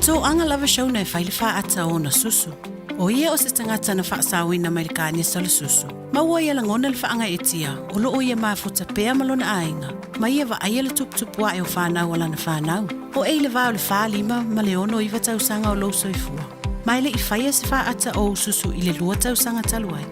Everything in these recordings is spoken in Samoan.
toaga lava Shona e fai le faata o ona susu. O ia o se tagata na faasaoina mai le kanesa o le susu, ma ua ia lagona le faagaeetia o lo o ia mafuta pea ma lona aiga, ma ia vaaia le tuputupu ae o fanau a lana fanau. O ei le va o le 45 ma le 69 tausaga o lou soifua, ma e le i faia se faata o ou susu i le lua tausaga talu ai.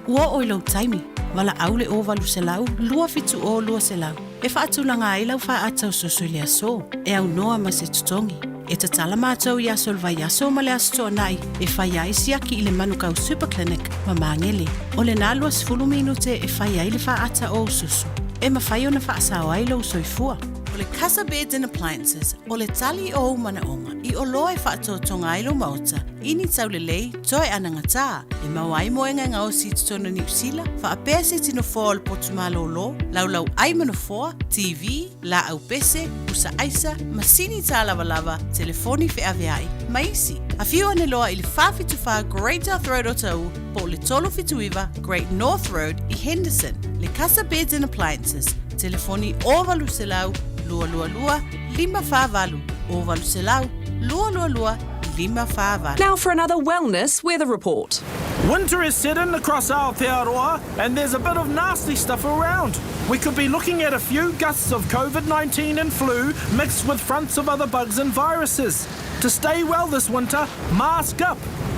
Ua oo i lou taimi, valaau le 0800 270 200 e faatulaga ai lau faata o susu i le aso, e aunoa ma se totogi. E tatala matou i aso o le vaiaso ma le Aso Toonai e fai ai siaki i le Manukau Super Clinic ma Magele. O lena 20 minute e fai ai le faata o ou susu, e mafai ona faasao ai lou soifua. O le Casa Beds and Appliances, o le tali o ou manaoga i oloa e faatotoga ai lou maota i ni taulelei toe anagatā e maua ai moega e gaosi i totonu o Niu Sila, faapea se iti nofoa o le potu malōlō, laulau ai ma nofoa, TV, laau pese, pusa aisa, masini tālavalava, telefoni feaveai, ma isi. Afio ane loa i le 474 Great South Road o Taʻu po o le 379 Great North Road i Henderson. Le Casa Beds and Appliances, telefoni 0800 222 548, 0800 222 548. Now for another wellness weather report. Winter has set in across Aotearoa and there's a bit of nasty stuff around. We could be looking at a few gusts of COVID-19 and flu mixed with fronts of other bugs and viruses. To stay well this winter, mask up.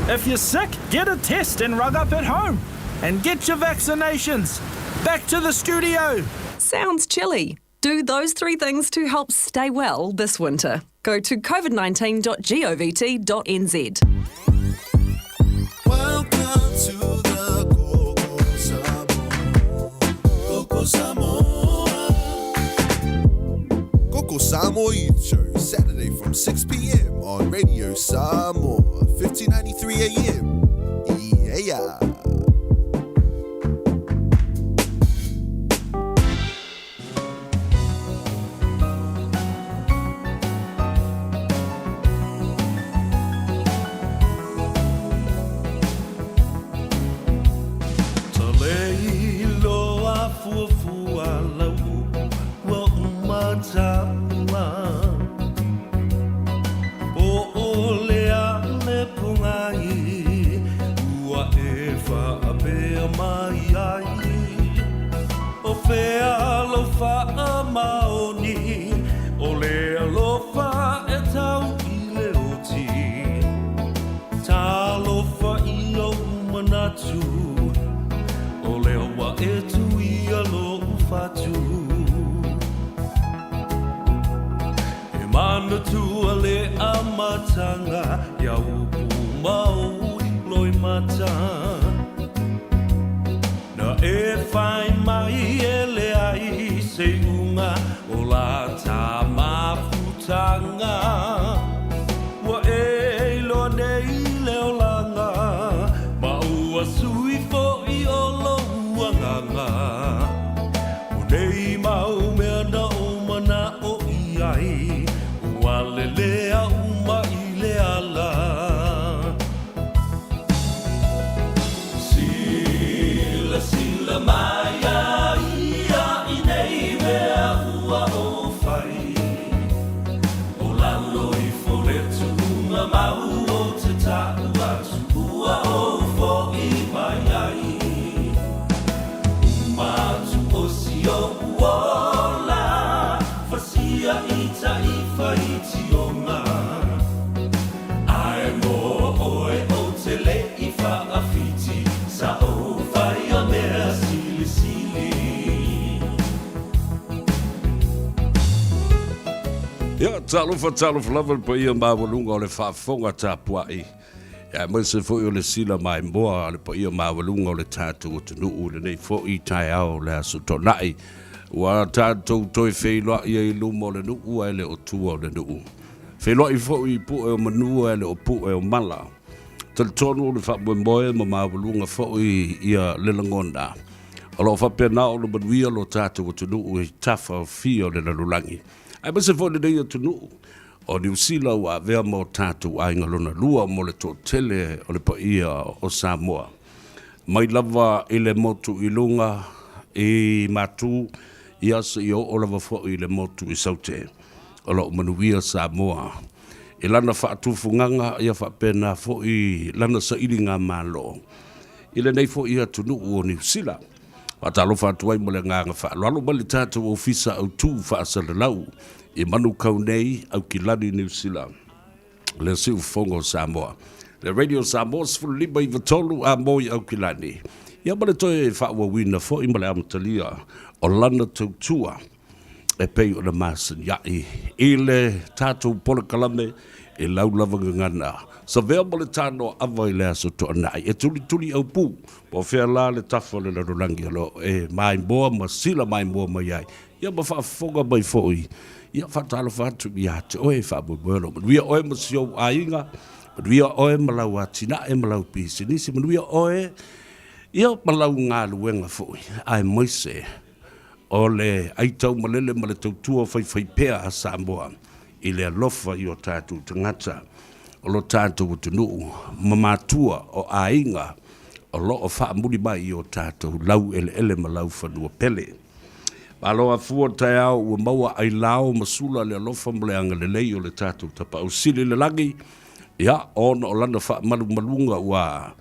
If you're sick, get a test and rug up at home. And get your vaccinations. Back to the studio. Sounds chilly. Do those three things to help stay well this winter. Go to covid19.govt.nz. Welcome to the Koko Samoa. Koko Samoa. Koko Samoa Youth Show, Saturday from 6 p.m. on Radio Samoa, 1593 AM. Yeah. O fea lou faamaoni, o le alofa e tau i le oti. Talofa i ou manatu, o lea ua e tuia lou fatu. E manatua le amataga ia upu mau i loimata. Na e whai mai e leai se iuga o la ta mafutanga. Ua e iloa nei le olaga, ma ua sui foʻi o lou agaga. O nei mau mea na ou manaʻo i ai, ua lelea uma i le ala. Silasila mai a ia i nei mea ua ou fai, O lalo ifo le tuunga mau o te taʻu atu ua ou foʻi mai ai. Uma atu o si oʻu ola, Fasia i taifa i Tionga. Ae mo oe ou te le i faawhiti, Sa ou whai a mea silisili. Ia, talofa, talofa lava le paia maualuga o le faafofoga tapuai, aemaise foi o le sila maimoa a le paia maualuga o le tatou atunuu i lenei foi taeao o le Aso Toonai. Ua tatou toe feiloai ai i luma o le nuu ae le o tua o le nuu. Feiloai foi i pue o manu ae le o pue o mala. Talitonu le faamoemoe ma maualuga foi ia le lagona. O lo o faapena ona manuia lo tatou atunuu i tafa o fia o le lalolagi. Aemaise foi lenei atunuu o Niu Sila ua avea ma o tatou aiga lona lua mo le toatele o le paia o Samoa. Mai lava i le motu i luga i Matu ia seia oo lava foi i le motu i Saute. O lo o manuia Samoa. i lana faatufugaga ia faapena foi lana sailiga malo i lenei foi atunuu o Niu Sila. Faatalofa atu ai ma le agaga faaaloalo mai le tatou Ofisa Autu Faasalalau i Manukau nei, Aukilani, Niu Sila, le Siufofoga o Samoa, le Radio Samoa 15 93 a mo i Aukilani, ia ma le toe faaauauina foi ma le amatalia o lana tautua e pei ona masania'i i le tatou polokalame i lau lava gagana savea ma le tanoa ava i le Aso Toonai e tulituli aupu po o fea la le tafa o le lalolagi o lo o e maimoa ma sila maimoa mai ai ia ma faafofoga mai foi. Ia faatalofa atu ia te oe, faamoemoe o lo o manuia oe ma si ou aiga, manuia oe ma lau atinae ma lau pisinisi, manuia oe ia ma lau galuega foi, aemaise o le aitaumalele ma le tautua faifaipea a Samoa i le alofa i o tatou tagata, o lo tatou atunuu ma matua o aiga o lo o faamuli mai i o tatou laueleele ma laufanua pele. Malo afua taeao ua maua ailao ma sula le alofa ma le agalelei o le tatou Tapaau Sili i le lagi, ia, ona o lana faamalumaluga ua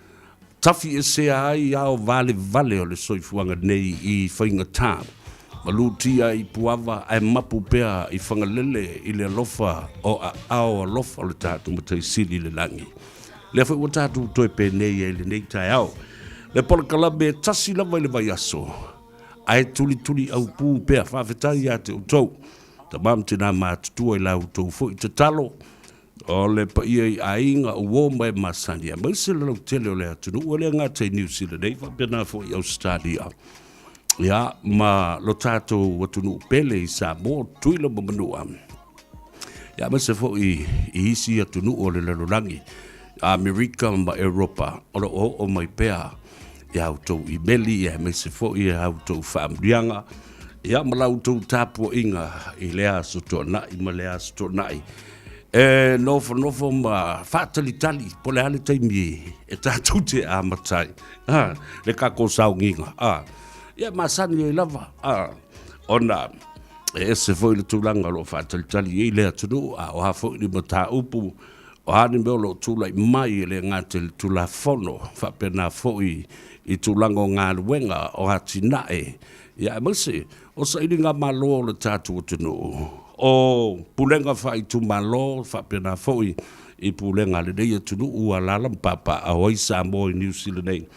Tafi esea ai ao valevale o le soifuaga nei i faigata, malutia i Puava ae mapu pea i Fagalele i le alofa o aao alofa o le tatou Matai Sili i le lagi. Lea foi ua tatou toe penei ai i lenei taeao. Le polokalame e tasi lava i le vaiaso, ae tulituli aupū pea. Faafetai ia te outou, tama ma tina matutua i la outou foi tatalo. O le paia i aiga, uo ma e masani, aemaise le lautele o le atunuu, e le gata i Niu Sila nei, faapena foi i Ausetalia, ia, ma lo tatou atunuu pele i Samoa, Tutuila ma Manua, ia, aemaise foi i isi atunuu o le lalolagi, Amerika ma Europa, o lo o oo mai pea i a outou imeli, aemaise foi i a outou faamanuiaga, ia, ma la outou tapuaiga i lea Aso Toonai ma lea Aso Toonai. E nofonofo ma faatalitali po o le a le taimi e tatou te amata ai a, le tatou sauniga. A, ia masani ai lava a, ona e ese foi le tulaga o lo o faatalitali ai le atunuu, a o a foi ni mataupu, o a ni mea o lo o tulai mai e le gata i le Tulafono, faapena foi i tulaga o galuega, o atinae, ia aemaise o sailiga malo o le tatou atunuu, o pulega faaitumalo, faapena foi i pulega a lenei atunuu ua alaala ma papaaao ai Samoa i Niu Sila nei.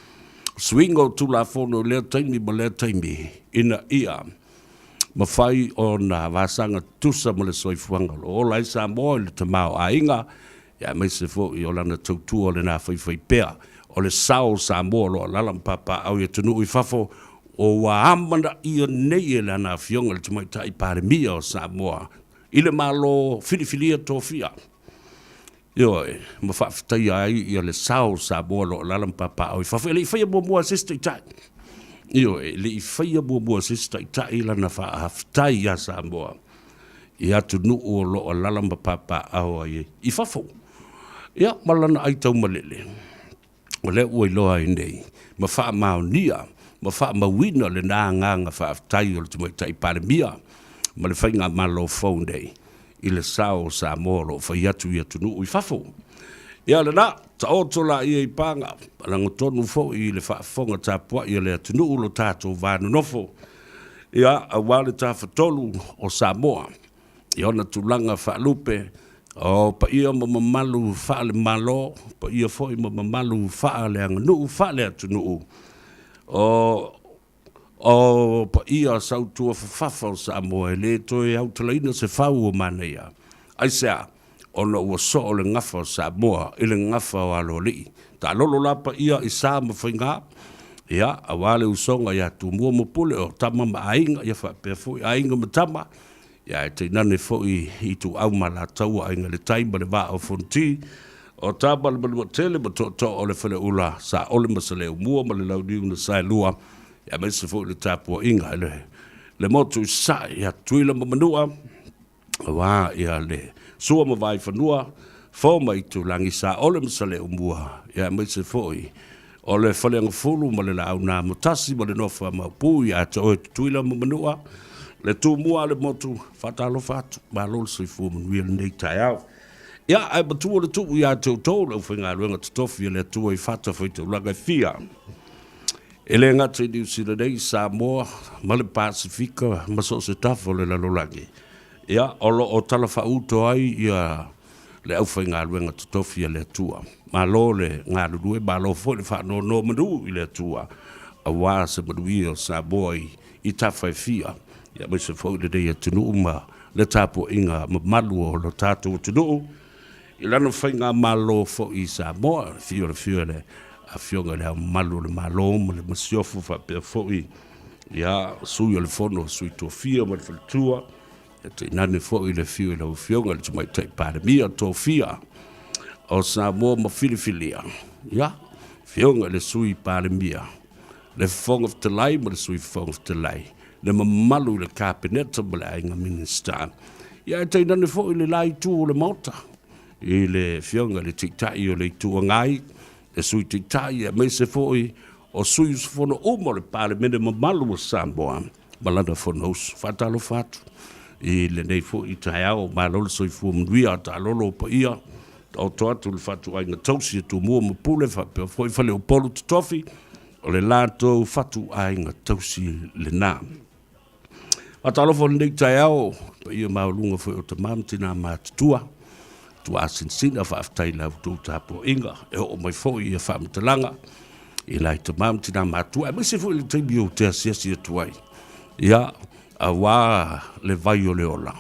Suiga o Tulafono i lea taimi ma lea taimi ina ia mafai ona vasaga tutusa ma le soifuaga o lo o ola ai Samoa i le tamaoaiga, aemaise foi o lana tautua o lena faifaipea o le sao o Samoa o lo o alaala ma papaaao i atunuu i fafo, o ua amanaia nei e lana Afioga i le Tamaitai Palemia o Samoa i le Malo filifilia tofia. Ioe, ma faafetaia ai ia le sao o Samoa o lo o alaala ma papaaao i fafo. E le i faia muamua e se isi taitai. Ioe, e le i faia muamua e se isi taitai lana faafetai ia Samoa i atunuu o lo o alaala ma papaaao ai i fafo. Ia, ma lana aitaumalele, o lea ua iloa ai nei ma faamaonia ma faamauina lena agaga faafetai o le Tamaitai Palemia ma le Faigamalo fou nei i le sao o Samoa o lo o fai atu i atunuu i fafo. Ia lena, taoto laia i paga, lagotonu foi i le faafofoga tapuai a le atunuu lo tatou va nonofo, ia, aua le Tafatolu o Samoa i ona tulaga faalupe, o paia ma mamalu faale-Malo, paia foi ma mamalu faaleaganuu, faale-atunuu, o o paia sautuafafafa o Samoa e le toe autalaina se fau o manaia. Aisea? Ona ua soo le gafa o Samoa i le gafa o Aloalii. Taalolo la paia i sa ma faiga, ia, aua le usoga ia Tumua ma Pule, o tama ma aiga, ia faapea foi aiga ma tama, ia ae tainane foi Ituau ma Alataua, Aiga i le Tai ma le Vaa o Fonoti, o Tama le Manuatele ma Tootoo o le Faleula, Saole ma Saleaaumua ma le Launiu na Saelua, aemaise foi le tapuaiga i le motu i Sasae ia Tutuila ma Manua, aua ia le Sua ma Vaifanua, Fo ma Itulagi, Saole ma Saleaaumua, ia aemaise foi o le Faleagafulu ma le Laau na Amotasi ma le Nofo a Maopu ia te oe Tutuila ma Manua, le Tumua a le motu, faatalofa atu, malo le soifua manuia lenei taeao. Ia, ae matua le tuu ia te outou le aufaigaluega totofi a le Atua i fatafaitaulaga e fia. E le gata i Niu Sila nei, Samoa ma le Pasefika ma so o se tafa o le lalolagi. Ia, o lo o talafaauto ai ia le aufaigaluega totofi a le Atua. Malo le galulue, malo foi le faanonomanu i le Atua aua se manuia o Samoa i tafa e fia, aemaise foi lenei atunuu ma le tapuaiga mamalu o lo tatou atunuu i lana faigamalo foi i Samoa, le afio o le afio i le Afioga i Le Ao Mamalu o le Malo ma le Masiofo faapea foi ia Sui o le Fono a Sui Tofia ma le Faletua, ia tainane foi le afio i lau Afioga i le Tamaitai Palemia Tofia o Samoa ma filifilia, ia, Afioga i le Sui Palemia, le Fofoga Fetalai ma le Sui Fofoga Fetalai, le mamalu i le Kapeneta ma le Aiga Minisita. Ia ae tainane foi le la itu o le Maota i le Afioga i le Taitai o le Itu Agai, le Sui Taitai aemaise foi o sui usufono uma o le Palemene mamalu o Samoa ma lana Fonousu. Faatalofa atu i lenei foi taeao, malo le soifua manuia, taalolo paia, taoto atu le fatuaiga tausi a Tumua ma Pule faapea foi Faleupolu Totofi, o le latou fatuaiga tausi lena. Faatalofa i lenei taeao, paia maualuga foi o tama ma tina matutua, tuasinasina, faafetai i la outou tapuaiga, e oo mai foi ia faamatalaga i nai tama ma tina matutua, aemaise foi le taimi ou te asiasi atu ai, ia, aua le vai o le ola.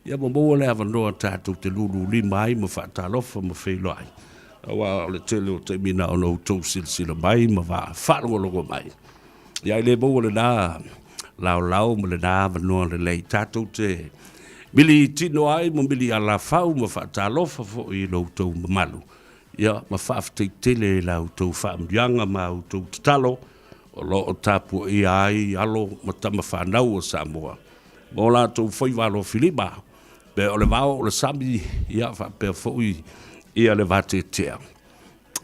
Ia ma maua le avanoa tatou te lululima ai ma faatalofa ma feiloai, aua o le tele o taimi na ona outou silasila mai ma faalogologo mai. Ia e le maua lena laolao ma lena avanoa lelei tatou te mili tino ai ma mili alafau ma faatalofa foi i lo outou mamalu, ia ma faafetai tele i la outou faamanuiaga ma outou tatalo o lo o tapuaia ai alo ma tama fanau o Samoa ma o latou faiva alofilima, pe o le vao o le sami, ia faapea foi ia le vateatea.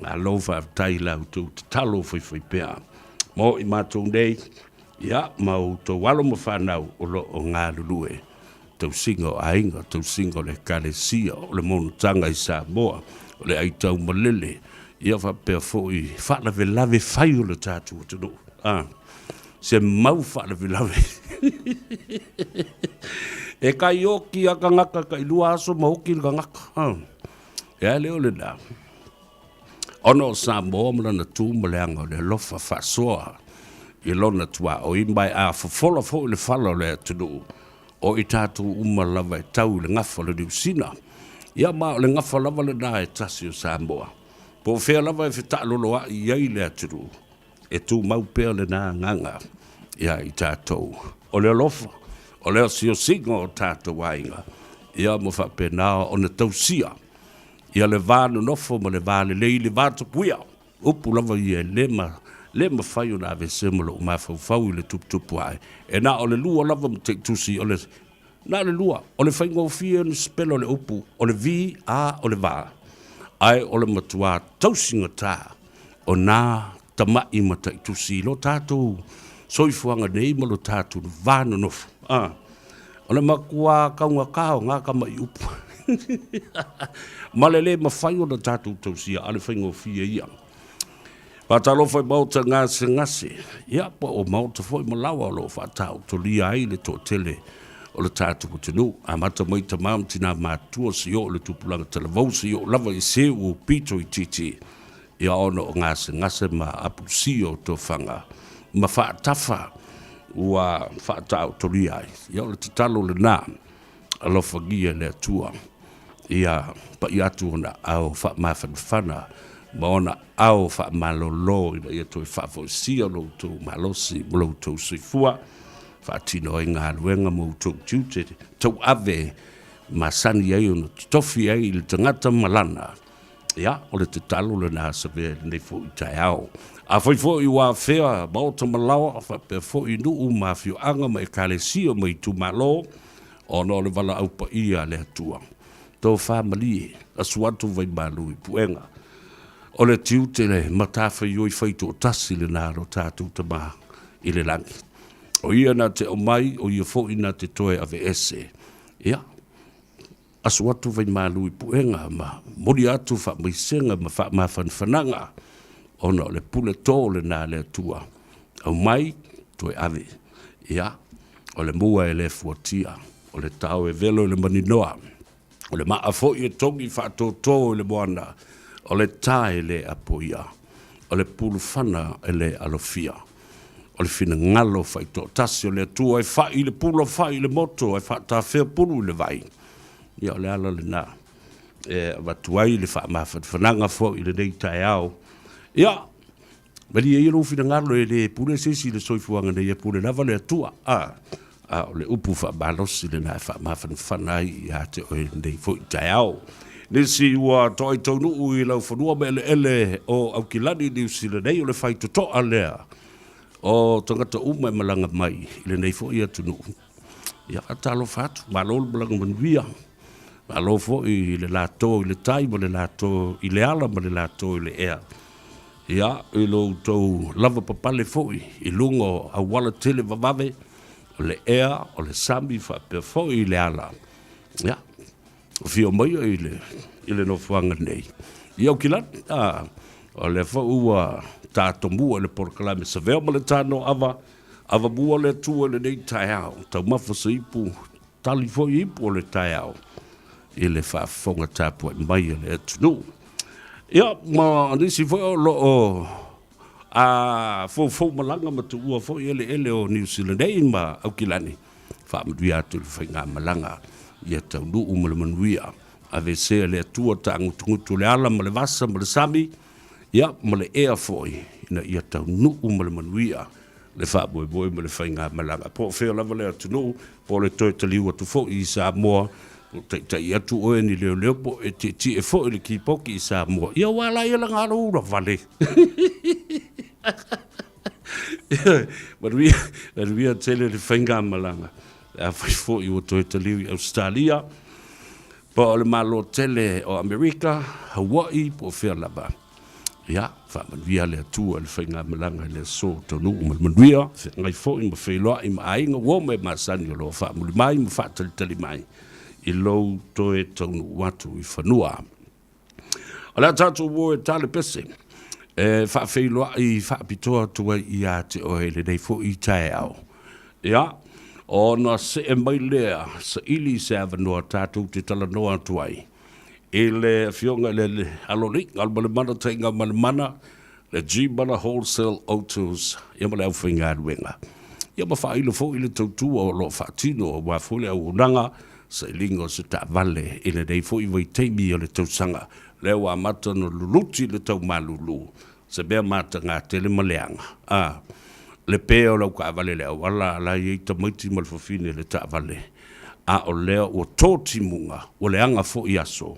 Malo faafetai i la outou tatalo faifaipea mo i matou nei, ia ma outou alo ma fanau o lo o galulue tausiga o aiga, tausiga o le Ekalesia, o le monotaga i Samoa, o le aitaumalele, ia faapea foi faalavelave fai o le tatou atunuu. A, se mau faalavelave. E kai oki a kangaka kai lua aso ma oki le kangaka. A, e a le o lena. Ona o Samoa ma lana tu ma le aga o le alofa faasoa i lona tuaoi ma e a fofola foi le fala o le atunuu, o i tatou uma lava e tau i le gafa o le Niu Sina. Ia ma o le gafa lava lena e tasi o Samoa. Po o fea lava e fetaaloloai i ai le atunuu, e tumau pea lena agaga ia i tatou. O le alofa, o le osiosiga o tatou aiga, ia ma faapena ona tausia ia le va nonofo ma le va lelei, le va tapuia. Upu lava ia e le ma, le mafai ona aveesea ma lou mafaufau i le tuputupu ae. E na o le lua lava ma teitusi o le, na o le lua, o le faigofie ona sipela o le upu, o le V, A, o le va. Ae o le matua tausigata o nā tama'i ma taitusi i lo tatou soifuaga nei ma lo tatou va nonofo. A, o le matua taugata o nā tama'i upu. Ma le le mafai ona tatou tausia, a o le faigofie ia. Faatalofa i maota gasegase, ia po o maota foi ma laoa o lo o faataotolia ai le toatele o le tatou atunuu. Amata mai tama ma tina matutua seia oo i le tupulaga talavou, seia oo lava i se ua pito itiiti ia ona o gasegase ma apulusia o tofaga ma faatafa ua faataotolia ai. Ia o le tatalo lena, alofagia e le Atua ia paia atu ona ao faamafanafana ma ona ao faamalolo ina ia toe faafoisia lo outou malosi ma lo outou soifua, faatino ai galuega ma outou tiute tauave masani ai ona totofi ai i le tagata ma lana. Ia, o le tatalo lena Savea i lenei foi taeao. Afai foi ua afea maota ma laoa, faapea foi nuu ma afioaga ma ekalesia ma itumalo, ona o le valaau paia a le Atua. Tofa malie, asu atu vaimalu i puega. O le tiute le matafaioi faitoatasi lena a lo tatou Tama i le lagi. O ia na te aumai, o ia foi na te toe aveese. Ia. Aso atu vaimalu i puega ma moli atu faamaisega ma faamafanafanaga ona o le pule tō lenā a le Atua. Aumai, toe ave. Ia, o le mua e le fuatia, o le tao e velo i le maninoa, o le maa foi e togi faatōtō i le moana, o le ta e le apoia, o le pulufana e le alofia, o le finagalo faitoatasi o le Atua e fai i le pula fai i le moto ae faatafea pulu i le vai. Ia, o le ala lena e avatu ai le faamafanafanaga foi i lenei taeao. Ia, malie ia lou finagalo e le pule se isi i le soifuaga nei, e pule lava le Atua. A, a o le upu faamalosi lena e faamafanafana ai ia te oe i lenei foi taeao. Nisi ua toai taunuu i laufanua ma eleele o Aukilani, Niu Sila nei, o le faitotoa lea o tagata uma e malaga mai i lenei foi atunuu. Ia, faatalofa atu, malo le malaga manuia, malo foi i le lato i le tai ma le lato i le ala ma le lato i le ea. Ia, i lo outou lavapapale foi i luga o auala tele vavave, o le ea, o le sami faapea foi i le ala. Ia, afio maia i le, i le nofoaga nei. Ia Aukilani, a, o lea foi ua tatomua i le polokalame Savea ma le Tanoava, Avamua le Atua i lenei taeao, taumafa se ipu, tali foi ipu o le taeao i le faafofoga tapuai mai a le atunuu. Ia, ma nisi foi o lo o a foufou malaga ma tuua foi eleele o Niu Sila nei ma Aukilani, faamanuia atu i le faigamalaga ia taunuu ma le manuia. Aveesea le Atua taagutugutu le ala ma le vasa ma le sami, ia ma le ea foi ina ia taunuu ma le manuia le faamoemoe ma le faigamalaga. Po o fea lava le atunuu, po o le toe taliu atu foi i Samoa, po o taitai atu oe ni leoleo po o e tietie foi le kipoki i Samoa, ia aua la ia laga lou ula vale. Manuia, manuia tele le faigamalaga. Afai foi ua toe taliu i Ausetalia, po o le Malo tele o Amerika, Hawaii, po o fea lava. Ia, faamanuia le Atua i le faigamalaga i le aso taunuu ma le manuia, feagai foi ma feiloai ma aiga ua oma e masani o lo o faamuli mai ma faatalitali mai i lou toe taunuu atu i fanua. O le a tatou o e ta le pese e faafeiloai faapitoa atu ai ia te oe i lenei foi taeao. Ia, ona see mai lea, saili se avanoa tatou te talanoa atu ai i le afioga i le Alolii, Galumalemana Taigamalemana, le G-Mana Wholesale Autos, ia ma le aufaigaluega. Ia ma faailo foi le tautua o lo o faatino aua foi le auaunaga sailiga o se taavale i lenei foi vaitaimi o le tausaga lea ua amata ona luluti le tau malulu, se mea mataga tele ma leaga. A, le pe o lau taavale i le auala, a la e i ai tamaiti ma le fafine i le taavale, a o lea ua to timuga, ua leaga foi aso,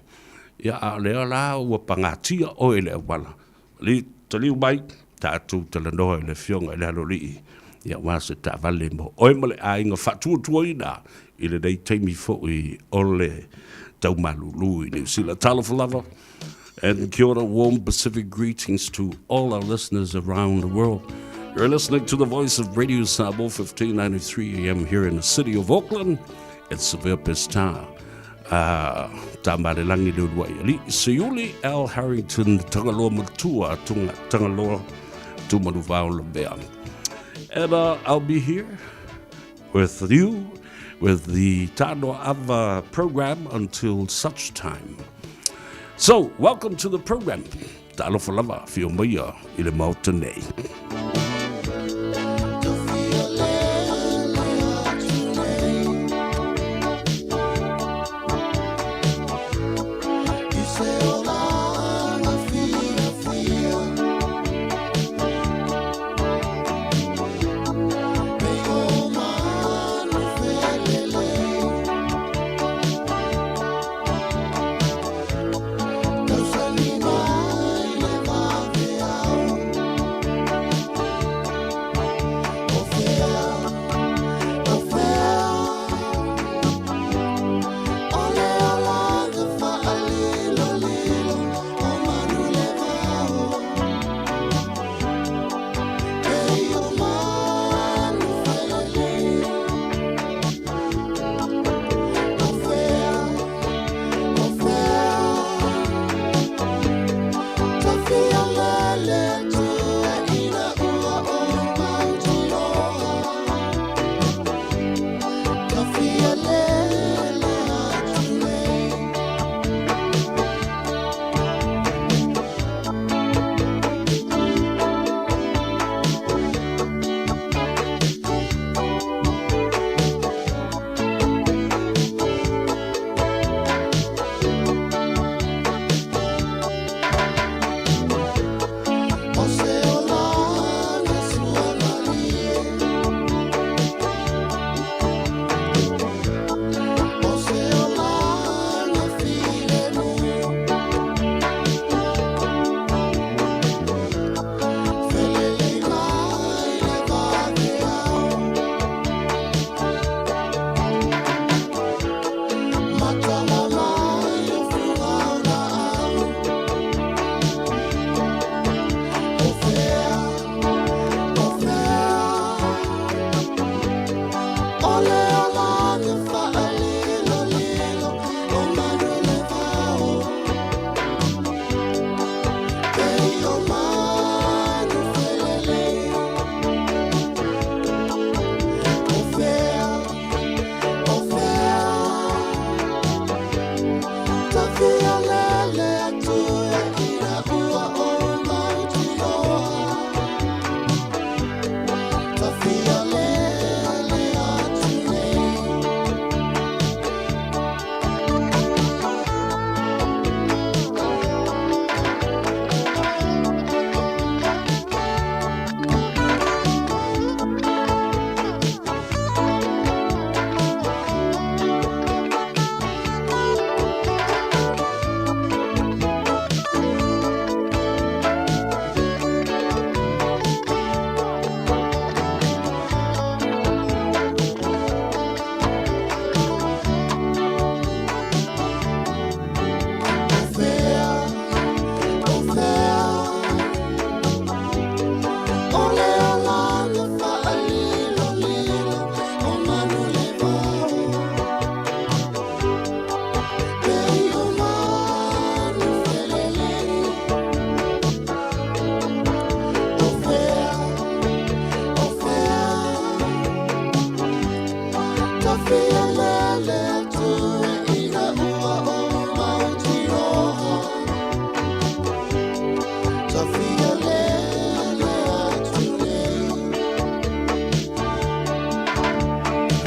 ia a o lea la ua pagatia oe i le auala, Li, taliu mai, tatou talanoa i le Afioga i le Aloalii, ia aua se taavale mo oe ma le aiga faatuatuaina i lenei taimi foi o le tau malulu i Niu Sila. Talofa lava and kia ora, warm Pacific greetings to all our listeners around the world. You're listening to the voice of Radio Samoa 1593 AM here in the city of Auckland. It's Severe Pestar. A Tāmalelangi le uluai alii, Seiuli Al Harrington Tagaloa Matua Tunga Tagaloa Tumanuvao Lavea. And I'll be here with you with the Tanoa Ava program until such time. So, welcome to the program. Talofa lava, whio maia i le maota nei.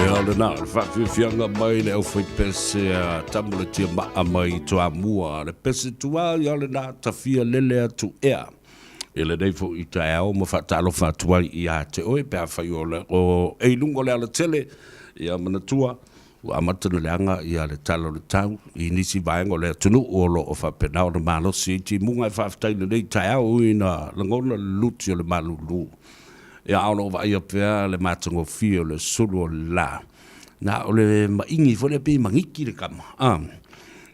Ia lena, o le faafiafiaga mai le aufaipese a Tama le Tiamaa mai Toamua, le pese tuā, ia lena, tafia lele atu ea. I lenei foi taeao ma faatalofa atu ai ia te oe pe afai o le o e i luga o le alatele, ia manatua ua amata ona leaga ia le tala o le tau i nisi vaega o le atunuu o lo o faapena ona malosi ai timuga. E faafetai i lenei taeao ui ina lagona le luti o le malulu, ia a o lo o vaaia pea le matagofie o le sulu o le la. Na o le maigi foi lea pei e magiki le kama, a.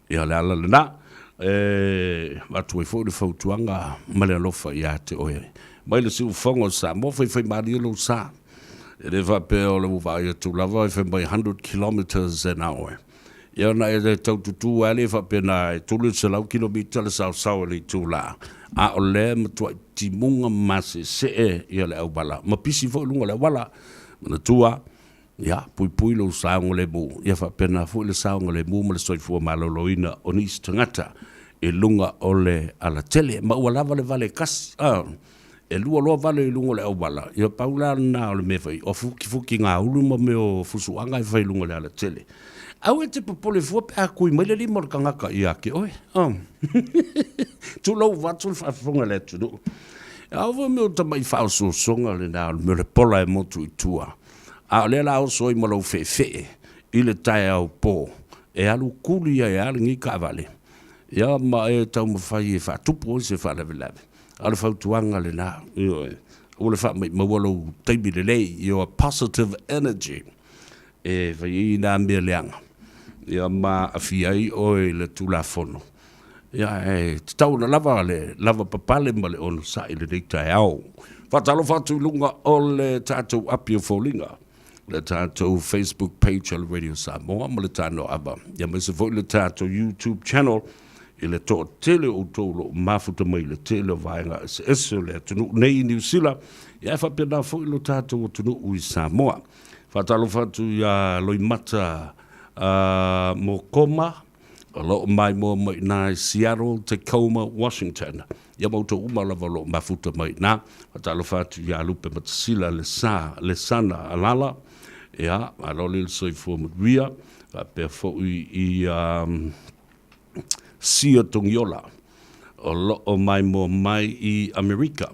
Ia o le ala lena e avatu ai foi le fautuaga ma le alofa ia te oe. Mai le siufofoga o Samoa, faifaimalie lou sa. E le faapea o le ua vaai atu lava e fai mai 100 kilometres an hour. Ia ona e tau tutū lava lea faapena e 300 kilomita le saosao i le itula, a o lea e matuai timuga masesee ia le auala, ma pisi foi luga o le auala. Manatua, Ia, puipui lou saogalemu, ia faapena foi le saogalemu ma le soifua maloloina o nisi tagata i luga o le alatele. Ma ua lava le vale e kasi, a, e lua loa vale i luga o le auala, ia pau la lena o le mea e fai, o fukifukigaulu ma mea o fusuaga e fai i luga o le alatele. Aua e te popole fua pe a kui mai le lima o le tagata ia te oe, a. Tulou vaeatu le faafofoga a le atunuu. A oo foi mea o tamai faaosoosoga lena o le mea o le pola e motu i tua. A o lea la oso ai ma lou feefee i le taeao po, e alu kuli ai lava lenei taavale, ia ma e taumafai e faatupu ai se faalavelave. A o le fautuaga lena, ioe, aua le faamaimaua lou taimi lelei, your positive energy, e fai ai na mea leaga, ia ma aafia ai oe i le Tulafono. Ia, e tatau ona lava le lavapapale ma le onosai i lenei taeao. Faatalofa atu i luga o le tatou api o foliga, le tatou Facebook page a le Radio Samoa ma le Tanoava, ia aemaise foi le tatou YouTube channel i le toatele o outou o lo o mafuta mai i le tele o vaega eseese o le atunuu nei i Niu Sila, ia e faapena foi lo tatou atunuu i Samoa. Faatalofa atu ia Loimata Mokoma, O lo o maimoa mai i ina i Seattle, Tacoma, Washington. Ia ma outou uma lava o lo o mafuta mai i ina. Faatalofa atu ia Lupe Matasila Lesa, Lesana Alala. Ia, malo le soifua manuia. Faapea foi i um, Sia Togiola o lo o maimoa mai i Amerika.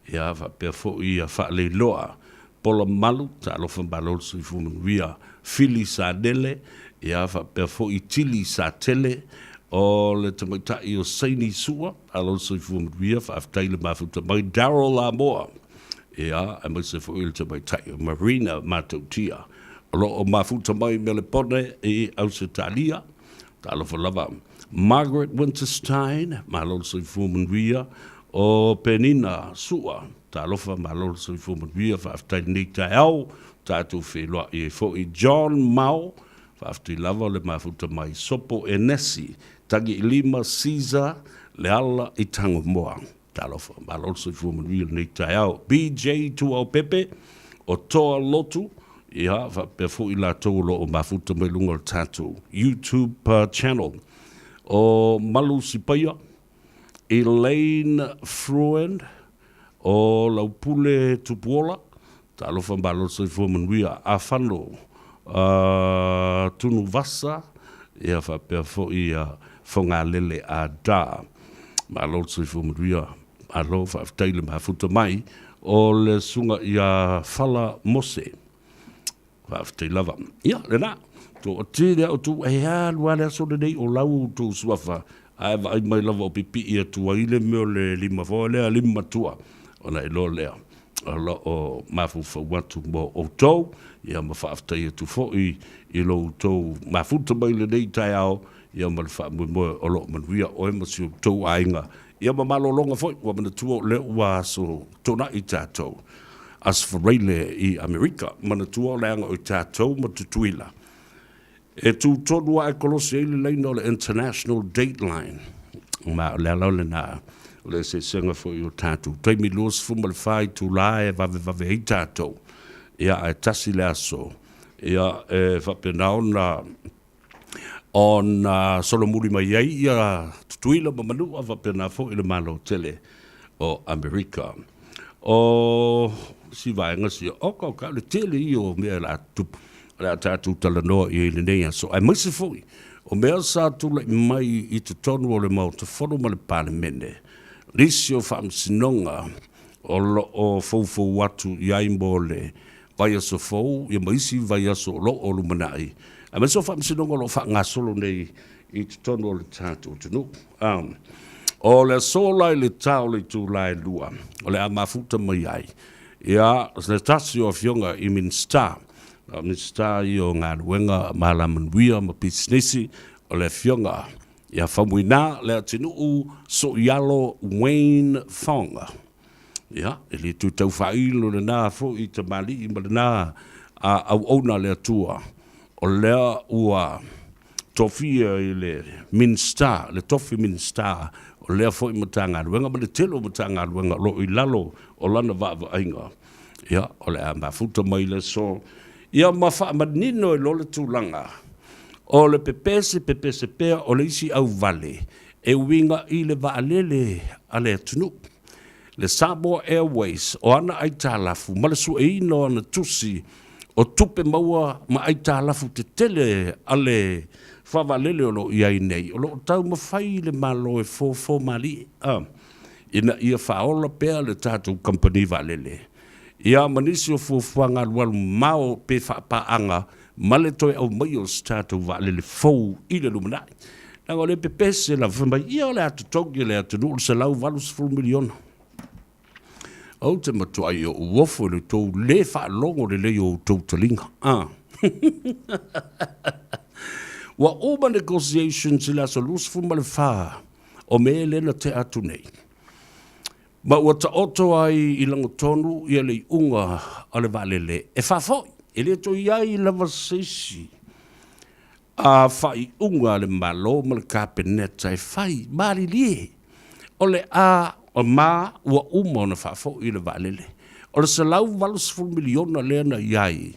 Ia, faapea foi ia Faaleiloa Pola Malu, talofa malo le soifua manuia. Fili Sadele, ia faapea foi Tili Satele, o le tamaitai o Saini Sua, malo le soifua manuia, faafetai le mafuta mai. Daryl Amoa, ia, aemaise foi le tamaitai o Marina Matautia. O lo o mafuta mai Melepone i Ausetalia. Talofa lava. Margaret Winterstein, malo le soifua manuia. O Penina Sua, talofa, malo le soifua manuia, faafetai lenei taeao, tatou feiloai ai foi. John Mao, faafetai lava le mafuta mai. Sopo Enesi, Tagiilima Caesar, Leala i Tagomoa. Talofa, malo le soifua manuia lenei taeao. BJ Tuaopepe, o Toa Lotu, ia, faapea foi latou o lo o mafuta mai luga o le tatou YouTube channel. O Malu Sipaia, Elaine Fruend, o Laupule Tupuola, talofa malo le soifua manuia. Afano Tunuvasa, ia faapea foi ia Fogalele Ada. Malo le soifua manuia, malo faafetai le mafuta mai o le susuga ia Fala Mose. Faafetai lava. Ia, lena. Toatele a outou, e alu lava le aso lenei o lau outou suafa, ae vaai mai lava o pipii atu ai le mea o le lima foi lea, lima matua, ona iloa lea o lo o mafaufau atu mo outou, ia ma faafetai atu foi i lo outou mafuta mai lenei taeao, ia ma le faamoemoe o lo o manuia oe ma si outou aiga, ia ma malologa foi, ua manatua o lea ua aso Toonai tatou. Aso Faraile i Amerika, manatua o le aga o i tatou ma Tutuila. E tū tonu a e kolosi ai le laina o le International Date Line. Ma o le ala o lena, o le eseesega foi o tatou. Taimi 24 itulā e vavevave ai tatou. Ia, ae tasi le aso, ia, e faapena ona ona solomuli mai ai ia Tutuila ma Manua faapena foi le Malo tele o Amerika. O si vaega sia, oka oka, o le tele ia o mea o le a tutupu, o le a tatou talanoa i ai i lenei aso, aemaise foi o mea sa tulai mai i totonu o le Maota Fono ma le Palemene, nisi o faamasinoga o lo o foufou atu i ai mo le vaiaso fou ia ma isi vaiaso o lo o lumanai, aemaise o faamasinoga o lo o faagasolo nei i totonu o le tatou atunuu. O le aso la i le ta o le itula e 2, o le a mafuta mai ai ia se tasi o afioga i Minisita, o Minisita ia o Galuega ma Alamanuia ma Pisinisi, o le afioga ia Faumuina Leatinuu Soialo Wayne Fong. Ia, e le toe tau faailo lena foi tamalii ma lena auauna a le Atua, o lea ua tofia i le Minisita, le tofi Minisita o lea foi Matagaluega ma le tele o Matagaluega o lo o i lalo o lana vaavaaiga. Ia, o le a mafuta mai le aso, ia ma faamanino ai loa le tulaga o le pepese, pepese pea o le isi auvale e uiga i le vaalele a le atunuu. Le Samoa Airways, o ana aitalafu ma le sueina o ana tusi o tupe maua ma aitalafu tetele a le faavaalele o lo o i ai nei, o lo o taumafai le Malo e fofo malie ina ia faaola pea le tatou kamupani vaalele ia ma nisi o fuafuaga alualu mamao pe faapaaga ma le toe aumaia o se tatou vaalele fou i le lumanai. Leaga o lea e pepese lava, fai mai, ia o le a totogi e le atunuu le $180 miliona. Ou te matuai ou ofo i le tou le faalogo lelei o outou taliga. Ah. Ua uma negotiations i le aso 24 o Me lea na tea atu nei. Ma ua taoto ai i lagotonu ia le iuga a le vaalele e faafoi, e le toe i ai lava se isi a faaiuga a le Malo ma le Kapeneta e fai, malilie, o le a ma ua uma ona faafoi le vaalele. O le $180 miliona lea na i ai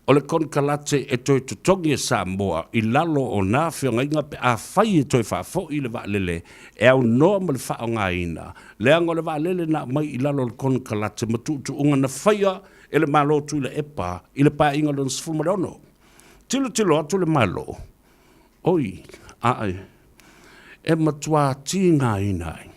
o le konekarate e toe totogi e Samoa i lalo o na feagaiga pe afai e toe faafoi le vaalele e aunoa ma le faaaogaina, leaga o le vaalele na aumai i lalo o le konekarate ma tuutuuga na faia e le Malo Tuilaepa i le Paeaiga Lona 16. Tilotilo atu le Malo, oi, ae, e matuā tigaina ai.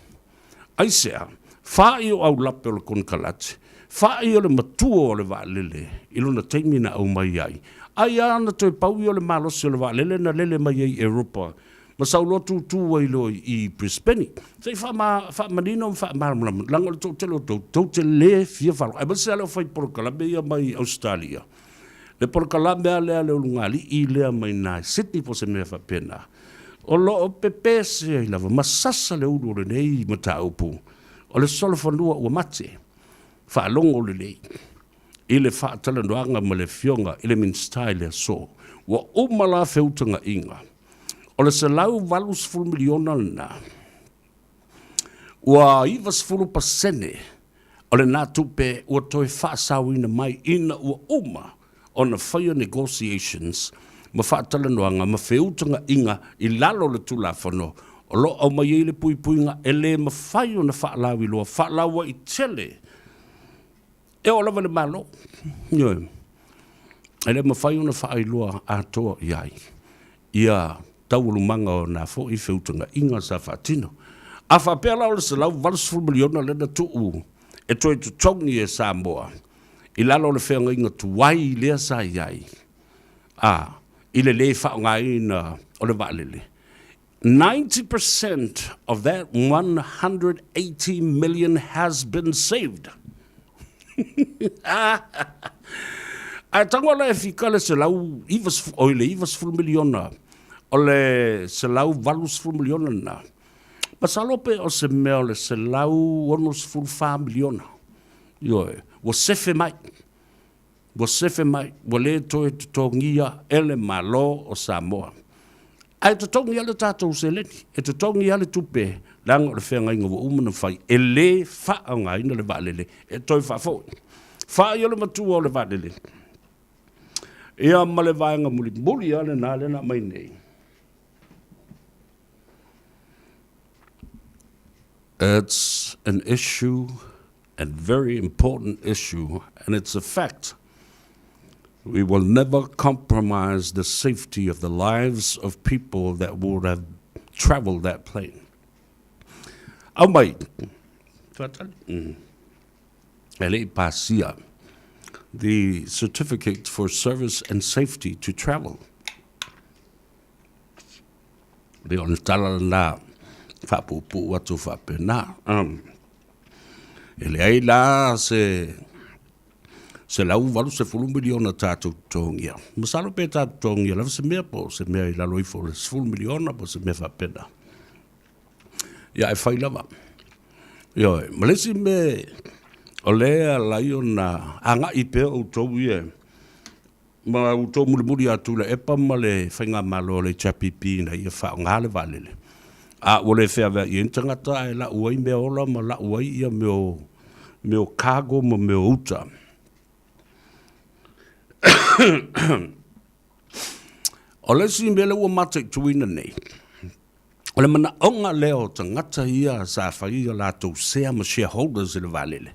Aisea? Fa'i o aulape o le konekarate, fa'i o le matua o le vaalele i lona taimi na aumai ai. Ai a na toe pau ia o le malosi o le vaalele na lele mai ai i Europa ma sau loa tūtū ai loa i Brisbane. Se i faamanino ma faamalamalama, leaga o le toatele o tou, tou te le fia faalogo, aemaise lava le aufai polokalame ia mai Ausetalia. Le polokalame lava lea a le ulugalii lea mai ina i Sydney po o se mea faapena, o lo o pepese ai lava ma sasa le ulu o lenei mataupu o le solofanua ua mate. Faalogo lelei i le faatalanoaga ma le Afioga i le Minisita i le aso, ua uma la feutagaiga o le $180 miliona lena, ua 90% o lena tupe ua toe faasaoina mai ina ua uma ona faia negotiations ma faatalanoaga ma feutagaiga i lalo o le Tulafono o lo o aumai ai le puipuiga e le mafai ona faalauiloa faalauaitele e oo lava i le Malo. Ioe. E le mafai ona faailoa atoa i ai ia taualumaga o na foi feutagaiga sa faatino. A faapea la o le $180 miliona lea na tuu e toe totogi e Samoa i lalo o le feagaiga tuai lea sa i ai, a, i le le faaaogaina o le vaalele, 90% of that 180 million has been saved. Ae tago la e fika le 190, oi le 90 miliona o le 180 miliona lena. Masalo pe o se mea o le 164 miliona. Ioe, ua sefe mai. Ua sefe mai, ua le toe totogia e le Malo o Samoa. Ae totogi lava le tatou seleni, e totogi lava le tupe, leaga o le feagaiga ua uma ona fai, e le faaaogaina le vaalele e toe faafoi. Fai o le matua o le vaalele, ia ma le vaega mulimuli lava lena lea na aumai nei. It's an issue and very important issue and it's a fact. We will never compromise the safety of the lives of people that would have traveled that plane. Aumai, faatali, e le i pasia the certificate for service and safety to travel. Pei o le tala lena faapuupuu atu faapena. E leai la se $180 miliona tatou totogia. Masalo pe tatou totogia lava se mea po o se mea i lalo ifo o le $10 miliona po o se mea faapena. Ia e fai lava. Ioe, ma le isi mea o lea e ala ai ona agai pea outou ia Ma outou mulimuli a Tuilaepa ma le Faigamalo a le HRPP ina ia faaaoga le vaalele, a ua le feaveai ai ni tagata ae lau ai meaola ma lau ai ia mea o mea o cargo ma mea o uta. O le isi mea lea ua mataituina nei, o le manaoga lea o tagata ia sa fai a latou sea ma shareholders i le vaalele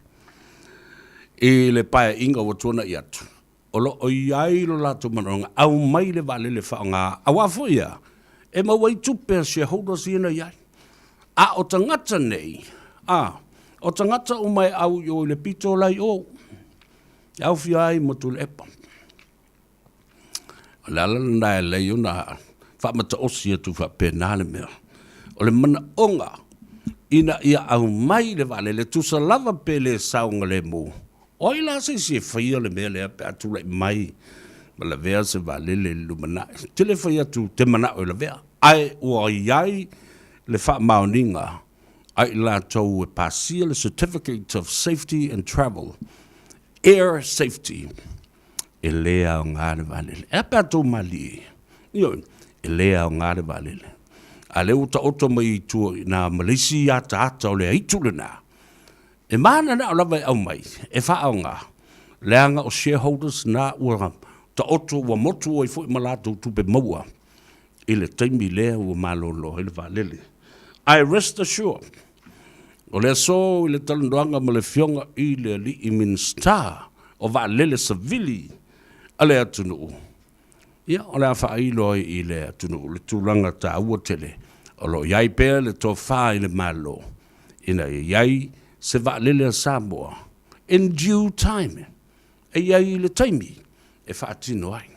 i le paeaiga ua tuanai atu, O lo o i ai lo latou manaoga, aumai le vaalele faaaoga, aua foi a, e maua ai tupe a shareholders ia na i ai. A o tagata nei, a, o tagata uma e au i o i le pito la i o, e aofia ai ma Tuilaepa. O le ala lena e lei ona faamataosi atu faapena le mea. O le manaoga ina ia aumai le vaalele, tusa lava pe le saogalemu, O ai la se isi e faia le mea lea pe a tulai mai ma lavea se vaalele i le lumanai? Ou te le fai atu te manao e lavea, ae ua i ai le faamaoniga a i latou e pasia le Certificate of Safety and Travel, Air Safety, e le aoga le vaalele. E a pe a tou malie? Ioe, e le aoga le vaalele. A lea ua taoto mai i tua i ina ma le isi ataata o le aitu lena, E mananao lava e aumai e faaaoga, leaga o shareholders na ua taoto ua motu ai foi ma latou tupe maua i le taimi lea ua malolo ai le vaalele. Ae rest assured, o le aso i le talanoaga ma le Afioga i le Alii Minisita o Vaalele Savili a le atunuu, ia, o le a faailo ai i le atunuu le tulaga taua tele o lo o i ai pea le tofa i le Malo ina ia i ai se vaalele a Samoa in due time, e i ai le taimi e faatino ai.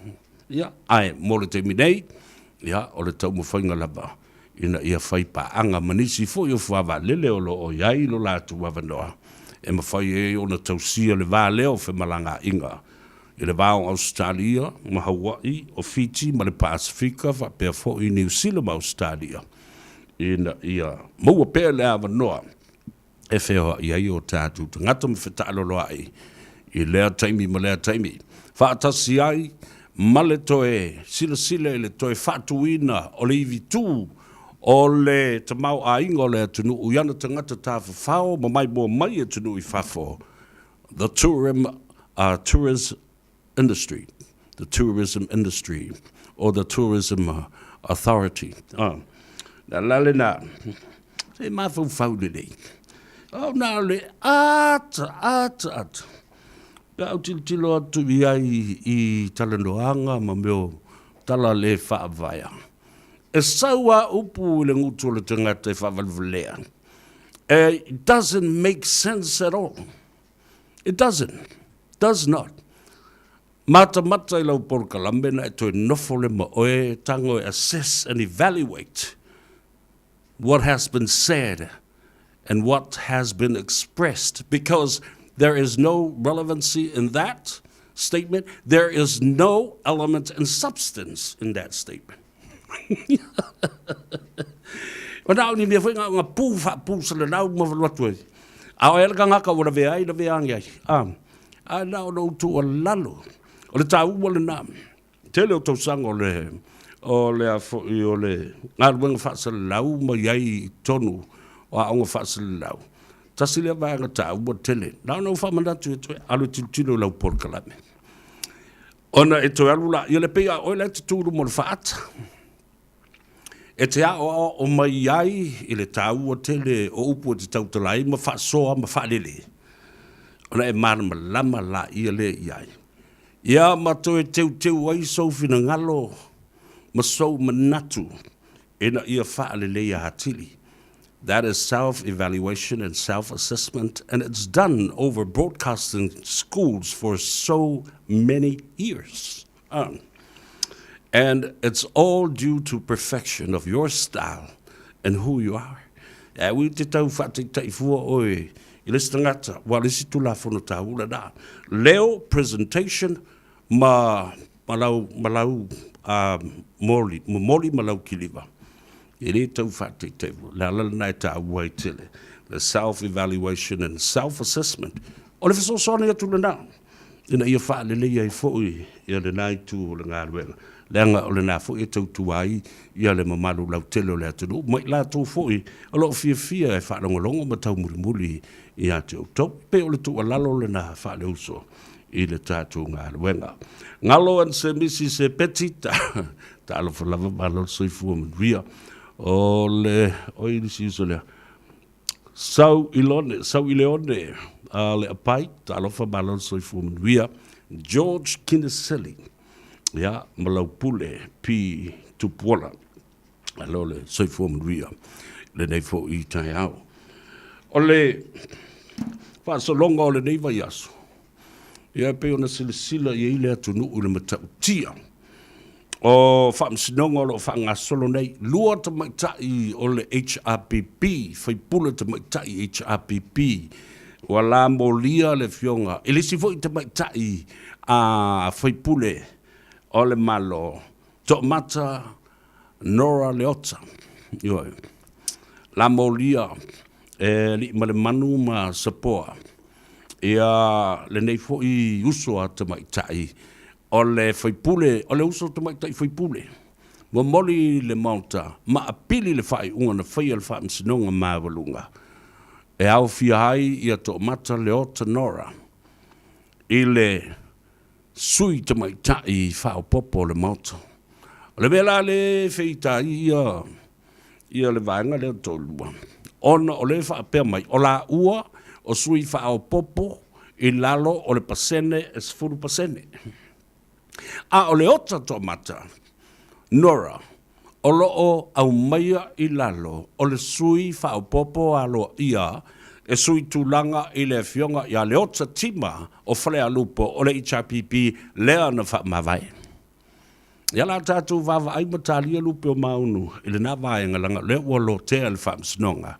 Ia, ae mo le taimi nei, ia, o le taumafaiga lava ina ia fai paaga ma nisi foi o fuavaalele o lo o i ai lo latou avanoa e mafai ai ona tausia le va lea o femalagaaiga. I le va o Ausetalia ma Hawaii, o Fiti ma le Pasefika faapea foi Niu Sila ma Ausetalia ina ia maua pea le avanoa e feoai ai o tatou tagata ma fetaaloloai i lea taimi ma lea taimi, faatasi ai ma le toe silasila i le toe faatuina o le ivi tū o le tamaoaiga o le atunuu i ana tagata tafafao ma maimoa mai i atunuu i fafo, the tourim, tourism industry, the tourism industry or the tourism authority. Ah, la la lena, se mafaufau lelei. Au na o le ata, ata, ata. Pe a ou tilotilo atu i ai i talanoaga ma mea o tala le faavaea. E sau a upu i le gutu o le tagata e faavalevalea. It doesn't make sense at all. It doesn't. Does not. Matamata i lau polokalame na e toe nofo le ma oe tago e assess and evaluate what has been said and what has been expressed because there is no relevancy in that statement. There is no element and substance in that statement. O na o ni mea foi nga nga pū wha pū sa le lau ma walu atu ai. A o ele kangaka ua lavea ai, lavea ange ai. A, a na o lou tu o lalo. O le tā ua le nā. Tele o tausaga o le, o le a foi o le galuega faasalalau ma i ai i totonu o aoga faasalalau. Tasi lea vaega taua tele. Na ona ou faamanatu e toe alu e tilotilo i lau polokalame. Ona e toe alu la, ia le pei a oe la e te tu i luma o le faata. E te aoao mai ai i le taua tele o upu e te tautala ai ma faasoa ma faalele. Ona e malamalama laia lea i ai. Ia ma toe teuteu ai sou finagalo ma sou manatu ina ia faaleleia atili. That is self-evaluation and self-assessment, and it's done over broadcasting schools for so many years. And it's all due to perfection of your style and who you are. E ui te tau whaataitai fua oe i le isi tagata, ua le isi Tulafono taua lena. Leo, presentation, ma, ma lau, ma lau moli, momoli ma lau kiliva. E le tau whaataitai fua. Le ala lena e taua ai tele. The self-evaluation and self-assessment. O le fesoasoani atu lena. Ina ia faalelei ai foi ia lena itu o le galuega, leaga o lena foi e tautua ai ia le mamalu lautele o le atunuu, ma i latou foi o lo o fiafia e faalogologo ma taumulimuli ia te outou. E pei o le tuualalo lena faaleuso i le tatou galuega. Galo and Semisi Sepeti, talofa lava, malo le soifua manuia. O le, oi le isi uso lea. Sau i lone, sau i le one a le apai, talofa malo le soifua manuia, George Kiniseli, ia, ma lau pule P. Tupuola. Malo le soifua manuia lenei foi i taeao. O le faasologa o lenei vaiaso, ia e pei ona silasila i ai le atunuu i le matautia o faamasinoga o lo o faagasolo nei. Lua tamaitai o le HRPP, faipule tamaitai HRPP, ua la molia le afioga i le isi foi tamaitai a faipule o le Malo, Toomata Nora Leota. Ioe. La molia e Aliimalemanu ma Sapoa ia lenei foi uso a tamaitai o le faipule, o le uso tamaitai faipule, momoli i le Maota ma apili le faaiuga na faia e le Faamasinoga Maualuga e aofia ai ia Toomata Leota Nora i le sui tamaitai faaopoopo o le Maota. O le mea la lea e feita ai ia ia le vaega lea toalua, ona o lea e faapea mai, o laua o sui faaopoopo i lalo o le pasene e 10%. A o le ota toamata, Nora, o lo o aumaia i lalo o le sui faaopoopo aloaia e sui tulaga i le afioga ia Leota Tima o Falealupo o le HRPP lea na faamavae. Ia la tatou vaavaai ma talia lupe o maunu i lena vaega leaga o lea ua lotea le faamasinoga.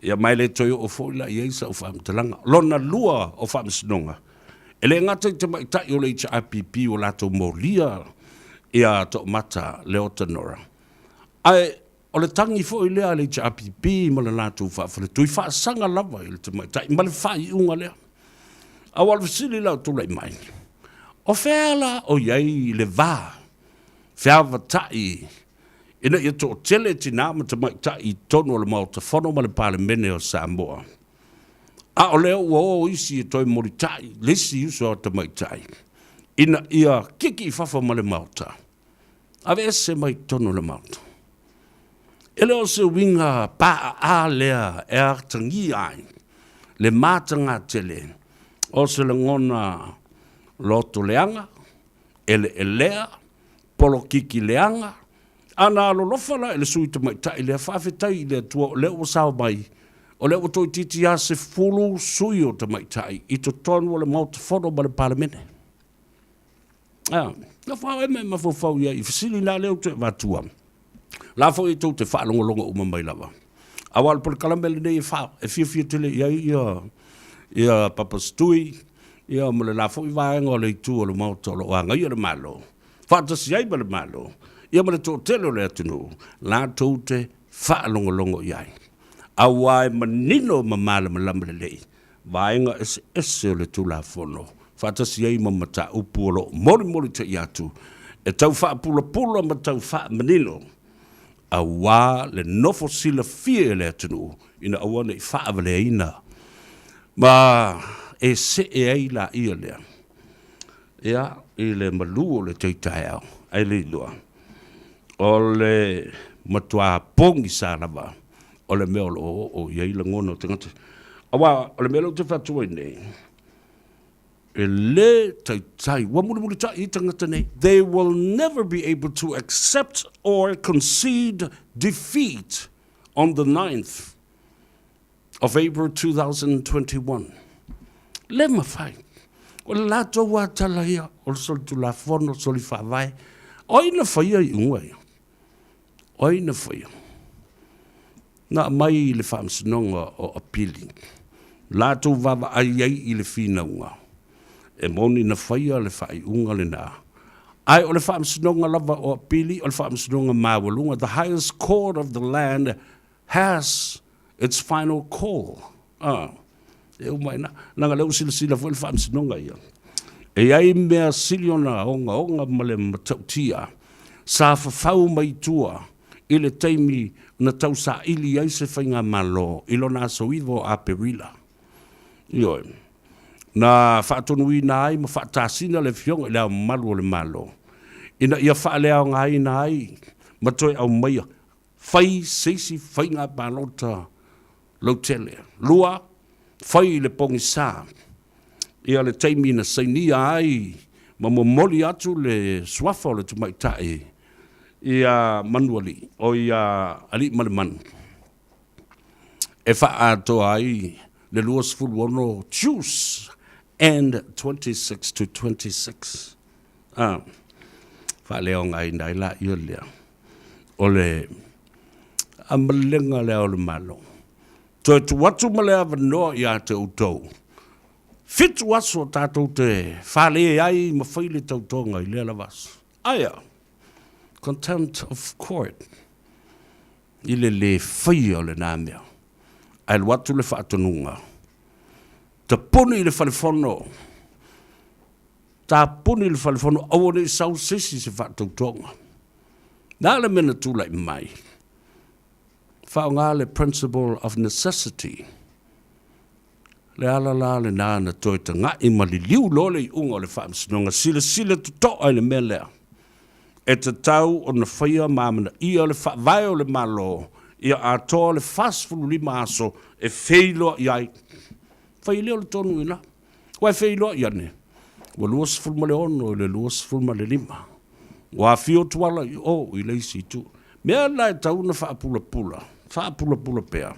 Ia ma e le toe oo foi la i ai sau faamatalaga. Lona lua o faamasinoga, E le gata i tamaitai o le HRPP ua latou molia ia Toomata Leota Nora, ae o le tagi foi lea a le HRPP ma le latou faafaletui faasaga lava i le tamaitai ma le faaiuga lea. Aua o le fesili la o tulai mai, o fea la o i ai le va feavatai ina ia toatele tinā ma tamaitai i totonu o le Maota Fono ma le Palemene o Samoa? A o lea ua o isi e toe molitai le isi uso a tamaitai ina ia kiki i fafo ma le Maota, aveese mai totonu o le Maota. E le o se uiga paaa lea e atagia ai le matagatele o se lagona loto leaga, eleelea, polokiki leaga, A na alolofa la i le sui tamaitai lea, faafetai i le Atua o lea ua sao mai, o lea ua toeitiiti lava 10 sui o tamaitai i totonu o le Maota Fono ma le Palemene. A, nofo lava oe ma e mafaufau i ai i fesili la lea ou te avatua. La foi e tou te faalogologo uma mai lava. Aua o le polokalame lenei e fa, e fiafia tele i ai ia, ia Papa Setui, ia ma le la foi vaega o le itu o le Maota o lo o agaia le Malo. faatasi ai ma le Malo, ia ma le toatele o le atunuu, latou te faalogologo i ai. Aua e manino ma malamalama lelei vaega eseese o le Tulafono, faatasi ai ma mataupu o lo o molimolitaia atu e tau faapulapula ma tau faamanino, aua le nofo silafia e le atunuu ina aua ne i faavaleaina ma e see ai laia lea. Ia, i le malu o le tai taeao, ae le iloa, o le matua pogisa lava o le mea o lo o oo i ai lagona o tagata. Aua o le mea lea ou te fai atu ai nei, e le taitai, ua mulimulitai ai tagata nei, they will never be able to accept or concede defeat on the 9th of April 2021. Le mafai. O le latou lava tala ia, o le solitulafono, solifaavae. O ai na faia iuga ia? O ai na faia? Na aumai i le faamasinoga o Apili. Latou vaavaai ai i le finauga. E moni na faia le faaiuga lena. Ae o le faamasinoga lava o Apili, o le faamasinoga maualuga, the highest court of the land has its final call. Ah, e uma ai na. Leaga lea ua silasila foi le faamasinoga ia. E i ai mea sili ona ogaoga ma le matautia sa fafau mai tua i le taimi na tausaili ai se faigamalo i lona aso 9 o Aperila. Ioe. Na faatonuina ai ma faatasina le Afioga i Le Ao Mamalu o le Malo ina ia faaleaogaina ai ma toe aumaia Fai se isi faiga palota lautele. 2, Fai i le pogisa ia le taimi na sainia ai ma momoli atu le suafa o le tamaitai ia Manualii, o ia Aliimalemanu, e faaatoa ai le 26 Jews and 26 to 26. A, faaleaogaina ai laia lea. O le amalega lea o le Malo. Toe tuu atu ma le avanoa ia te outou. Fitu aso tatou te fale ai ma fai le tautoga i lea lava aso. Aia, contempt of court i le le faia o lena mea. Ae alu atu le faatonuga, tapuni i le fale fono, tapuni le fale fono, aua ne i sau se isi i se faatautoga. Le a le mea na tulai mai? Faaaoga le principle of necessity. Le ala la lena na toe taga'i ma liliu loa le iuga o le Faamasinoga, silasila toto'a i le mea lea. E tatau ona faia ma amanaia le Faavae o le Malo ia atoa le 45 aso e feiloai ai. Fai lea o le tonu i ina. Ua e feiloai ane, ua 26 i le 25. Ua afio Tuala i o i le isi itu. Mea la e tatau ona faapulapula, faapulapula pea,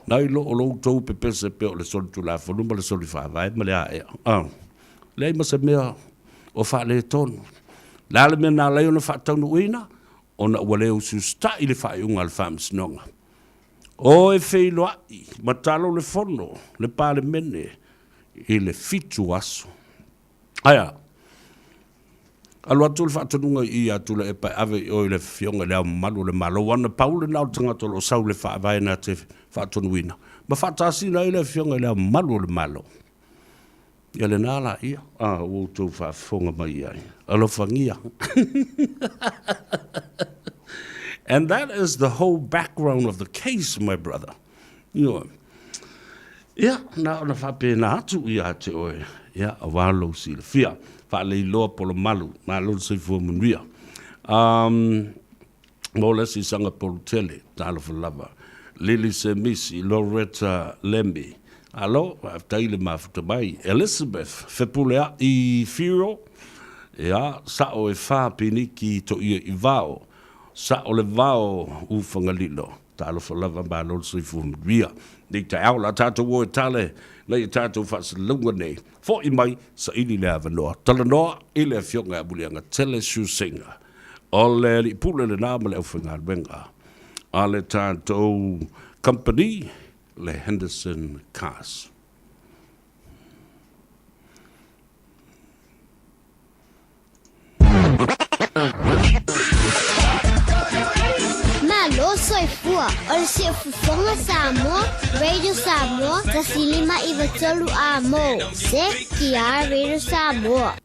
nai lo o lo outou pepese pea o le solitulafono ma le solifaavae ma le aea. A, leai ma se mea o faaletonu. Le a le mea na ala ai ona faataunuuina? Ona ua le usiusitai le faaiuga a le Faamasinoga. O e feiloai ma talo le Fono, le Palemene, i le fitu aso. Ae a? Alu atu le faatonuga i i ia Tuilaepa e ave i o i le Afioga i Le Ao Mamalu o le Malo, aua na pau lena o le tagata o lo o sau i le Faavae na te faatonuina ma faatasina ai le Afioga i Le Ao Mamalu o le Malo. Ia lena laia, a ua outou faafofoga mai i ai. Alofagia. And that is the whole background of the case, my brother. Ioe. Ia, na ona faapena atu ia te oe, ia, aua lou silafia. Faaleiloa Polomalu, malo le soifua manuia. Um, mo le isi saga polutele, talofa lava. Lily Semisi, Loretta Lemmy, alo, faafetai le mafuta mai. Elizabeth Fepuleai Whiro, ia, sao e fa piniki toia i vao, sao le vao u Fagalilo. Talofa lava malo le soifua manuia. Nei taeao la tatou o e tale nei e tatou faasalalauga nei. Fo'i mai saili le avanoa. Talanoa i le Afioga ia Muliagatele Shusinga. O le alii pule lena ma le aufaigaluega a le tatou company le Henderson Cars. Malo soifua o le siufofoga Samoa, Radio Samoa, 1593 amo. CTR Radio Samoa.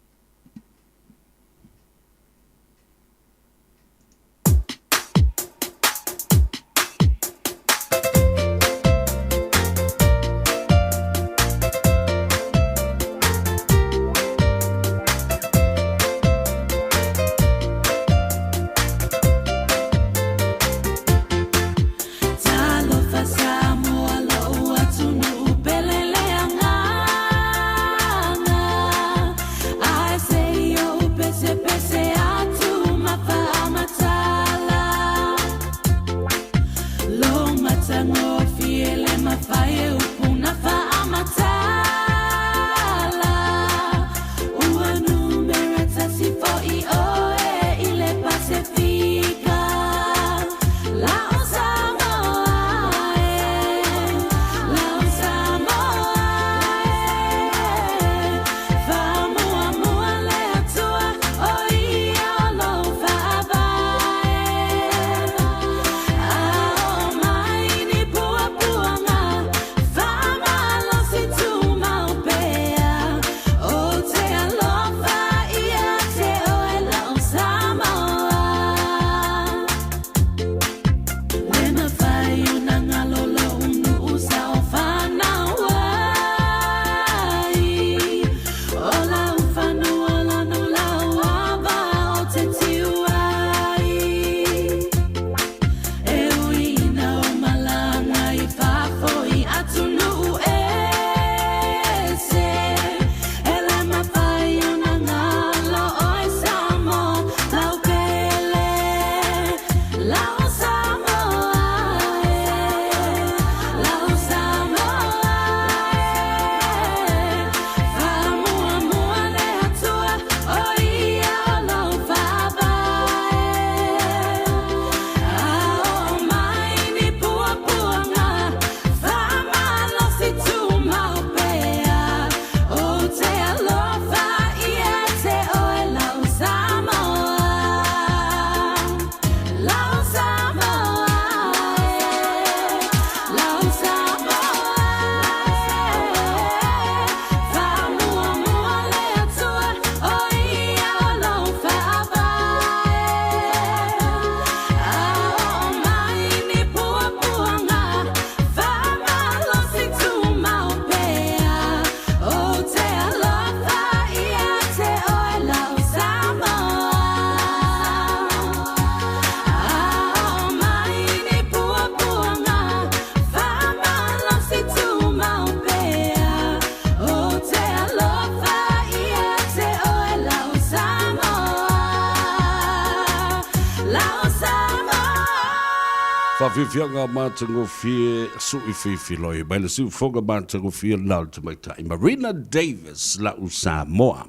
Faafiafiaga matagofie su'i fifiloi mai le siufoga matagofie lena o le tamaitai Marina Davis la'u Samoa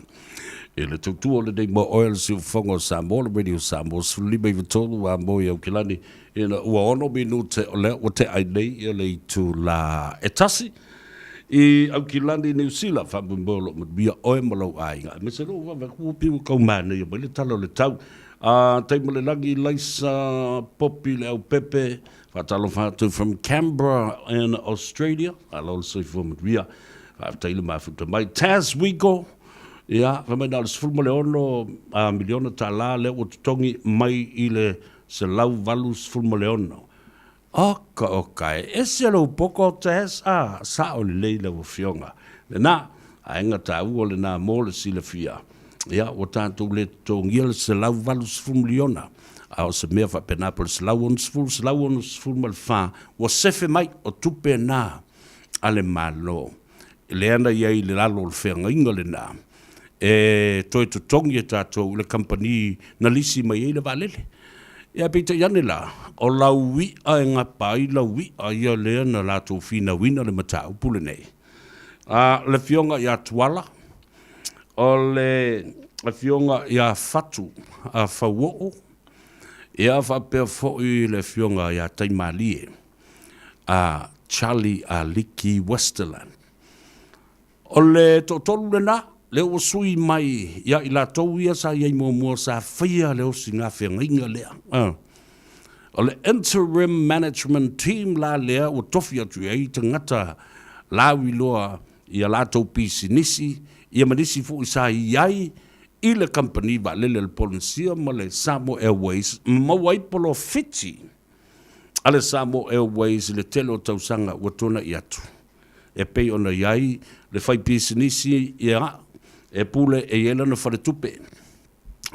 i le tautua o lenei moa oe le siufoga o Samoa le Radio Samoa 15 93 a mo i Aukilani ina ua 6 minute o lea ua tea ai nei ia le itula e tasi. I Aukilani, Niu Sila, faamoemoe o loo manuia oe ma lou aiga, aemaise lou vave atu ua pei ua tau manaia mai le tala o le tau. A Taimalelagi Laisa Popi Leaupepe, faatalofa atu from Canberra in Australia, malo le soifua manuia, faafetai le mafuta mai. Taz Wigo, ia, fai mai na o le $16 miliona tala lea ua totogi mai i le 186. Oka oka e ese lou poto Taz, a, sao lelei lau afioga. Lena, aega taua lena mo le silafia. Ia, ua tatou le totogia le $180 miliona, a o se mea faapena po o le 160, 164, ua sefe mai o tupe na a le Malo. Lea na i ai i le lalo o le feagaiga lena, e toe totogi e tatou i le kamupani na lisi mai ai le vaalele. Ia, peitai ane la, o lau i'a e gapa ai lau i'a ia lea na latou finauina le mataupu lenei. A le Afioga ia Tuala, o le Afioga ia Fatu Fauoo, ia faapea foi le Afioga ia Taimalie a Charlie Aliki Westerland. O le toatolu lena, lea ua sui mai ia i latou ia sa i ai muamua sa faia le osiga feagaiga lea. O le interim management team la lea ua tofi atu i ai tagata lauiloa i a latou pisinisi, ia ma nisi foi sa i ai i le kamupani vaalele a le Polynesia ma le Samoa Airways ma maua ai polofiti a le Samoa Airways i le tele o tausaga ua tuanai atu. E pei ona i ai le faipisinisi ia e pule e i ai lana faletupe,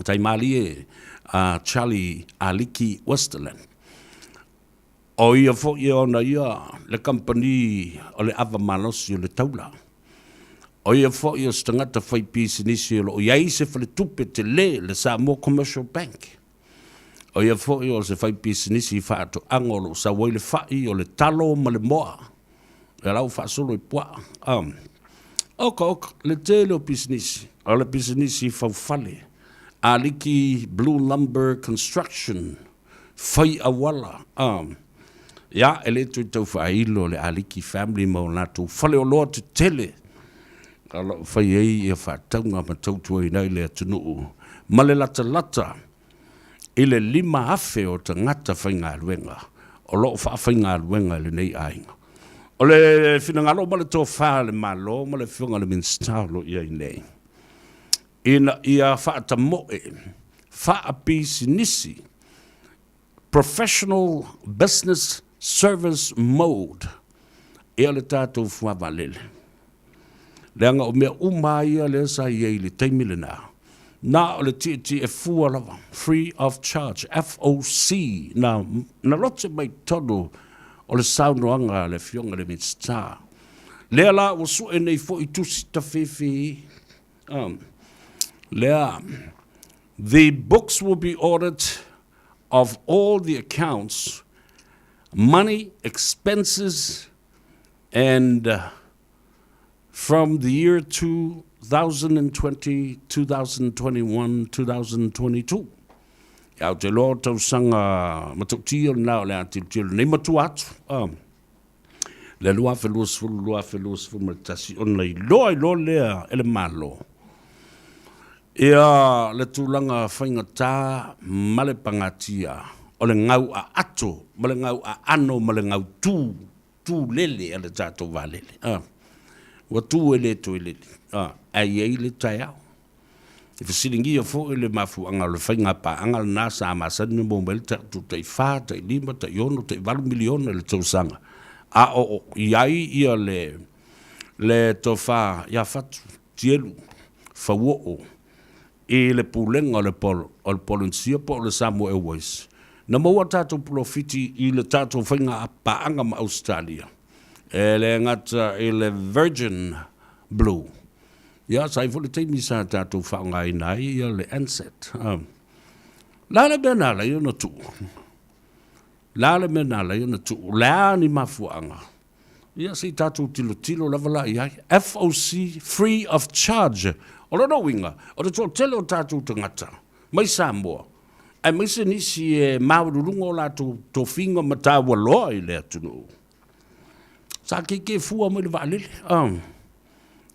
taimalie a Charlie Aliki Westerland. O ia foi e ona ia le kamupani o le ava malosi o le taula. O ia foi o se tagata faipisinisi o lo o i ai se faletupe tele, le Samoa Commercial Bank. O ia foi o se faipisinisi faatoaga o lo o sau ai le fai, o le talo ma le moa. Ia la ua faasolo i puaa. Oka oka, le tele o pisinisi, o le pisinisi faufale, Aliki Blue Lumber Construction, fai auala. Ia, e le toe tau faailo le Aliki family ma o latou faleoloa tetele o lo o fai ai ia faatauga ma tautuaina ai le atunuu ma le latalata i le 5,000 o tagata faigaluega o lo o faafaigaluega i lenei aiga. O le finagalo ma le tofa a le Malo ma le Afioga i le Minisita o lo o i ai nei, ina ia faatamoe faapisinisi, professional business service mode, ia le tatou fuavaalele. Leaga o mea uma lava ia lea sa i ai i le taimi lena, na o le tietie fua lava, free of charge, FOC, na, na lote mai totonu o le saunoaga a le Afioga i le Minisita. Lea la ua sue nei foi tusi tafefe, lea, the books will be ordered of all the accounts, money, expenses, and from the year 2020, 2021, 2022. Ia, ou te iloa o tausaga matautia lena o le a tilotilo nei matua atu. Le 2020, 2021, ona iloa ai loa lea e le Malo ia le tulaga faigata ma le pagatia o le gau aato ma le gau aano ma le gau tu tulele a le tatou vaalele. A, ua tu e le toe lele, a, ae i ai le taeao. E fesiligia foi le mafuaaga o le faiga paaga lena sa masani ona maua mai ai le tatou tai fa, tai lima, tai ono, tai valu miliona i le tausaga, a o i ai ia le, le tofa ia Fatu Tielu Fauoo i le pulega o le o le Polenisia po o le Samoa Airways, na maua a tatou polofiti i le tatou faiga paaga ma Ausetalia, e le gata i le Virgin Blue, ia sa i ai foi le taimi sa tatou faaaogaina ai ia le Ansett. O le a le mea na ala ai ona tuu? O le a le mea na ala ai ona tuu? O le a ni mafuaaga? Ia se i tatou tilotilo lava la i ai. FOC, free of charge. O lona uiga, o le toatele o tatou tagata mai Samoa, aemaise nisi e maualuluga o latou tofiga ma taua loa i le atunuu. Sa keikei fua mai le vaalele.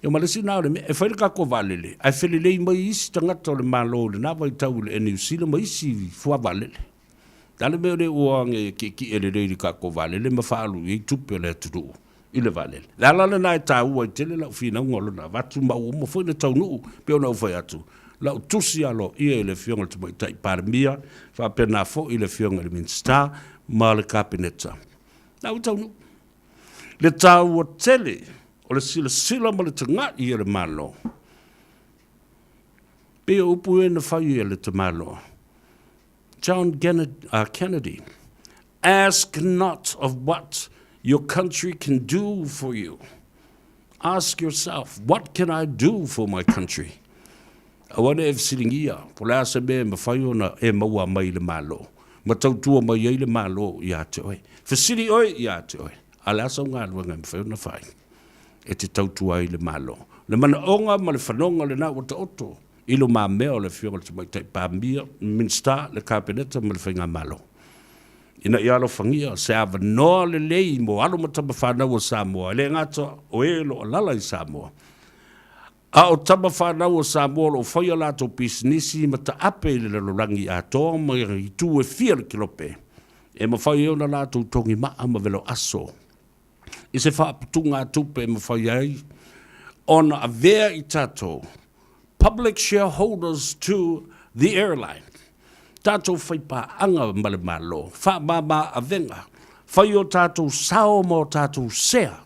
Ia ma le isi lena o le mea, e fai le tatou vaalele, ae felelei mai isi tagata o le Malo i lena vaitau i le Air New Zealand ma isi fuavaalele. O le a le mea lea ua age e tietie lelei i le tatou vaalele ma faaalu i ai tupe a le atunuu i le vaalele? O le ala lena e taua ai tele lau finauga o lona avatu ma ua uma foi ona taunuu, pei ona ou fai atu, lau tusi aloaia i le Afioga i le Tamaitai Palemia, faapena foi i le Afioga i le Minisita ma le Kapeneta. La ua taunuu. Le taua tele o le silasila ma le tagai a le Malo, pei o upu ia na fai e le tamaloa John Kennedy, Ask not of what your country can do for you. Ask yourself, what can I do for my country? Aua ne i e fesiligia, po o le a se mea e mafai ona e maua mai i le Malo, ma tautua mai ai le Malo ia te oe. Fesili oe ia te oe, a o le a sau galuega e mafai ona fai e te tautua ai i le Malo? Le manaoga ma le fanoga lena ua taoto i lumamea o le Afioga i le Tamaitai Palemia, Minisita, le Kapeneta ma le Faigamalo, ina ia alofagia se avanoa lelei mo alo ma tama fanau o Samoa, e le gata o e o lo o alaala i Samoa, A o tama fanau o Samoa o lo o fai a latou pisinisi ma taape i le lalolagi atoa ma itu e fia le kelope e mafai ai ona latou togi maa ma velo aso i se faaputugatupe e mafai ai ona avea i tatou public shareholders to the airline, tatou faipaaga ma le Malo, faamama avega, fai o tatou sao ma o tatou sea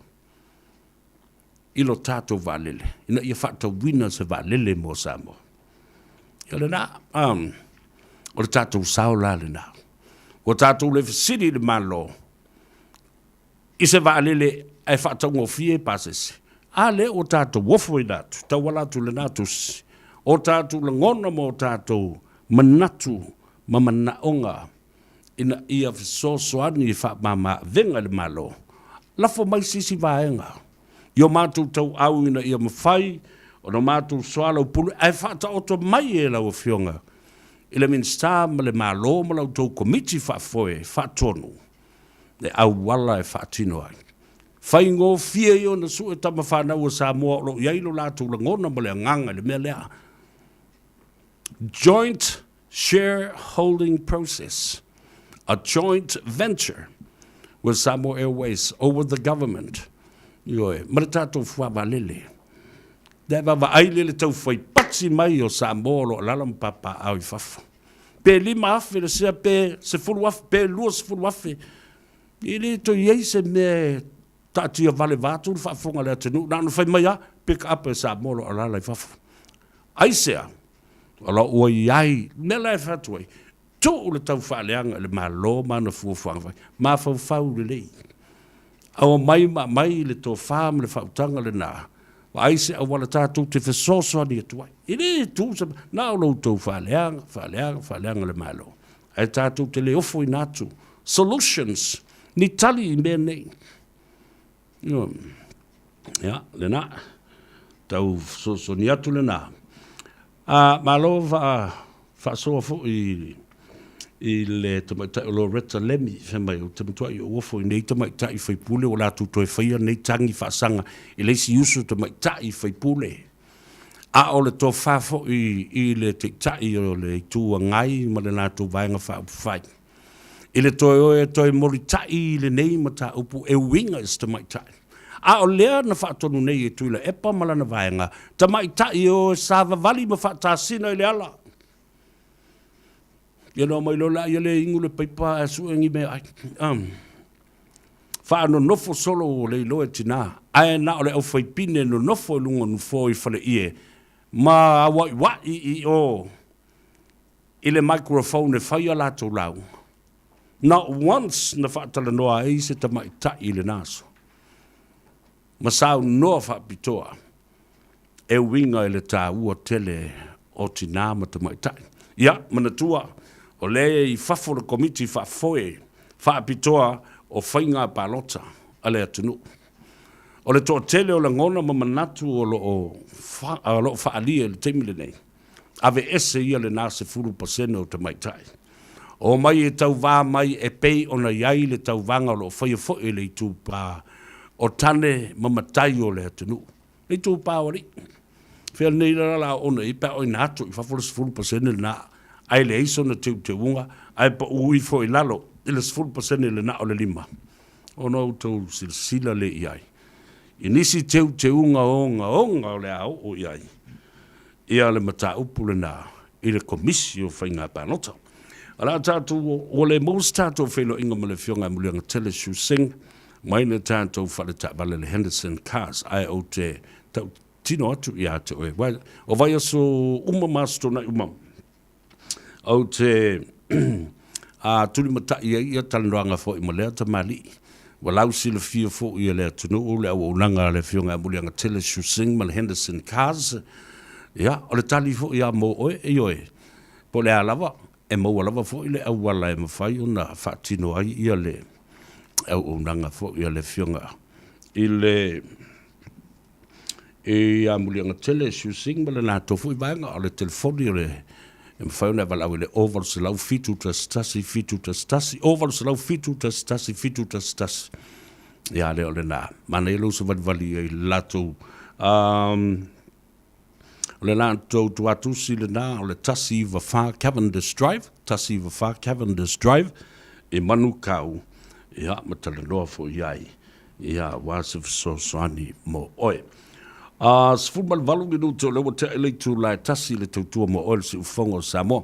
i lo tatou vaalele ina ia faatauina se vaalele mo Samoa. Ia lena, o le tatou sao la lena. Ua tatou le fesili i le Malo i se vaalele ae faataugofie pasese. A lea ua tatou ofoina atu, tauala atu i lena tusi, o tatou lagona ma o tatou manatu ma manaoga ina ia fesoasoani e faamama-avega i le Malo, lafo mai se isi vaega i o matou tauau ina ia mafai ona matou soalaupule ae faataoto mai e lau Afioga i le Minisita ma le Malo ma la outou Komiti Faafoe faatonu le auala e faatino ai. Faigofie ia ona sue tama fanau a Samoa o lo o i ai lo latou lagona ma le agaga i le mea lea. Joint Shareholding process, a joint venture with Samoa Airways or with the government, ioe, ma le tatou fuavaalele. Lea e vaavaai lea le tau fai pati mai o Samoa o lo o alaala ma papaaao i fafo. Pe 5,000 le sea, pe 10,000, pe 20,000, e le toe i ai se mea e taatia vale vaeatu le faafofoga a le atunuu, na ona fai mai lava, pick up e Samoa o lo o alaala i fafo. Aisea? O lo o ua i ai, mea la e fai atu ai, tuu le taufaaleaga i le Malo ma ana fuafuaga fai, mafaufau lelei. Aumai ma aumai le tofa ma le faautaga lena, vaai se auala tatou te fesoasoani atu ai. E le tu se, na o lo outou faaleaga, faaleaga, faaleaga le Malo. Ae tatou te le ofoina atu solutions, ni tali i mea nei. Ia, lena. Tau fesoasoani atu lena. A, malo faasoa foi i le tamaitai o Loretta Lemi, fai mai, ou te matuai ou ofo i nei tamaitai faipule ua latou toe faia nei tagi faasaga i le isi uso tamaitai faipule. A o le tofa foi i le Taitai o le Itu Agai ma le latou Vaega Faaupufai. I le toe o e toe molitai i lenei mataupu e uiga i se tamaitai. A o lea na faatonu nei e Tuilaepa ma lana vaega, tamaitai e o e savavali ma faatasina i le ala. Ia ona omai loa lea lea inu le paipa ae sue ni meaai. Faanonofo solo ua le iloa e tina, ae na o le aufaipine nonofo i luga o nofoa i faleie ma auaiuai i o i le microphone e fai a latou lauga. Not once na faatalanoa ai se tamaitai i lena aso ma saunoa faapitoa e uiga i le taua tele o tinā ma tamaitai. Ia, manatua, o lea e i fafo le Komiti Faafoe Faapitoa o Faiga Palota a le atunuu. O le toatele o lagona ma manatu o lo o faaalia i le taimi lenei, Aveese ia lena 10% o tamaitai. Omai e tauvā mai e pei ona i ai le tauvaga o lo o faia foi e le itupa O tane ma matai o le atunuu. Le itupa o alii. Fea lenei la la ona i pe a oina atu i fafo le 10% lena, ae leai sona teuteuga, ae pau ifo i lalo i le 10% lena o le 5. Ona outou silasila lea i ai i nisi teuteuga ogaoga o le a oo i ai ia le mataupu lena i le Komisi o Faiga Palota. O le a tatou, ua le maua se tatou feiloaiga ma le Afioga ia Muliagatele Shu Singh mai le tatou fale taavale le Henderson Cars, ae ou te tautino atu ia te oe, o vaiaso uma ma aso Toonai uma, Ou te tulimatai ai ia talanoaga foi ma lea tamalii. Ua lausilafia foi e le atunuu le auaunaga a le Afioga ia Muliagatele Shu Singh ma le Henderson Cars. Ia, o le tali foi ia mo oe, ioe, po o le a lava, e maua lava foi le auala e mafai ona faatino ai ia le auaunaga foi a le Afioga i le Ia Muliagatele Shu Singh ma le latou foi vaega, o le telefoni o le e mafai ona e valaau i le 0800 711 711, 0800 711 711. Ia lea o lena. Manaia lou savalivali ai i le latou o le latou tuatusi lena o le 194 Cavendish Drive, 194 Cavendish Drive i Manukau, ia ma talanoa foi i ai Ia, aua se fesoasoani mo oe. A 18 minute o lea ua tea i le itula e 1 i le tautua mo oe le siufofoga o Samoa.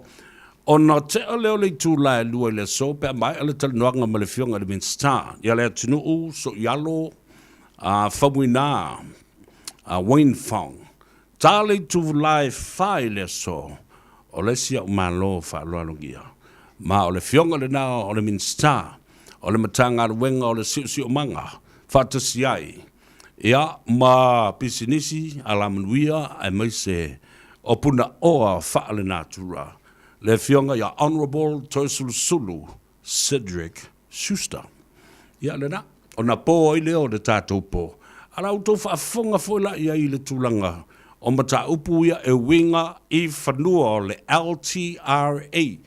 Ona tea lea o le itula e 2 i le aso pe a maea le talanoaga ma le Afioga i le Minisita ia le atunuu Soialo a Faumuina a Wayne Fong. Ta le itula e 4 i le aso o le isi au Malo faaaloalogia. Ma o le Afioga lena o le Minisita o le Matagaluega o le Siosiomaga faatasi ai ia ma pisinisi, alamanuia aemaise o punaoa faalenatura, le Afioga ia Honourable Toeolesulusulu Cedric Schuster. Ia lena, ona po ai lea o le tatou po. A la outou faafofoga foi la i ai i le tulaga o mataupu ia e uiga i fanua o le LTRA,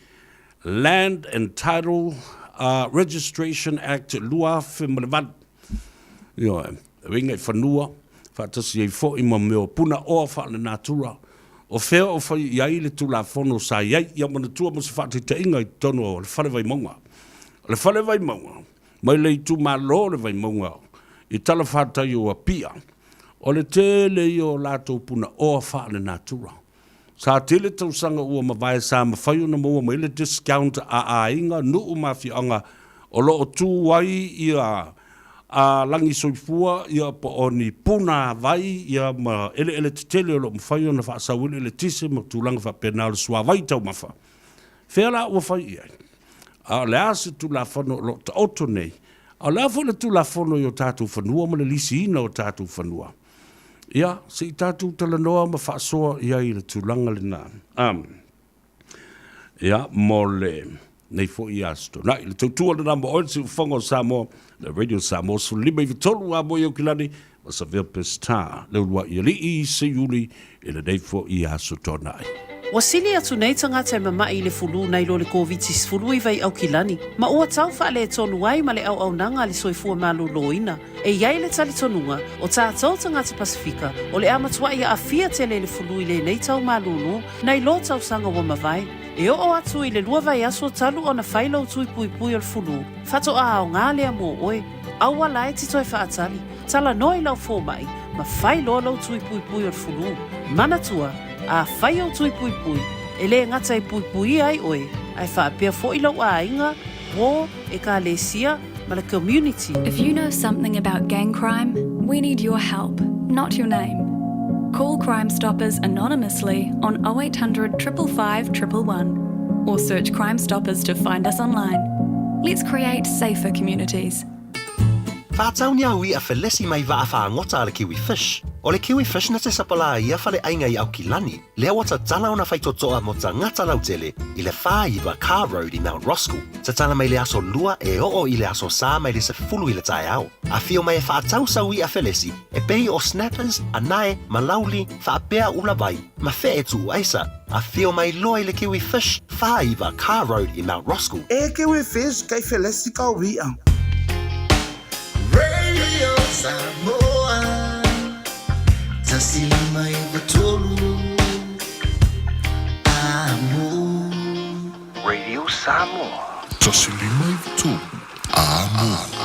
Land and Title Registration Act 2008. Ioe, e uiga i fanua, faatasi ai foi ma mea o punaoa faalenatura, o fea o fai i ai le Tulafono sa i ai. Ia manatua mo se faataitaiga i totonu o le Fale Vaimauga. O le Fale Vaimauga, mai le itumalo o le Vaimauga i talafatai o Apia, o le tele ia o latou punaoa faalenatura. Sa tele tausaga ua mavae sa mafai ona maua mai le discount a aiga, nuu ma afioaga o lo o tu ai ia a lagi soifua ia po o ni puna vai ia ma eleele tetele o lo o mafai ona faasau ai le eletise ma tulaga faapena o le suavai taumafa. Fea la ua fai i ai? A o le a se Tulafono o lo o taoto nei? A o le a foi le Tulafono i o tatou fanua ma le lisiina o tatou fanua? Ia, se i tatou talanoa ma faasoa i ai i le tulaga lena. Um, ia, mo le nei foi aso Toonai. Le tautua lena mo oe le siufofoga o Samoa, le Radio Samoa 15 93 a mo i Aukilani, ma Savea Pestar, le uluai alii i Seiuli i lenei foi aso Toonai. Ua sili atu nei tagata e mama'i i le fulu nai lo le Koviti-19 i Aukilani, ma ua tau faaletonu ai ma le auaunaga a le soifua maloloina. E i ai le talitonuga, o tatou tagata Pasefika, o le a matuai aafia tele i le fulu i lenei tau malūlū, nai lo tausaga ua mavae. E oo atu i le lua vaiaso talu ona fai lou tui puipui o le fulu, faatoa aoga lea mō oe. Aua la e te toe faatali, talanoa i lau fomai, ma fai loa lou tui puipui o le fulu. Manatua, a fai ou tui puipui, e le gata e puipuia ai oe, ae faapea foi lou aiga, uō, ekalesia, ma le community. If you know something about gang crime, we need your help, not your name. Call Crime Stoppers anonymously on 0800 555 111 or search Crime Stoppers to find us online. Let's create safer communities. Faatau ni au i'a felesi mai vaa faagota a le Kiwi Fish. O le Kiwi Fish na te sapalā ia faleaiga i Aukilani, lea ua tatala ona faitotoa mo tagata lautele i le 49 Carr Road i Mount Roskill. Tatala mai le aso Lua e oo i le aso Sa mai le 10 i le taeao. Afio mai e faatau sau i'a felesi e pei o snappers, anae, malauli, faapea ula vai, ma fe'e tuu aisa. Afio mai loa i le Kiwi Fish, 49 Carr Road i Mount Roskill. E Kiwi Fish kei felesi ka ui'a. Radio Samoa 153 Amo. Radio Samoa. 153 Amo.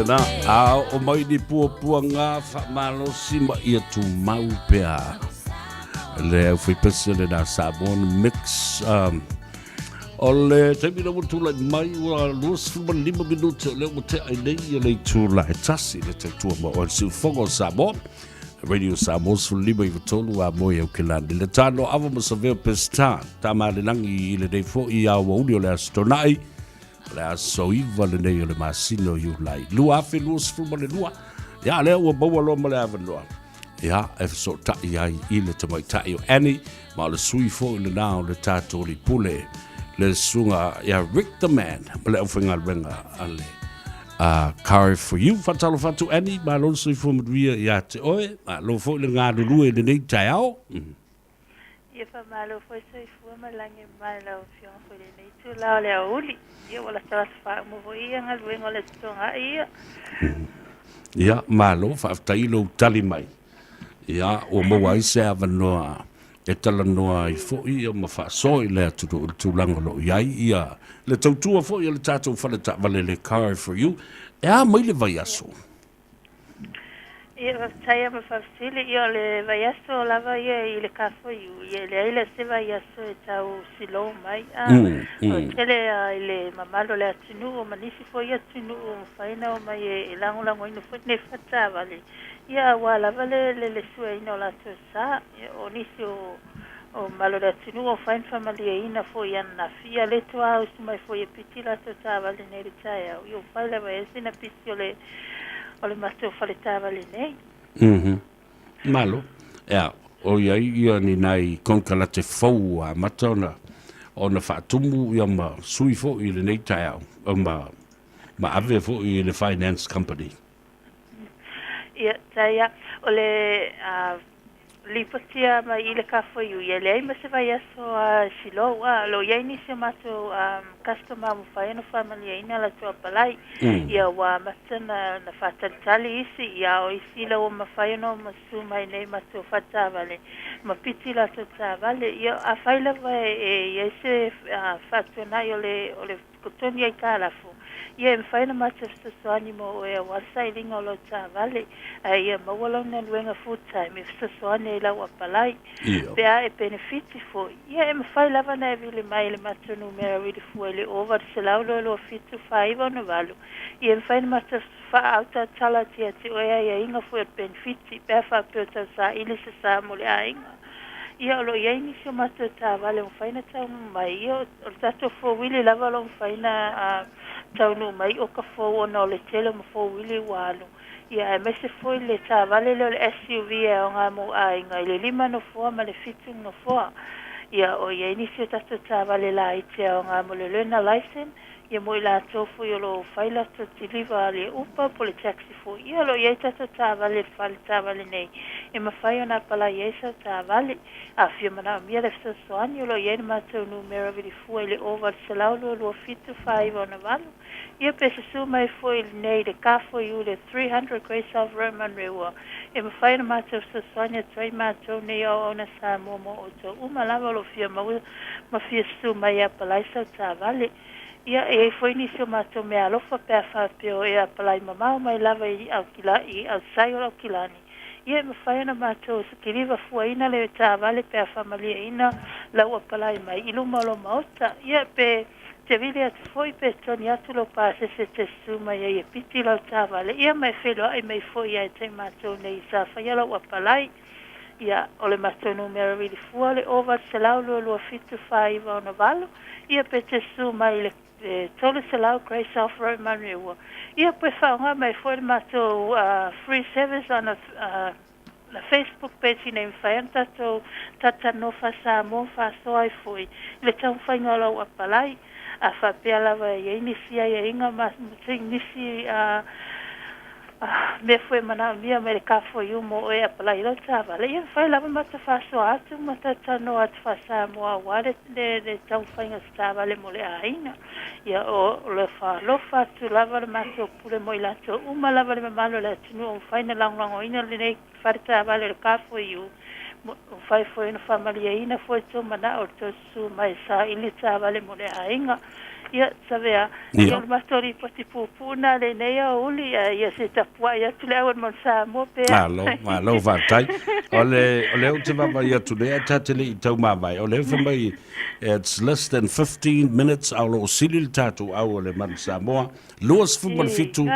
lena, a oo mai ni puapuaga faamalosi ma ia tumau pea. Le aufaipese lena Samoan Mix. O le taimi lea ua tulai mai ua 25 minute o lea ua tea ai nei ia le itula e tasi le tautua ma oe le siufogo o Samoa. Radio Samoa 15 i a moe au ke lani. Le tano ava ma savea Pestan, tā malelangi i lenei foi a ua uli o le aso tonai, o le aso iva lenei o le masina o Iulai. 2022, ia lea ua maua loa ma le avanoa. Ia, e fesootai ai i le tamaitai o Annie, ma o le sui foi lena o le tatou lipule, le susuga ia Rick the Man, ma le aufaigaluega a le Car for You. Faatalofa atu Annie, malo le soifua manuia ia te oe, malo foi le galulue i lenei taeao. Ia faamalo foi soifua ma lagi mai lau Afioga foi lenei itula o le aoauli. Ia ua latalata faauma foi ia galuega o le Aso Toonai ia. Ia, malo, faafetai i lou tali mai. Ia, ua maua ai se avanoa e talanoa ai foi ia ma faasoa i le atunuu i le tulaga o lo o i ai ia le tautua foi a le tatou fale taavale le Car for You. E a mai le vaiaso? Ia, faafetai lava ma faafesili. Ia, o le vaiaso lava ia i le Car4U, ia e leai la se vaiaso e tau silou mai. A, o le tele lava i le mamalu o le atunuu ma nisi foi atunuu ua mafai ona omai e lagolagoina foi lenei faletaavale, ia aua lava le le sueina o latou sa. Ia, o nisi o o mamalu o le atunuu ua mafai ona faamalieina foi i ananafi, ia le toe usu mai foi e piki latou taavale nei i le taeao, ia ua fai lava e sina pisi o le o le matou fale taavale nei. Mhm. Malo. Ea, o i ai ia ni nai konekarate fou ua amata ona ona faatumu ia ma sui foi i lenei taeao ma ma ave foi i le finance company. Ia, taia, o le a lipotia mai i le Car4U, ia leai ma se vaiaso a silou, a o lo o i ai nisi o matou customer ua mafai ona faamalieina latou apalai. Ia ua amata na na faatalitali isi, ia a o isi ila ua mafai ona susu mai nei matou faletaavale ma piti latou taavale. Ia afai lava e i ai se faatuanai o le o le totogi aitalafu, ia e mafai ona matou fesoasoani mo oe aua le sailiga o lau taavale, ae ia maua lau galuega full time e fesoasoani ai i lau apalai. Pe a e penefiti foi, ia e mafai lava ona e vili mai i le matou numera vili fua i le 0800 227 4968, ia e mafai ona matou faaautautala atu ia te oe aiaiga foi o le penefiti pe a faapea o tau saili se sa mo le aiga. Ia, o lo o i ai nisi o matou taavale ua mafai ona taunuu mai. Ia, o le tatou four-wheelie lava o lo o mafai ona taunuu mai oka fou ona o le tele o ma four-wheelie ua alu. Ia, aemaise foi le taavale lea o le SUV e aoga mo aiga i le lima nofoa ma le fitu nofoa. Ia, o i ai nisi o tatou taavale laiti e aoga mo le learner license, Ia mo i latou foi o lo o fai latou kiliva a le Uber po o le taxi foi, ia o lo o i ai tatou taavale i le fale taavale nei e mafai ona apalai ai sau taavale. A fia manaomia le fesoasoani, o lo o i ai le matou numera vilifua i le 0800 227 4968, ia pe susu mai foi i le Car4U i le 300 Grace Ave Road Manurewa e mafai ona matou fesoasoani atu ai matou nei auauna Samoa mo outou uma lava o lo o fia maua ma fia susu mai e apalai sau taavale. Ia, e i ai foi nisi o matou meaalofa pe a faapea o e apalai mamao mai lava i Aukila, i outside o Aukilani, ia e mafai ona matou kiliva fuaina le taavale pe a faamalieina lau apalai mai i luma o lou maota. Ia, pe te vili atu foi pe toni atu lou pasese e te susu mai ai e piti lau taavale, ia ma e feiloai mai foi ia te matou nei sa faia lau apalai. Ia, o le matou numera vili fua o le 0800 227 4968, ia pe te susu mai i le 300 Grace Off Road Manurewa. Ia pe faaaoga mai foi le matou free service on a Facebook page ina ia mafai ona tatou talatalanoa faa-Samoa ma faasoa ai foi i le taumafaiga o lau apalai. A faapea lava e i ai nisi aiaiga ma nisi mea foi e manaomia mai le Car4U mo oe e apalai lau taavale, ia mafai lava matou faasoa atu ma talatalanoa atu faa-Samoa aua le le taumafaiga o se taavale mo le aiga. Ia o le faalofa atu lava le matou pule mo i latou uma lava le mamalu o le atunuu ua mafai ona lagolagoina lenei fale taavale o le Car4U, ua mafai foi ona faamalieina foi le tou manao i le tou susu mai e saili taavale mo le aiga. Ia, Savea, ia o le matou lipoti puupuu lena lenei aoauli, ae ia se tapuai atu le au a le Manu Samoa pea. Malo, malo faafetai. O le, o lea ou te vaavaai atu nei, ae ta te le i taumavae, o lea fai mai, it's less than 15 minutes a o lo o sili le tatou au a le Manu Samoa, 27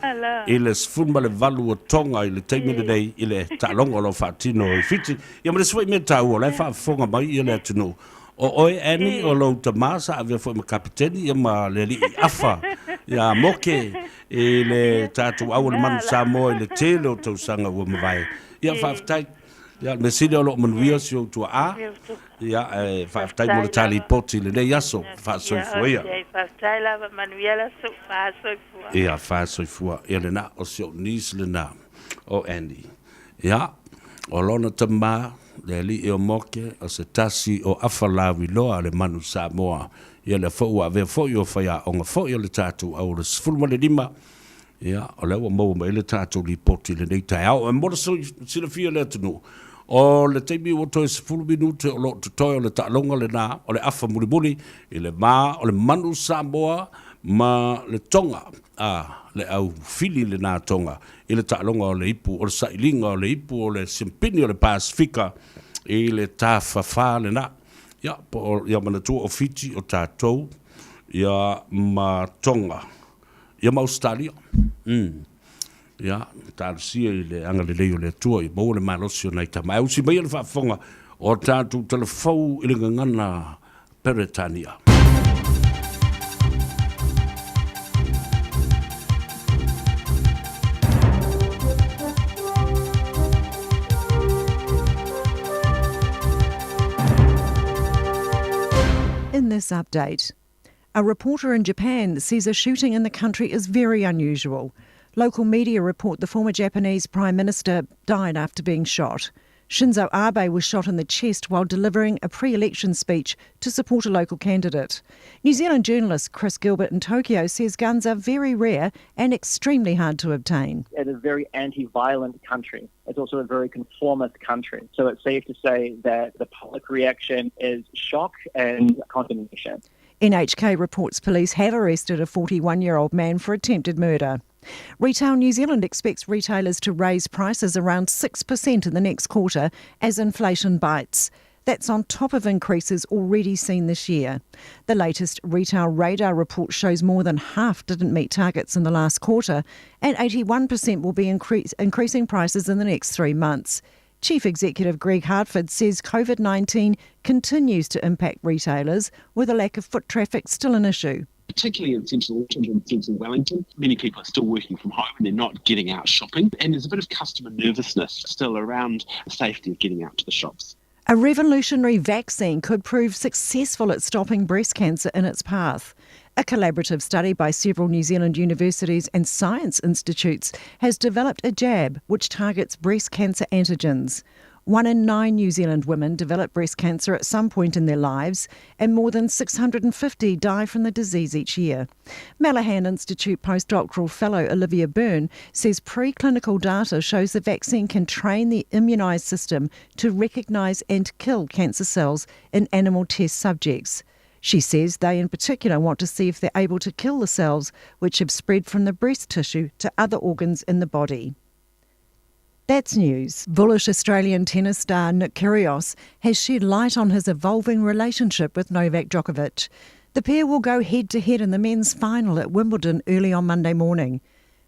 i le 18 o Tonga i le taimi lenei i le taaloga o lo o faatino i Fiti. Ia ma le isi foi mea taua, o la e faafofoga mai ia le atunuu, O oe Annie, o lou tama sa avea foi ma kapeteni ia ma le alii afa ia Moke i le tatou au o le Manu Samoa i le tele o tausaga ua mavae. Ia faafetai. Ia le mea sili o lo o manuia si ou tuaa. Ia e faafetai mo le ta lipoti i lenei aso. Faasoifua ia. Faafetai lava, manuia le aso. Faasoifua. Ia faasoifua. Ia lena, o si ou niece lena o Annie. Ia, o lona tama, le alii o Moke, o se tasi o afa lauiloa a le Manu Samoa. Ia, lea foi ua avea foi o faiaoga foi o le tatou au o le 15, ia, o lea ua maua mai ai le tatou lipoti i lenei taeao. E mo le silafia e le atunuu, o le taimi ua toe 10 minute o lo o totoe o le taaloga lena o le afa mulimuli i le va o le Manu Samoa ma le Tonga, a, le au fili lena Tonga i le taaloga o le ipu, o le sailiga o le ipu o le siampini o le Pasefika i le tafafā lena. Ia, po o, ia manatua o Fiti, o tatou, ia ma Tonga, ia ma Ausetalia. Mm. Ia, talosia i le agalelei o le Atua ia maua le malosi o nai tama. Ae usi maia le faafofoga o tatou talafou i le gagana Peretania. In this update, a reporter in Japan says a shooting in the country is very unusual. Local media report the former Japanese Prime Minister died after being shot. Shinzo Abe was shot in the chest while delivering a pre election speech to support a local candidate. New Zealand journalist Chris Gilbert in Tokyo says guns are very rare and extremely hard to obtain. It's a very anti violent country. It's also a very conformist country. So it's safe to say that the public reaction is shock and condemnation. NHK reports police have arrested a 41 year old man for attempted murder. Retail New Zealand expects retailers to raise prices around 6% in the next quarter as inflation bites. That's on top of increases already seen this year. The latest Retail Radar report shows more than half didn't meet targets in the last quarter, and 81% will be increase, increasing prices in the next three months. Chief Executive Greg Hartford says COVID 19 continues to impact retailers, with a lack of foot traffic still an issue particularly in central Auckland and central Wellington. Many people are still working from home and they're not getting out shopping. And there's a bit of customer nervousness still around the safety of getting out to the shops. A revolutionary vaccine could prove successful at stopping breast cancer in its path. A collaborative study by several New Zealand universities and science institutes has developed a jab which targets breast cancer antigens. One in nine New Zealand women develop breast cancer at some point in their lives, and more than 650 die from the disease each year. Malahan Institute postdoctoral fellow Olivia Byrne says preclinical data shows the vaccine can train the immunised system to recognise and kill cancer cells in animal test subjects. She says they in particular want to see if they're able to kill the cells which have spread from the breast tissue to other organs in the body. That's news. Bullish Australian tennis star Nick Kyrgios has shed light on his evolving relationship with Novak Djokovic. The pair will go head to head in the men's final at Wimbledon early on Monday morning.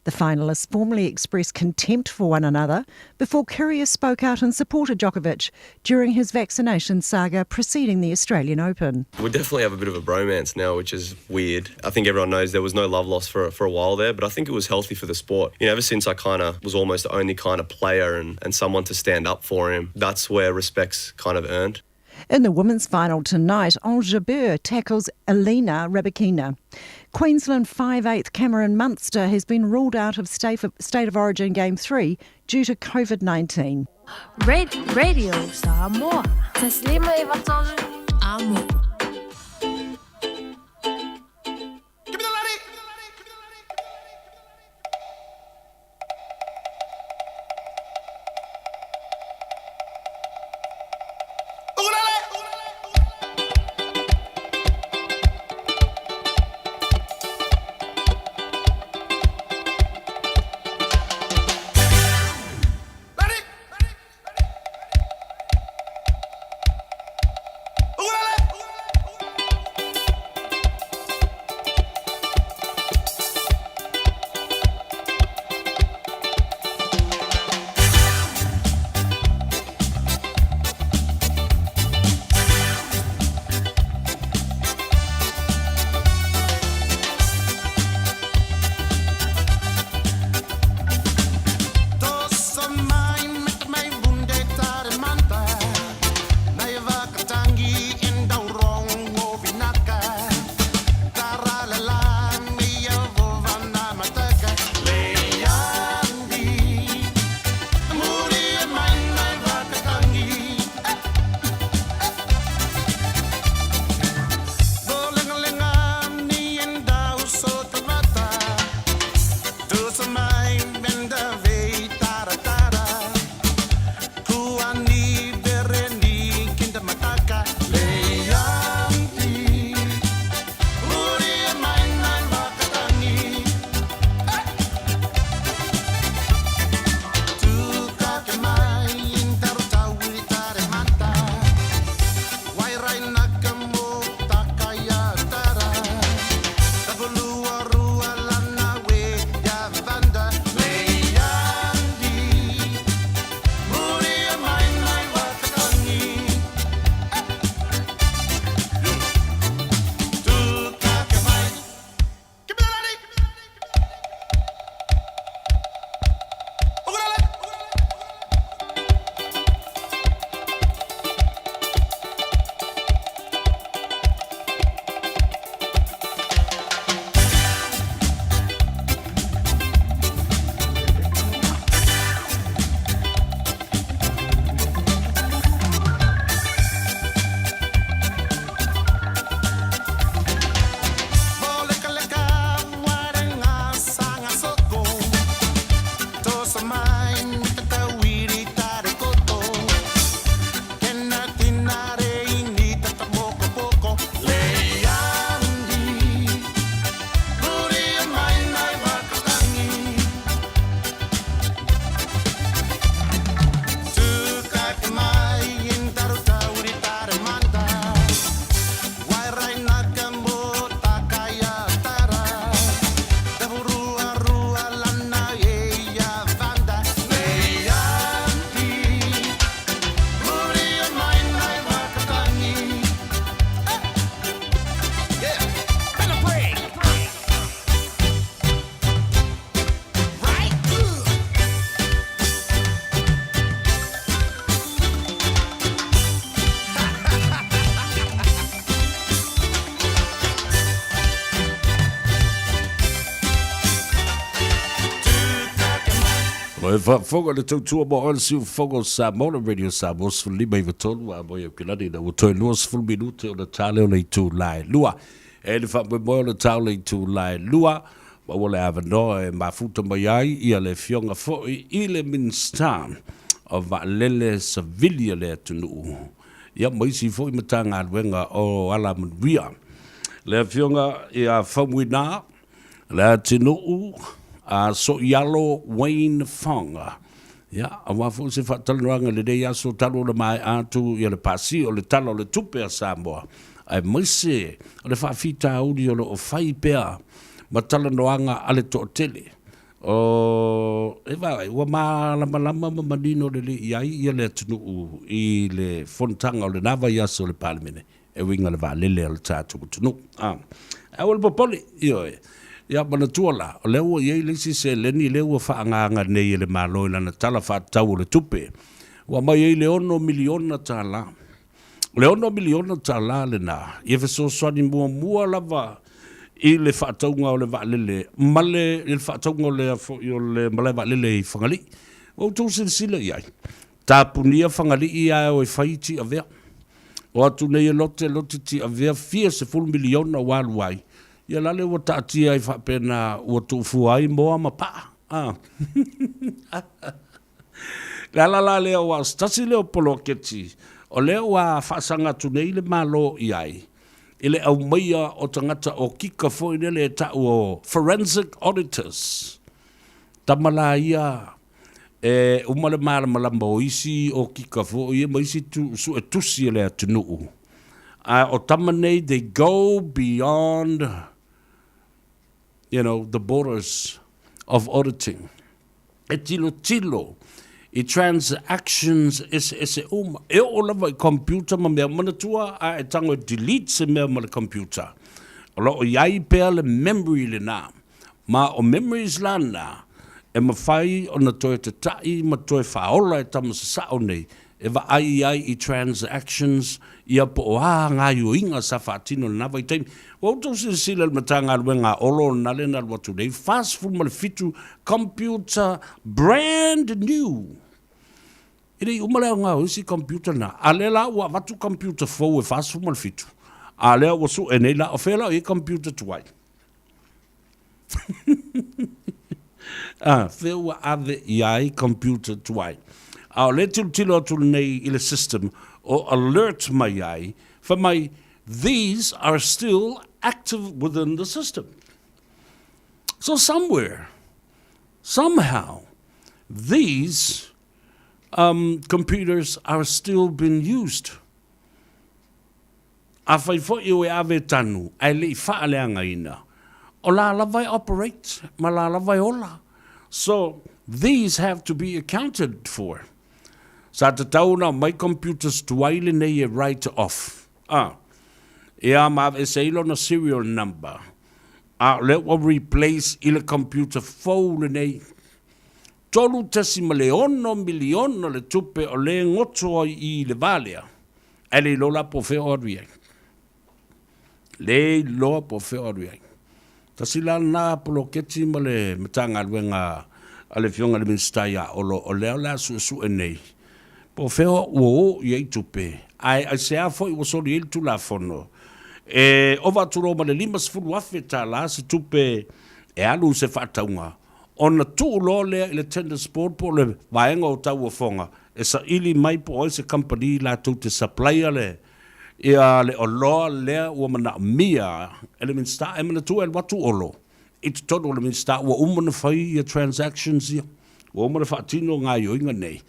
The finalists formally expressed contempt for one another before Kyrgios spoke out and supported Djokovic during his vaccination saga preceding the Australian Open. We definitely have a bit of a bromance now, which is weird. I think everyone knows there was no love lost for, for a while there, but I think it was healthy for the sport. You know, ever since I kind of was almost the only kind of player and, and someone to stand up for him, that's where respect's kind of earned. In the women's final tonight, Ons Jabeur tackles Elena Rybakina. Queensland 5'8 Cameron Munster has been ruled out of State of, State of Origin Game 3 due to COVID 19. Radio Samoa. Amo. E faafofoga le tautua mo oe le siufofoga o Samoa, le Radio Samoa 15 93 a moi Aukilani ina ua toe 20 minute ona ta lea o le itula e lua. E le faamoemoe o le ta o le itula e lua, maua le avanoa e mafuta mai ai ia le afioga foi i le Minisita o Vaalele Savili a le atunuu, ia ma isi foi Matagaluega o Alamanuia. Le afioga ia Faumuina Leatinuu a Soialo Wayne Fong. Ia, aua foi se faatalanoaga i lenei aso talu ona maea atu ia le pasi o le Tala o le Tupe a Samoa, aemaise o le faafitauli o lo o fai pea ma talanoaga a le toatele. O, e vaai, ua malamalama ma manino lelei i ai ia le atunuu i le fonotaga o lena vaiaso o le Palemene, e uiga i le vaalele a le tatou atunuu. A, aua le popole, ioe. Ia, manatua la, o lea ua i ai le isi seleni lea ua faaagaaga nei e le Malo i lana Tala Faatatau o le Tupe, ua aumai ai le $6 miliona tala. O le $6 miliona tala lena, ia fesoasoani muamua lava i le faatauga o le vaalele ma le, i le faatauga o le, foi o le malae vaalele i Fagalii. Ua outou silasila i ai, tapunia Fagalii ae o e fai Tiavea. O atu nei e lote, lote Tiavea fia sefulu miliona ua alu ai, ia la lea ua taatia ai faapena ua tuufua ai moa ma paa. A. Le ala la lea aua o se tasi lea o poloketi o lea ua faasaga atu nei le Malo i ai i le aumaia o tagata okika foi lele e tau o forensic auditors. Tama la ia E uma le malamalama o isi okika foi ia ma isi suetusi a le atunuu, a o tama nei they go beyond you know the borders of auditing. E tilotilo i transactions eseese uma, e oo lava i computer ma mea, manatua a e tago e delete se mea ma le computer, o lo o i ai pea le memory lena. Ma o memories la na, e mafai ona toe tataʻi ma toe faaola e tama sasao nei e vaai ai i transactions ia po o a gaioiga sa faatino i lena vaitaimi. Ua outou silasila i le Matagaluega a Olo lena lea na alu atu nei, 47 computer brand new. E le i uma le aoga o isi computer na, a lea la ua avatu computer fou e 47, a lea ua sue nei la, o fea la o i ai computer tuai? A, fea ua ave i ai computer tuai. A o lea tilotilo atu lenei i le system o alert mai ai, fai mai, these are still active within the system. So somewhere, somehow, these um, computers are still being used. Afai foi o e ave tanu ae le i faaleagaina, o la lava e operate ma la lava e ola. So, these have to be accounted for. Sa tatau ona aumai computers tuai lenei e write off. A, ia ma aveese ai lona serial number, a o lea ua replace i le computer fou lenei. $3.6 miliona le tupe o lea e goto ai i le va lea. Ae le iloa la po o fea o alu i ai. Le iloa po o fea o alu i ai. Tasi la lena poloketi ma le Matagaluega a le Afioga i le Minisita ia Olo, o lea o le a suesue nei, po o fea ua o i ai tupe, ae aisea foi ua soli ai le Tulafono, e ova atu loa ma le $50,000 se tupe e alu i se faatauga, ona tuu loa lea i le Tenders Board po o le vaega o tauofoga e saili mai po o ai se kamupani latou te supplier le ia le oloa lea ua manaomia e le Minisita. Ae manatua e alu atu Olo i totonu o le Minisita ua uma ona fai ia transactions ia, ua uma ona faatino gaoioiga nei,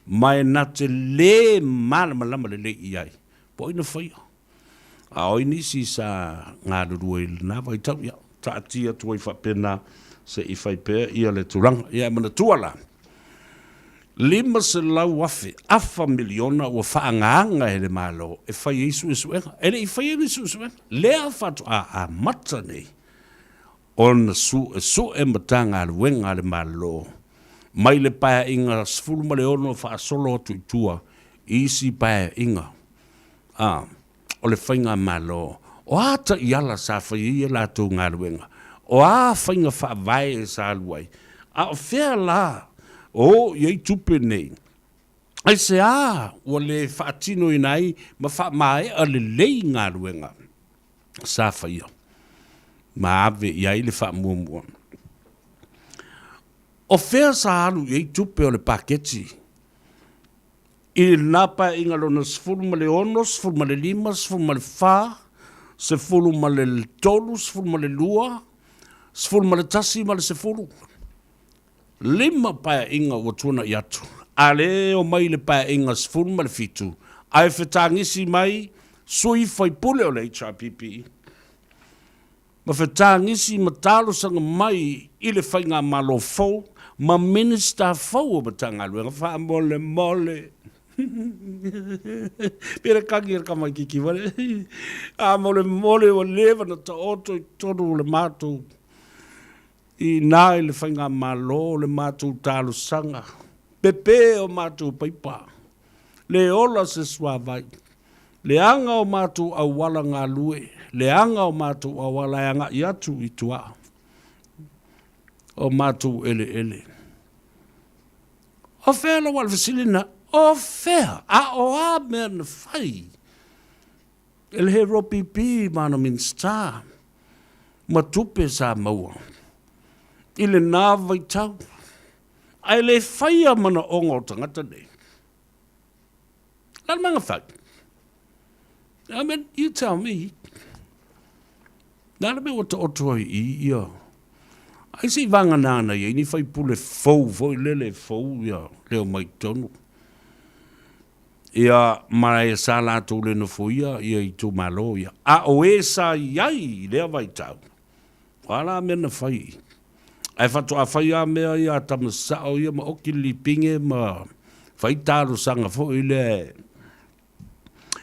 ma e na te le malamalama lelei i ai po o ai na faia. A o ai nisi sa galulue i lena vaitau, ia, taatia atu ai faapena se i fai pea ia le tulaga. Ia e manatua la, 500,000, afa miliona ua faaagaaga e le Malo e fai ai suesuega. E le i faia ni suesuega. Lea faatoa amata nei ona suesue Matagaluega a le Malo mai le Paeaiga 16 faasolo atu i tua i isi Paeaiga. A, o le faigamalo, o a taiala sa fai ai a latou galuega? O a faiga faavae sa alu ai? A o fea la? O oo i ai tupe nei? Aisea ua le faatinoina ai ma faamaea lelei galuega sa faia ma ave i ai le faamuamua? O fea sa alu i ai tupe o le paketi i lena paeaiga lona 16, 15, 14, 13, 12, 11 ma le 10? 5 paeaiga ua tuanai atu, a le omai i le paeaiga 17 ae fetagisi mai sui faipule o le HRPP ma fetagisi ma talosaga mai i le faigamalo fou ma Minisita fou o Matagaluega faamolemole. Pei le kagi a le tamaitiiti fale, faamolemole ua leva ona taoto i totonu o le matou I ina i le Faigamalo le matou talosaga, pepe o matou paipa, le ola se suavai, leaga o matou auala galue, leaga o matou auala e agai atu i tua o matou eleele. O fea lau ala fesili lena? O fea? A o a mea na fai e le HRPP ma ana Minisita ma tupe sa maua i lena vaitau, ae le faia manaoga o tagata nei. O le a le mea na fai? I mean, you tell me. O le a le mea ua taoto ai i i ia? Ai se i vagana ana i ai ni faipule fou foi lele fou ia leo mai totonu. Ia, ma e sa latou le nofoia ia itumalo ia. A o e sa i ai i lea vaitau, o a la mea na fai? Ae faatoa fai lava mea ia a tama sao ia ma oki le lipine ma fai talosaga foi lea e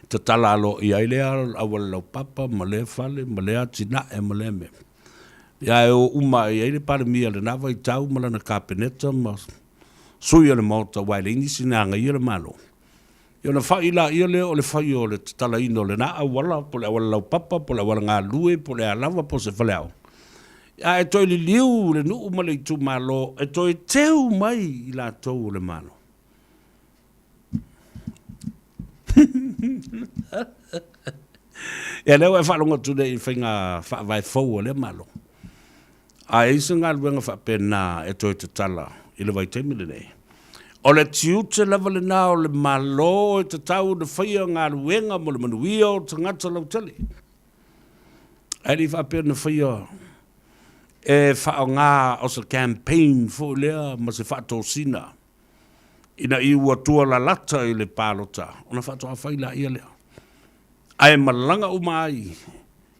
tatala aloaia ai lea auala laupapa ma lea fale ma lea atinae ma lea mea. Ia e o uma i ai le Palemia i lena vaitau ma lana Kapeneta ma sui o le Maota aua e leai nisi na agaia le Malo. Ia ona fai laia lea o le fai o le tatalaina o lena auala, po o le auala laupapa, po o le auala galue, po o le a lava, po o se faleaoga. Ae toe liliu le nuu ma le itumalo e toe teu mai i latou o le Malo. Ia lea ua e faalogo atu nei i faiga faavae fou a lea Malo. A i ai se galuega faapena e toe tatala i le vaitaimi lenei, o le tiute lava lena o le Malo e tatau ona faia galuega mo le manuia o tagata lautele. Ae le i faapea na faia e faaaoga o se campaign foi lea ma se faatosina ina i ua tualalata i le palota ona faatoa fai laia lea. Ae malaga uma ai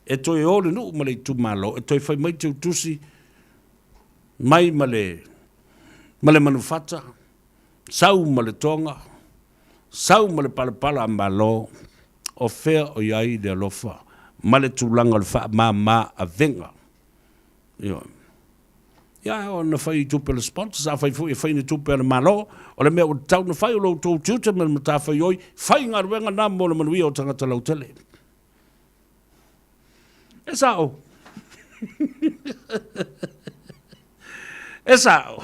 e toe o le nuu ma le itumalo e toe fai mai teutusi mai ma le ma le manufata, sau ma le toga, sau ma le palapala a Malo, o fea o i ai le alofa ma le tulaga o le faamama avega. Ioe. Ia, ona fai i tupe a le sponsors, afai foi e fai ni tupe a le Malo, o le mea ua tatau ona fai, o lo outou tiute ma le matafaioi, fai galuega na mo le manuia o tagata lautele. E sao. E sao.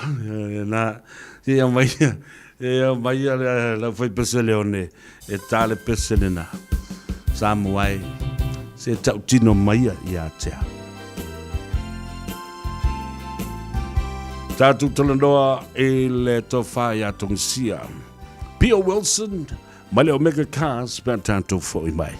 Na, se ia mai, ia mai le lau fai pese leone, e tā le pese lena. Samoa e, se tautino mai ia te au. Tātou talanoa i le tofa ia Tongisia. P.O. Wilson, Mai le Omega Cars pe a tātou foi mai.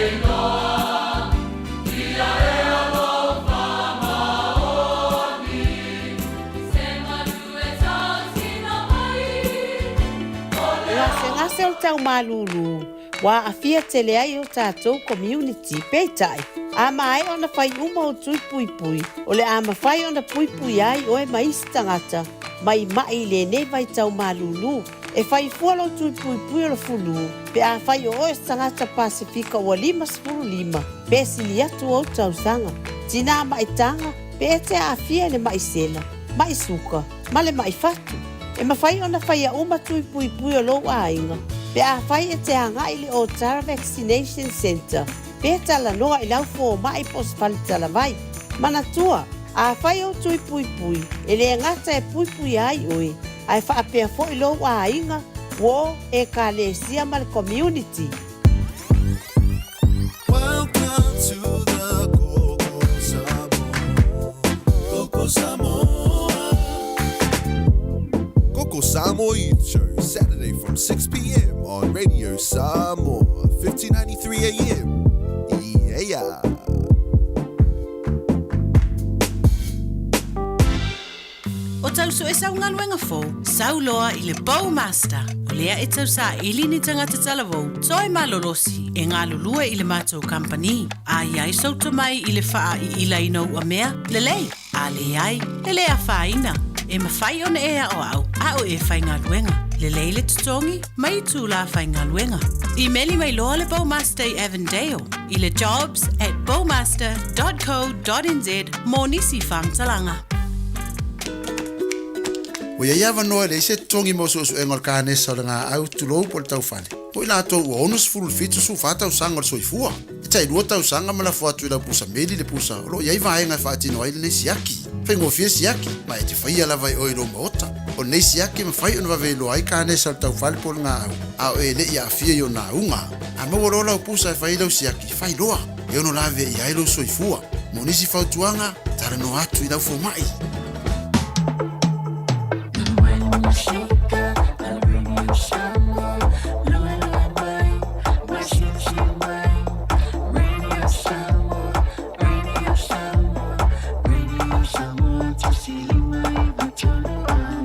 O gasegase o le tau malūlū ua aafia tele ai o tatou community. Peitai, a maea ona fai uma ou tui puipui, o le a mafai ona puipuia ai oe ma isi tagata mai ma'i i lenei vaitau malūlū. E fai fua lou tui puipui o le fulu pe afai o oe o se tagata Pasefika ua 55 pe sili atu ou tausaga, tinā maitaga, pe e te aafia i le ma'i sela, ma'i suka, ma le ma'i fatu. E mafai ona faia uma tui puipui o lou aiga pe afai e te agai i le Otara Vaccination Centre pe talanoa i lau foma'i po o se fale talavai. Manatua, afai ou tui puipui, e lē gata e puipuia ai oe, ae faapea fo'i lou aiga, uō, ekalesia ma le community. Welcome to the Koko Samoa. Koko Samoa. Koko Samoa Youth Show, Saturday from 6 p.m. on Radio Samoa, 1593 AM. Yeah. O tau sue sau galuega fou, sau loa i le Bowmaster. O lea e tau saili ni tagata talavou, toe malolosi, e galulue i le matou kamupani. A i ai sou tomai i le faa'ii'ilaina o ua mea, lelei, a leai, e le afaina. E mafai ona e aoao a o e faigaluega. Lelei le totogi, ma itulā faigaluega. Imeli mai loa le Bowmaster i Avondale i le jobs at bowmaster dot co dot nz mo nisi faamatalaga. Ua i ai avanoa e leai se totogi mo suesuega o le kanesa o le gaau, tulou po o le taufale, mo i latou ua 67 14 tausaga o le soifua. E tailua tausaga ma lafo atu i lau pusa meli le pusa o lo o i ai vaega e faatino ai lenei siaki. Faigofie siaki, ma e te faia lava e oe i lou maota. O lenei siaki e mafai ona vave iloa ai kanesa o le taufale po o le gaau, a o e le i aafia i ona auga. A maua loa lau pusa e fai ai lau siaki, fai loa! E ono lavea i ai lou soifua. Mo nisi fautuaga, talanoa atu i lau fomai.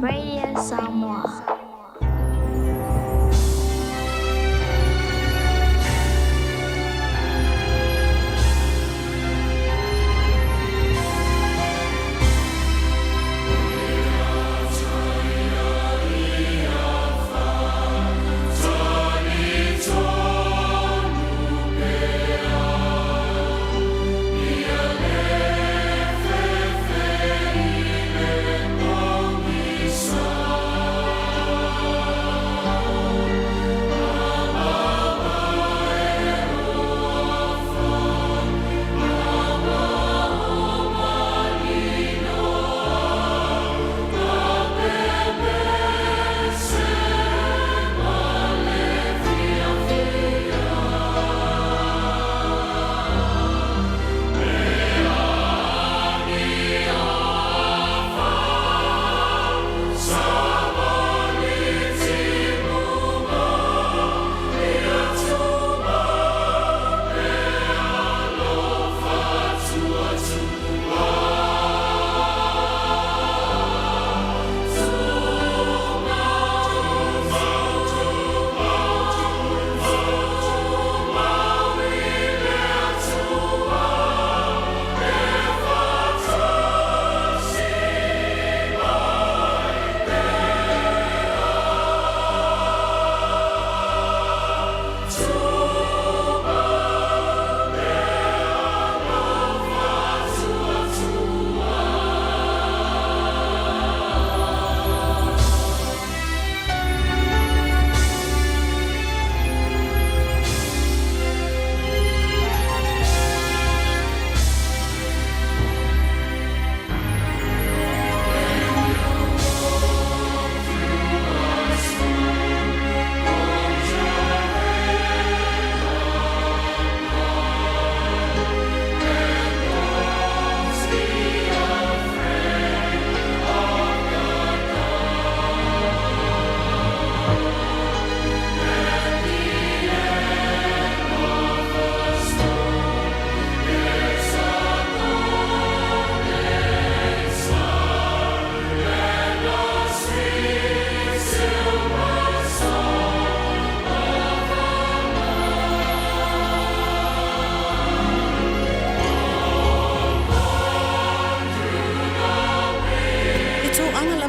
Radio Samoa.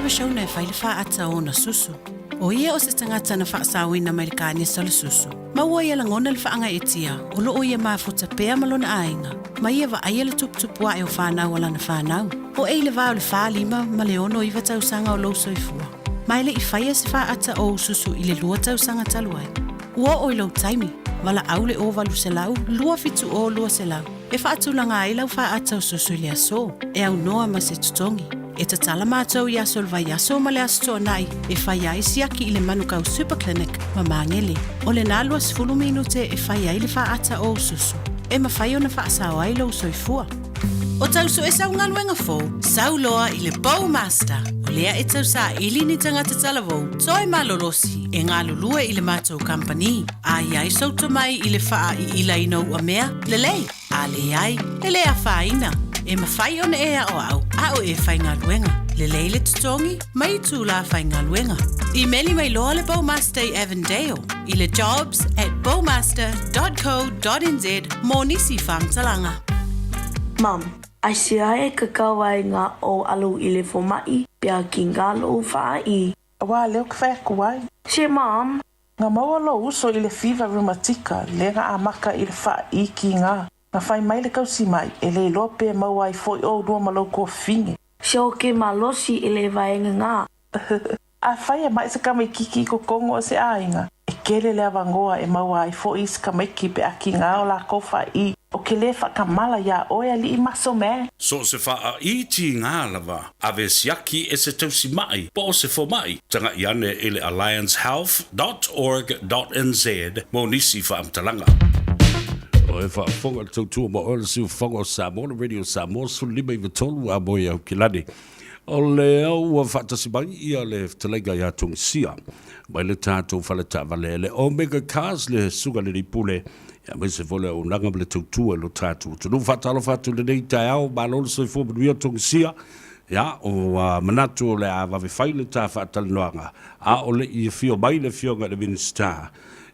Shauna e fai le faaata o ona susu. O ia o se tagata na faasaoina mai le kanesa o le susu, ma ua ia lagona le faagaeetia o loo ia mafuta pea ma lona aiga, ma ia vaaia le tuputupu ae o fanau a lana fanau. O ei le va o le 45 ma le 69 tausaga o lou soifua, ma e le i faia se faaata o ou susu i le 2 tausaga talu ai. Ua oo i lou taimi, valaau le 0800 270 200 e faatulaga ai lau faaata o susu i le aso, e aunoa ma se totogi. E tatala matou i aso o le vaiaso ma le Aso Toonai e fai ai siaki i le Manukau Super Clinic ma Magele. O lena 20 minute e fai ai le faaata o ou susu, e mafai ona faasao ai lou soifua. O tau sue sau galuega fou, sau loa i le Bowmaster, o lea e tau saili ni tagata talavou toe malolosi e galulue i le matou kamupani. A i ai sou tomai i le faaiilaina o uamea, lelei, a leai, e le afaina. E mafai ona e aoao a o e faigaluega. Lelei le totogi ma itulā faigaluega. Imeli mai loa le Bowmaster i Avondale i le jobs at bowmaster dot co dot nz mo nisi faamatalaga. Mum, aisea e kakau ai nga ou alu i le fomaʻi pea ki nga lou faaʻi? Aua lea ou te fai atu ai. Se Mom! Nga maua lou uso i le fiva reumatika lea nga amaka i le faaʻi ki nga. Nga fai mai le kausi mai, e le iloa pe maua ai foi oulua ma lou tuafafine. Se o ke malosi i le vaega nga. Afai e mai se tamaititi i totonu o se aiga, e tele le avanoa e maua ai foi isi tamaiti pe a tiga o latou faaii. Ou te lē faatamala iā oe alii muscle man. So o se faaii tiga lava, ave siaki e se tausimaʻi po o se fomaʻi, tagaʻi ane i le alliancehealth dot org dot nz mo nisi faamatalaga. O e faafofoga le tautua ma oe le siufofoga o Samoa, le Radio Samoa 15 93 a moe Aukilani. O lea ua faatasi mai ia le fetalaiga ia Tungisia mai le tatou fale taavale le Omega Cars le susuga le Lipule ia aemaise foi le auaunaga ma le tautua i lo tatou atunuu. Faatalofa atu i lenei taeao, malo le soifua manuia Tungisia. Ia, ua manatu o le a vave fai le ta faatalanoaga a o le i afio mai le afioga i le Minisita.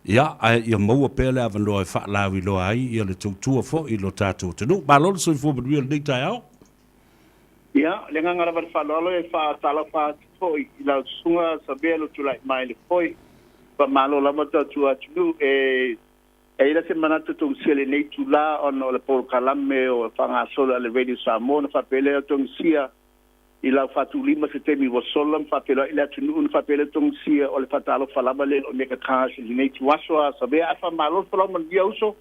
Ia, ae ia maua pea le avanoa e faalauiloa ai ia le tautua foi i lo tatou atunuu. Malo le soifua manuia i lenei taeao. Ia, le agaga lava le faaaloalo e faatalofa atu foi i lau susuga Savea lo tulai mai le foe. Faamalo lava tautua atunuu e e i ai la se manatu togisia i lenei itula ona o le polokalame o faagasolo a le Radio Samoa ona faapea lea o togisia i lau faatulima se taimi ua sola ma faapeiloai le atunuu ona faapea lea o togisia o le faatalofa lava lea i le Omega Cars i lenei ituaso a Savea ae faamalo le folau manuia uso.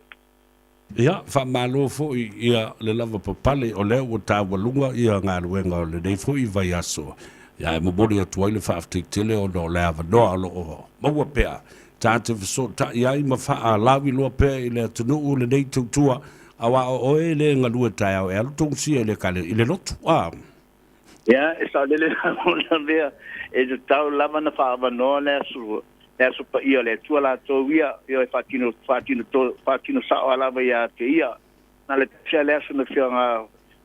Ia, faamalo foi ia le lava papale o lea ua taualuga ia galuega o lenei foi vaiaso. Ia, e momoli atu ai le faafetai tele ona o le avanoa o lo o maua pea ta te fesootai ai ma faalauiloa pea i le atunuu lenei tautua, aua o oe e le galue taeao e alu togusia i le kale i le lotu. A. Ia, e saolele lava mea, e tatau lava ona faaavanoa le aso, le aso paia o le Atua latou ia, ioe, faatino, faatino, faatino sao lava ia te ia. Na le tasi lava le aso na fia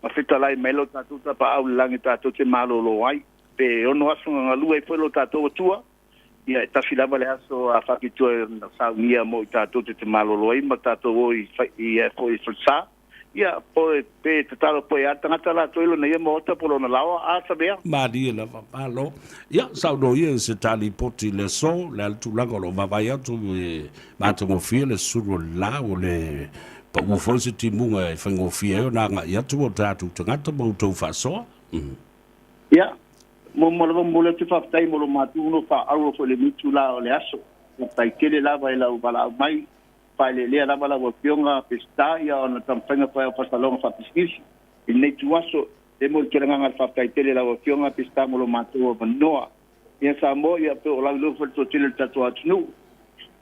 na fetalai mai lo tatou Tapaau i le lagi tatou te malolo ai. Pe ono aso na galue ai foi lo tatou Atua, ia e tasi lava le aso a faapitoa na saunia mo i tatou te malolo ai ma tatou o i, i, i, foi i falesa. Ia, po e, pe tatalo po e a tagata latou i lona ia maota po lona laoa, a Samea? Malie lava, malo. Ia, saunoa ia i se ta lipoti i le aso, le a le tulaga o lo o vaavaai atu e matagofie le sulu o le la, ua le pau foi se timuga e faigofie ai ona agai atu o tatou tagata ma outou faasoa. Ia, muamua lava momoli atu le faafetai mo lo matou no faaauau foi i lenei itula o le aso. Faafetai tele lava i lau valaau mai. Faeleelea lava lau Afioga Peseta ia ona taumafaiga fai o fasaloga faapisinisi i lenei ituaso. E momoli tele agaga o le faafetai tele i lau Afioga Peseta mo lo matou avanoa. Ia Samoa, ia pei o lau iloa foi le toatele o le tatou atunuu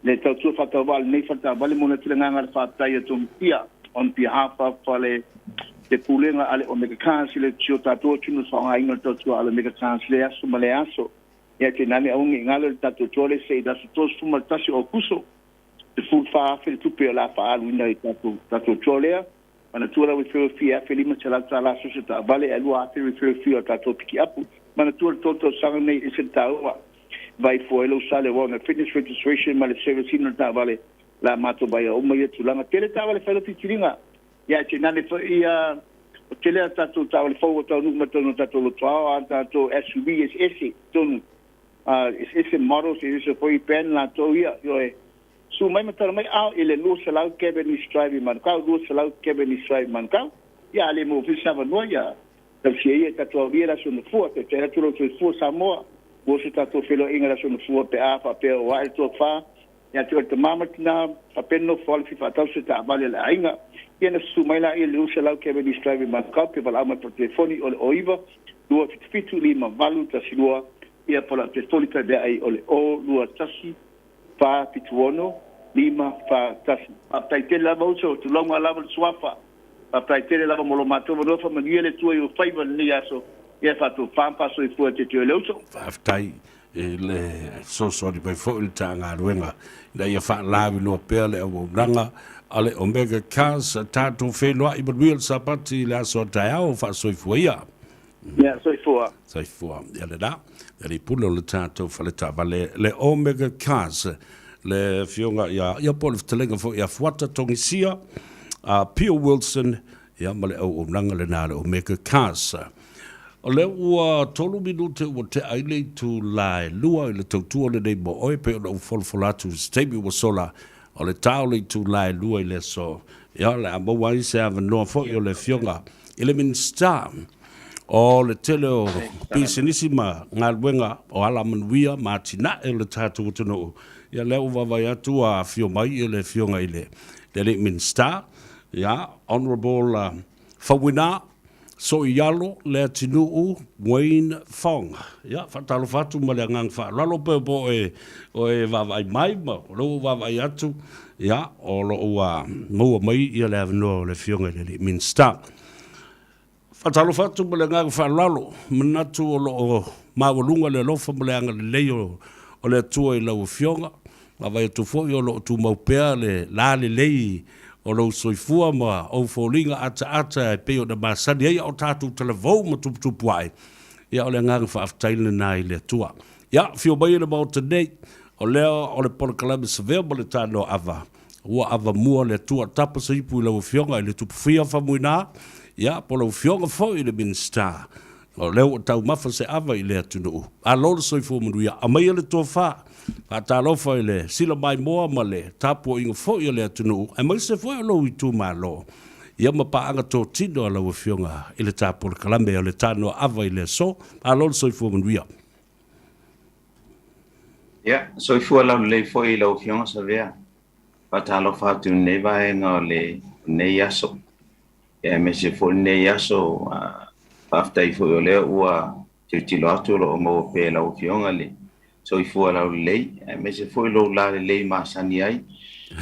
le tautua faatauvaa o lenei faletaavale. Momoli atu le agaga o le faafetai ia Tomutia on behalf of le le Pulega a le Omega Cars i le si o tatou atunuu i le faaaogaina o le tautua a le Omega Cars i lea aso ma lea aso. Ia tainane aua ne i galo i le tatou toa le se i le aso 31 o Aokuso 14,000 le tupe o le a faaaluina i tatou tatou toa lea. Manatua lau referral fee e $1,500 so se taavale ae $2,000 referral fee o tatou pikiapu. Manatua le tolu tausaga nei e ese le taua. Vai fua ai lou sale aua ona fitness registration ma le service ina o le taavale la matou vaia uma ia tulaga. Tele taavale fai lau filifiliga. Ia ae tainane foi ia O tele a tatou taavale fou ua taunuu mai totonu o tatou lotoao a tatou SUV eseese totonu a eseese models eseese foi brand latou ia ioe. Susu mai ma tala mai ao i le 200 Cavendish Drive i Manukau, 200 Cavendish Drive i Manukau. Ia a le maua foi se avanoa ia tausia ia tatou aulia le Aso Gafua. Taitai atu lou soifua Samoa mo se tatou feiloaiga i le Aso Gafua pe a faapea ua ae le tofa ia te oe le tama ma le tina, faapea le nofo ala fia faatau se taavale a le aiga. Ia ona susu mai laia i le 200 Cavendish Drive i Manukau pe valaau mai po telefoni o le 09 277 5812 ia po o lau telefoni faivea o le 021 476 541. Faafetai tele lava uso, tulauga lava le suafa. Faafetai tele lava mo lo matou avanoa, faamanuia le Atua i ou faiva i lenei aso, ia faatofa ma faasoifua te te oe le uso. Faafetai i le fesoasoani mai foi i le ta galuega ina ia faalauiloa pea le auaunaga a le Omega Cars. Tatou feiloai manuia le Sapati i le aso a taeao, faasoifua ia. Ia, soifua. Soifua. Ia lena, le alii pule o le tatou fale taavale, le Omega Cars, le afioga ia, ia po o le fetalaiga foi ia Fuata Togisia, a Pio Wilson, ia ma le auaunaga lena a le Omega Cars. O lea ua 3 minute ua tea ai le itula e 2 i le tautua lenei mo oe, pei ona ou folafola atu i se taimi ua sola, o le ta o le itula e 2 i le aso, ia o le a maua ai se avanoa foi o le afioga i le Minisita o le tele o pisinisi ma galuega o alamanuia ma atinae o le tatou atunuu. Ia lea ua vaavaai atu ua afio mai le afioga i le alii Minisita, ia Honourable Faumuina Soialo Leatinuu Wayne Fong. Ia, faatalofa atu ma le agaga faaaloalo pe po o e vaavaai mai ma o lea ua ou vaavaai atu, ia, o lo o ua maua mai ia le avanoa o le Afioga i le alii Minisita. Faatalofa atu ma le agaga faaaloalo, manatu o lo o maualuga le alofa ma le agalelei o le Atua i lau Afioga. Vaavaai atu foi o lo o tumau pea le lalelei o lou soifua ma ou foliga ataata e pei ona masani ai a o tatou talavou ma tuputupu ae. Ia o le agaga faafetai lena i le Atua. Ia, afio mai i le Maota nei, o lea o le polokalame Savea ma le Tanoa Ava, ua avamua le Atua tapa se ipu i lau Afioga i le Tupufia Faumuina, ia, po o lau Afioga foi i le Minisita. O lea ua taumafa se ava i le atunuu. Malo le soifua manuia. Aumaia le tofa. Faatalofa i le sila maimoa ma le tapuaiga foi a le atunuu, aemaise foi o lou itumalo, ia ma paaga totino a lau Afioga i le ta polokalame o le Tanoa Ava i le aso. Malo le soifua manuia. Ia, soifua laulelei foi i lau Afioga Savea. Faatalofa atu i lenei vaega o lenei aso. Ia aemaise foi lenei aso, faafetai foi o lea ua tilotilo atu o lo o maua pea e lau Afioga le soifua laulelei, aemaise foi lou lalelei masani ai.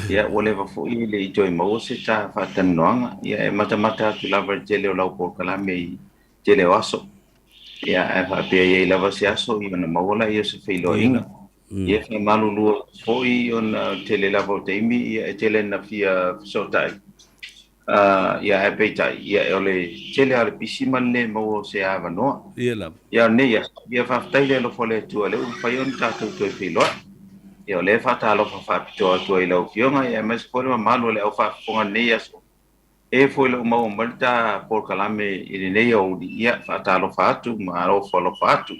Ia, ua leva foi e le i toe maua se ta faatalanoaga. Ia, e matamata atu lava i le tele o lau polokalame i le tele o aso. Ia, ae faapea e i ai lava se aso ia ona maua lea o se feiloaiga. Ia, e faamalulu atu foi ona o le tele lava o taimi, ia, e tele ina fia fesootai. Ia, ae peitai, ia, o le tele lava o le pisi ma le lē maua o se avanoa. Ia lava. Ia, o lenei aso, ia, faafetai le alofa o le Atua o lea ua mafai ona tatou toe feiloai. Ia, o lea e faatalofa faapitoa atu ai i lau Afioga, ia, aemaise foi le mamalu o le au faafofoga i lenei aso. E foi le o maua mai le ta polokalame i lenei aoauli, ia, faatalofa atu ma alofa alofa atu.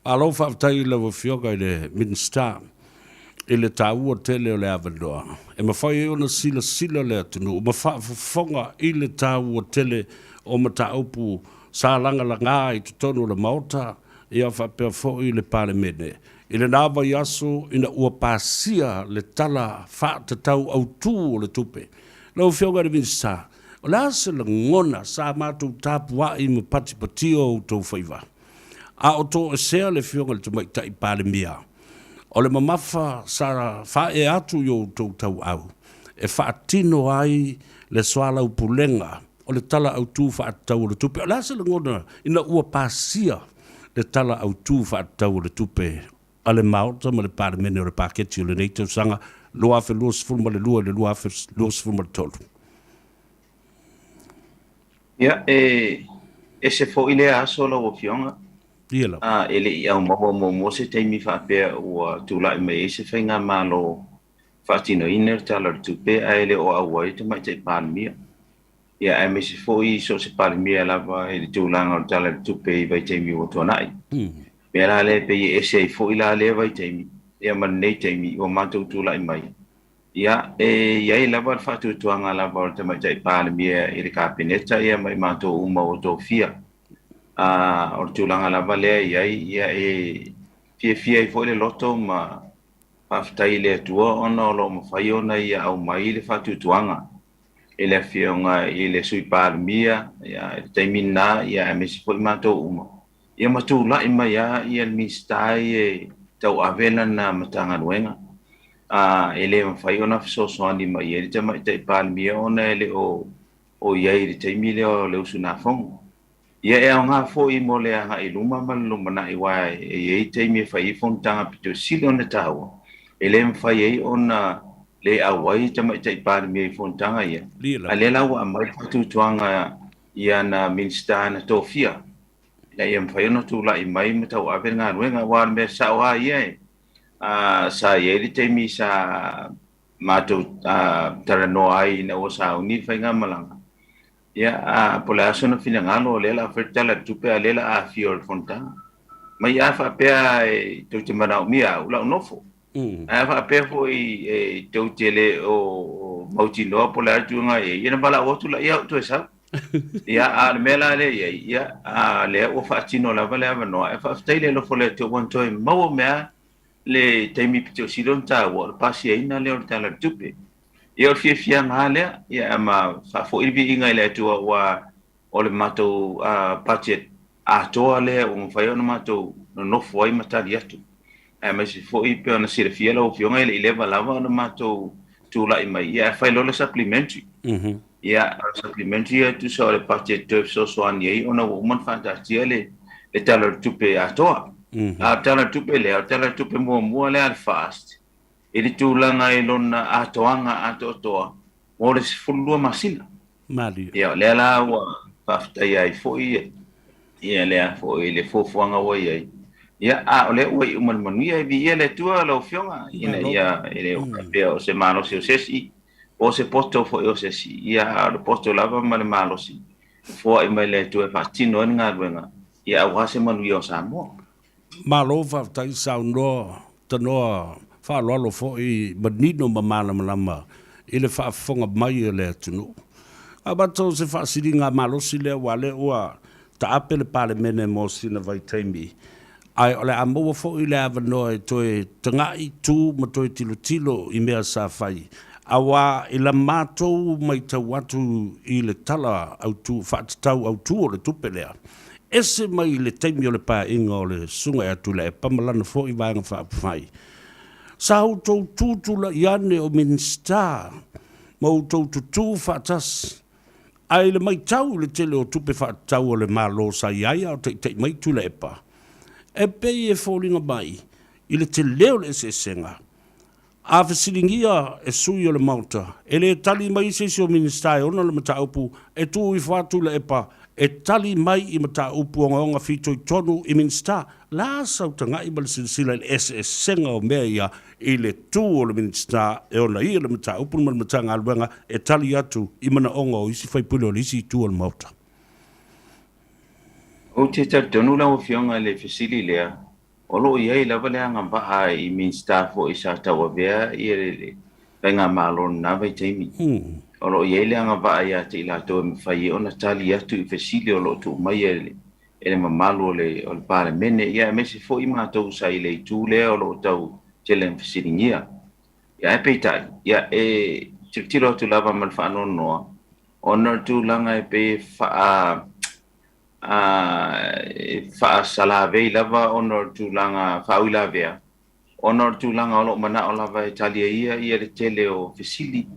Malo faafetai i lau Afioga i le Minisita i le taua tele o le avanoa e mafai ai ona silasila le atunuu ma faafofoga i le taua tele o mataupu sa lagalaga i totonu o le Maota ia faapea foi le Palemene i lena vaiaso ina ua pasia le Tala Faatatau Autu o le Tupe. Lau Afioga i le Minisita, o le a se lagona sa matou tapuai ma patipatia o outou faiva? A o toesea le Afioga i le Tamaitai Palemia, o le mamafa sa faaea atu i outou tauau e faatino ai le soalaupulega o le Tala Autu Faatatau o le Tupe. O le a se lagona ina ua pasia le Tala Autu Faatatau o le Tupe a le Maota ma le Palemene o le Paketi o lenei tausaga 2022 i le 2023? Ia, e ese foi lea aso lau Afioga. Ia lava. A, e le i aumaua muamua se taimi faapea ua tulai mai ai se faigamalo faatinoina le Tala o le Tupe ae le o auai le Tamaitai Palemia. ia aemaise foi so o se Palemia lava i le tulaga o le Tala o le Tupe i vaitaimi ua tuanai. Mea la lea e pei e ese ai foi la lea vaitaimi ia ma lenei taimi ua matou tulai mai. Ia, e i ai lava le faatuatuaga lava o le Tamaitai Palemia i le Kapeneta ia ma i matou uma ua tofia. A, o le tulaga lava lea e i ai, ia e fiafia ai foi le loto ma faafetai i le Atua ona o lo o mafai ona ia aumai le faatuatuaga i le Afioga i le Sui Palemia ia, i le taimi lena, ia aemaise foi matou uma. Ia ma tulai mai lava ia le Minisita ia e tauave lana Matagaluega. A, e le mafai ona fesoasoani mai i ai le Tamaitai Palemia ona e le o o i ai i le taimi lea o le usugafono. Ia e aoga foi mo le agai i luma ma le lumanai aua e i ai taimi e fai ai fonotaga pito sili ona taua, e le mafai ai ona le auai Tamaitai Palemia i fonotaga ia. A lea la ua aumai le faatuatuaga i ana Minisita na tofia ina ia mafai ona tulai mai ma tauave le galuega, aua o le mea sao lava ia e, sa i ai le taimi sa matou talanoa ai ina ua sauni le faigamalaga, ia, po o le a sona finagalo, o lea o le a fai le Tala o le Tupe, a o lea o le a afio i le fonotaga. Mai a faapea e tou te manaomia au, lau nofo. Ae a faapea foi e tou te le o mautinoa po o le a le tulaga e i ai, ia ona valaau atu laia au toe sau. Ia, a o le mea la lea e i ai, ia, a lea ua faatino lava le avanoa, ae faafetai i le alofa o le Atua ua na toe maua mea le taimi pito sili ona taua o le pasiaina lea o le Tala o le Tupe. Ia, o le fiafiaga lava lea, ia, ma faafoi le viiga i le Atua aua o le matou budget atoa lea ua mafai ona matou nonofo ai ma tali atu. Aemaise foi pei ona silafia lau Afioga e le i leva lava ona matou tulai mai, ia ae fai loa le supplementary. Ia, o le supplementary ia tusa o le budget toe fesoasoani ai ona ua uma ona faataatia le le Tala o le Tupe atoa. A o le Tala o le Tupe lea, o le Tala o le Tupe muamua lea a le FAST i le tulaga i lona atoaga atoatoa mo le 12 masina. Malie. Ia, o lea la ua faafetaia ai foi ia lea foi le fuafuaga ua i ai. Ia, a o lea ua iu ma le manuia, e viia le Atua lau Afioga, ina ia e le o faapea o se malosi o se isi, po o se poto foi o se isi, ia, a o le poto lava ma le malosi e foai mai le Atua e faatino ai le galuega, ia aua se manuia o Samoa. Malo faafetai saunoa tanoa faaaloalo foi manino ma malamalama i le faafofoga mai a le atunuu. Avatu o se faasiliga malosi lea aua lea ua taape le Palemene mo sina vaitaimi, ae o le a maua foi le avanoa e toe taga'i tu ma toe tilotilo i mea sa fai, aua i la matou maitau atu i le Tala Autu Faatatau Autu o le Tupe lea, ese mai le taimi o le paeaiga o le Susuga ia Tuilaepa ma lana foi Vaega Faaupufai. Sa outou tutulai ane o Minisita ma outou tutū faatasi, ae i le maitau i le tele o tupe faatatau a le Malo sa i ai a o taitai mai Tuilaepa, e pei e foliga mai i le tele o le eseesega A fesiligia e sui o le Maota, e le tali mai se isi o Minisita e ona le mataupu, e tuu ifo atu Tuilaepa e tali mai i mataupu ogaoga fitoitonu i Minisita. La sau taga'i ma le silasila i le eseesega o mea ia i le tu o le Minisita e ona ia le mataupu ma le Matagaluega e tali atu i manaoga o isi faipule o le isi itu o le Maota. Ou te talitonu lau Afioga i le fesili lea, O lo o i ai lava le agavaa i Minisita foi sa tauavea le Faigamalo i lena vaitaimi. O lo o i ai le agavaa ia te i latou e mafai ai ona tali atu i fesili o lo o tuu mai e le mamalu o le Palemene, ia aemaise foi matou sa i le itu lea o lo o tau tele ina fesiligia. Ia ae peitai, ia e tilotilo atu lava ma le faanoanoa ona o le tulaga e pei e faa e faasalavei lava ona o le tulaga faauilavea, ona o le tulaga o lo o manao lava e tali e ia ia le tele o fesili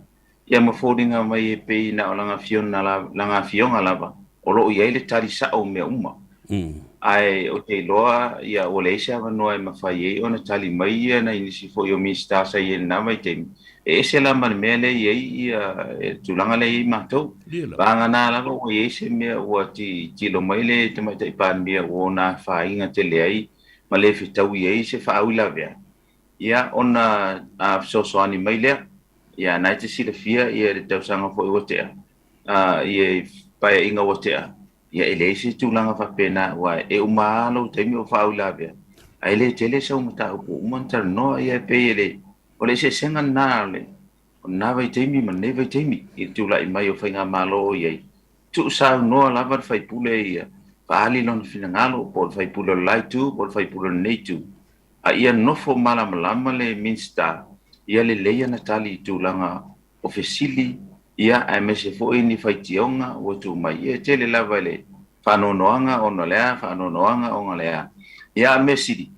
ia ma foliga mai e pei na o lana afioga lava o lo o i ai le tali sao o mea uma. Ae ou te iloa ia ua leai se avanoa e mafai ai ona tali mai ia nai nisi foi o Minisita sa i ai i lena vaitaimi, E ese la ma le mea lea e i ai ia le tulaga lea e i ai matou. Vagana lava ua i ai se mea ua tilotilo mai le Tamaitai Palemia ua ona afaina tele ai ma le fetaui ai se faauilavea, ia ona fesoasoani mai lea. Ia na e te silafia ia le tausaga foi ua tea, Ia paeaiga ua tea, ia e leai se tulaga faapena, aua e uma lava lou taimi o faauilavea, ae le tele sau mataupu ua uma ona talanoa. Ia e pei e le o le eseesega lena o le o lena vaitaimi ma lenei vaitaimi i le tulai mai o faigamalo o i ai, tuusaunoa lava le faipule ia faaali lona finagalo, po o le faipule o le la itu po o le faipule o lenei itu, a ia nofo malamalama le Minisita ia lelei ana tali i tulaga o fesili, ia aemaise foi ni faitioga ua tuu mai. Ia e tele lava i le faanoanoaga ona o le a, faanoanoaga ona o le a. Ia a o le mea sili,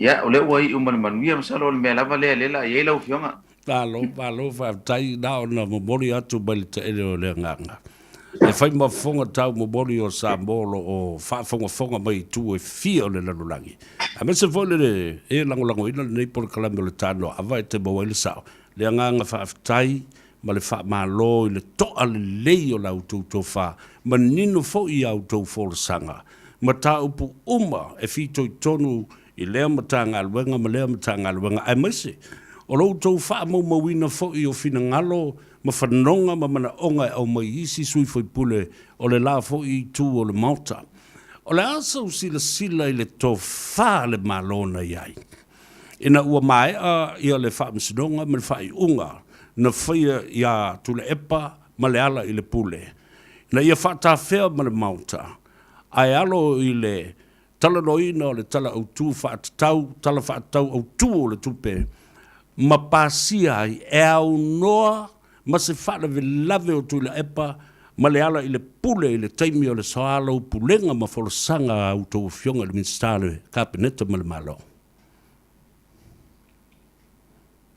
ia o lea ua iu ma le manuia, masalo o le mea lava lea lea la i ai lau Afioga. Malo, malo faafetai na ona momoli atu mai le taele o le agaga. E fai ma fofoga tau momoli o Samoa o lo o faafogafoga mai i itu e fia o le lalolagi. Aemaise foi le e lagolagoina lenei polokalame o le Tanoa Ava e te maua ai le sao. Le agaga faafetai ma le faamalo i le to'a lelei o la outou tofa, manino foi i a outou folasaga, mataupu uma e fitoitonu i lea Matagaluega ma lea Matagaluega, aemaise o lo outou faamaumauina foi o finagalo ma fanoga ma manaoga e aumai i isi sui faipule o le la foi itu o le Maota. O le a sau silasila i le tofa a le Malo na i ai? Ina ua maea ia le faamasinoga ma le faaiuga na faia iā Tuilaepa ma Lealailepule, ina ia faatafea ma le Maota, ae alo i le talanoaina o le Tala Autu Faatatau, Tala Faatatau Autu o le Tupe, ma pasia ai e aunoa ma se faalavelave o Tuilaepa ma Lealailepule i le taimi o le soalaupulega ma folasaga a outou Afioga i le Minisita o le Kapeneta ma le Malo.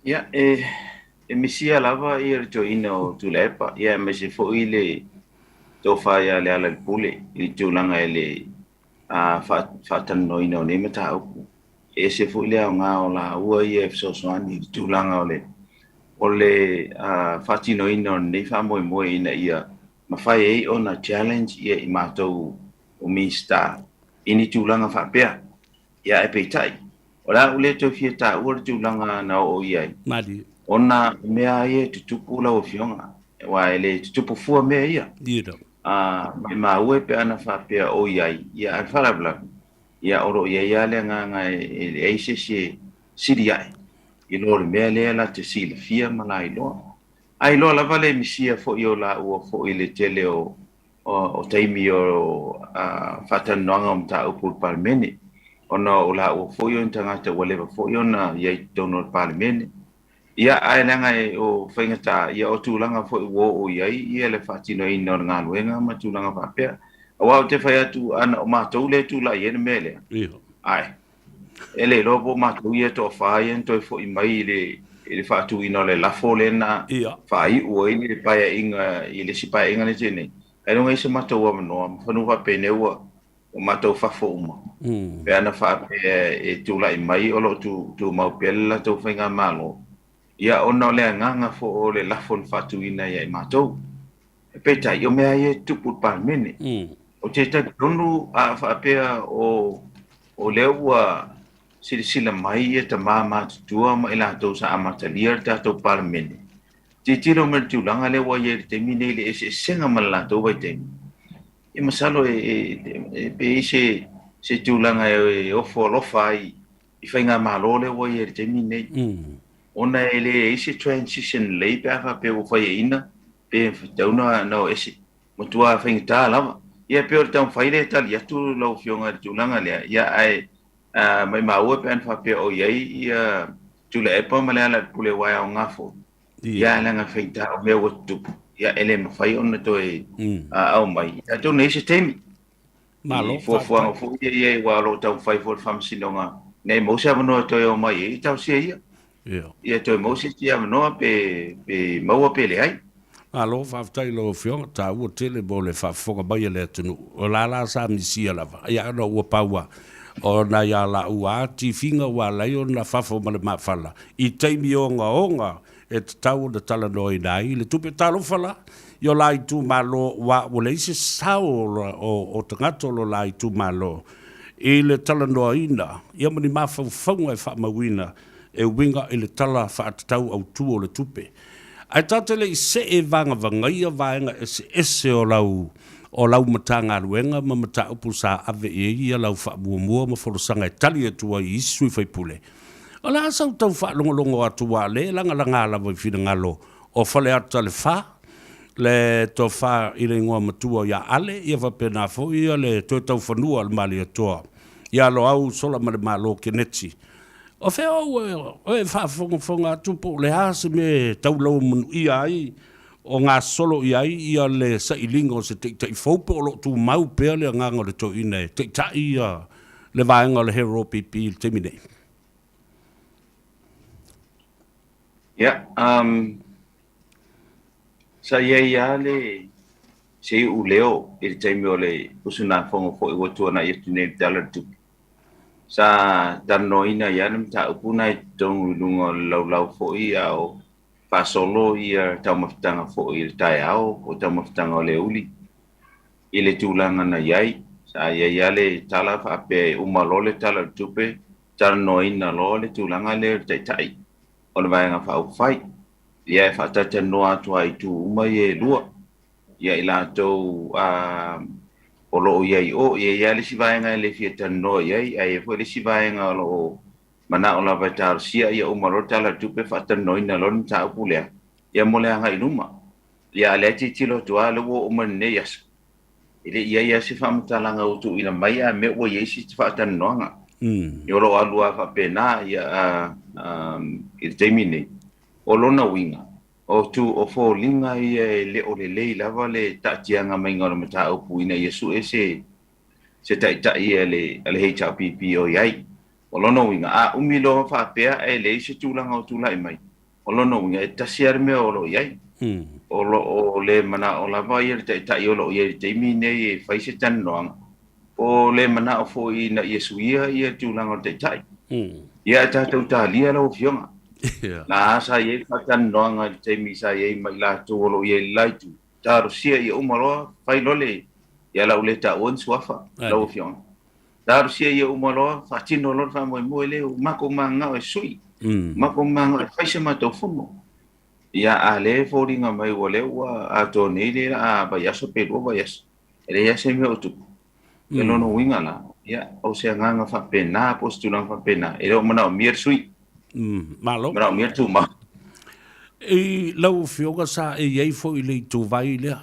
Ia, e, e misia lava ia le toeaina o Tuilaepa, ia aemaise foi le tofa ia Lealailepule i le tulaga i le faatalanoaina o nei mataupu. E ese foi le aoga o laua ia e fesoasoani i le tulaga o le o le faatinoina o lenei faamoemoe ina ia mafai ai ona challenge ia i matou o Minisita i ni tulaga faapea. Ia ae peitai, o le a ou le toe fia taua le tulaga na oo i ai, Malie. ona o mea lava ia e tutupu lau Afioga, aua e le tutupu fua mea ia. Ia. Ā, maumau e pe ana faapea o i ai, ia ae faalavelave, ia o lo o i ai lava le agaga e leai se isi e sili ae i lo le mea lea la te silafia ma la iloa. A iloa lava le misia foi o laua foi i le tele o o taimi o faatalanoaga o mataupu i le Palemene, ona o laua foi o ni tagata ua leva foi ona i ai i totonu o le Palemene. Ia, ae leaga o faigata, ia o tulaga foi ua oo i ai ia le faatinoina o le galuega ma tulaga faapea. Aua ou te fai atu, ana o matou lea e tulai ai le mea lea, ae e le iloa po o matou ia e toafa ia na toe foi mai i le i le faatuina o le lafo lea na faaiu ai le paeaiga i le isi paeaiga lea na tea nei. Ailoga i ai se matou avanoa, mafanu faapenei ua ua matou fafo uma. Pe ana faapea e tulai mai o lo o tumau pea le latou faigamalo, ia ona o le agaga foi o le lafo na faatuina ia i matou. Peitai, o mea ia e tutupu i le Palemene. Ou te talitonu a faapea o o lea ua silasila mai ia tama matutua ma i latou sa amatalia le tatou Palemene, tilotilo mai i le tulaga lea ua i ai i le taimi nei i le eseesega ma le latou vaitaimi, Ia masalo e pe i ai se se tulaga e ofo alofa ai i faigamalo lea ua i ai i le taimi lenei. Ona e leai se transition lelei pe a faapea ua faiaina pe tatau ona o ese. Matua faigata lava. Ia pei o le taumafai lea e tali atu lau Afioga i le tulaga lea, ia ae maimau e pe ana faapea o i ai ia Tuilaepa ma Lealailepule aua e aoga foi. Ia leaga faigata o mea ua tutupu, ia e le mafai ona toe aumai. Atonu e i ai se taimi. Malo, I fuafuaga foi ia i ai aua o lo o taumafai foi le Faamasinoga ina ia maua se avanoa e toe omai ai e talosia ia. Ia toe maua se isi avanoa pe pe maua pe leai. Malo, faafetai i lau Afioga, taua tele mo le faafofoga mai a le atunuu. O la la sa misia lava, ia ona ua pau a o nai a laua a tifiga ua ala ai ona fafo ma le mafala i taimi ogaoga e tatau ona talanoaina ai le tupe. Talofa la i o la itumalo ua ua leai se sao o tagata o lo la itumalo i le talanoaina ia ma ni mafaufauga e faamauina e uiga i le Tala Faatatau Autu o le Tupe. Ae ta te le i see vagavagaia vaega eseese o lau o lau Matagaluega ma mataupu sa ave i ai ia lau faamuamua ma folasaga e tali atu ai i isi sui faipule. O le a sau tau faalogologo atu aua o lea e lagalaga lava i finagalo o Faleata le Fa, le Tofa i le igoa matua ia Ale, ia faapena foi ia le Toetaufanua a le Malietoa ia Loau Solamalemalo Keneti. O fea ou e faafogafoga atu po o le a se mea e tau lauamanuia ai o gasolo i ai ia le sailiga o se taitai fou po o lo o tumau pea le agaga o le toeaina e taitai ia le vaega o le HRPP i le taimi nei? Ia, um, sa i ai lava le se iuleo i le taimi o le usugafono foi ua tuanai atu nei i le Tala o le Tupe. Sa talanoaina ai lava le mataupu lena i totonu i luga o le laulau foi a o faasolo ia taumafataga foi i le taeao po o taumafataga o le aoauli i le tulaga na i ai. Sa i ai lava le tala faapea e uma loa le Tala o le Tupe, talanoaina loa le tulaga lea o le Taitai o le Vaega Faaupufai. Ia e faatalatalanoa atu lava i itu uma ia e lua. ia i latou o lo o i ai i o. E i ai lava le isi vaega e le fia talanoa i ai, ae i ai foi le isi vaega o lo o manao lava e talosia ia uma loa le Tala o le Tupe faatalanoaina loa le mataupu lea, ia mo le agai i luma. Ia a o lea e tilotilo atu lava o lea ua oo mai lenei aso, e le i i ai lava se faamatalaga ua tuuina mai a mea ua i ai se faatalanoaga. Ia o lo o alu lava faapena ia i le taimi nei. O lona uiga, O tu, o foliga ia e le o lelei lava le taatiaga maiga o le mataupu ina ia sue se se taitai a le a le HRPP o i ai. O lona uiga, a umi loa faapea ae leai se tulaga o tulai mai, o lona uiga e tasi lava le mea o lo o i ai. O lo o le manao lava ia le taitai o lo o i ai i le taimi nei e fai se talanoaga, po o le manao foi ina ia suia ia tulaga o le taitai. Ia ae tatou talia lau Afioga. Na sa i ai le faatalanoaga i le taimi sa i ai ma i latou o lo o i ai i le la itu, talosia ia uma loa, fai loa le, ia o le a ou le taua ni suafa lau Afioga. Talosia ia uma loa, faatino loa le faamoemoe lea, ua matou mananao e sui, matou mananao e fai se matou fono. Ia a lea e foliga mai ua lea ua atoa nei le a vaiaso pe lua vaiaso, e leai lava se mea o tupu. O lona uiga la, ia, o se agaga faapena po o se tulaga faapena, e le o manaomia le sui. Malo. Manaomia le tumau. I lau Afioga sa e i ai foi i le ituvai lea,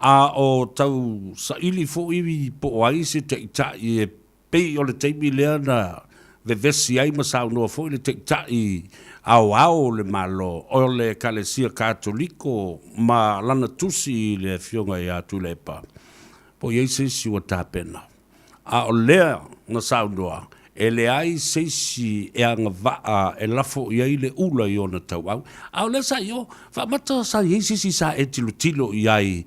a o tau saili foi po o ai se taitai e pei o le taimi lea na vevesi ai ma saunoa foi le Taitai Aoao o le Malo o le Ekalesia Katoliko ma lana tusi i le Afioga ia Tuilaepa, po o i ai se isi ua tapena. A o lea na saunoa, e leai se isi e agavaa e lafo i ai le ula i ona tauau. A o lea sa i o, faamata sa i ai se isi sa e tilotilo i ai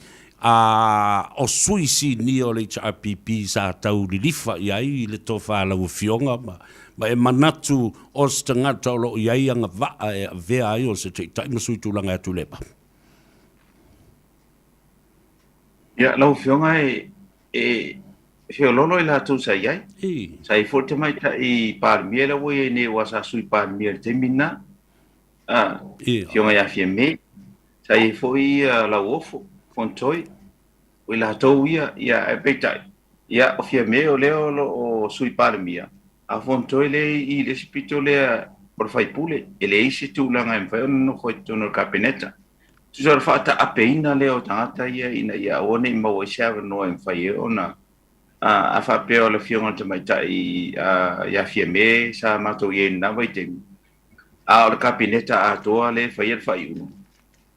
A o sui sinia o le HRPP sa tau lilifa i ai i le tofa a lau Afioga ma, ma e manatu o se tagata o lo o i ai agavaa e avea ai o se taitai ma sui tulaga e Tuilaepa. Ia, lau Afioga e, e feoloolo i latou sa i ai. Sa i ai foi le tamaitai Palemia lea ua i ai nei aua sa sui Palemia i le taimi lena. A, Afioga ia Fiame. Sa i ai foi ia Lauofo, Fontoi, o i latou ia, ia ae peitai, ia o Fiame o lea o lo o Sui Palemia, a o Fontoi lea e i i le isi pito lea o le faipule, e leai se tulaga e mafai ona nofo ai i totonu o le Kapeneta. Tusa o le faataapeina lea o tagata ia ina ia aua ne i maua ai se avanoa e mafai ai ona a faapea o le Afioga i le Tamaitai ia Fiame sa matou i ai i lena vaitaimi, A o le Kapeneta atoa lea e faia le faaiuga.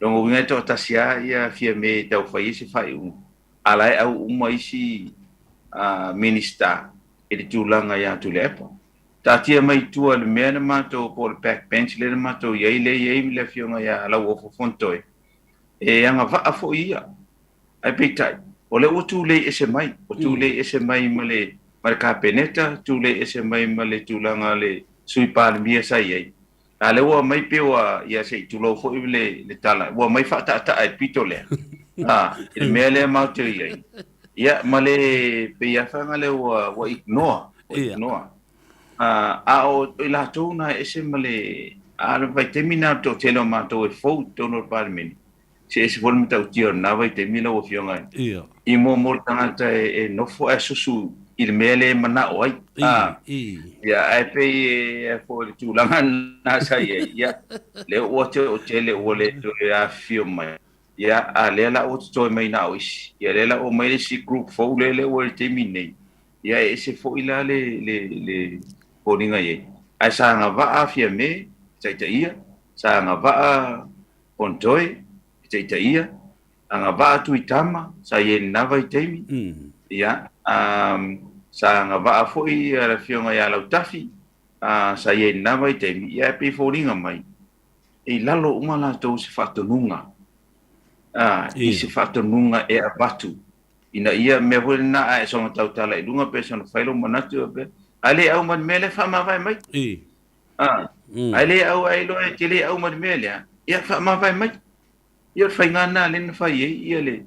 Lona uiga e toatasi lava ia Fiame e tau fai ai se faaiuga, a la e au uma isi Minisita i le tulaga ia Tuilaepa. Taatia mai i tua i le mea na matou po o le back bench lea na matou i ai, lea e i ai le Afioga ia Lauofo Fonotoe, e agavaa foi ia. Ae peitai, o lea ua tulei ese mai, ua tulei ese mai ma le ma le Kapeneta, tulei ese mai ma le tulaga le Sui Palemia sa i ai. A lea ua aumai pei ua, ia se i tulou foi le le tala, ua aumai faataataa i le pito lea, a, i le mea lea matou te i ai. Ia, ma le pei lava faiga lea ua ua ignore, ua ignore. A, a o i latou na e ese ma le. A o le vaitaimi lena o le toatele o matou e fou i totonu o le Palemene, se ese foi le matautia o lena vaitaimi lau Afioga e. I muamua le tagata e nofo ae susu i le mea lea e manao ai. A, ia, ae pei e foi le tulaga lena sa i ai, ia, lea ua toatele ua le toe afifio mai. Ia, a lea la ua totoe mai na o isi. Ia, lea la ua mai le isi group fou lea lea ua i le taimi lenei. Ia, e ese foi la le, le, le foliga i ai. Ae sa agavaa Fiame e taitaia, sa agavaa Pontoe e taitaia, agavaa Tuitama sa i ai i lena vaitaimi. Ia, sa agavaa foi le Afioga ia Lautafi, sa i ai i lena vaitaimi. Ia, ae pei e foliga mai, e i lalo uma latou i se faatonuga, a, i se faatonuga e avatu ina ia mea foi lena a e soona tautala i luga pe soona fai lou manatu pe a le au ma le mea lea faamavae mai. A, ae le au ae iloa e te le au ma le mea lea, ia faamavae mai. Ia o le faiga lena lea na fai ai ia le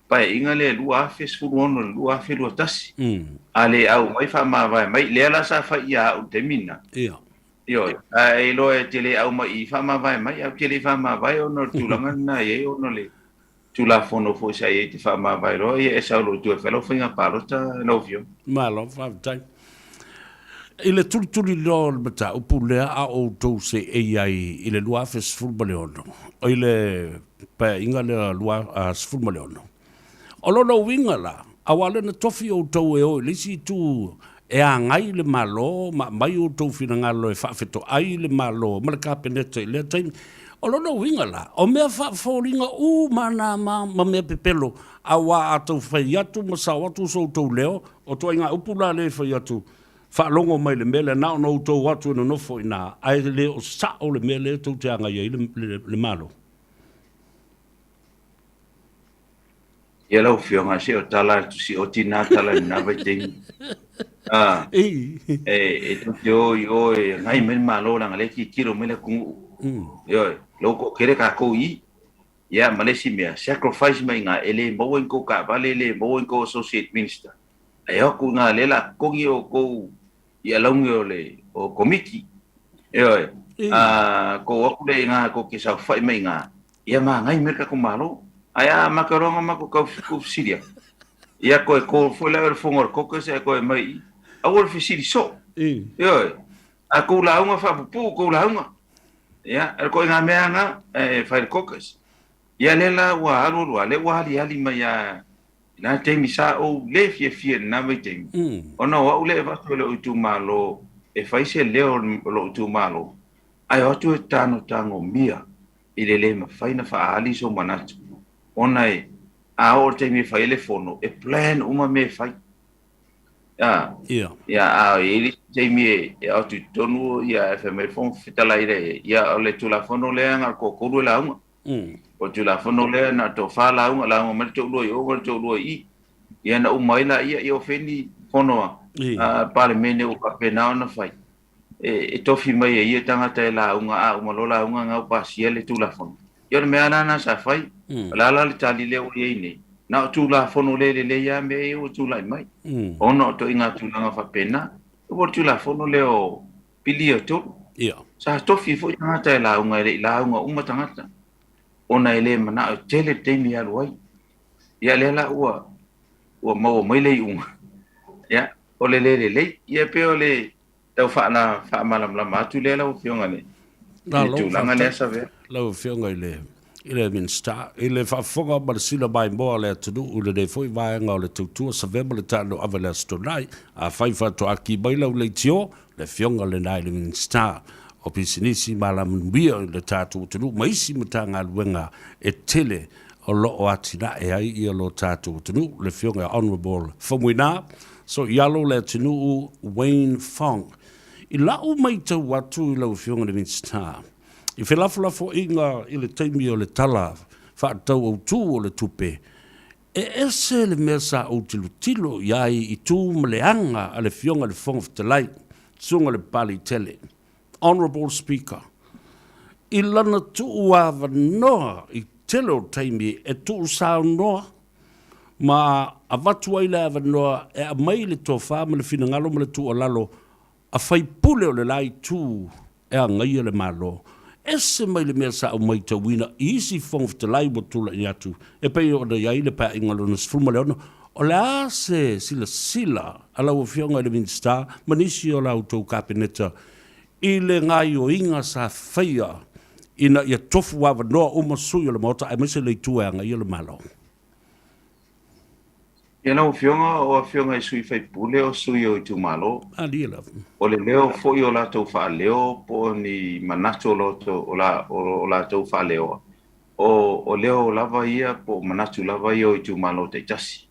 Paeaiga lea 2016 i le 2021. A le au mai faamavae mai, lea la sa fai ia au i le taimi lena. Ioe, ae iloa e te le au mai i faamavae mai, ae ou te le i faamavae ona o le tulaga lena e i ai ona o le Tulafono foi sa i ai te faamavae loa, ia e sau loa i tua e fai lau faiga palota lau Afioga. Malo, faafetai. I le tulituliloa o le mataupu lea a outou seei ai i le 2016, i le Paeaiga lea 16, O lona uiga la, aua o lea na tofi outou e o i le isi itu e agai le Malo ma aumai outou finagalo e faafetoai le Malo ma le Kapeneta i lea taimi. O lona uiga la, o mea faafoliga uma na ma mea pepelo, aua a tau fai atu ma sao atu so outou leo, o ituaiga upu la lea e fai atu, faalogo mai i le mea lea, na ona outou o atu e nonofo i ina, ae le o sao le mea lea tou te agai ai le Malo. Ia lau Afioga, se o tala a le Tusioti na tala i lena vaitaimi. A, e, e tou te o i o e agai mai le Malo leaga lea e tilotilo mai le atunuu. Ioe, lou toatele tatou i i. Ia, ma le isi mea, sacrifice mai i ina, e le maua ni tou taavale, e le maua ni tou associate minister. Ae o atu i ina lea o le a totogi outou i alauni o le o Komiti. Ioe, a, tou o atu lea i ina tou te saofai mai i ina, Ia magai mai le tatou Malo. Ae a amata loa ona matou tau tuufesili atu, ia toe call foi la le fono a le caucus ae toe aumai i i. Aua le fesili soo. Ioe. A tou lauga faapupuu tou lauga. Ia, o le ituaiga mea lava lena e fai i le caucus. Ia lea la ua alu alu lava, lea ua aliali mai lava i lena taimi sa ou le fiafia i lena vaitaimi, ona o au lea e avatu e lou itumalo e fai se leo o lou itumalo, ae o atu e tanotagomia i le le mafai ona faaali sou manatu ona e a oo i le taimi e fai ai le fono, e plan uma mea e fai. A, ia, a i ai le isi taimi e, e atu i totonu, ia, e fai mai le Fofoga Fetalai le, ia, o le Tulafono lea na o le toatolu e lauga. O le Tulafono lea na o le toafa lauga, lauga mai le toalua i o ma le toalua i i. Ia na uma ai laia, ia o fea ni fono a, a Palemene ua faapena ona fai. E tofi mai e ia tagata e lauga, a uma loa lauga na ua pasia le Tulafono. Ia o le mea lava lena sa fai. O le a la le tali lea ua i ai nei? Na o Tulafono le lelei lava mea ia ua tulai mai, ona o ituaiga tulaga faapena. Ua o le Tulafono lea o pili ia tolu. Sa tofi foi tagata e lauga, e le i lauga uma tagata, ona e le manao e tele le taimi e alu ai. Ia lea la ua maua mai le iuga, ia, o le le lelei. Ia pei o le tau faamalamalama atu lea lau Afioga i le tulaga lea Savea. Lau Afioga i le i le Minisita, i le faafofoga ma le sila maimoa a le atunuu i lenei foi vaega o le tautua Savea ma le taalo ave i le Aso Toonai. Afai faatoa ki mai lau leitio, le Afioga lena i le Minisita o Pisinisi ma Alamanuia i le tatou atunuu ma isi Matagaluega e tele o lo o atinae ai ia lo tatou atunuu, le Afioga ia Honourable Faumuina Soialo Leatinuu Wayne Fong. I lau maitau atu i lau Afioga i le Minisita, i felafolafoaiga i le taimi o le Tala Faatatau Autu o le Tupe, e ese le mea sa ou tilotilo i ai i tu ma le aga a le Afioga i le Fofoga Fetalai, Susuga i le Papaliitele, Honourable Speaker, i lana tuuavanoa i tele o taimi e tuusaunoa ma avatu ai le avanoa e aumai le tofa ma le finagalo ma le tuualalo a faipule o le la itu. e agaia le Malo. Ese mai le mea sa ou maitauina i isi Fofoga Fetalai ua tulai atu e pei ona i ai le Paeaiga Lona 16, o le a se silasila a lau Afioga i le Minisita ma nisi o la outou Kapeneta i le gaoioiga sa faia ina ia tofu avanoa uma sui o le Maota aemaise le Itu e agaia le Malo? Ia lau Afioga, o Afioga i sui faipule o sui o itumalo. Malie lava. O le leo foi o latou faaleo po o ni manatu o o latou faaleoa, o leo lava ia po o manatu lava ia o itumalo taitasi.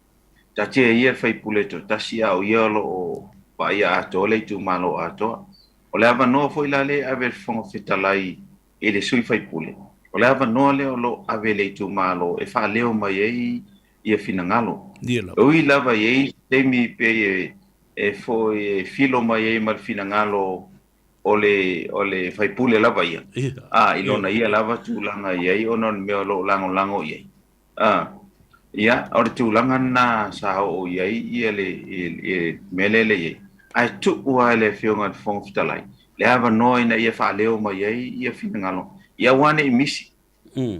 Taatia ia le faipule toatasi a o ia o lo o vaaia atoa le itumalo atoa. O le avanoa foi la lea e ave e le Fofoga Fetalai i le sui faipule, o le avanoa lea o lo o ave i le itumalo e faaleo mai ai ia finagalo. E ui lava i ai isi taimi pei e foi e filo mai ai ma le finagalo o le o le faipule lava ia, a i lona ia lava tulaga i ai ona o le mea o lo o lagolago i ai. A ia, o le tulaga lena sa oo i ai ia le mea lea e i ai. Ae tuu lava i le Afioga i le Fofoga Fetalai le avanoa ina ia faaleo mai ai ia finagalo, ia aua ne i misi.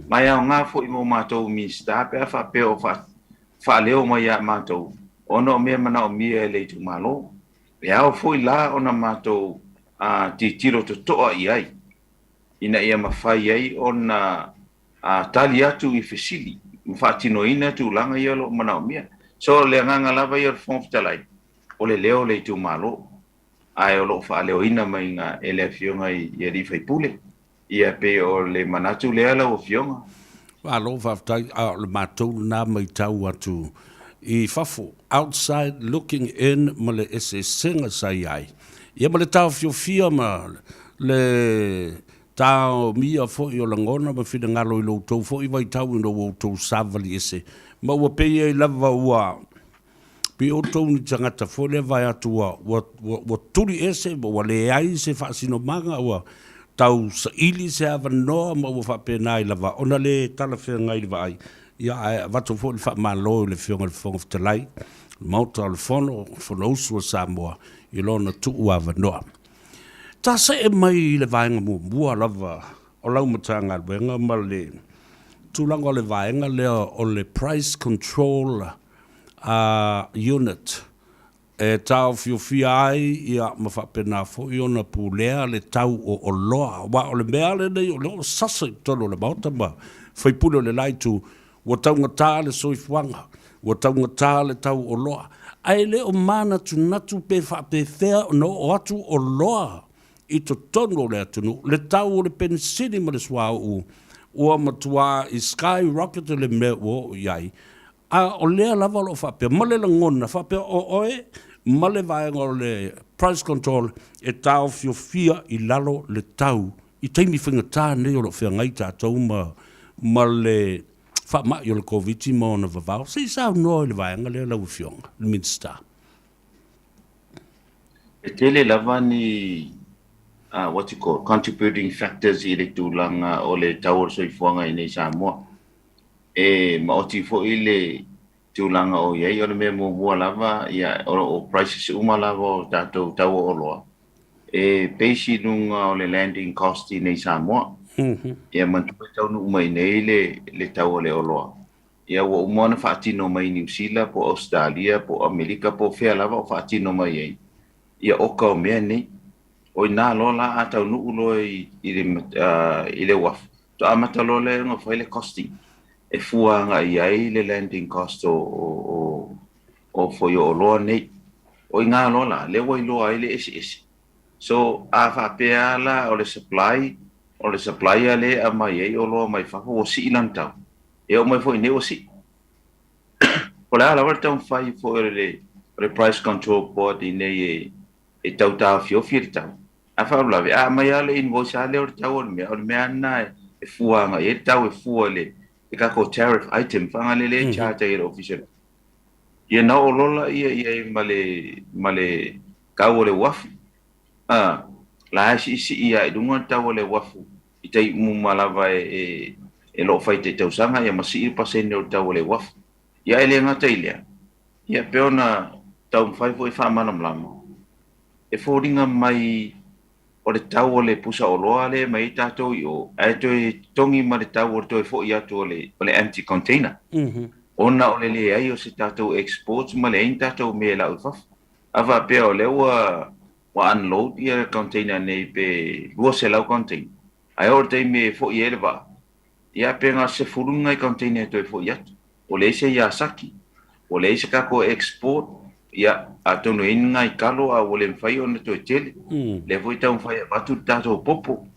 Ma e aoga foi mo matou Minisita pe a faapea o faaleo mai ia matou ona o mea manaomia e le itumalo. E ao foi la ona matou tilotilo totoa i ai ina ia mafai ai ona tali atu i fesili ma faatinoina tulaga ia o lo o manaomia. So, o le agaga lava ia o le Fofoga Fetalai, o le leo o le itumalo, ae o lo o faaleoina mai e le Afioga i alii faipule. Ia, pei o le manatu lea lau Afioga. Malo faafetai, a o le matou lena matau atu i fafo, outside looking in ma le eseesega sa i ai, ia ma le taofiofia ma le taomia foi o lagona ma finagalo i lo outou foi vaitau ina ua outou savali ese, ma ua pei ai lava ua pei outou ni tagata foi lea vae atu ua, ua, ua, ua tuli ese ma ua leai se faasinomaga, ua tau saili se avanoa ma ua faapena ai lava ona le talafeagai i le vaai. Ia, ae avatu foi le faamalo i le Afioga i le Fofoga Fetalai, le Maota o le Fono, Fonousu a Samoa i lona tuu avanoa. Ta see mai i le vaega muamua lava o lau Matagaluega ma le tulaga o le vaega lea o le Price Control Unit e taofiofia ai ia ma faapena foi ona pulea le tau o oloa. Aua o le mea lenei o lea ua sasa i totonu o le Maota ma sui usufono o le la itu, ua taugata le soifuaga, ua taugata le tau oloa, ae le o manatunatu pe faapefea ona oo atu oloa i totonu o le atunuu. Le tau o le penisini ma le suauu ua matua i skyrocket le mea ua oo i ai, a o lea lava o lo o faapea ma le lagona faapea o oe ma le vaega o le price control e taofiofia i lalo le tau i taimi faigata nei o lo o feagai tatou ma ma le faamai o le Koviti ma ona vavao. Se i saunoa i le vaega lea lau Afioga i le Minisita. E tele lava ni what you call, contributing factors i le tulaga o le tau o le soifuaga i inei i Samoa. E maoti foi le tulaga o i ai, o le mea muamua lava, ia, o prices uma lava o tatou tau o oloa, e base i luga o le landing cost i inei i Samoa. Ia manatua e taunuu mai nei le, le tau o le oloa. Ia ua uma ona faatino mai i Niu Sila po o Ausetalia po o Amerika po o fea lava o faatino mai ai ia oka o mea nei. O i ina loa la a taunuu loa i, i le, i le uafu, faatoa amata loa lea ona fai le costing e fua agai i ai le landing cost o, o, o, o foi o oloa nei. O i ina loa la, lea ua iloa ai le eseese. So, a faapea lava la o le supply, o le supplier lea e aumai ai oloa mai fafo ua sii lana tau, e oo mai foi i inei ua sii. Po o le a lava le taumafai foi o le, o le Price Control Board i inei e, e tau taofiofi le tau, ae faalavelave, a aumai lava le invoice lava lea o le tau o le mea, o le mea lava lena e fua agai i ai le tau e fua i le, le tatou tariff item, faagale lea e charge ai e le Ofisa Ia na oo loa laia i ai ma le, ma le tau o le uafu. A, la e siisii lava i luga le tau o le uafu i tai uma lava e, e, e lo o fai tai tausaga ia ma sii le pasene o le tau o le uafu. Ia e le gata i lea, ia pei ona taumafai foi e faamalamalama, e foliga mai o o le tau o le pusa oloa lea e aumai ai tatou i o, ae toe totogi ma le tau o le toe foi atu o le, o le empty container. Ona o le leai o se tatou exports ma leai ni tatou mea e lau i fafo. A faapea o lea ua, ua unload ia container nei pe 200 container, ae oo i le taimi e foi ai le vaa, ia pe na o se 10 ni nai container e toe foi atu. Ua leai se Yasaki, ua leai se tatou export, ia atonu e i ai ni nai talo a ua le mafai ona toe tele. Lea foi e taumafai e avatu le tatou popo,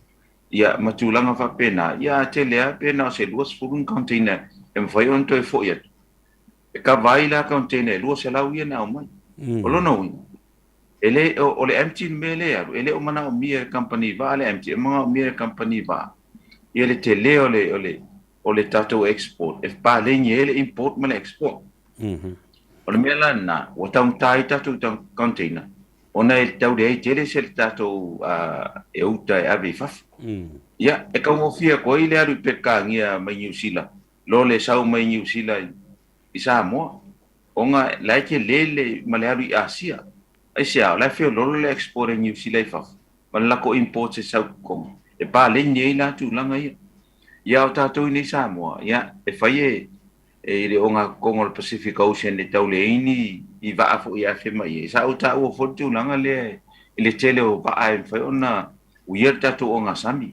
ia ma tulaga faapena, ia a tele lava pe na o se 20 ni container e mafai ona toe foi atu, e cover ai la container e 200 ia na aumai. O lona uiga, e le, o le empty le mea lea e alu, e le o manaomia e le kamupani vaa le empty, e manaomia e le kamupani vaa ia le tele o le, o le, o le tatou export e paleni ai le import ma le export. O le mea la lena, ua taugata ai tatou container, ona e tau leai tele se tatou e uta e ave i fafo. Ia, e taugofie atu ai le alu i Peretania mai Niu Sila, lo le sau mai Niu Sila i Samoa, ona la e tele le ma le alu i Asia. Aisea, o la e feoloolo le export a Niu Sila i fafo, ma le latou import e sau i totonu, e paleni ai la tulaga ia. Ia o tatou i nei Samoa, ia, e fai e, e i le ogatotonu o le Pacific Ocean e tau leai ni i vaa foi e afe mai ai. Sa ou taua foi le tulaga lea i le tele o vaa e mafai ona uia le tatou ogasami.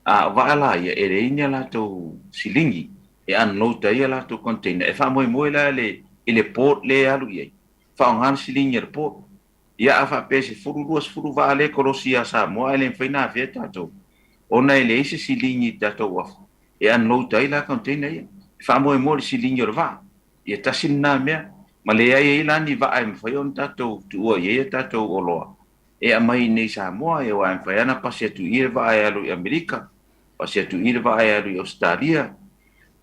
A o vaa la ia, e leai ni a latou siligi e unload ai a latou container. E faamoemoe la i le port lea e alu i ai, faaaoga le siligi a le port. Ia a faapea e 10, 20 vaa lea e kolosi ia Samoa ae le mafai ona afea tatou, ona e leai se siligi i tatou uafu e unload ai la container ia. E faamoemoe i le siligi o le vaa. Ia tasi lena mea. Ma leai ai la ni vaa e mafai ona tatou tuua i ai a tatou oloa e aumai i nei i Samoa, aua e mafai lava ona pasi atu i i le vaa e alu i Amerika, pasi atu i i le vaa e alu i Ausetalia.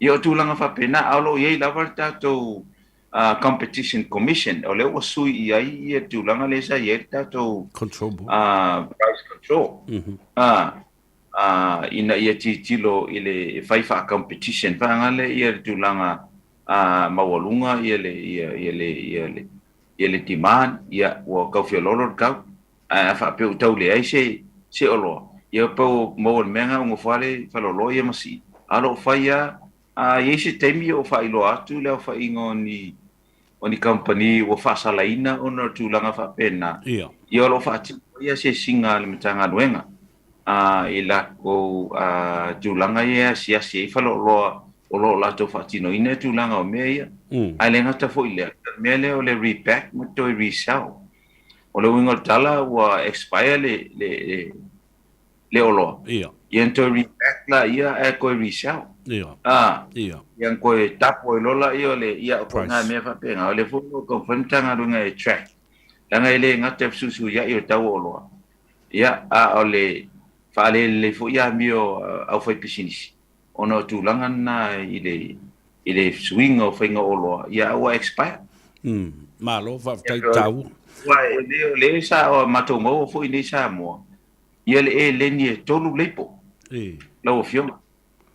Ia o tulaga faapena, a o lo o i ai lava le tatou Competition Commission, o lea ua sui i ai ia tulaga lea sa i ai le tatou Control Board. Price Control, ina ia tilotilo i le fai faa-competition vaega lea ia le tulaga maualuga ia le ia ia le ia le ia le demand, ia ua tau feoloolo le tau. Ae a faapea ua tau leai se se oloa, ia pau maua i le mea lena ua nofo lava le faleoloa ia ma sii. A o lo o fai lava A i ai se taimi o faailoa atu le aofaiga o ni o ni kamupani ua faasalaina ona o tulaga faapena, ia o lo o faatino ai asiasiga a le Matagaluega i latou tulaga ia e asiasi ai faleoloa o lo o latou faatinoina tulaga o mea ia. Ae le gata foi i lea, o le mea lea o le repack ma toe resell. O le uiga o le tala ua expire le le le oloa. Ia. Ia ona toe repack laia ae toe resell. Ia. A. Ia. Ia ona toe tapo ai loa laia o le, ia o ituaiga mea faapena. O lea foi o lo o taumafai le Matagaluega e track, leaga e le gata e fesuisuiai o le tau o oloa, ia, a o le faalelelei foi amio a aufaipisinisi ona o tulaga na i le i le suiga o faiga o oloa, ia a ua expire. Malo, faafetai taua. Aua e le o lea sa matou maua foi nei Samoa, Ia le eleni e tolu leipo, lau Afioga.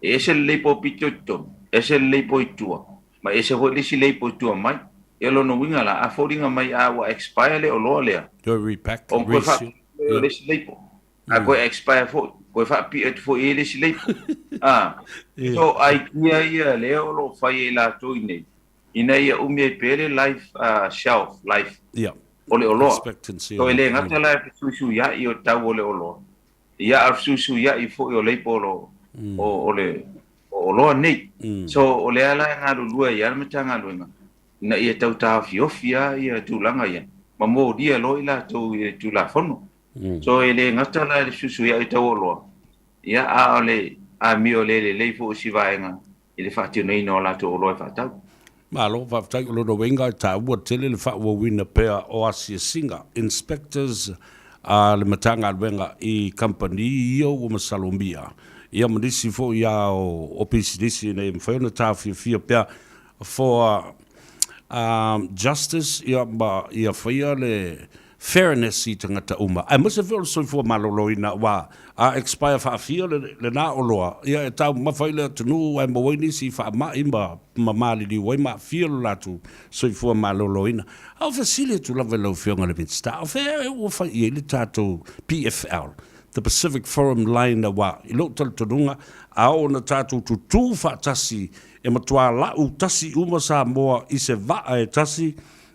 E ese le leipo pito i totonu, ese le leipo i tua, ma ese foi le isi leipo i tua mai. Ia lona uiga la, a foliga mai a ua expire le oloa lea, Toe repack, ona toe reseal. faapii lea o le isi leipo. A toe expire foi, toe faapii atu foi i ai le isi leipo. A, so idea ia lea o lo o fai e latou i inei, ina ia umi ai pea le life, shelf life o le oloa. Expectancy So e le gata la e fesuisuia'i o tau o le oloa, ia a o le fesuisuia'i foi o leipo o lo o le o oloa nei. So o lea la e galulue ai lava le Matagaluega ina ia tau taofiofi lava ia tulaga ia ma molia loa i latou i le Tulafono. So e le gata la i le fesuisuia'i o tau o oloa, ia a o le amio le lelei foi o si vaega i le faatinoina o latou oloa e faatau. Malo, faafetai. O lona uiga e taua tele le faaauauina pea o asiasiga, inspectors, a le Matagaluega i kamupani ia ua masalomia, ia ma nisi foi a o pisinisi ina ia mafai ona taofiofia pea for justice, ia ma ia faia le. fairness i tagata uma, aemaise foi o le soifua maloloina aua a expire faafia lena oloa, ia e taumamafa ai le atunuu ae maua ai nisi i faamai ma ma maliliu ai ma aafia lo latou soifua maloloina. A o fesili atu lava i lau Afioga i le Minisita, o fea ea ua fai i ai le tatou PFL, the Pacific Forum Line aua i lou talitonuga a oo ina tatou tutū faatasi e matua lau tasi uma Samoa i se vaa e tasi,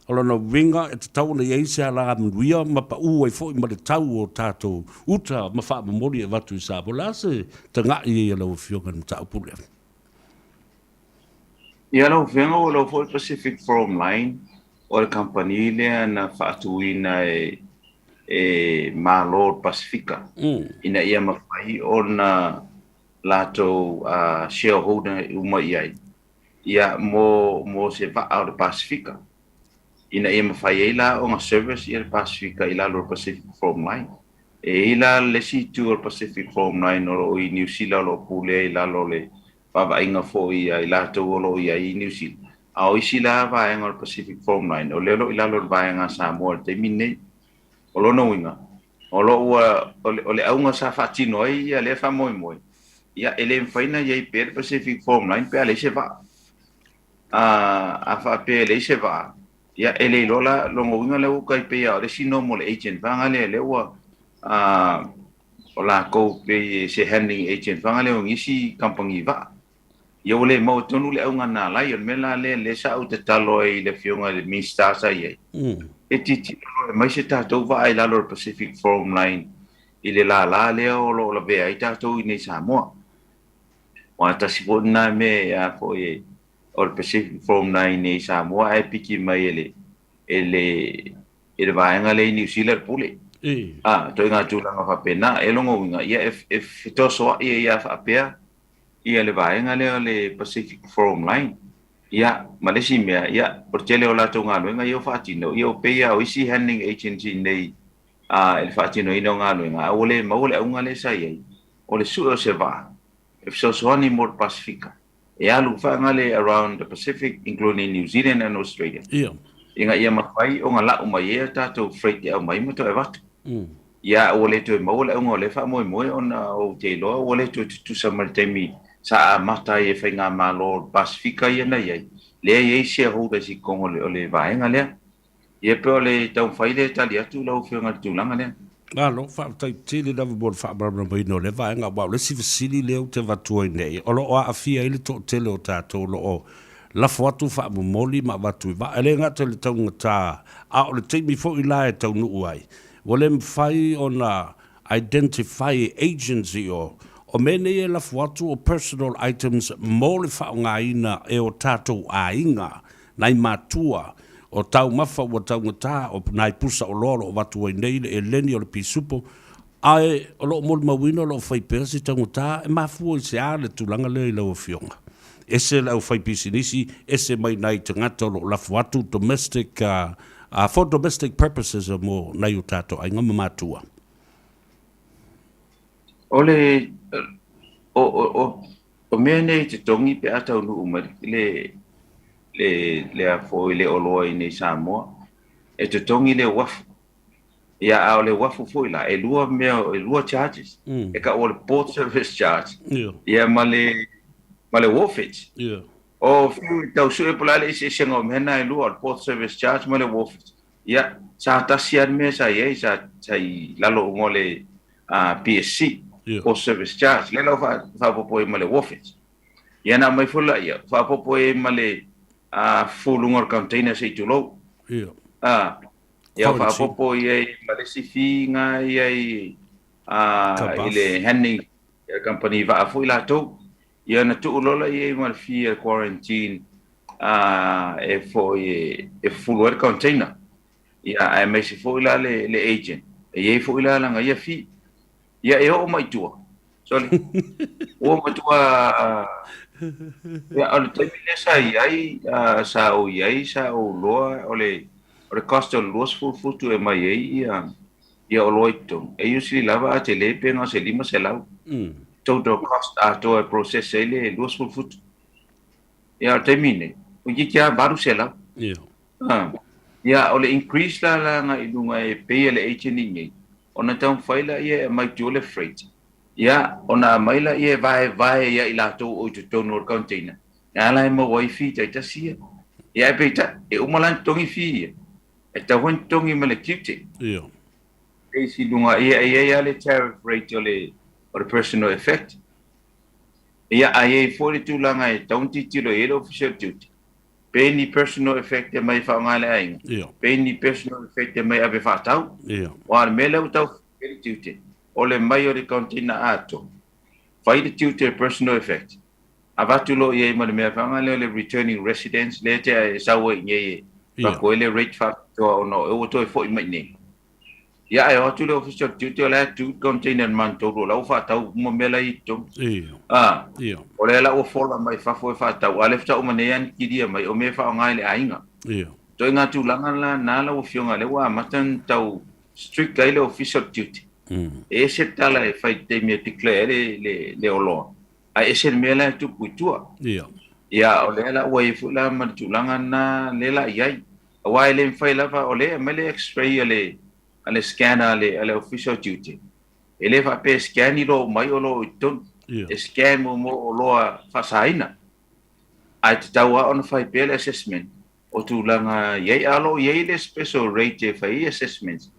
O lona uiga e tatau ona i ai se alamanuia ma pau ai foi ma le tau o tatou uta ma faamomoli e avatu i Samoa. O le a se tagai ai a lau Afioga i le mataupu lea? Ia lau Afioga, ua iloa foi le Pacific Forum Line, o le kamupani lea na faatuina e e Malo o le Pasefika ina ia mafai ona latou shareholder uma i ai ia mo mo se vaa o le Pasefika, ina ia mafai ai la ona service ia le Pasefika i lalo o le Pacific Forum Line. E i ai la le isi itu o le Pacific Forum Line o lo o i Niu Sila o lo o pulea i lalo o le vaavaaiga foi a i latou o lo o i ai i Niu Sila, a o isi la vaega o le Pacific Forum Line, o lea o lo o i lalo o le vaega a Samoa i le taimi lenei. O lona uiga, o lo o ua, o le auga sa faatino ai ia lea faamoemoe, ia e le mafai ona i ai pea le Pacific Forum Line pe a leai se vaa. A, a faapea e leai se vaa, ia e le iloa la, lona uiga lea ua tai pei lava o le isi normal agent vaega lea, lea ua, a, o latou pei se handling agent vaega lea o nisi kamupani vaa. Ia ua le maua tonu le auga na ala ai. O le mea la lea, lea sa ou tatalo ai i le Afioga i le Minisita sa i ai, e tilotilo loa e aumai se tatou vaa i lalo o le Pacific Forum Line i le lala lea o lo o lavea ai tatou i inei i Samoa. Aua tasi foi lena mea a foi o le Pacific Forum Line i inei i Samoa ae piki mai e le e le i le vaega lea i Niu Sila le pule. A, ituaiga tulaga faapena. E lona uiga, ia e e fetosoai ai lava faapea ia le vaega lea o le Pacific Forum Line. Ia, ma le isi mea, ia, o le tele o latou galuega ia ua faatino, ia ua pei lava o isi handling agency nei a, i le faatinoina o galuega, a ua le maua le auga lea sa i ai, o le sue o se vaa e fesoasoani mo le Pasefika e alu faagale around the Pacific including New Zealand and Australia, ina ia mafai ona lau mai ai a tatou freight e aumai ma toe avatu. Ia, ua le toe maua le auga o lea faamoemoe ona ou te iloa ua le toe tutusa ma le taimi sa amata ai e Faigamalo o le Pasefika ia na i ai, lea e i ai shareholders i totonu o le vaega lea. Ia pei o le taumafai lea e tali atu lau Afioga i le tulaga lea. Malo, faafetai tele lava mo le faamalamalamaina o lea vaega, aua o le isi fesili lea ou te avatu ai nei, o lo o aafia ai le toatele o tatou o lo o lafo atu faamomoli ma avatu i vaa, e le gata i le taugata, a o le taimi foi la e taunuu ai, Ua le mafai ona identify e agency o o mea nei e lafo atu o personal items mo le faaaogaina e o tatou aiga, nai matua, o taumafa ua taugata, o nai pusa oloa o lo o avatu ai nei le eleni o le pisupo, ae o lo o molimauina o lo o fai pea se taugata, e mafua i se a le tulaga lea i lau Afioga? Ese le aufaipisinisi, ese mai nai tagata o lo o lafo atu domestic for domestic purposes mo nai o tatou aiga ma matua. O le o o o o mea nei e totogi pe a taunuu mai le le le a foi le oloa i inei i Samoa, e totogi le uafu. Ia, a o le uafu foi la, e lua mea, e lua charges. E tau o le port service charge, ia ma le, ma le wharfage. O fiu e tau sue po o le a le eseesega o mea na e lua, o le port service charge ma le wharfage. Ia, sa tasi lava le mea sa i ai, sa, sa i lalo uma o le PSC, port service charge. Lea la ua faaopoopo i ai ma le wharfage. Ia na aumai foi laia, faaopoopo i ai ma le fufuluga o le container se i tulou. Ia faaopoopo i ai ma le isi fee na i ai i le handling company vaa foi latou. Ia na tuu loa la i ai ma le fee a le quarantine e foi e fufulu ai le container. Ia aemaise foi la le agent, e i ai foi la lana ia fee. Ia e oo mai i tua, sorry, ua matua, ia o le taimi lea sa i ai, sa ou i ai, sa ou iloa o le, o le cost o le 20 futu e aumai ai ia, ia oloa i totonu, e usually lava a tele pe na o se 500 total cost atoa e process ai le 20 futu. Ia o le taimi lenei, ua itiiti lava 800. Ia, o le increase la la agai i luga e pay e le agent i inei, ona taumafai laia e aumai tua le freight, ia, ona aumai laia e vaevae ia i latou o i totonu o le container, lena la e maua ai fee taitasi ia. Ia ae peitai, e uma la ona totogi fee ia, e tatau foi ona totogi ma le tiute. Ia. E isi luga, ia e i ai lava le tariff rate o le, o le personal effect. Ia, ae i ai foi le tulaga e tatau ona tilotilo i ai le Ofisa o le Tiute, Pe ni personal effect e aumai e faaaoga e le aiga, pe ni personal effect e aumai e ave faatau. Aua o le mea lea ua tau fai le tiute, o le mai o le container atoa, fai le tiute o le personal effect, avatu loa i ai ma le mea faaaoga lea o le returning residence lea e te sau ai i inei e avatu ai le rate faapitoa ona ua toe foi mai i inei. Ia, ae o atu le Ofisa o le Tiute o la e tu le container i le magatolu o la ua faatau uma mea la e i totonu. Ia. A, Ia. o lea la ua fola mai fafo e faatau, a o lea faatoa uma nei lava ona kilia mai, o mea e faaaoga e le aiga. Ia. Ituaiga tulaga la na lau Afioga lea ua amata ona tau strict ai le Ofisa o le Tiute. E ese le tala e fai i le taimi e declare ai le, le, le oloa, ae ese le mea la e tupu i tua. Ia. Ia, o lea la ua i ai foi la ma le tulaga lena lea la i ai. Aua e le mafai lava, o lea e aumai le x-ray a le, a le scanner a le, a le Ofisa o Tiute, e le faapea e scan i loa mai oloa o i totonu. Ia. E scan muamua oloa faasaina, ae tatau lava ona fai pea le assessment o tulaga i ai. A o lo o i ai le special rate e fai ai assessments,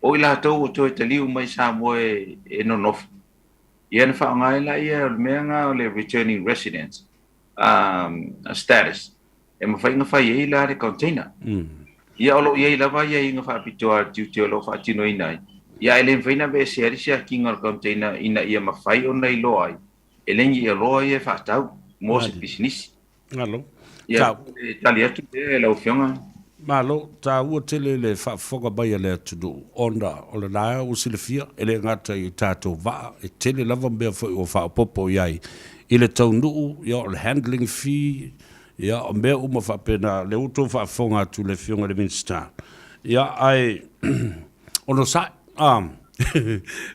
o i latou ua toe taliu mai i Samoa e, e nonofo, ia ona faaaoga ai lea o le mea lena o le returning residents status. E mafai ona fai ai la le container. Ia o lo o i ai lava aiaiga faapitoa a le tiute o lo o faatinoina ai, ia ae le mafai ona aveesea ai le siakiina o le container ina ia mafai ona iloa ai e le ni oloa ia e faatau mo se pisinisi. Malo. Ia, e tali atu lea i lau Afioga. Malo, taua tele le faafofoga mai a le atunuu ona o lena ua silafia e le gata i tatou vaa, e tele lava mea foi ua faaopoopo i ai i le taunuu, ia o le handling fee, ia o mea uma faapena, lea ua outou faafofoga atu i le Afioga i le Minisita. Ia ae onosai, a,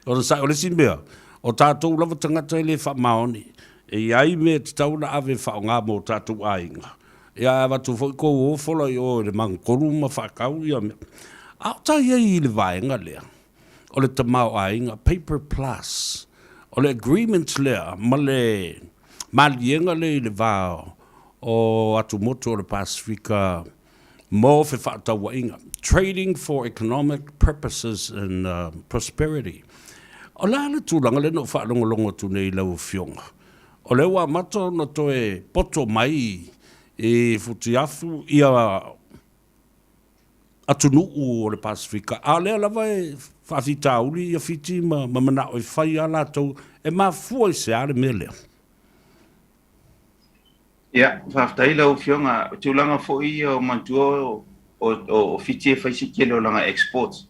onosai, o le isi mea, o tatou lava tagata e le faamaoni, e i ai mea e tatau ona ave e faaaoga mo tatou aiga, Ia ae avatu foi kou ofola i o i le magatolu ma faatau ia mea. A o ta i ai i le vaega lea, o le tamaoaiga, paper plus, o le agreement lea ma le maliega lea i le va o atumotu o le Pasefika mo fefaatauaiga, trading for economic purposes and prosperity. O le a le tulaga lea na ou faalogologo atu nei i lau Afioga? O lea ua amata ona toe poto mai i Futiafu ia atunuu o le Pasefika, a o lea lava e faafitauli ia Fiti ma manao e fai a latou, e mafua i se a le mea lea? Ia, faafetai i lau Afioga. O tulaga foi ia o manatua o Fiti e fai si tele o lana exports.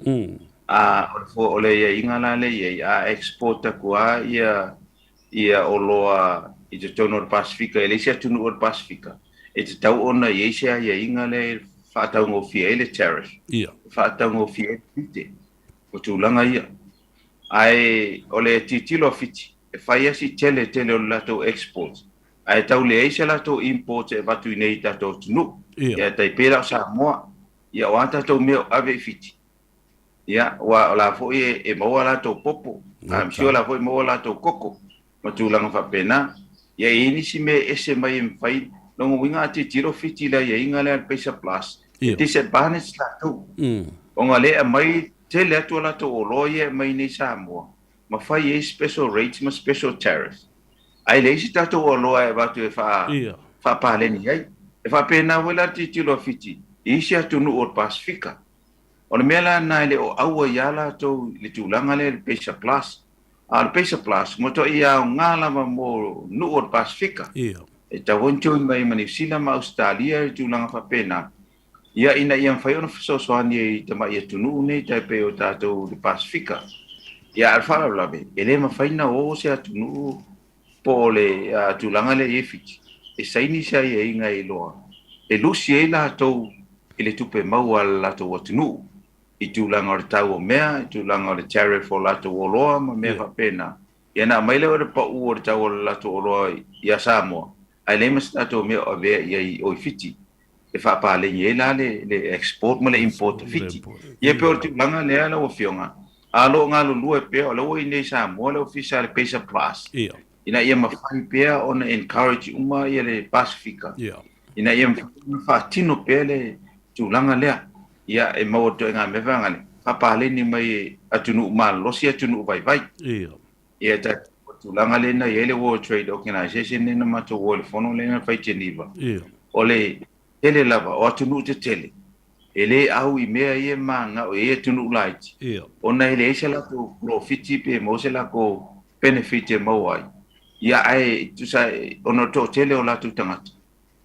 A o le aiaiga la lea e i ai, a export atu lava ia ia oloa i totonu o le Pasefika, e leai se atunuu o le Pasefika e tatau ona i ai se aiaiga lea e faataugofie ai le tariff, e faataugofie ai le tiute o tulaga ia. Ae o le tilotilo a Fiti, e fai lava si tele tele o le latou exports, ae tau leai se latou imports e avatu i inei i tatou atunuu. Ia, e tai pei la o Samoa, ia o a tatou mea o ave i Fiti, Ia, aua o la foi e maua a latou popo, I'm sure o la foi e maua a latou koko ma tulaga faapena. Ia, e i ai nisi mea e ese mai e mafai, lona uiga a tilotilo Fiti i le aiaiga lea a le Pacer Plus, e disadvantage latou, ona lea e aumai tele atu a latou oloa ia e aumai i inei i Samoa, ma fai ai special rates ma special tariffs, ae leai se tatou oloa e avatu e faapaleni ai. E faapena foi la le tilotilo a Fiti i isi atunuu o le Pasefika. O le mea la lena e le o ʻau ai lava latou i le tulaga lea i le Pacer Plus. A o le Pacer Plus, ua matuai aoga lava mo nuu o le Pasefika. E tatau foi ona join mai ma Niu Sila ma Ausetalia i le tulaga faapena, ia ina ia mafai ona fesoasoani ai i tamai atunuu nei tai pei o tatou i le Pasefika. Ia a o le faalavelave, e le mafai ona o se atunuu po o le tulaga lea i ai Fiti, e saini se aiaiga e iloa e lusi ai latou i le tupe maua a le latou atunuu i tulaga o le tau o mea, i tulaga o le tariff o latou oloa ma mea faapena. Ia ona aumai lea o le pau o le tau o le latou oloa ia Samoa, ae leai ma se tatou mea o avea i ai o i Fiti. e faapaleni ai la le le export ma le import a Fiti. Ia pei o le tulaga lea lau Afioga, a o lo o galulue pea, o la ua i inei i Samoa le Ofisa a le Pacer Plus, ina ia mafai pea ona encourage uma ia le Pasifika, ina ia mafai ona faatino pea le tulaga lea, ia e maua ituaiga mea vaega faapaleni mai e atunuu malolosi atunuu vaivai. Ia tatou tulaga lea na i ai le World Trade Organization lea na matou o i le fono lea na fai i Geneva. O le tele lava o atunuu tetele e le au i mea ia e mananao i ai atunuu laiti, ona e leai se latou polofiti pe maua se latou benefit e maua ai. Ia ae tusa ona o le toatele o latou tagata,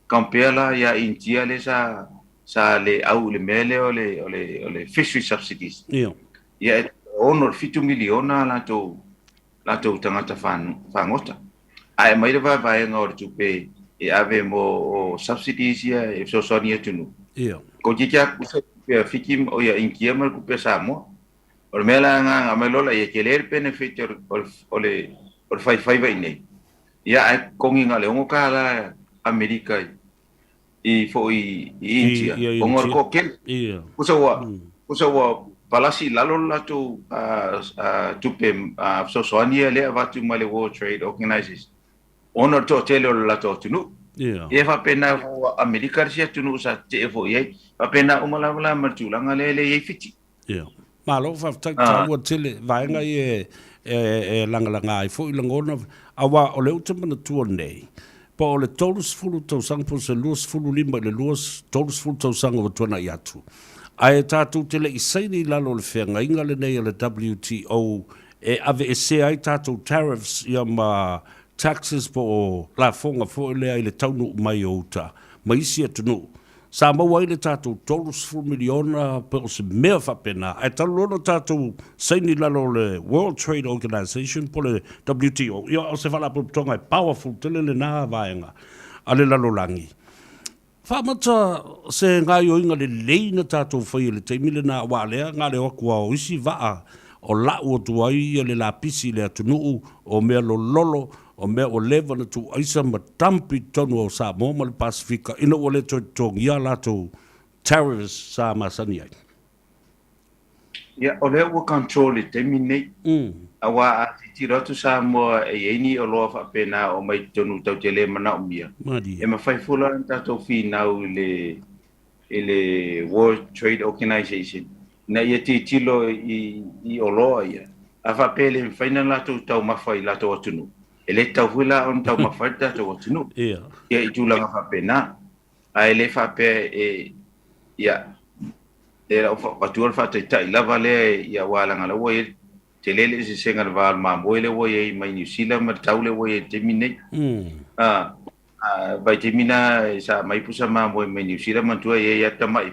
compare la ia Initia lea sa sa le au i le mea lea o le o le o le fishery subsidies. Ia e 6 i le 7 miliona a latou latou tagata fagota. Ae aumai le vaevaega o le tupe e ave mo o subsidies ia e fesoasoani i atunuu. Toeitiiti lava tutusa le tupe a Fiti o ia Initia ma le tupe a Samoa. O le mea la lena na aumai loa laia, e tele le benefit o le o le o le faifaiva i inei. Ia ae totogi na o le $6 Amerika i foi i Initia, ona o le toatele. Tusa ua tusa ua palasi i lalo le latou tupe fesoasoani ia lea e avatu mai le World Trade Organization ona o le toatele o le latou atunuu. Ia e faapena foi Amerika le isi atunuu sa tetee foi i ai. Faapena uma lava la ma le tulaga lea e i ai Fiti. Ia. Malo faafetai, taua tele vaega ia e lagalaga ai foi lagona, aua o lea ou te manatua nei, po o le 30 tausaga po o se 25 i le 30 tausaga ua tuanai atu, ae tatou te le i saini i lalo o le feagaiga lenei a le WTO e aveesea ai tatou tariffs ia ma taxes po o lafoga foi lea i le taunuu mai o uta ma isi atunuu. Sa maua ai le tatou 30 miliona pe o se mea faapena, ae talu loa ona tatou saini i lalo o le World Trade Organization po o le WTO, ia o se faalapotopotoga e powerful tele lena vaega a le lalolagi. Faamata se gaoioiga lelei na tatou faia i le taimi lena aua lea na le o atu lava o isi vaa o lau atu ai le lapisi i le atunuu o mea lololo O mea ua leva ona tuuaisa ma dump i totonu o Samoa ma le Pasefika ina ua le toe totogia a latou tariffs sa masani ai. Ia, o lea ua control i le taimi lenei. Aua a tilotilo atu Samoa e i ai ni oloa faapena o aumai i totonu tatou te le manaomia, e mafai foi la ona tatou finau i le i le World Trade Organization ina ia tilotilo i oloa ia, a faapea e le mafai ona latou taumafa i latou atunuu, e le tatau foi la ona taumafa ai le tatou atunuu ia i tulaga faapena. Ae le faapea e, ia, e lau avatua le faataitai lava lea, ia, aua leaga o la ua i ai le tele le eseesega i le va o le mamoe lea ua i ai mai Niu Sila ma le tau lea ua i ai i le taimi lenei. Vaitaimi na sa aumai pusa mamoe mai Niu Sila manatua e i ai lava tamai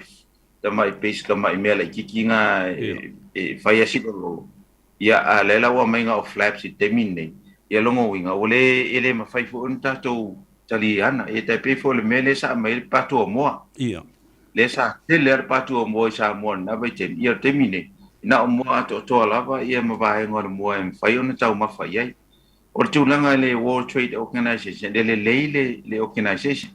tamai base tamai mea laitiiti na e fai lava si lololo. Ia a o lea la ua aumai na o flaps i le taimi lenei. Ia lona uiga ua le e le mafai foi ona tatou taliana. Ia tai pei foi o le mea lea sa aumai ai le patu o moa. Lea sa tele lava le patu o moa i Samoa i lena vaitaimi. Ia o le taimi lenei, na o moa atoatoa lava ia ma vaega o le moa e mafai ona taumafa i ai. O le tulaga i le World Trade Organization, e lelei le le organization.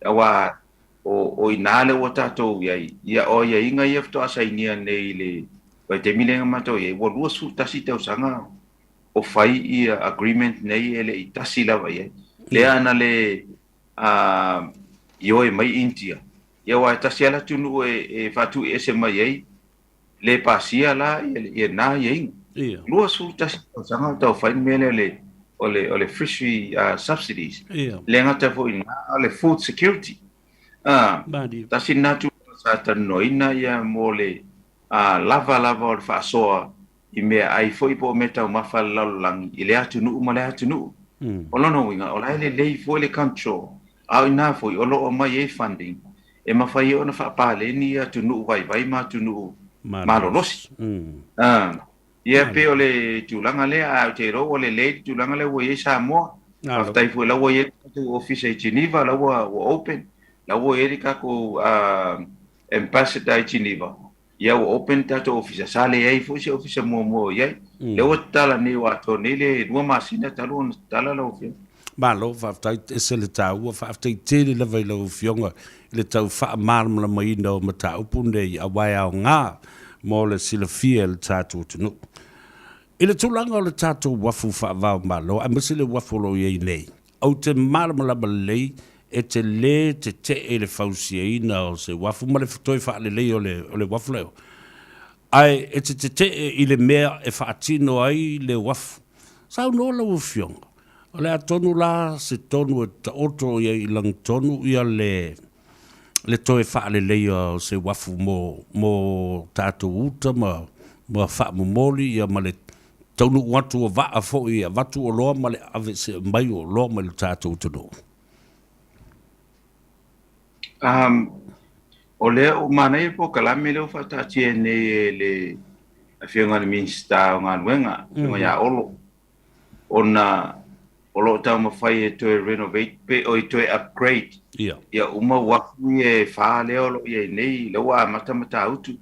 Aua o o i ina lea ua tatou i ai, ia o aiaiga ia faatoa sainia nei i le vaitaimi lea na matou i ai, ua 21 tausaga o fai ia agreement nei e le i tasi lava i ai. Lea na le ioe mai India, ia aua e tasi lava le atunuu e faatuiese mai ai, le pasia la ia na aiaiga. 21 tausaga o taufai le mea lea o le o le fishery subsidies. Le gata foi i lena, a o le food security. Tasi lena tulaga sa talanoaina ia mo le lava lava o le faasoa i meaai foi po o meataumafa a le lalolagi i lea atunuu ma lea atunuu. O lona uiga, o la e lelei foi le control, a o i ina foi o lo o aumai ai funding e mafai ai ona faapaleni atunuu vaivai ma atunuu malolosi. Ia pei o le tulaga lea, ae ou te iloa ua lelei le tulaga lea ua i ai Samoa. Faafetai foi o la ua i ai le tatou ofisa i Geneva, la ua open, la ua i ai le tatou ambassador i Geneva. Ia ua open le tatou ofisa, sa leai foi se ofisa muamua o i ai. Lea ua tatala nei, ua atoa nei le 2 masina talu ona tatala lau Afioga. Malo, faafetai, ese le taua, faafetai tele lava i lau Afioga i le tau faamalamalamaina o mataupu nei aua e aoga mo le silafia e le tatou atunuu. I le tulaga o le tatou uafu faava-o-Malo aemaise le uafu o lo o i ai nei, ou te malamalama lelei e te lē tete'e i le fausiaina o se uafu ma le toe faaleleia o le uafu lea, ae e te tete'e i le mea e faatino ai le uafu. Saunoa lau Afioga, o le a tonu la se tonu e taoto i ai i lagitonu ia le le toe faaleleia o se uafu mo mo tatou uta ma ma faamomoli ia ma le taunuu atu o vaa foi e avatu oloa ma le aveese mai o oloa mai le tatou atunuu. Um, o lea ua manaia le polokalame lea ua faataatia nei e le Afioga i le Minisita o Galuega, Afioga ia Olo, ona o lo o taumafai e toe renovate pe oi toe upgrade ia uma uafu ia e fa lea o lo o i ai nei, lea ua amata Matautu,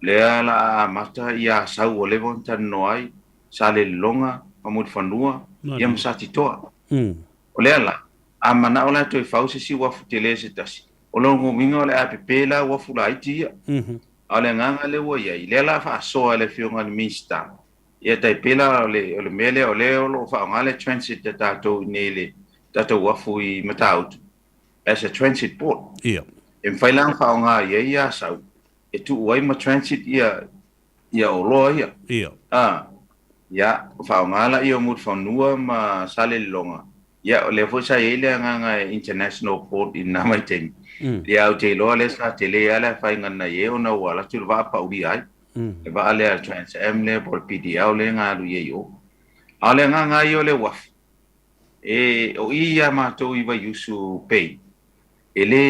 lea la a amata ia Asau ua leva ona talanoa ai, Salelologa, Famulifanua, ia ma Satitoa. O lea la, a manao la e toe fau se isi uafu tele se tasi, o lona uiga o le a pepe la uafu laiti ia. A o le agaga lea ua i ai, lea la a faasoa e le Afioga i le Minisita, ia tai pei la o le, o le mea lea o lea o lo o faaaoga le transit a tatou i inei i le tatou uafu i Matautu as a transit port. Ia. E mafai la ona faaaoga i ai ia Asau e tuu ai ma transit ia ia oloa ia. Ia. A, ia, faaaoga laia o Mulifanua ma Salelologa, ia, o lea foi sa i ai le agaga e international port i lena vaitaimi. Ia, ou te iloa lea sa tele lava le afaina na i ai ona ua alu atu le vaa paulia ai. Le vaa lea a le Trans Am lea po o le PDL lea na alu i ai i o. A o le agaga lava ia o le uafu, e, o i ia matou i Vaiusu Bay, e le,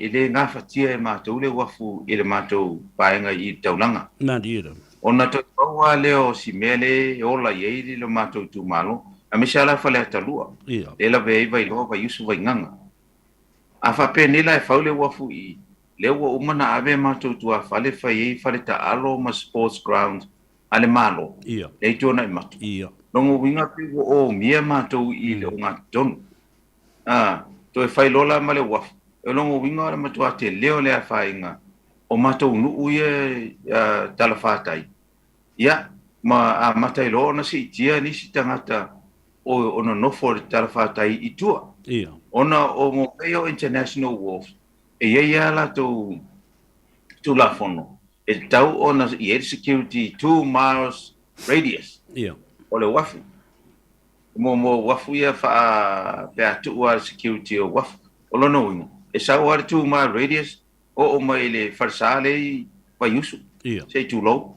e le gafatia e matou le uafu i le matou vaega i le taulaga. Malie. Ona toe pau lava lea o si mea lea e ola i ai le matou itumalo, aemaise lava la Faleata 2, lea e lavea ai Vailoa, Vaiusu, Vaigaga. A faapea nei la e fau le uafu i i, lea ua uma ona ave a matou tuafale fai ai faletaalo ma sports ground a le Malo, lea i Tuanaimato. Lona uiga pei ua omia matou i le ogatotonu. A, toe fai loa la ma le uafu, o lona uiga o le matua tele o le afaina o matou nuu ia talafatai, ia, ma amata ai loa ona siitia nisi tagata o nonofo i le talafatai i tua. Ia. Ona o mea ia o international wharfs, e i ai lava latou Tulafono e tatau ona i ai le security 2 miles radius o le uafu. Mo uafu ia faa pe a tuu lava le security o uafu. O lona uiga, e sau lava le 2 mile radius, oo mai i le falesa lea i Vaiusu, se i tulou,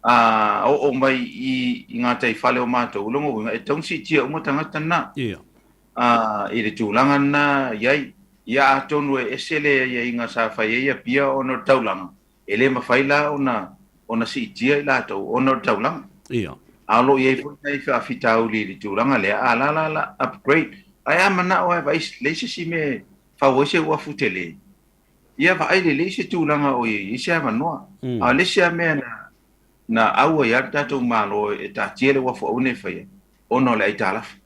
a oo mai i gataifale o matou, o lona uiga, e tatau ona siitia uma tagata na. I le tulaga lena i ai. Ia atonu e ese le aiaiga sa fai ai Apia ona o le taulaga, e le mafai la ona siitia i latou ona o le taulaga. A o lo o i ai foi nai faafitauli i le tulaga lea, a la la la upgrade. Ae a manao lava e vaai lelei se isi mea e fau ai se uafu tele, ia vaai lelei se tulaga o i ai se avanoa. A o le isi lava mea na au ai lava le tatou Malo e taatia le uafu aua ne i faia, ona o le aitalafu.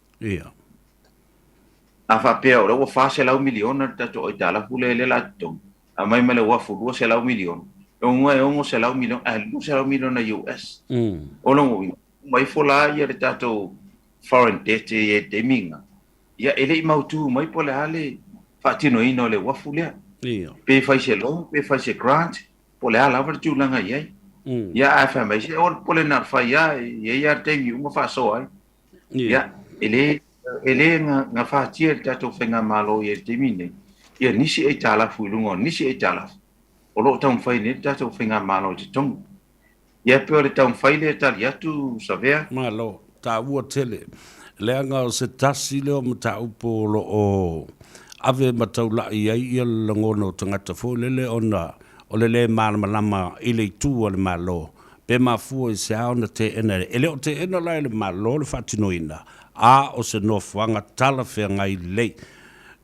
A faapea o lea ua $400 miliona le tatou aitalafu lea o le a totogi, aumai ma le uafu $200 miliona, o lona uiga e $600 miliona, ae $200 miliona US. O lona uiga, uma ifo la le tatou foreign debt e i ai i le taimi lena, ia e le i mautu mai po o le a le faatinoina o le uafu lea. Pe fai se loan, pe fai se grant, po o le a lava le tulaga e i ai. Ia ae fai mai se o le pole na o le fai lava, e i ai lava le taimi uma faasoa ai. Ia, e le, e le gafatia e le tatou Faigamalo i ai i le taimi lenei, ia nisi aitalafu i luga o nisi aitalafu o lo o taumafai nei le tatou Faigamalo e totogi. Ia, e pei o le taumafai lea e tali atu, Savea. Malo, taua tele. Leaga o se tasi lea o mataupu o lo o ave ma taulai ai ia le lagona o tagata foi lele ona o le le malamalama i le itu a le Malo Pe mafua i se a ona teena e le o teena la e le Malo le faatinoina, a o se nofoaga talafeagai lelei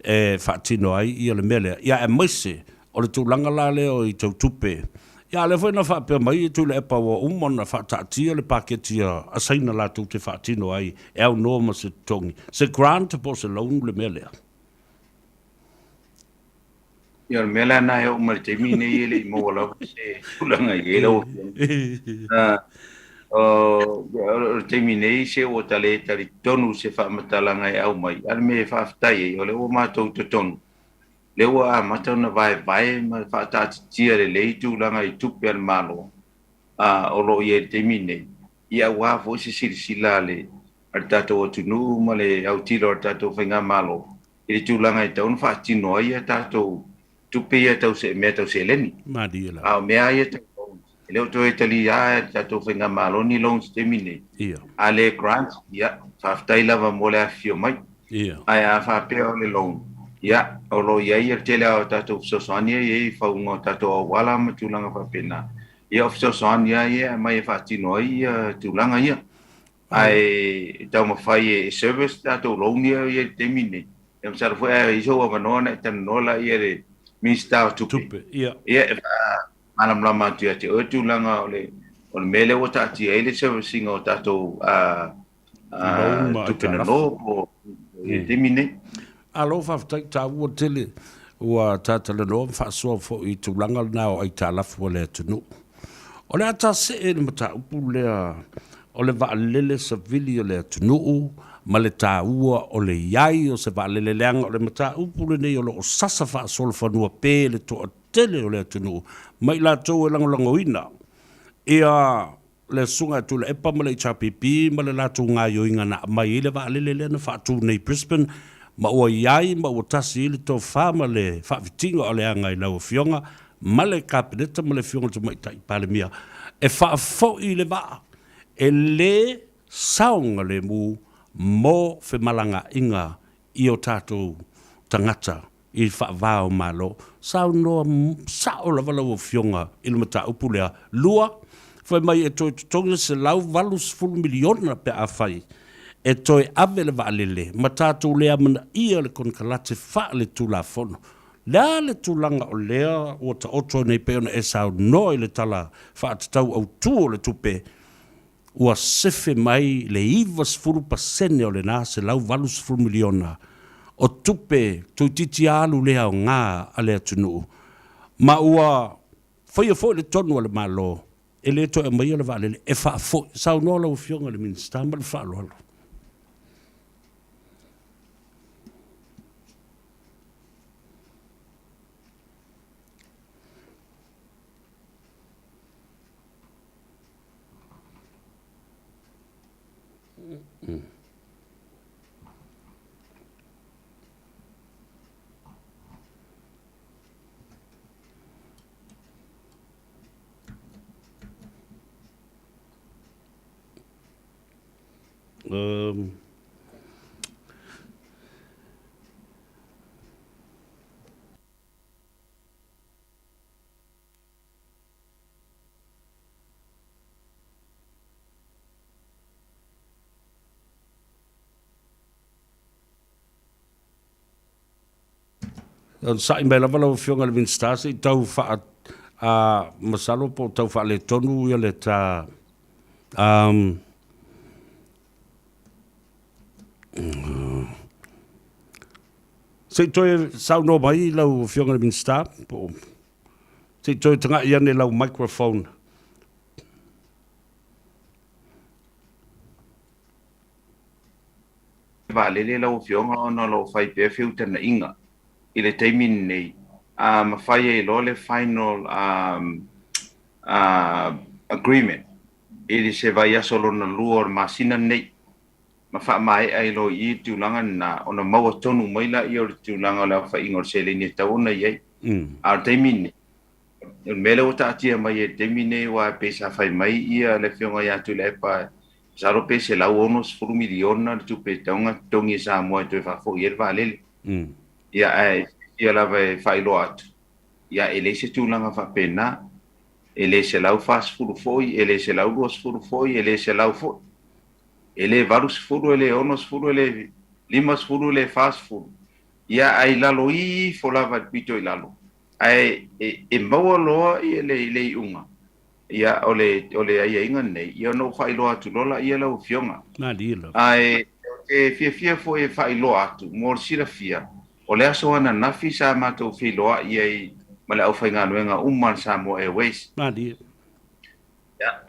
e faatino ai ia le mea lea. Ia aemaise o le tulaga la lea i tau tupe Ia, a o lea foi na faapea mai e Tuilaepa ua uma ona faataatia le paketi a Saina latou te faatino ai e aunoa ma se totogi, se grant po o se loan le mea lea. Ia, o le mea la lena e oo mai le taimi lenei e le i maua lava se tulaga i ai lau Afioga. O le taimi nei se ua ta le talitonu i se faamatalaga e aumai, a o le mea e faafetai ai, o lea ua matou totonu, lea ua amata ona vaevae ma faataatitia lelei tulaga i tupe a le Malo o lo o i ai i le taimi lenei, ia aua foi se silasila a le tatou atunuu ma le autilo a le tatou Faigamalo i le tulaga e tatau ona faatino ai a tatou tupe ia tau mea tau seleni. Malie lava. A o mea ia tau loans, e le o toe talia e le tatou Faigamalo ni loans i le taimi lenei. Ia. A le grant, ia, faafetai lava mo le afifio mai. Ia. Ae a faapea o le loan, ia, o lo o i ai le tele lava o tatou fesoasoani ia e i ai i fauga o tatou auala ma tulaga faapena. Ia, o fesoasoani lava ia e aumai e faatino ai ia tulaga ia. Ae e taumafai e service tatou loan ia i le taimi lenei. Ia masalo foi a i ai sou avanoa ona e talanoa lea i le Minisita o Tupe. Tupe, ia. Ia e faamalamalama atu ia te oe tulaga o le o le mea lea ua taatia ai le service ina o tatou tupe nono po i le taimi lenei. Malo faafetai, taua tele ua ta talanoa ma faasoa foi i tulaga lena o aitalafu a le atunuu. O le a ta see i le mataupu lea o le vaalele savili a le atunuu ma le taua o le i ai o se vaalele leaga o le mataupu lenei o lo o sasa faasolofanua pe le toatele o le atunuu ma i latou e lagolagoina ia le Susuga ia Tuilaepa ma le HRPP ma le latou gaoioiga na aumai ai le vaalele lea na faatu nei i Brisbane ma ua i ai ma ua tasi ai le tofa ma le faavitiga o le aga i lau Afioga ma le Kapeneta ma le Afioga i le Tamaitai Palemia e faafoi le vaa e le saogalemu mo femalagaaiga i o tatou tagata i faava o Malo. Saunoa sao lava lau Afioga i le mataupu lea. 2, fai mai e toe totogi le $180 miliona pe afai e toe ave le vaalele ma tatou le amanaia le konekarate faaletulafono. Le a le tulaga o lea ua taoto nei pei ona e saunoa i le Tala Faatatau Autu o le Tupe ua sefe mai le 90% o lena $180 miliona o tupe toeitiiti alu le aoga a le atunuu, ma ua faia foi le tonu a le Malo e le toe aumaia le vaalele e faafoi. Saunoa lau Afioga i le Minisita ma le faaaloalo. Um, Onosai mai lava lau Afioga i le Minisita se i tau faa a masalo po o tau faaletonu ia le ta um, se i toe saunoa mai lau Afioga i le Minisita po o Se i toe tagai ane lau microphone. Vaalele lau Afioga ona o lo o fai pea feutagaiga i le taimi lenei, a mafai ai loa le final agreement i le se vaiaso lona lua o le masina lenei ma faamaea ai loa i i le tulaga lena ona maua tonu mai lea o le tulaga o le aofaiga o le seleni e tatau ona i ai. A o le taimi lenei, o le mea lea ua taatia mai ai i le taimi lenei aua e pei sa fai mai ia le Afioga ia Tuilaepa, masalo pe $160 miliona le tupe e tatau ona totogi e Samoa e toe faafoi ai le vaalele. Ia ae fiafia lava e faailoa atu, ia e leai se tulaga faapena, e le 140 foi, e le 120 foi, e le 100 foi. E le 80, e le 60, e le 50, e le 40. Ia, ae i lalo ifo lava i le pito i lalo. Ae e maua loa ia le le iuga, ia o le o le aiaiga lenei, ia ona ou faailoa atu loa laia lau Afioga. Malie lava. Ae ou te fiafia foi e faailoa atu mo le silafia, o le aso ananafi sa matou feiloai ai ma le aufaigaluega uma a le Samoa Airways. Malie. Ia,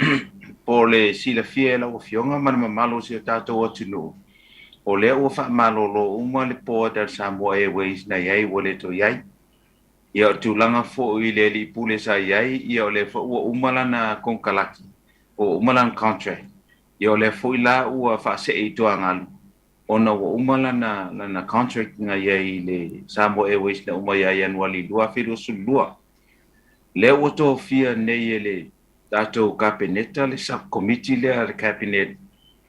po o le silafia e lau Afioga ma le mamalu o si o tatou atunuu, o lea ua faamalolo uma le board a le Samoa Airways na i ai ua le toe i ai. Ia o le tulaga foi i le alii pule sa i ai, ia o lea foi ua uma lana konekaraki, ua uma lana contract. Ia o lea foi la ua faasee i Toagalu, ona ua uma lana lana contract na i ai i le Samoa Airways na uma ia Ianuari 2022. Lea ua tofia nei e le tatou Kapeneta le sub-committee lea a le Cabinet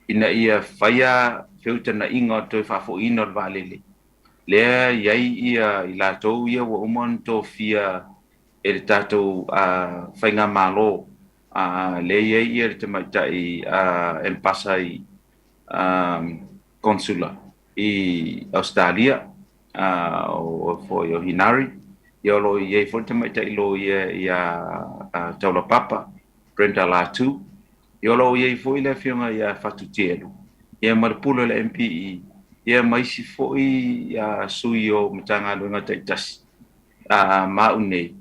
ina ia faia feutanaiga o le toe faafoiina o le vaalele. Lea e i ai ia i latou ia ua uma ona tofia e le tatou Faigamalo, lea e i ai ia le tamaitai Embasa i Konsula i Ausetalia, o foi o Hinari, ia o lo o i ai foi le tamaitai loia ia Taulapapa, Brenda Latu, ia o lo o i ai foi le afioga ia Fatu Tielu, ia ma le pule o le MPE, ia ma isi foi sui o Matagaluega taitasi ma au nei,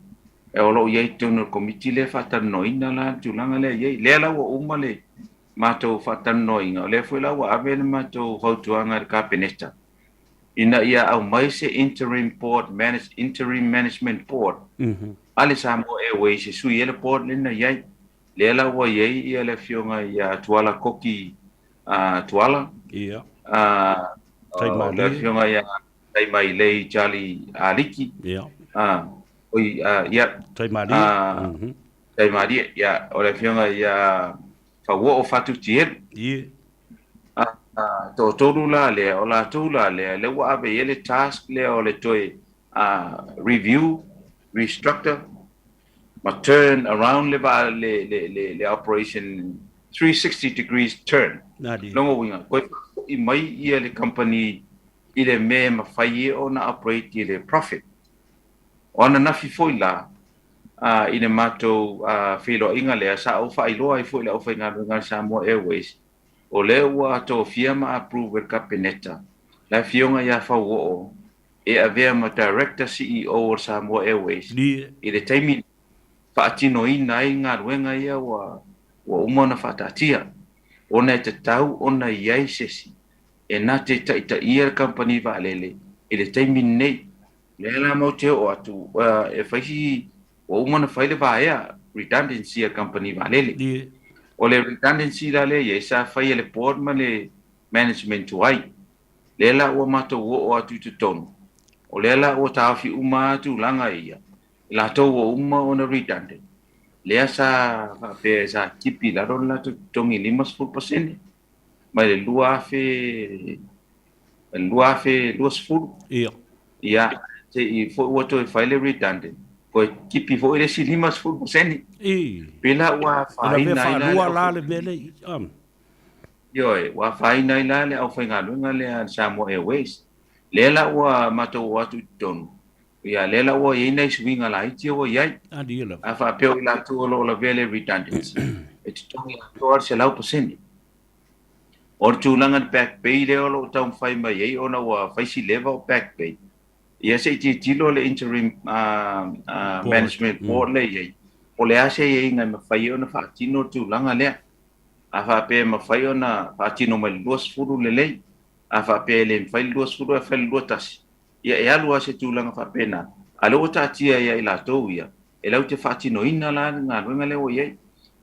o lo o i ai i totonu o le Komiti lea e faatalanoaina la le tulaga lea e i ai. Lea la ua uma le matou faatalanoaina, o lea foi la ua ave le matou fautuaga i le Kapeneta ina ia aumai se interim board manage, interim management board a le Samoa Airways e sui ai le board lea na i ai. Lea la ua i ai ia le afioga ia Tuala Koki Tuala, Ia. O le afioga ia Taimailei Charlie Aliki, Ia. Oi, ia. Taimalie. Taimalie, ia, o le afioga ia Fauoo Fatu Tielu. Ie. Toatolu la lea, o latou la lea, lea ua ave i ai le task lea o le toe review, restructure, ma turn around le vaa, le, le, le, le operation 360 degrees turn. Nadi. Lona uiga, toe faafoi mai ia le company i le mea e mafai ai ona operate i le profit. O ananafi foi la, i le matou feiloaiga lea, sa ou faailoa ai foi i le aufaigaluega a le Samoa Airways, o lea ua tofia ma approve e le Kapeneta le Afioga ia Fauoo e avea ma Director CEO o le Samoa Airways i le taimi e faatinoina ai galuega ia ua uma ona faataatia, ona e tatau ona i ai se isi e na te taitaia le kamupani vaalele i le taimi lenei. Lea la matou te oo atu, e fai si, ua uma ona fai le vaea, redundancy a le kamupani vaalele. O le redundancy la lea e i ai, sa fai e le board ma le management tuai. Lea la ua matou oo atu i totonu, o lea la ua taofi uma lava tulaga ia, i latou ua uma ona redundant, lea sa faapea sa tipi i lalo le latou totogi i le 50% mai le 2000 2020. Ia. Ia, se i foi ua toe fai le redundant, toe tipi foi le isi 50%. I. Pela ua afaina ai la. Ua la le mea lea. Ioe, ua afaina ai la le aufaigaluega lea a le Samoa Airways. Lea la ua matou o atu i totonu, ia lea la ua i ai nai suiga laiti ia ua i ai. A faapea o i latou o lo o lavea le redundancy, e totogi atoa le 100%. O le tulaga i le back pay lea o lo o taumafai mai ai ona ua fai si leva o back pay, ia se i tilotilo le interim management board lea e i ai, po o le a se aiaiga e mafai ai ona faatino le tulaga lea. A faapea e mafai ona faatino mai le 20 lelei, a faapea e le mafai le 20 ae fai le 21, ia e alu lava i se tulaga faapena. A o lea ua taatia ia i latou ia, e latou te faatinoina la le galuega lea ua i ai.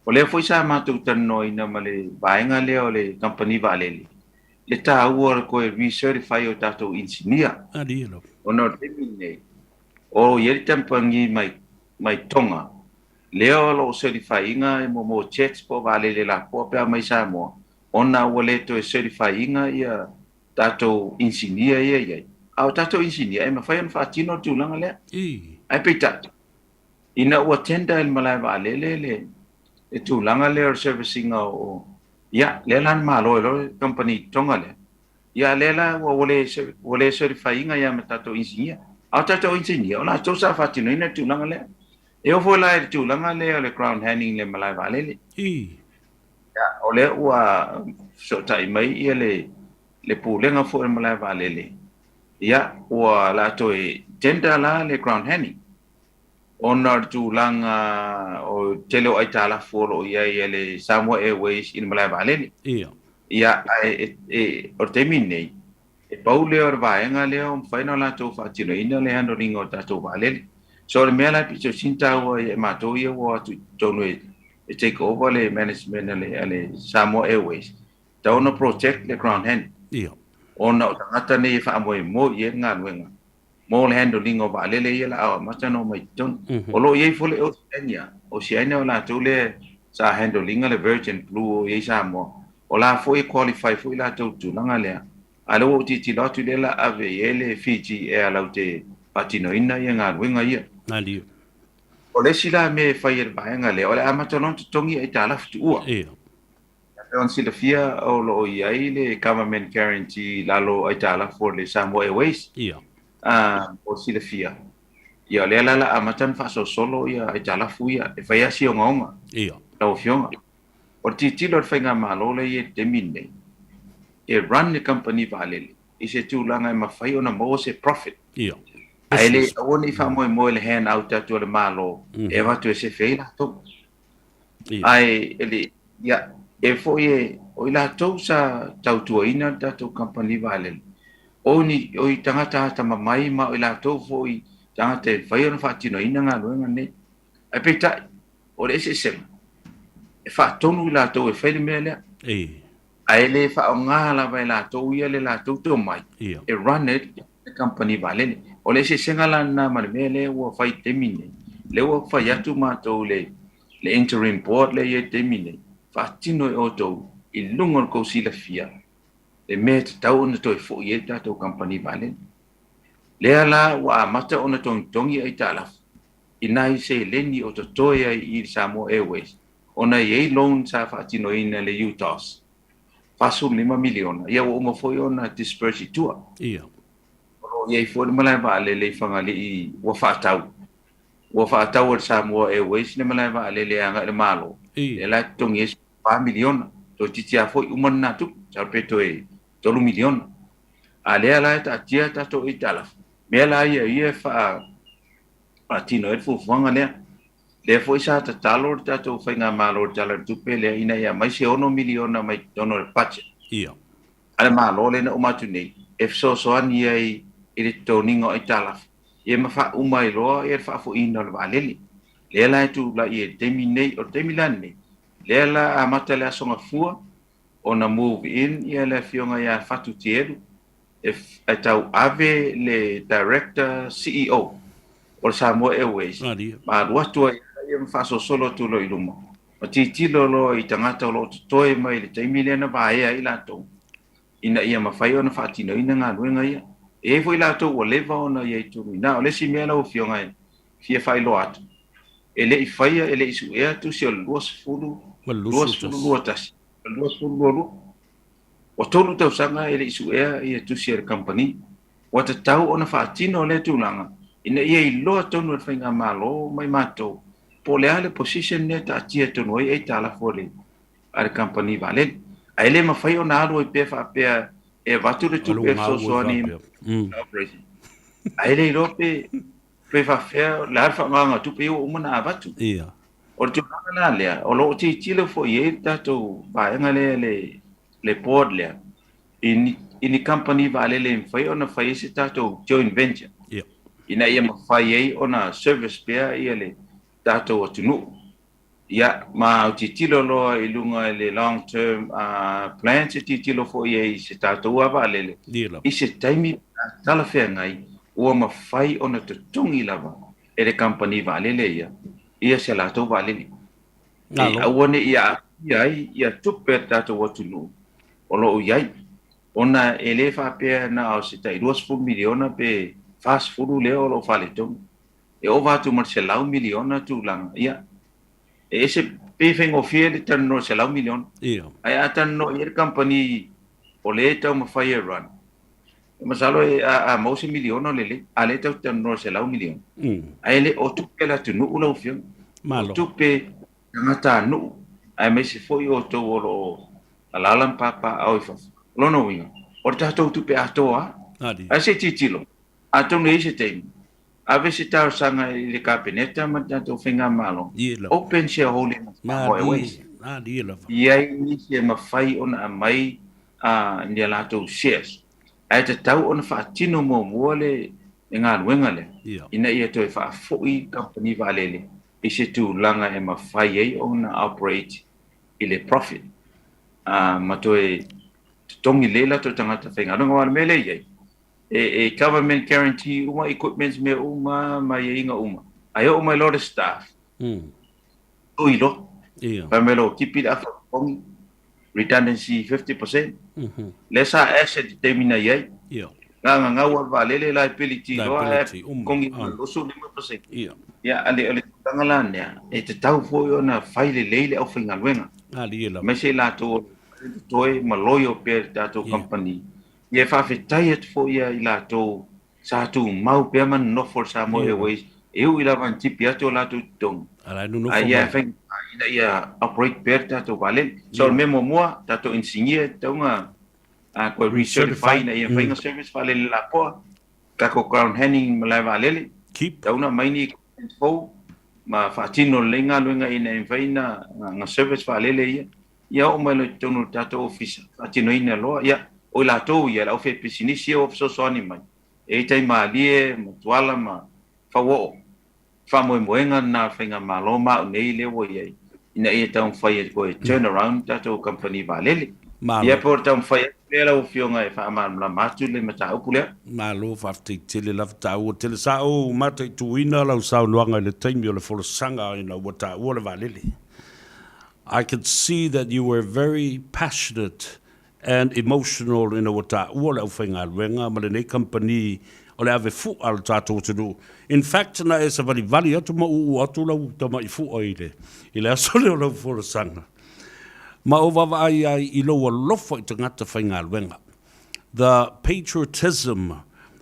O lea foi sa matou talanoaina ma le vaega lea o le kamupani vaalele, le taua o le toe recertify o tatou inisinia. Ona o le taimi lenei, o i ai le kamupani mai Tonga, lea o lo o certify ina mo jets po o vaalele lapoa pe a omai i Samoa, ona ua le toe certify ina ia tatou inisinia ia e i ai. A o tatou inisinia e mafai ona faatino le tulaga lea. Ae peitai, ina ua tender e le malae vaalele le tulaga lea o le service ina o, ia, lea la na malo ai loa le kamupani Tonga lea, ia lea la ua le certify ina ia ma tatou inisinia. A o tatou inisinia, o latou sa faatinoina le tulaga lea. E oo foi la i le tulaga lea o le ground handling i le malae vaalele. Ia, o lea ua fesootai mai ia le, le pulega foi o le malae vaalele, ia, ua o le a toe tender la le ground handling ona o le tulaga o le tele o aitalafu o lo o i ai a le Samoa Airways i le malae vaalele. Ia, ae e, e, o le taimi lenei, E pau lea o le vaega lea ua mafai ona latou faatinoina le handle ina o tatou vaalele. So o le mea la e pito sili taua ia i matou ia ua o atu i totonu e take over le management a le Samoa Airways, tatau ona protect le ground handling. Ona o tagata nei e faamoemoe i ai le galuega mo le handle ina o vaalele ia la a amata ona omai i totonu. O lo o i ai foi le Oceania, Oceania o latou lea sa handle ina le Virgin Blue o i ai Samoa, o la foi e qualify foi latou i le tulaga lea. A o lea ua ou tilotilo atu lea la ave i ai le Fiji Air latou te faatinoina ia galuega ia. Malie. O le isi la mea e fai e le vaega lea, o le amata loa ona totogi aitalafu tuua. E pei ona silafia o lo o i ai le government guarantee i lalo o aitalafu o le Samoa Airways. Mo le silafia, ia o lea la la amata ona faasolosolo ia aitalafu ia e fai lava si ogaoga. Lau Afioga, o le tilotilo a le faigamalo lea e i ai i le taimi lenei, e run le kamupani vaalele i se tulaga e mafai ona maua se profit. Ae le aua ne i faamoemoe i le hand out atu a le Malo e avatu e sefe ai latou. Ae e le, ia, e foi e, o i latou sa tautuaina le tatou kamupani vaalele, o ni, o i tagata atamamai ma o i latou foi tagata e mafai ona faatinoina galuega nei. Ae peitai, o le eseesega, e faatonu i latou e fai le mea lea. Ae le faaaoga lava e latou ia le latou tomai e run ai le kamupani vaalele. O le eseesega la lena ma le mea lea ua fai i le taimi lenei, lea ua fai atu matou i le interim board lea e i ai i le taimi lenei, faatino e outou i luga o le tou silafia le mea e tatau ona toe foi ai le tatou kamupani vaalele. Lea la ua amata ona togitogi aitalafu i nai seleni o totoe ai i le Samoa Airways ona e i ai loan sa faatinoina e le UTOS, $45 miliona, ia ua uma foi ona disburse i tua. O lo o i ai foi le malae vaalele i Fagalii ua faatau. Ua faatau e le Samoa Airways le malae vaalele agai i le Malo, lea la e totogi ai $14 miliona. Toeitiiti lava foi uma lena tupe, masalo pe toe $3 miliona. A lea la e taatia tatou aitalafu, mea la ia ia e faatino ai le fuafuaga lea. Lea foi sa tatalo le tatou faigamalo i le Tala o le Tupe lea ina ia aumai se $6 miliona mai totonu o le budget a le Malo lea na uma atu nei e fesoasoani ai i le totogiina o aitalafu ia ma faauma ai loa le faafoiina o le vaalele. Lea la e tulai ai i le taimi lenei. O le taimi la lenei, lea la amata le Aso Gafua ona move in ia le Afioga ia Fatu Tielu e tauave le Director CEO o le Samoa Airways ma alu atu ai ia ma faasolosolo atu loa i luma ma tilotilo loa i tagata o lo o totoe mai i le taimi lea na vaea ai latou ina ia mafai ona faatinoina galuega ia. E i ai foi latou ua leva ona i ai i totonu i ina. O le isi mea lau Afioga e fia faailoa atu, e le i faia, e le i suea tusi o le 20, 20 21 ma le 20 22. Ua tolu tausaga e le i suea ia tusi a le kamupani. Ua tatau ona faatino lea tulaga ina ia iloa tonu e le faigamalo ma i matou po o le a le position lea e taatia tonu ai aitalafu a le kamupani vaalele. Ae le mafai ona alu ai pea faapea e avatu le tupe e fesoasoani i operation. Ae le iloa pe pe faafefea, o le a le faaaogaina o tupe ia ua uma ona avatu. O le tulaga la lea, o lo o tilotilo foi i ai le tatou vaega lea, le board lea, i ni kamupani vaalele e mafai ona fai ai se tatou joint venture, ina ia mafai ai ona service pea ia le tatou atunuu. Ia, ma tilotilo loa i luga i le long term plan, se tilotilo foi i ai i se tatou lava vaalele, i se taimi talafeagai ua mafai ona totogi lava e le kamupani vaalele ia, ia se latou vaalele. E aua ne i aafia ai ia tupe a le tatou atunuu o lo o i ai, ona e le faapea na o se tai $20 miliona pe 40 lea o lo o faaletonu. E ova atu ma le $100 miliona tulaga, ia, e ese, pei e faigofie le talanoa i le $100 miliona. Ae a talanoa i ai le kamupani o lea e taumafai e run, Masalo e a maua se miliona o lelei, a o lea tatou te talanoa i le $100 miliona. Ae le o tupe a le atunuu lau Afioga. O tupe tagatanuu, aemaise foi outou o lo o alaala ma papaaao i fafo. O lona uiga, o le tatou tupe atoa lava. Ae se i tilotilo, atonu e i ai se taimi, ave se talosaga i le Kapeneta ma le tatou Faigamalo, open shareholding of Samoa Airways. I ai nisi e mafai ona aumai ni a latou shares, ae tatau ona faatino muamua le galuega lea, ina ia toe faafoi kamupani vaalele i se tulaga e mafai ai ona operate i le profit ma toe totogi lelei latou tagata faigaluega. Aua o le mea lea e i ai, e government guarantee uma equipments mea uma ma aiaiga uma, ae oo mai loa le staff, tui loa. Fai mai loa ua tipi le afa totogi, redundancy 50%. Lea sa asset i le taimi na i ai. Gagagau lava le vaalele, liability loa ae totogi uma le 25%. Ia, o le tulaga la lea, e tatau foi ona fai lelei le aufaigaluega, aemaise i latou o lo o totoe ma loyal pea i le tatou kamupani. Ia e faafetai atu foi ia i latou sa tumau pea ma nonofo i le Samoa Airways e ui lava ina tipi atu o latou totogi, a ia e faigata ina ia operate pea le tatou vaalele. So o le mea muamua, tatou inisinia e tatau ona toe recertify ina ia mafai ona service vaalele lapoa, tatou ground handling malae vaalele, tatau ona aumai ni equipment fou ma faatino lelei galuega ina ia mafai ona service vaalele ia. Ia oo mai loa i totonu o le tatou ofisa, faatinoina loa, ia, o i latou ia, le aufaipisinisi ia ua fesoasoani mai, e i ai tai malie ma tuala ma fauoo. Faamoemoega lena o le Faigamalo ma au nei lea ua i ai, ina ia taumafai e toe turn around le tatou kamupani vaalele. Malo. Ia, pe o le taumafai atu lea lau Afioga e faamalamalama atu le mataupu lea. Malo, faafetai tele lava taua tele. Sa ou mataituina lau saunoaga i le taimi o le folasaga ina ua taua le vaalele. I could see that you were very passionate and emotional ina ua taua le aufaigaluega ma lenei kamupani o le ave fua a le tatou atunuu. In fact, na e savalivali atu ma uu atu lau tamai fua i le, i le aso lea o lau folasaga. Ma ou vaavaai ai i lou alofa i tagata faigaluega. The patriotism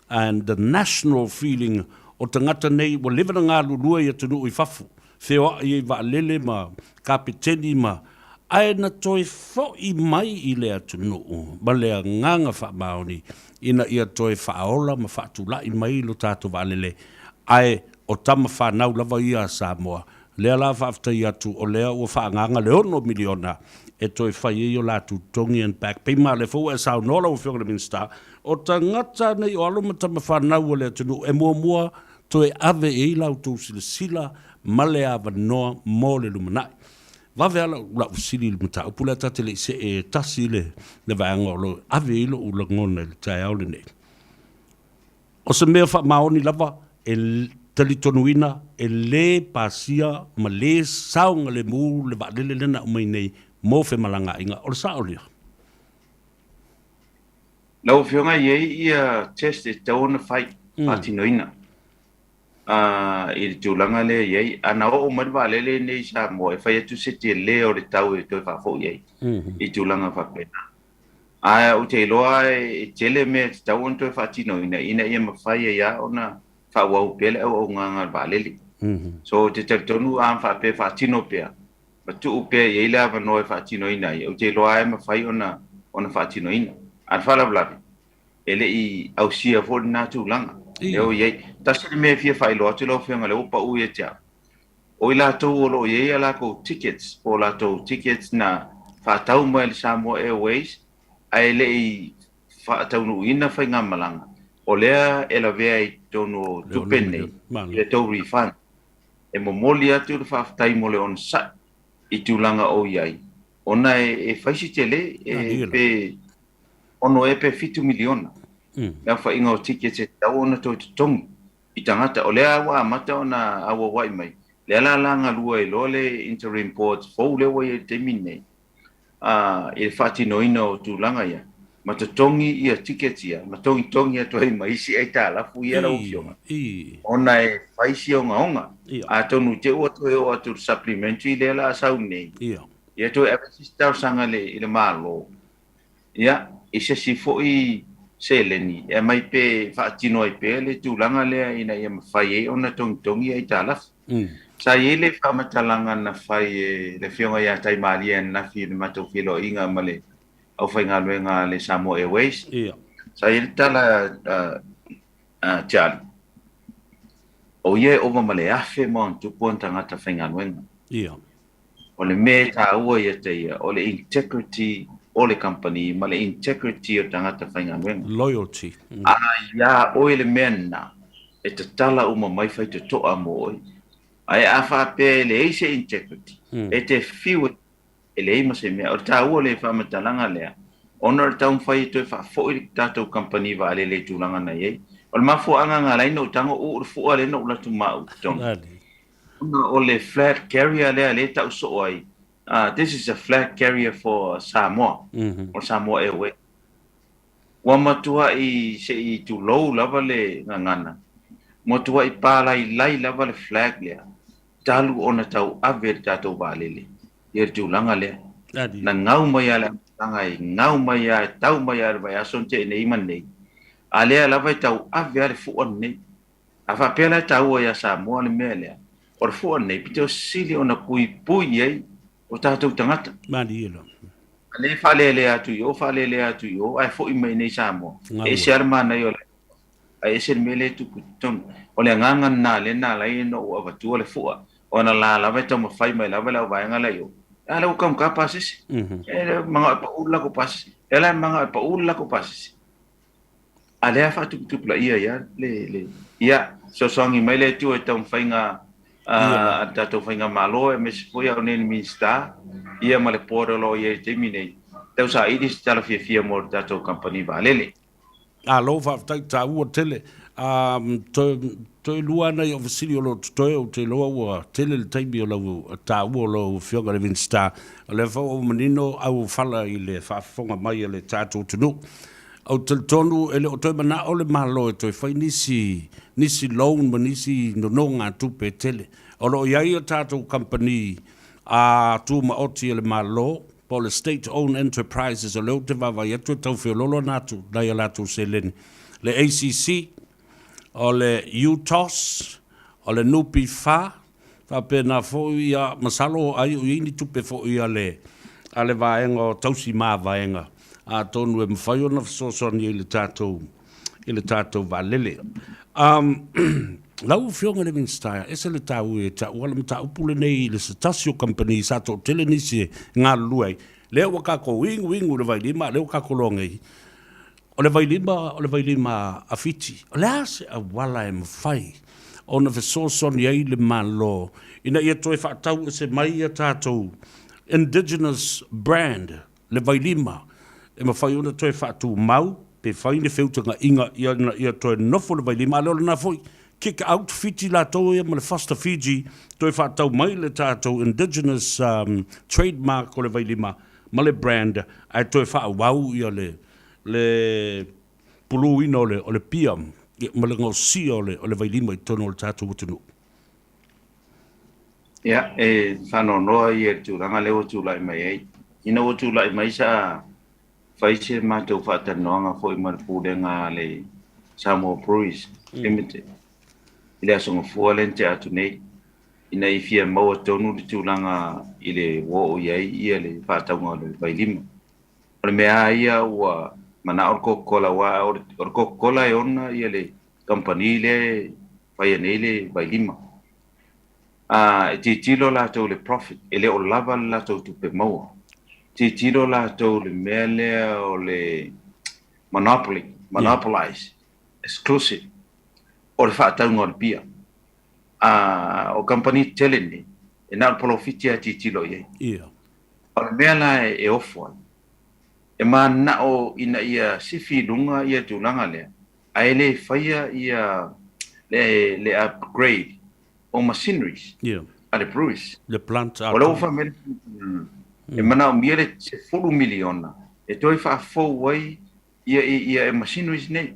and the national feeling o tagata nei ua leva na galulue i atunuu i fafo. Feoai ai vaalele ma kapeteni ma ae na toe fo'i mai i le atunuu ma le agaga faamaoni ina ia toe faaola ma faatula'i mai lo tatou vaalele ae o tama fanau lava ia a Samoa. Lea la faafetai atu o lea ua faaagaaga le $6 miliona e toe fai ai o latou totogi and back pay ma lea foi ua e saunoa lau Afioga i le Minisita o tagata nei o alo ma tama fanau a le atunuu e muamua Toe ave i ai la outou silasila ma le avanoa mo le lumanai. Vave lava lau fesili i le mataupu lea ta te le i see e tasi le vaega o lo o ave i ai lou lagona i le taeao lenei. O se mea faamaoni lava e talitonuina e le pasia ma le saogalemu le vaalele lea na aumai nei mo femalagaaiga. O le sao lea? Lau Afioga e i ai ia test e tatau ona fai, faatinoina i le tulaga lea e i ai. A na oo mai le vaalele lenei i Samoa e fai atu se tele o le tau e toe faafoi ai i tulaga faapena. Ae ou te iloa e tele mea e tatau ona toe faatinoina ina ia mafai ai lava ona faaauau pea le auaunaga a le vaalele. So ou te talitonu a faapea e faatino pea, ma tuu pea i ai le avanoa e faatinoina ai, ou te iloa lava e mafai ona faatinoina. A o le faalavelave, e le i ausia foi lena tulaga lea ua i ai. Tasi le mea e fia faailoa atu lau Afioga, lea ua pau ia te au, o i latou o lo o i ai a latou tickets, po o latou tickets na faatau mai e le Samoa Airways ae le i faataunuuina faigamalaga, o lea e lavea i totonu o tupe nei i le tou refund. E momoli atu le faafetai mo le onosai i tulaga o i ai, ona e fai si tele, e pe ono ea pe $7 miliona le aofaiga o tickets e tatau ona toe totogi i tagata. O lea ua amata ona auauai mai, lea la la galue ai loa le interim board fou lea ua i ai i le taimi lenei, i le faatinoina o tulaga ia, ma totogi ia tickets ia, ma togitogi atu ai ma isi aitalafu ia lau Afioga, ona e fai si ogaoga. Atonu te i ua toe oo atu i le supplementary lea o le a sau nei, ia toe ave se isi talosaga i le Malo, ia, i se isi foi seleni e aumai pe faatino ai pea le tulaga lea ina ia mafai ai ona togitogi aitalafu. Sa i ai le faamatalaga na fai e le Afioga ia Taimalie ananafi i le matou feiloaiga ma le aufaigaluega a le Samoa Airways. Sa i ai le tala a Charlie, o ia e ova ma le 1,000 ma ona tupu ona tagata faigaluega. O le mea e taua ia te ia, o le integrity o le kamupani ma le integrity o tagata faigaluega. Loyalty. A iā oe le mea lena, e tatala uma mai faitotoa mo oe. Ae a faapea e leai se integrity, e te fiu e leai ma se mea. O le taua o le faamatalaga lea, ona o le taumafai e toe faafoi le tatou kamupani vaalele i tulaga na i ai. O le mafuaaga na ala ai ona ou tago uu le fua lea na ou alu atu ma au i totonu. Ona o le flag carrier lea lea e tau soo ai, this is a flag carrier for Samoa, o le Samoa Airways. Ua matuai se i tulou lava le gagana, matuai palailai lava le flag lea talu ona tauave e le tatou vaalele ia le tulaga lea. Na gau mai lava i le amataga e gau mai lava e tau mai lava i le vaiaso na tea nei ma lenei, a lea lava e tauave lava le fua lenei. A faapea la e taua ia Samoa le mea lea, o le fua lenei pito sili ona puipui ai o tatou tagata. Malie la. A lea e faalealea atu i o, faalealea atu i o, ae foi mai i inei Samoa. E ese lava le manaia o le ae ese le mea lea e tupu i totonu. O le agaga lena lea na ala ai ona ou avatua le fua, ona la lava e taumafai mai lava le auvaega la i o, a lea ua taugata pasese. E manao e pau le latou pasese. E la e manao e pau le latou pasese. A lea faatuputupulaia ai lava le, le, ia, fesoasoani mai le Atua i taumafaiga a le tatou faigamalo aemaise foi au nei le Minisita, ia ma le Board o lo o i ai i le taimi nei, tau saili se tala fiafia mo le tatou kamupani vaalele. Malo faafetai taua tele. Toe, toe lua nai au fesili o lo o totoe, ou te iloa ua tele le taimi o lau taua o lau Afioga i le Minisita. O lea foi ua manino auofala i le faafofoga mai a le tatou atunuu. Ou te talitonu e le o toe manao le Malo e toe fai nisi, nisi loan ma nisi nonogatupe e tele. O lo o i ai a tatou kamupani a tumaoti a le Malo, po o le State Owned Enterprises, o lea ou te vaavaai atu e tau feoloolo ana atu nai a latou seleni. Le ACC, o le UTOS, o le NPF, Faapena foi, ia, masalo ai o i ai ni tupe foi a le, a le vaega o tausi mavaega, atonu e mafai ona fesoasoani ai i le tatou, i le tatou vaalele. Um, lau Afioga i le Minisita, e ese le taua ia te au, o le mataupu lenei i le se tasi o kamupani sa toatele nisi e galulue ai, lea ua tatou inuinu i le vailima, a o lea ua tatou loa nei, O le vailima, o le vailima a Fiti. O le a se auala e mafai ona fesoasoani ai le Malo ina ia toe faatau ese mai a tatou indigenous brand, le vailima, e mafai ona toe faatumau pe fai ni feutagaiga ina ia toe nofo le vailima, a le o lena foi, kick out Fiti latou ia ma le Foster Fiji, toe faatau mai le tatou indigenous trademark o le vailima ma le brand ae toe faaauau ia le le puluina o le, o le pia ma le gaosia o le, o le vailima i totonu o le tatou atunuu. Ia, e faanoanoa ia i le tulaga lea ua tulai mai ai. Ina ua tulai mai sa fai se matou faatalanoaga foi ma le pulega a le Samoa Breweries Limited i le Aso Gafua lea na tea atu nei, ina ia fia maua tonu le tulaga i le ua oo i ai ia le faatauga o le vailima. O le mea lava ia ua manao le Coca-Cola aua o le Coca-Cola e ona ia le kamupani lea e faia nei le vailima. A e tilotilo latou i le profit, e le o lava le latou tupe maua. Tilotilo latou i le mea lea o le monopoly, monopolize, exclusive o le faatauga o le pia. A o kamupani tetele nei, e na o le polofiti lava e tilotilo i ai. O le mea la e ofo ai, e mananao ina ia sifi i luga ia tulaga lea, ae le faia ia le le upgrade o machineries a le breweries. Le plant O lea ua fai mai le e manaomia le 10 miliona e toe faafou ai ia ia machineries nei.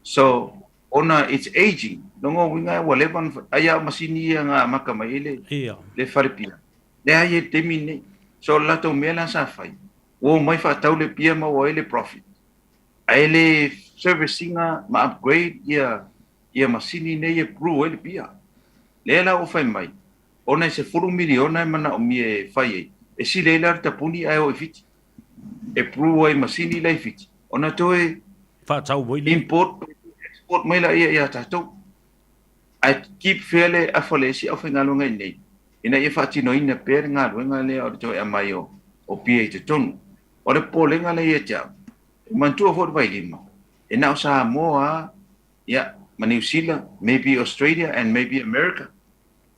So, ona it's aging, lona uiga ua leva ona fai, ai lava o masini ia na amata mai ai le le falepia. Leai i le taimi lenei. So o le latou mea la sa fai, ua omai faatau le pia maua ai le profit. Ae le service ina ma upgrade ia ia masini nei e brew ai le pia. Lea la ua fai mai, ona e 10 miliona e manaomia e fai ai, e sili ai la le tapuni ae o i Fiti. E brew ai masini la i Fiti, ona toe faatau mai lea. Import, export mai laia ia tatou. Ae keep fea le afa o le isi aufaigaluega i inei, ina ia faatinoina pea le galuega lea o le toe aumai o pia i totonu. O le popolega lea ia te au, e manatua foi le Vailima, e na o Samoa lava, ia, ma Niu Sila, maybe Australia and maybe America,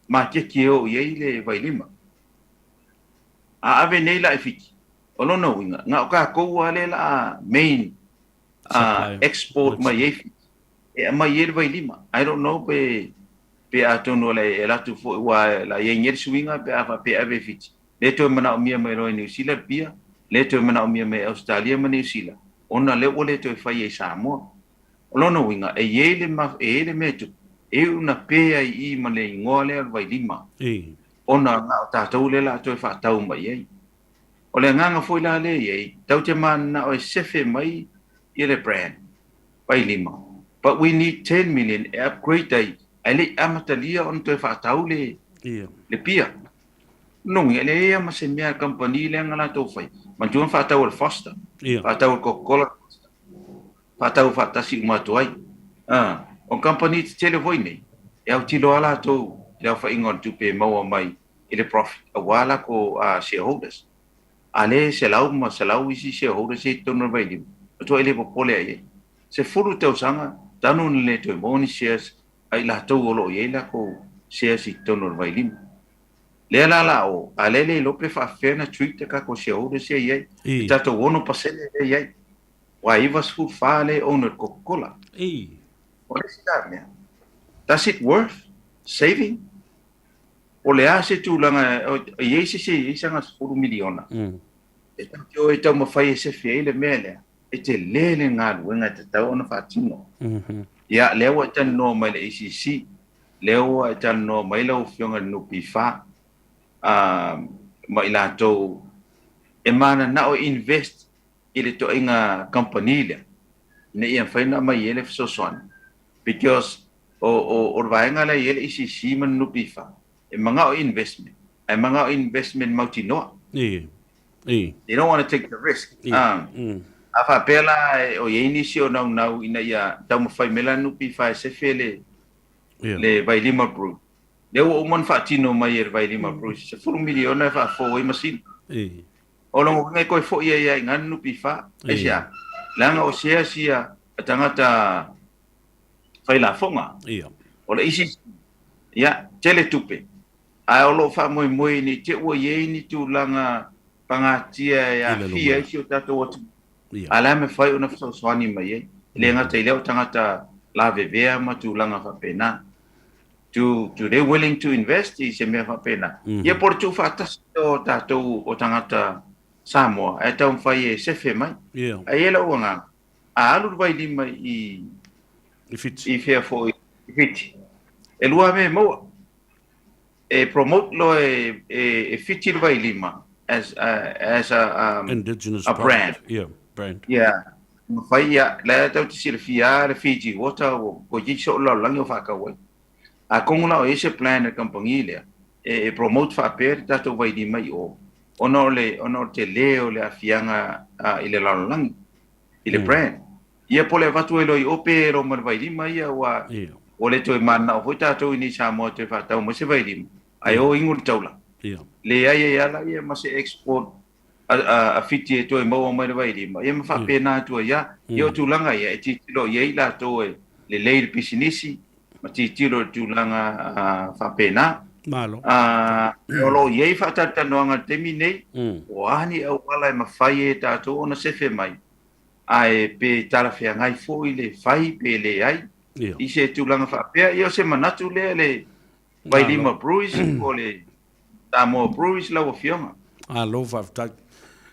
maketi e oo i ai le Vailima. A ave nei la i Fiti, o lona uiga, na o tatou lava lea o le a main export mai ai Fiti, e aumai ai le Vailima. I don't know pe pe atonu o le alu atu foi ua la i ai nei le suiga pe a faapea e ave i Fiti. Lea toe manaomia mai loa e Niu Sila le pia, lea toe manaomia mai e Ausetalia ma Niu Sila, ona lea ua le toe faia i Samoa. O lona uiga, e i ai le e i ai le mea e tupu, e iu ina pe ai i i ma le igoa lea o le Vailima, ona na o tatou lea o le a toe faatau mai i ai. O le agaga foi la lea e i ai, tatou te mananao e sefe mai ia le brand, Vailima, but we need 10 million e upgrade ai, ae le i amatalia ona toe faatau le, le pia. Nongi, e leai lava ma se mea a le kamupani lea na latou faia. Manatua na faatau e le Foster, faatau e le Coca-Cola le Foster, faatau faatasi uma atu ai. A, o kamupani tetele foi nei, e autilo lava latou i le aofaiga o le tupe e maua mai i le profit aua latou shareholders. A lea e 100 ma 100 isi shareholders ia i totonu o le Vailima, matuai le popole lava i ai. 10 tausaga talu ona le toe maua ni shares a i latou o lo o i ai latou shares i totonu o le Vailima. Lea la la o, a lea le iloa pe faafefea ona treat a tatou shareholders ia i ai. Le tatou 6% lea i ai. Aua e 94 lea e own e le Coca-Cola. O le isi la mea, does it worth saving? Po o le a se tulaga, e i ai se isi e i ai sana 10 miliona, e tatou te o e taumafai e sefe ai le mea lea, e tele le galuega e tatau ona faatino. Ia, lea ua e talanoa mai i le ACC, lea ua e talanoa mai lau Afioga i le NPF, ma i latou e mananao e invest i le ituaiga kamupani lea, ina ia mafai ona aumai ai le fesoasoani, because o, o, o le vaega lea e i ai le ACC ma le NPF, e manao i investment, ae manao i investment mautinoa. Ii. Ii. They don't want to take the risk. Ii. A faapea la o i ai nisi o naunau ina ia taumafai mai la NPF e sefe le, le Vailima Brew. Lea ua uma ona faatino mai e le Vailima Brew, se 10 miliona e faafou ai masini. Ii. O lona uiga e toe foi ai lava i ina le NPF. Aisea? Leaga o shares ia a tagata fai lafoga. Ia. O le isi, ia, tele tupe, ae o lo o faamoemoe ne i te i ua i ai ni tulaga pagatia e aafia ai si o tatou atunuu. A o le a mafai ona fesoasoani mai ai? E le gata i lea o tagata lavevea ma tulaga faapena. Do, do they willing to invest i se mea faapena? Ia po o le tuufaatasi o tatou o tagata Samoa ae taumafai e sefe mai. Ae i ai lou agaga, a alu le vailima i I Fiti. I fea foi i Fiti. E lua mea e maua. E promote loa e, e, e Fiti le vailima as a, as a, Indigenous a brand. product. Yeah, brand. Yeah. Mafai ia, la e tau te silafia lava le Fiji Water ua toeitiiti soo le lalolagi o faatau ai. Atonu la o i ai se plan a le kamupani lea e promote faapea le tatou vailima i o, ona o le, ona o le tele o le aafiaga i le lalolagi, i le brand. Ia po o le avatu ai loa i o pe elo ma le vailima ia ua ua le toe mananao foi tatou i nei Samoa e toe faatau mai se vailima ae o inu le taulaga. Leai ai lava laia ma se export a Fiti e toe maua mai le vailima, ia ma faapena atu ai lava. Ia o tulaga ia e tilotilo i ai latou e lelei le pisinisi ma tilotilo i le tulaga faapena. Malo. O lo o i ai faatalatalanoaga i le taimi nei, o a ni auala e mafai e tatou ona sefe mai, ae pe talafeagai foi le fai pe leai i se tulaga faapea. Ia o se manatu lea le Vailima Breweries po o le Samoa Breweries lau Afioga. Malo faafetai.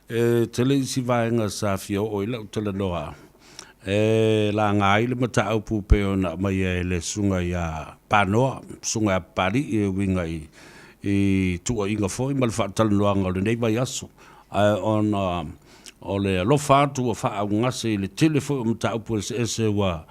E tele isi vaega sa fia oo i lau talanoa e laga ai le mataupu pei ona aumaia e le Susuga ia Panoa, Susuga ia Papalii e uiga i i tuuaiga foi ma le faatalanoaga o lenei vaiaso. Ae ona. O le alofa atu ua faaaugase i le tele foi o mataupu eseese ua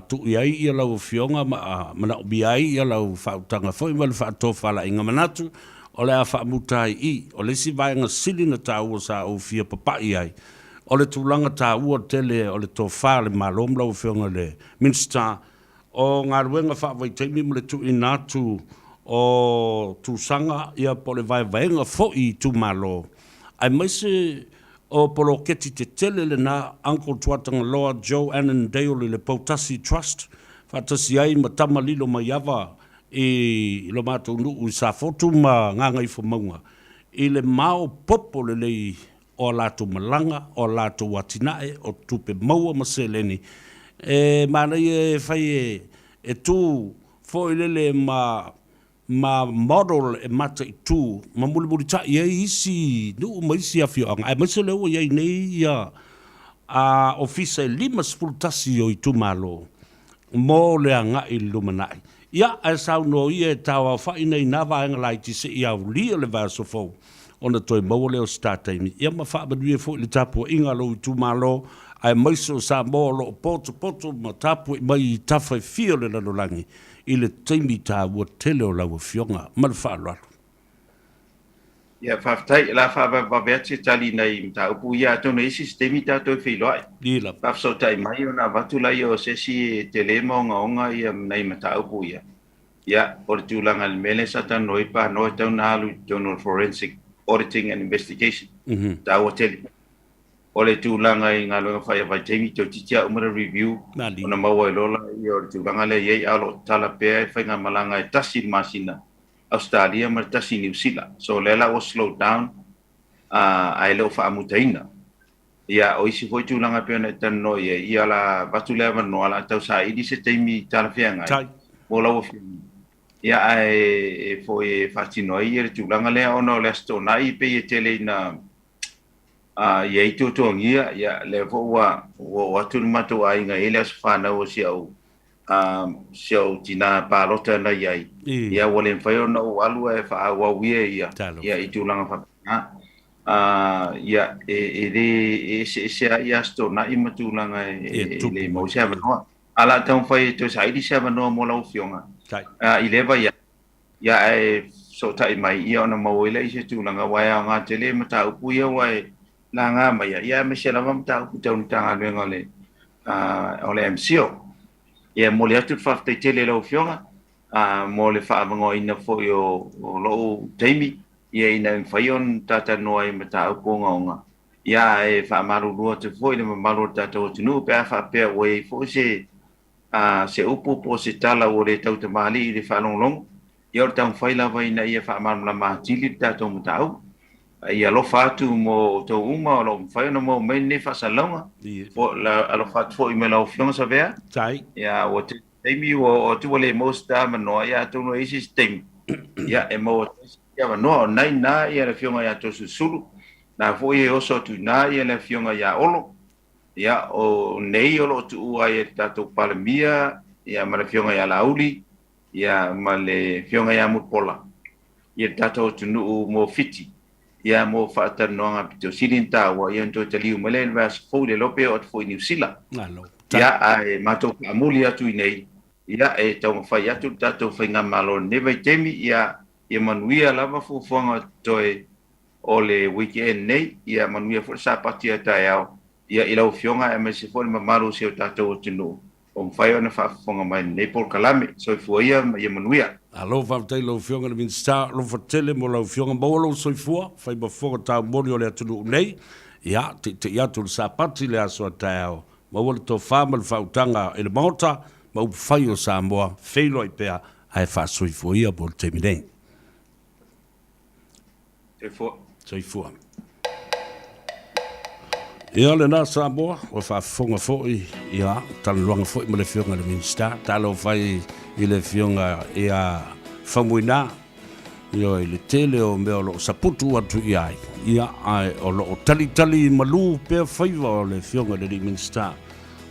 tuu i ai ia lau Afioga ma manaomia ai ia lau faautaga foi ma le faatofalaiga manatu o le a faamuta ai i. O le isi vaega sili na taua sa ou fia papai ai, o le tulaga taua tele o le tofa a le Malo ma lau Afioga i le Minisita o galuega faavaitaimi ma le tuuina atu o tusaga ia po o le vaevaega foi i itumalo, aemaise o poloketi tetele lena Uncle Tuatagaloa Joe Annandale i le Poutasi Trust faatasi ai ma Tama Lilo Maiava i lo matou nuu i Safotu ma Gagaifomauga i le maopoopo lelei o a latou malaga, o a latou atinae, o tupe maua ma seleni e manaia e fai e tu foi lele ma ma model e mataitu ma mulimulitai ai isi nuu ma isi afioaga, aemaise lea ua i ai nei ia a ofisa e 51 o itumalo mo le agai i le lumanai. Ia, ae saunoa ia e tauaofa'i nei nā vaega laiti seia aulia le vaiaso fou ona toe maua lea o se ta taimi. Ia ma faamanuia foi i le tapuaiga a lou itumalo aemaise o Samoa o lo o potopoto ma tapuai mai i tafa e fia o le lalolagi i le taimi taua tele o lau Afioga. Ma le faaaloalo. Ia, faafetai. O le a faavavevave atu se tali i nai mataupu ia, atonu e i ai se isi taimi tatou e feiloai. Ia lava. Faafesootai mai ona avatu laia o se isi e tele ma ogaoga ia nai mataupu ia. Ia, o le tulaga i le mea lea sa talanoa ai Panoa e tatau ona alu i totonu o le Forensic Auditing and Investigation. Taua tele. O le tulaga i galuega fai a vaitaimi, toeitiiti lava uma le review ona maua ai loa lea o le tulaga lea e i ai, a o lo o tatala pea e faigamalaga e tasi i le masina Ausetalia ma le tasi i Niu Sila. So lea la ua slow down ae le o faamutaina. Ia o isi foi tulaga e pei ona e talanoa i ai, ia o le a avatu le avanoa, o le a tau saili se taimi talafeagai mo lau Afioga, ia ae e foi e faatino ai le tulaga lea ona o le Aso Toonai e pei e tele ina i ai tuatuagia, ia lea foi ua oo atu le matou aiga e i ai le aso fanau o si au si au tina palota na i ai, ia ua le mafai ona ou alu ae faaauau ia ia, ia i tulaga faapena. Ia e le e eseese lava ia Aso Toonai ma tulaga e le maua se avanoa. Ae o le a taumafai e toe saili se avanoa mo lau Afioga i lea vaiaso, ia ae fesootai mai ia ona maua ai lea i se tulaga, aua e aoga tele mataupu ia ua e laga mai ai, ia aemaise lava mataupu tau le Matagaluega o le o le MCIL. Ia e momoli atu le faafetai tele i lau Afioga mo le faaavanoaina foi o lou taimi ia ina ia mafai ona talatalanoa ai i mataupu ogaoga. Ia ae faamalulu atu foi i le mamalu o le tatou atunuu pe a faapea ua i ai foi se A se upu po o se tala ua le tautamalii i le faalogologo, ia o le taumafai lava ina ia faamalamalama atili le tatou mataupu. A ia alofa atu mo outou uma o lo o mafai ona maua mai lenei faasalalauga. Po alofa atu foi mai lau Afioga Savea. Ia ua tele taimi ua oo atu ua le maua se ta avanoa, ia atonu e i ai se isi taimi ia e maua atu ai se isi avanoa. O lena i ina ia le Afioga ia Toeolesulusulu, na foi e oso atu i ina ia le Afioga ia Olo. Ia, o nei o lo o tuua ai e le tatou Palemia, ia, ma le Afioga ia Laauli, ia, ma le Afioga ia Mulipola, ia le tatou atunuu mo Fiti, ia, mo faatalanoaga pito sili ona taua, ia, ona toe taliu mai lea i le vaiaso fou, le iloa pe oo atu foi i Niu Sila. Ia, ae matou faamuli atu i inei, ia, e taumafai atu le tatou Faigamalo i lenei vaitaimi, ia, ia manuia lava fuafuaga toe o le weekend nei, ia manuia foi le Sapati a taeao, ia i lau Afioga aemaise foi le mamalu o si o tatou atunuu ua mafai ona faafofoga mai i lenei polokalame. Soifua ia ma ia manuia. Malo faafetai i lau Afioga i le Minisita, alofa tele mo lau Afioga, maua lou soifua, fai ma fofoga taumoli o le atunuu nei, ia teitei atu le Sapati i le aso a taeao, maua le tofa ma le faautaga i le Maota ma upufai o Samoa, feiloai pea ae faasoifua ia mo le taimi nei. Soifua. Soifua. Ia lena Samoa, ua faafofoga foi, ia, talanoaga foi ma le Afioga i le Minisita. Talofa i le Afioga ia Faumuina, ioe, i le tele o mea o lo o saputu atu i ai, ia, ae o lo o talitali malu pea faiva o le Afioga i le alii Minisita.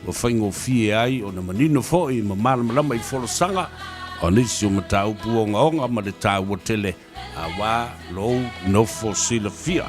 Ua faigofie ai ona manino foi ma malamalama i folasaga o nisi o mataupu ogaoga ma le taua tele aua lou nofo silafia.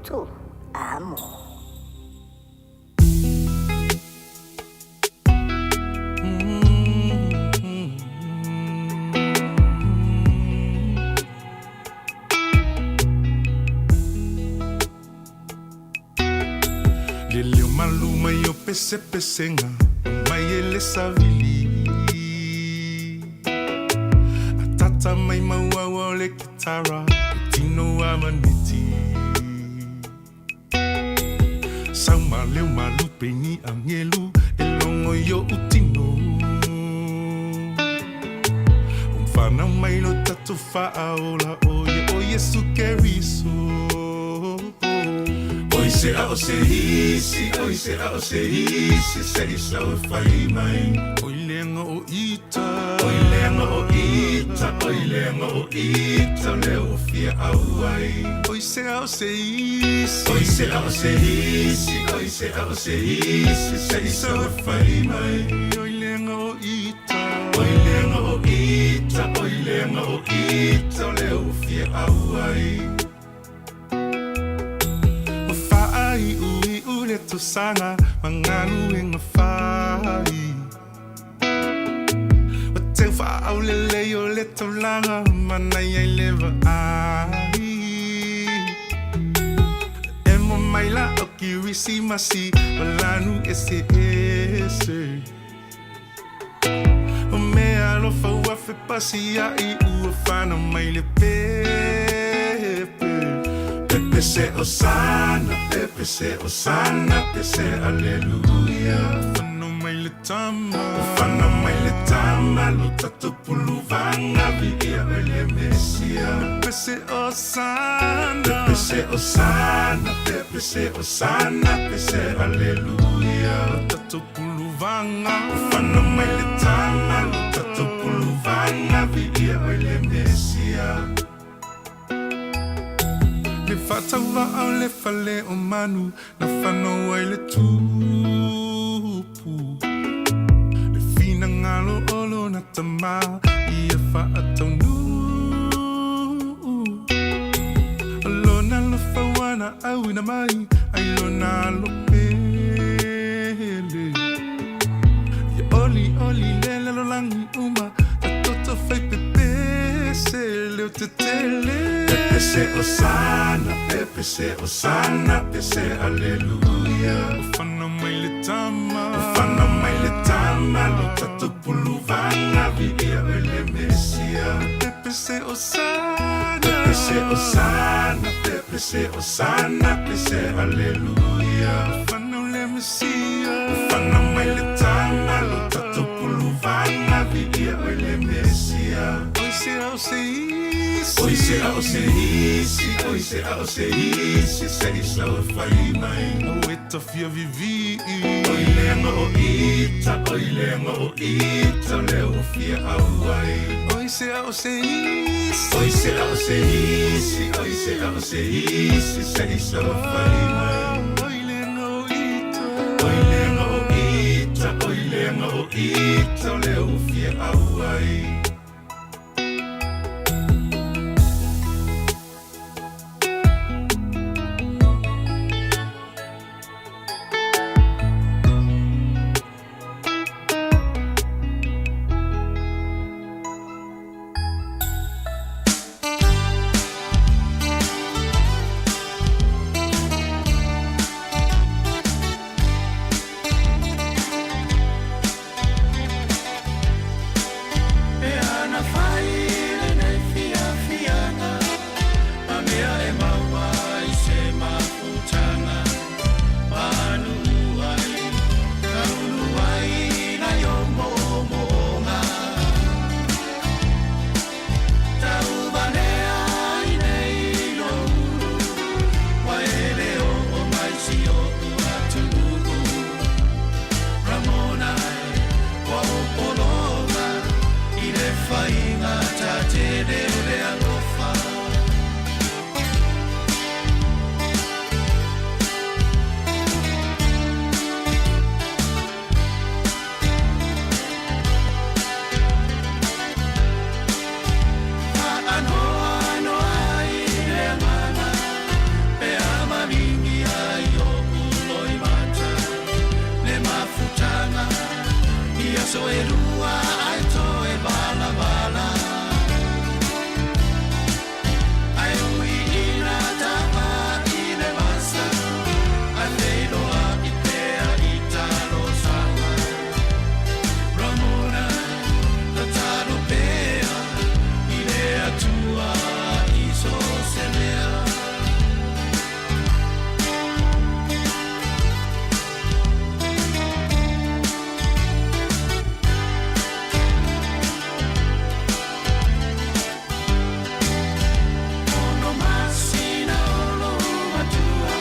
Motu Amo. Le leo malu mai o pesepesega mai e le savili Atata mai mauaua o le kitara o tino a maneti Sau ma leo malupe ni angelu e logo i oʻu tino Ua fanau mai lo tatou Faaola o ia o Iesu Keriso Oi se a o se isi oi se a o se isi se i sau e fai mai Oi leaga o ita Oi leaga o ita oi leaga o ita o lea ua fia auai Oi se a o se isi Oi se a o se isi oi se a o se isi se i sau e fai mai Oi leaga o ita Oi leaga o ita oi leaga o ita o lea ua fia auai Ua faaiuiu le tausaga ma galuega fai Ua teu faaaulelei o le taulaga manaia i le vaai Emo maila o Kirisimasi ma lanu eseese O meaalofa ua fepasiaʻi ua fanau mai le pepe Pepe se Osana, pepe se Osana, pe se Aleluia Fanau mai le tama, fanau mai le tama Lo tatou puluvaga viia oe le Mesia Pepe se Osana, pepe se Osana, pepe se Osana, pe se Aleluia Lo tatou puluvaga Fanau mai le tama lo tatou puluvaga viia oe le Mesia Le faatauvaa o le fale o manu na fanau ai le Tupu Le finagalo o lona Tama ia faataunuu O lona alofa ua na auina mai ai lona Alo pele Ia olioli le lalolagi uma tatou taufai pepese leo tetele Pepese Osana, pepese Osana, pese Aleluia Ua fanau mai le Tama, ua fanau mai le Tama Lo tatou puluvaga viia oe le Mesia Pepese Osana, pepese Osana, pepese Osana, pese Aleluia Ua fanau le Mesia, ua fanau mai le Tama Lo tatou puluvaga viia oe le Mesia Oi se a o se isi Oi se a o se isi Oi se a o se isi Se i sau e fai mai O e tafia vivii Oi leaga o ita Oi leaga o ita O lea ua fia auai Oi se a o se isi Oi se a o se isi Oi se a o se isi Se i sau e fai mai Oi leaga o ita Oi leaga o ita Oi leaga o ita O lea ua fia auai. aso e lua ae toe valavala. Ae ui ina tama i le vasa, ae feiloai pea i talosaga. Ramona, tatalo pea i le Atua i so o se mea. Ono masina o lou matua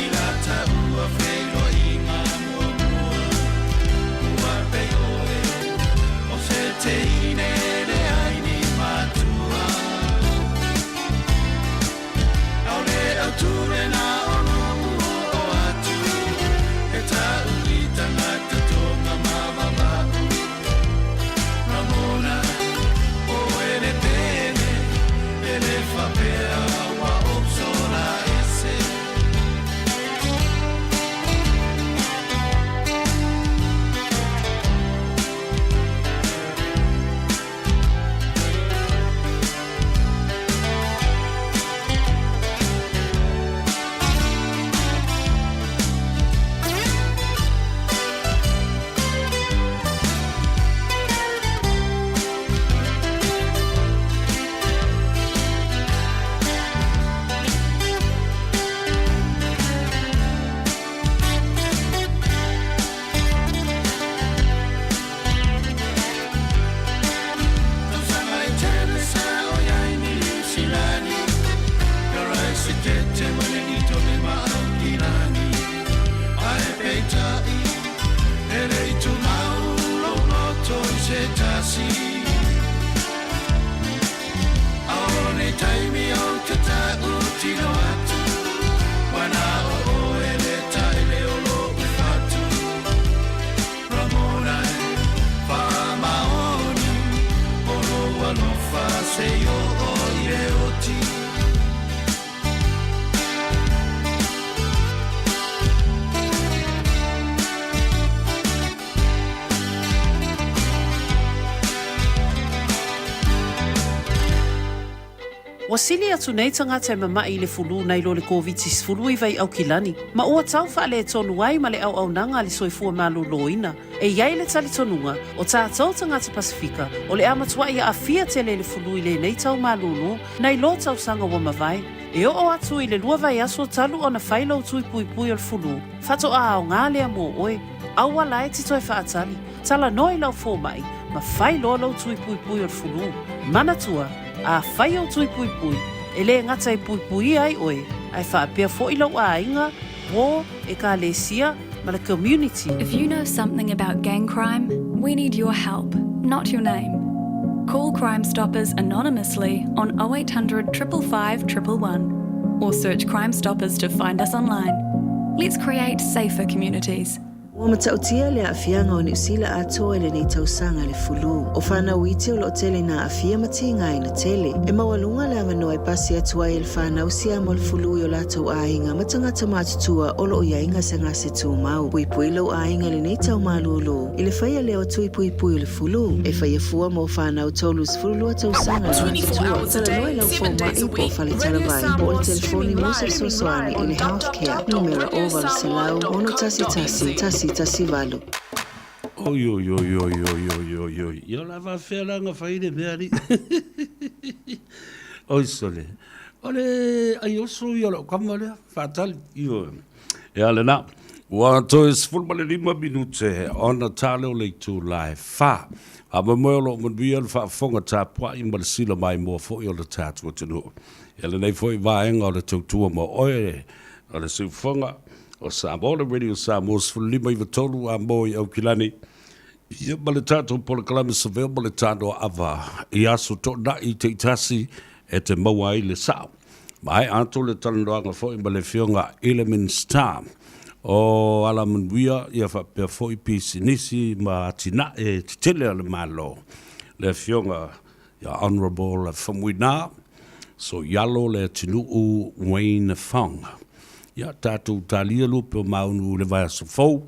i la taua feiloaiga muamua. Ua pei oe o se teine leai ni matua. Aole autu lena o lou oo atu e ta'u i tagata tonga ma vava'u. Ramona, oe le pele, e le faapea ua ou sola ese. Tausaga e tele sa o iai Niu Silani, Karaisitete Welingitone ma Aukilani. Ae peitai, e le i tumau lou loto i se tasi. O nei taimi ou te ta'utino atu, ua na o oe le taele o lo'u fatu. Ramona e, faamaoni o lou alofa seia oo i le oti. Ua sili atu nei tagata e mama'i i le fulu nai lo le Koviti-19 i Aukilani, ma ua tau faaletonu ai ma le auaunaga a le soifua maloloina. E i ai le talitonuga, o tatou tagata Pasefika, o le a matua'i aafia tele i le fulu i lenei tau malolo, nai lo tausaga ua mavae. E oo atu i le lua vaiaso talu ona fai lou tui puipui o le fulu, faatoa aoga lea mo oe. Aua la e te toe faatali, talanoa i lau fomai, ma fai loa lou tui puipui o le fulu. Manatua, a fai ou tui puipui, e le gata e puipuia ai oe, ae faapea foi lou aiga, uo, ekalesia, ma le community. If you know something about gang crime, we need your help, not your name. Call Crime Stoppers anonymously on 0800 555 111 or search Crime Stoppers to find us online. Let's create safer communities. Ua matautia le aafiaga o Niu Sila atoa i lenei tausaga le fulu. O fanau iti o lo o tele ina aafia ma tigaina tele. E maualuga le avanoa e pasi atu ai e le fanau siama o le fulu i o latou aiga ma tagata matutua o lo o i ai gasegase tumau. Puipui lou aiga i lenei tau malūlū i le faia lea o tui puipui o le fulu. E faia fua mo fanau 32 tausaga le matutua. Talanoa i lau fomai po o fale talavai po o le telefoni mo se fesoasoani i le Health Care, numera 0800 611 118. Oi oi oi oi oi oi oi oi Ia o le a faafefea la ona fai le mea alii Oi sole O le aioso ia o lau kama lea Faatali Ioe Ia lena Ua toe 15 minute ona ta lea o le itula e fa. Faamoemoe o lo o manuia le faafofoga tapuai ma le sila maimoa foi o le tatou atunuu. Ia lenei foi vaega o le tautua mo oe o le siufofoga o Samoa, le Radio Samoa 15 93 a mo i Aukilani. Ia ma le tatou polokalame savea ma le tanoa ava i aso toonai taitasi e te maua ai le sao. Maea atu le talanoaga foi ma le Afioga i le Minisita o Alamanuia ia faapea foi Pisinisi ma Atinae Tetele a le Malo, le Afioga ia Honourable Faumuina Soialo Leatinuu Wayne Fong. Ia tatou talia lupe o Maunu i le vaiaso fou.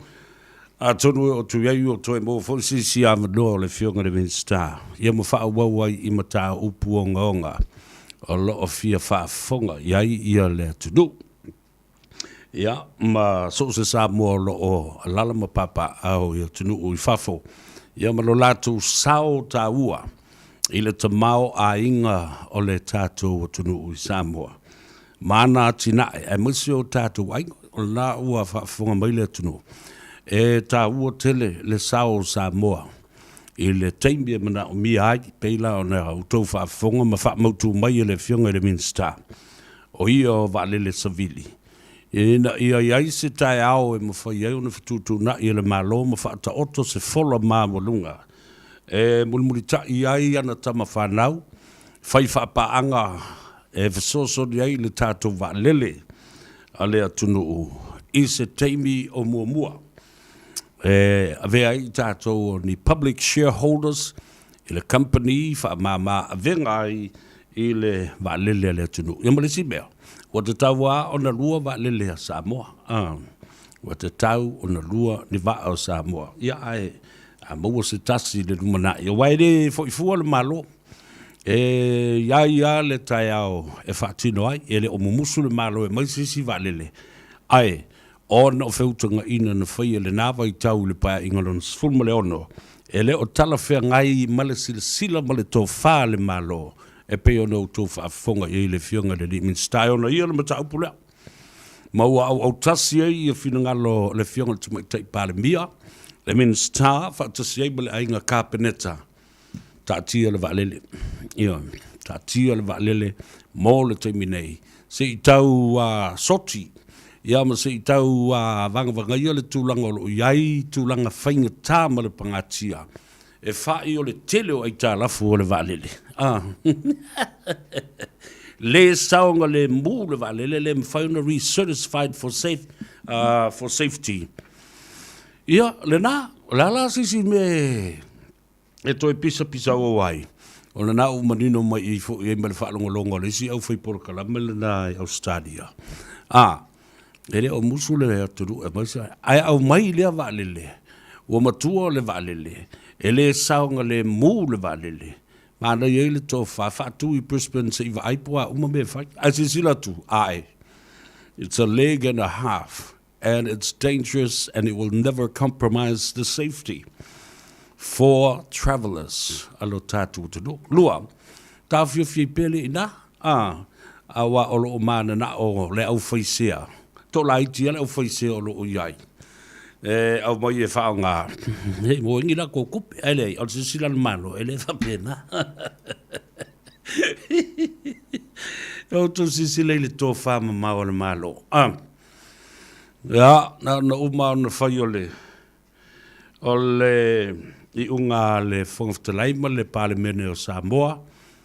Atonu e oo atu i ai ua toe maua foi se isi avanoa o le Afioga i le Minisita ia ma faaauau ai i mataupu ogaoga o lo o fia faafofoga i ai ia le atunuu. Ia, ma so o se Samoa o lo o alaala ma papaaao i atunuu i fafo, ia ma lo latou sao taua i le tamaoaiga o le tatou atunuu i Samoa ma ana atinae, aemaise o tatou aiga. O lena ua faafofoga mai le atunuu, e taua tele le sao o Samoa i le taimi e manaomia ai, pei la ona outou faafofoga ma faamautu mai e le Afioga i le Minisita, o ia o vaalele savili, ina ia i ai se taeao e mafai ai ona fetuutuunai e le Malo ma faataoto se fola maualuga e mulimulitai ai ana tama fanau, fai faapaaga e fesoasoani ai i le tatou vaalele a le atunuu i se taimi o muamua e avea ai i tatou o ni public shareholders i le kamupani faamama avega ai i le vaalele a le atunuu. Ia ma le isi mea, ua tatau lava ona lua vaalele a Samoa. Ua tatau ona lua ni vaa o Samoa. Ia ae a maua se tasi i le lumanai, aua e le foi fua le Malo. E i ai lava le taeao e faatino ai, e le o mumusu le Malo e aumai se isi vaalele, ae ona o feutagaiga na faia i lena vaitau i le Paeaiga lona 16, e le o talafeagai ma le silasila ma le tofa a le Malo e pei ona outou faafofoga i ai i le Afioga i le alii Minisita e ona ia le mataupu lea. Ma ua auautasi ai ia finagalo o le Afioga i le Tamaitai Palemia, le Minisita faatasi ai ma le Aiga Kapeneta, taatia le vaalele. Ioe, taatia le vaalele mo le taimi nei, se i tau soti, ia ma se i tau vagavagaia le tulaga o lo o i ai tulaga faigata ma le pagatia e fa'i o le tele o aitalafu o le vaalele. A le saogalemu le vaalele, le mafai ona recertified for safe, for safety. Ia, lena, o le a la se isi mea e toe pisapisauau ai, o lena ua manino mai i foi ai ma le faalogologo a le isi aufai polokalame lena i Ausetalia. A, e le o musu le atunuu e aumai se, ae aumai lea vaalele, ua matua le vaalele, e le saogalemu le vaalele, manaia ai le tofa, faatu i Brisbane se i vaai po o a uma mea e fai. Ae silasila atu, ae, it's a leg and a half and it's dangerous and it will never compromise the safety for travellers a lo tatou atunuu. Lua, taofiofi ai pea le ina, a, aua o lo o mananao le aufaisea, toalaiti lava le aufaisea o lo o i ai, e aumai e faaaoga, hei, mo ai ni latou tupe, ae leai, o le silasila a le Malo, e le faapena. Outou silasila i le tofa mamao a le Malo. A. Ia, na ona uma ona fai o le, o le iuga a le Fofoga Fetalai ma le Palemene o Samoa,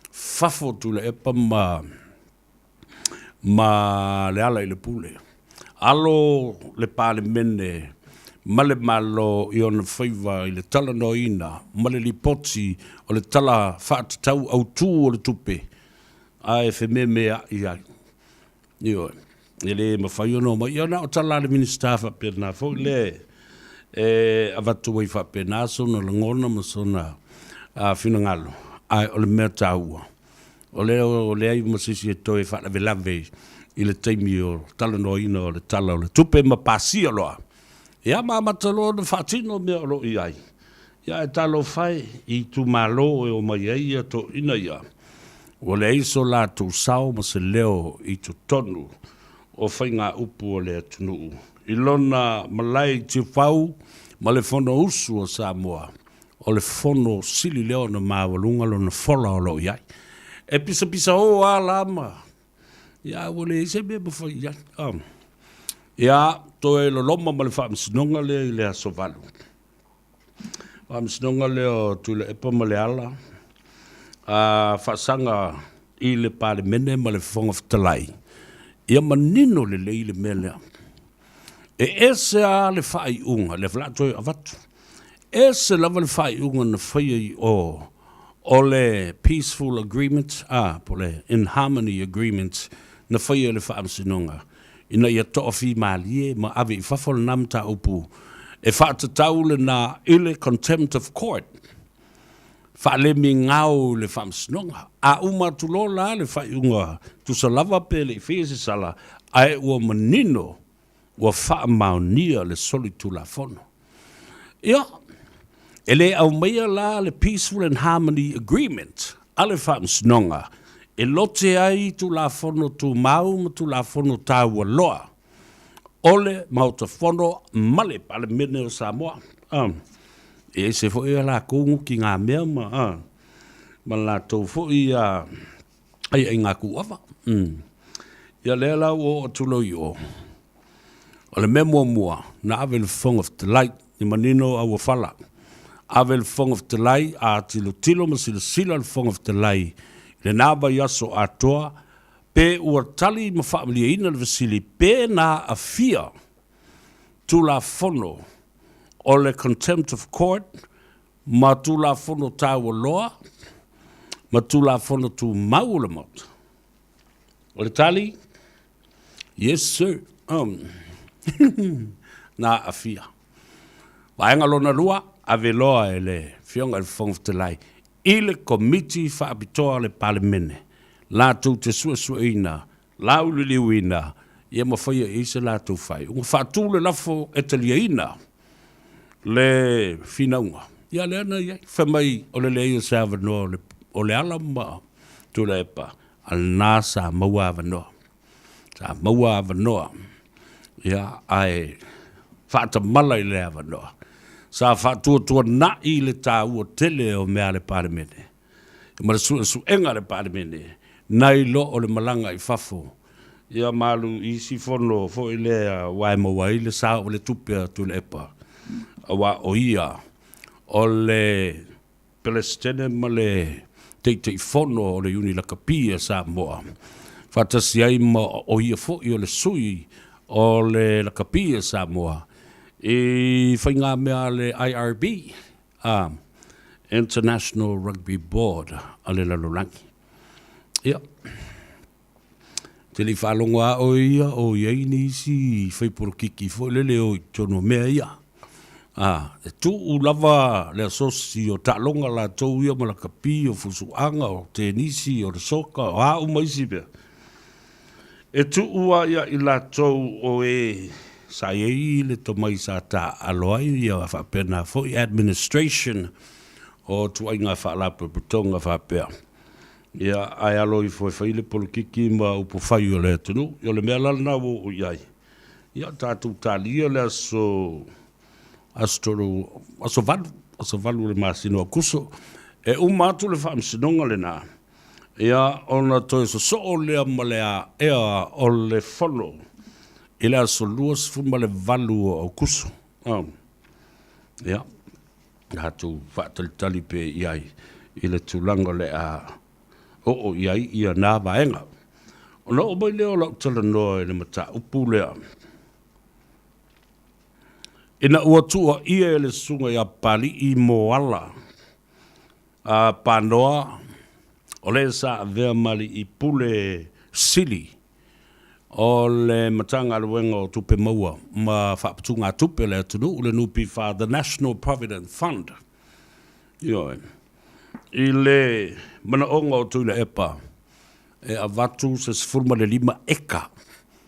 fafo Tuilaepa ma, ma Lealailepule. Alo le Palemene ma le Malo i ona faiva i le talanoaina ma le lipoti o le Tala Faatatau Autu o le Tupe, ae fememeai ai. Ioe. E le mafai ona omai. Ia na o tala a le Minisita faapena foi le e avatu ai faapena sona lagona ma sona finagalo, ae o le mea taua, o lea o leai ma se isi e toe faalavelave i le taimi o talanoaina o le Tala o le Tupe ma pasia loa. Ia ma amata loa ona faatino mea o lo o i ai. Ia ae talofa e i itumalo e omai ai ia toeaiina ia, ua leai so latou sao ma se leo i totonu o faigaupu a le atunuu i lona malae i Tiafau ma le Fonousu a Samoa, o le fono sili lea ona maualuga lona fola o lo o i ai. E pisapisao lava la ma Ia, ua leai se mea e mafai i ai. Ia, toe loloma ma le faamasinoga lea i le aso 8. Faamasinoga lea o Tuilaepa ma Leala, a faasaga i le Palemene ma le Fofoga Fetalai, ia manino lelei le mea lea. E ese lava le faaiuga, lea foi o le a toe avatu, ese lava le faaiuga na faia i o, o le peaceful agreement, a, po o le in harmony agreement na faia e le Faamasinoga ina ia toafimalie ma ave i fafo lena mataupu E faatatau lena i le contempt of court, faalemi gao i le faamasinoga. A uma atu loa la le faaiuga tusa lava pe le i faia se sala, ae ua manino ua faamaonia le solitulafono. Ia, e le aumaia la le Peaceful and Harmony Agreement a le Faamasinoga e lote ai Tulafono Tumau ma Tulafono taua loa o le Maota Fono ma le Palemene o Samoa. E ese foi a lakou gutigamea ma ma latou foi aiaiga kuava. Ia lea la ua oo atu loa i o, o le mea muamua, na ave i le Fofoga Fetalai, i manino auofala, ave i le Fofoga Fetalai, a tilotilo ma silasila le Fofoga Fetalai i lena vaiaso atoa, pe ua tali ma faamalieina le fesili pe na aafia Tulafono o le Contempt of Court ma Tulafono Taualoa ma Tulafono Tumau o le Maota. O le tali, Yes sir. Na aafia. Vaega lona lua, ave loa e le Afioga i le Fofoga Fetalai i le Komiti Faapitoa a le Palemene latou te suesueina, lauliliuina, ia ma faia i ai se latou faaiuga. Faatu le lafo e taliaina le finauga, ia lea na i ai. Fai mai o le leai o se avanoa o Leala ma Tuilaepa, a lena sa maua avanoa. Sa maua avanoa, ia, ae faatamala i le avanoa. Sa faatuatuanai le taua tele o mea a le Palemene, ma le suesuega a le Palemene, nai lo o le malaga i fafo, ia ma alu i isi fono foi lea aua e maua ai le sao o le tupe a Tuilaepa, aua o ia o le Peresetene ma le Taitaifono o le Iuni Lakapi a Samoa, faatasi ai ma o ia foi o le sui o le Lakapi a Samoa i faigamea a le IRB, International Rugby Board a le lalolagi. Ia, te le i faalogo lava oe ia o i ai nisi faipolokiki foi lele o i totonu o mea ia. A, e tuu lava le asosi o taaloga latou ia ma lakapi, o fusuaga, o tenisi, o le soka, o a uma isi mea. E tuu lava ia i latou o e sa i ai le tomai sa taaalo ai ia faapena foi administration o ituaiga faalapotopotoga faapea. Ia, ae alo ifo e fai le polokiki ma upu fai o le atunuu. Ia o le mea la lena ua oo i ai, ia tatou talia le aso, aso tolu, aso valu, aso valu o le masina o Aokuso. E uma atu le faamasinoga lena, ia ona toe sosoo lea ma le aea o le fono i le aso 28 o Aokuso. Ia. Tatou faatalitali pea i ai i le tulaga o le a oo i ai ia na vaega. Ona oo mai lea o lau talanoa i le mataupu lea, ina ua tuuaia e le Susuga ia Papalii Moala a Panoa, o le sa avea ma alii pule sili o le Matagaluega o Tupe Maua ma Faaputugatupe a le atunuu, le NPF, the National Provident Fund, ioe, i le manaoga o Tuilaepa e avatu se 15 eka,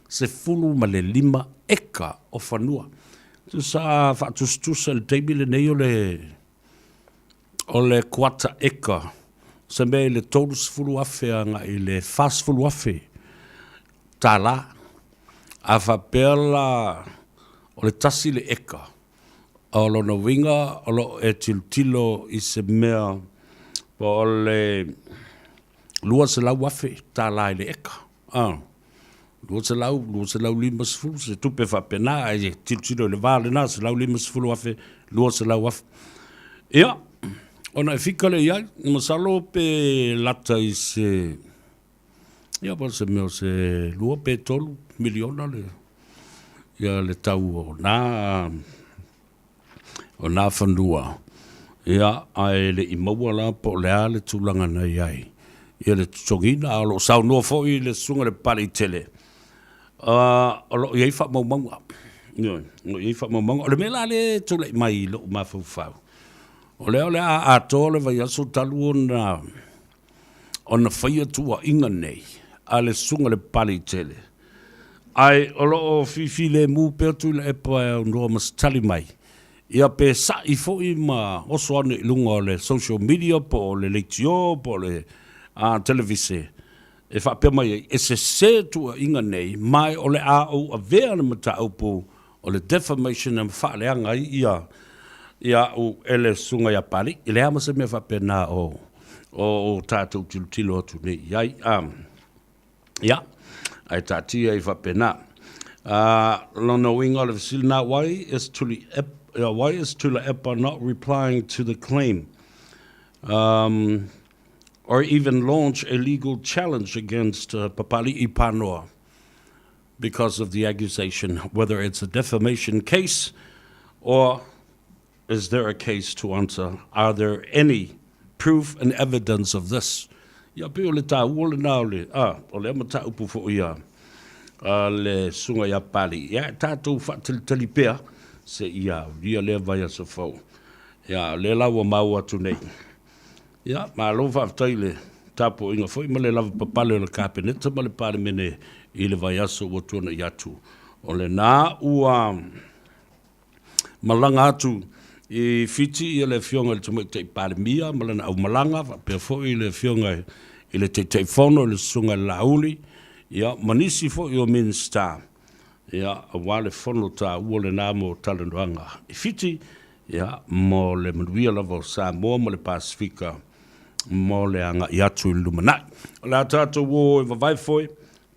15 eka o fanua. Tusa faatusatusa i le taimi lenei o le O le kuata eka, se mea i le $30,000 agai i le $40,000 tala. A faapea la o le tasi le eka, o lona uiga o lo o e tilotilo i se mea po o le $200,000 i le eka. 200, 250, se tupe faapena, ae tilotilo i le va lena, $150,000, $200,000. Ia, ona e fika lea i ai, masalo pe lata i se, ia po o se mea o se 2 pe 3 miliona le, ia le tau o na, o na fanua, ia, ae le i maua la po o le a le tulaga na i ai ia le totogiina. A o lo o saunoa foi le Susuga i le Papaliitele, o lo o i ai faamaumauga. Ioe, o lo o i ai faamaumauga. O le mea la lea e tulai mai i lou mafaufau, o lea o le a atoa le vaiaso talu ona ona faia tuuaiga nei a le Susuga i le Papaliitele, ae o lo o fifilemu pea Tuilaepa e aunoa ma se tali mai, ia pe sa'i foi ma oso ane i luga o le social media po o le leitio po o le televise e faapea mai ai, e sese tuuaiga nei ma o le a ou avea le mataupu o le defamation e faaleaga ai ia a'u e le Susuga ia Papalii. E leai lava ma se mea faapena o o tatou tilotilo atu nei i ai. Ia, ae taatia ai faapena. Lona uiga o le fesili lena, why is Tuli why is Tuilaepa not replying to the claim? Or even launch a legal challenge against Papali'i Panoa because of the accusation, whether it's a defamation case or is there a case to answer? Are there any proof and evidence of this? Ia, pei o le taua lena o le, a, o lea mataupu foi a, a le Susuga ia Papali'i. Ia, e tatou faatalitali pea seia aulia lea vaiaso fou. Ia, o lea la ua maua atu nei. Ia, malo faafetai i le tapuaiga foi ma le lavapapale o le Kapeneta ma le Palemene i le vaiaso ua tuanai atu. O lena ua malaga atu i Fiti ia le Afioga i le Tamaitai Palemia ma lana aumalaga, faapea foi le Afioga i le Taitaifono i le Susuga i le Laauli, ia, ma nisi foi o Minisita, ia, aua le fono taua lena mo talanoaga i Fiti, ia, mo le manuia lava o Samoa ma le Pasefika mo le agai atu i le lumanai. O le a tatou o e vavae foi,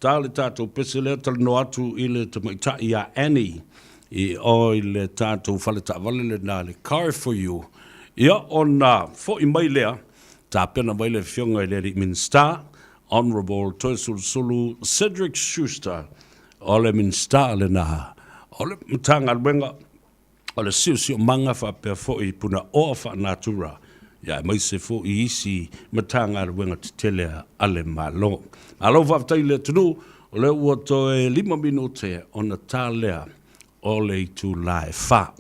ta le tatou pese lea talanoa atu i le tamaitai ia Annie i o i le tatou fale taavale lena le Car for You. Ia, ona foi mai lea, tapena mai le Afioga i le Alii Minisita, Honourable Toeolesulusulu Cedric Schuster, o le Minisita lena o le Matagaluega o le Siosiomaga faapea foi Punaoa Faanatura, ia aemaise foi isi Matagaluega tetele a le Malo. Malo faafetai i le atunuu, o lea ua toe 5 minute ona ta lea o le itula e 4.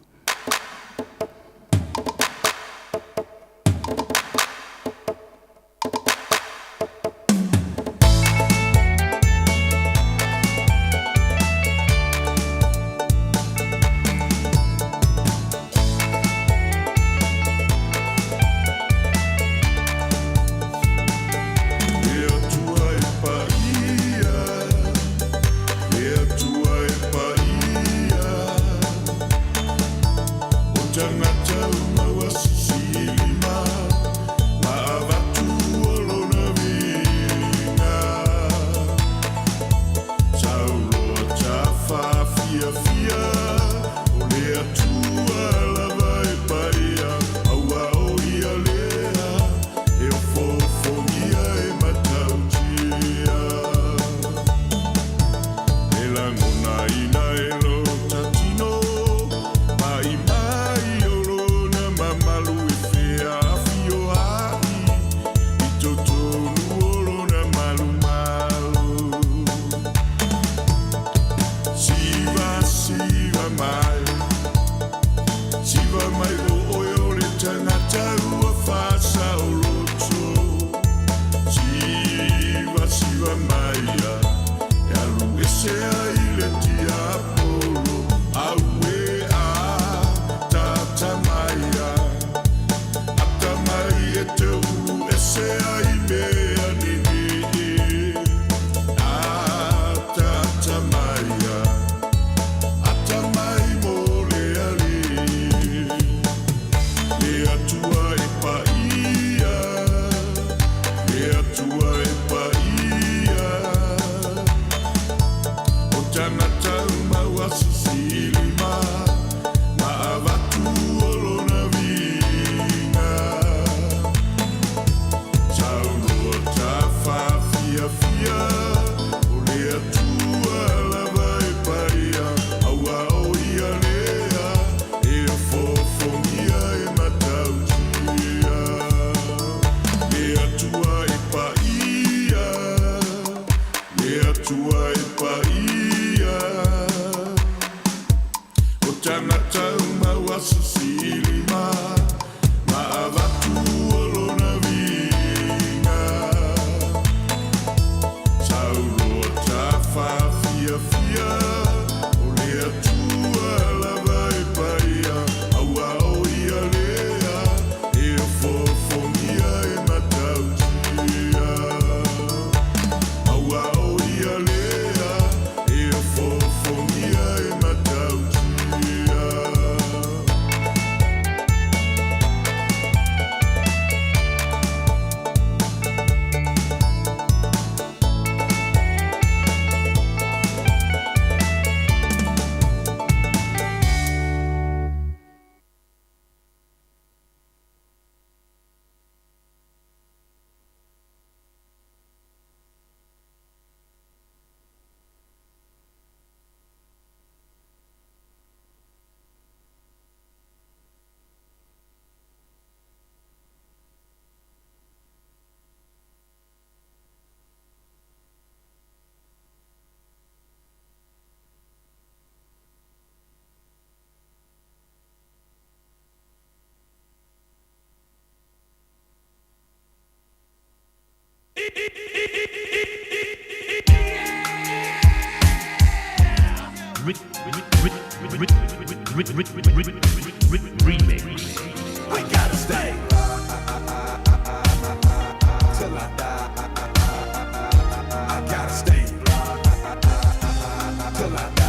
Remix. We gotta stay till I die. I gotta stay till I die.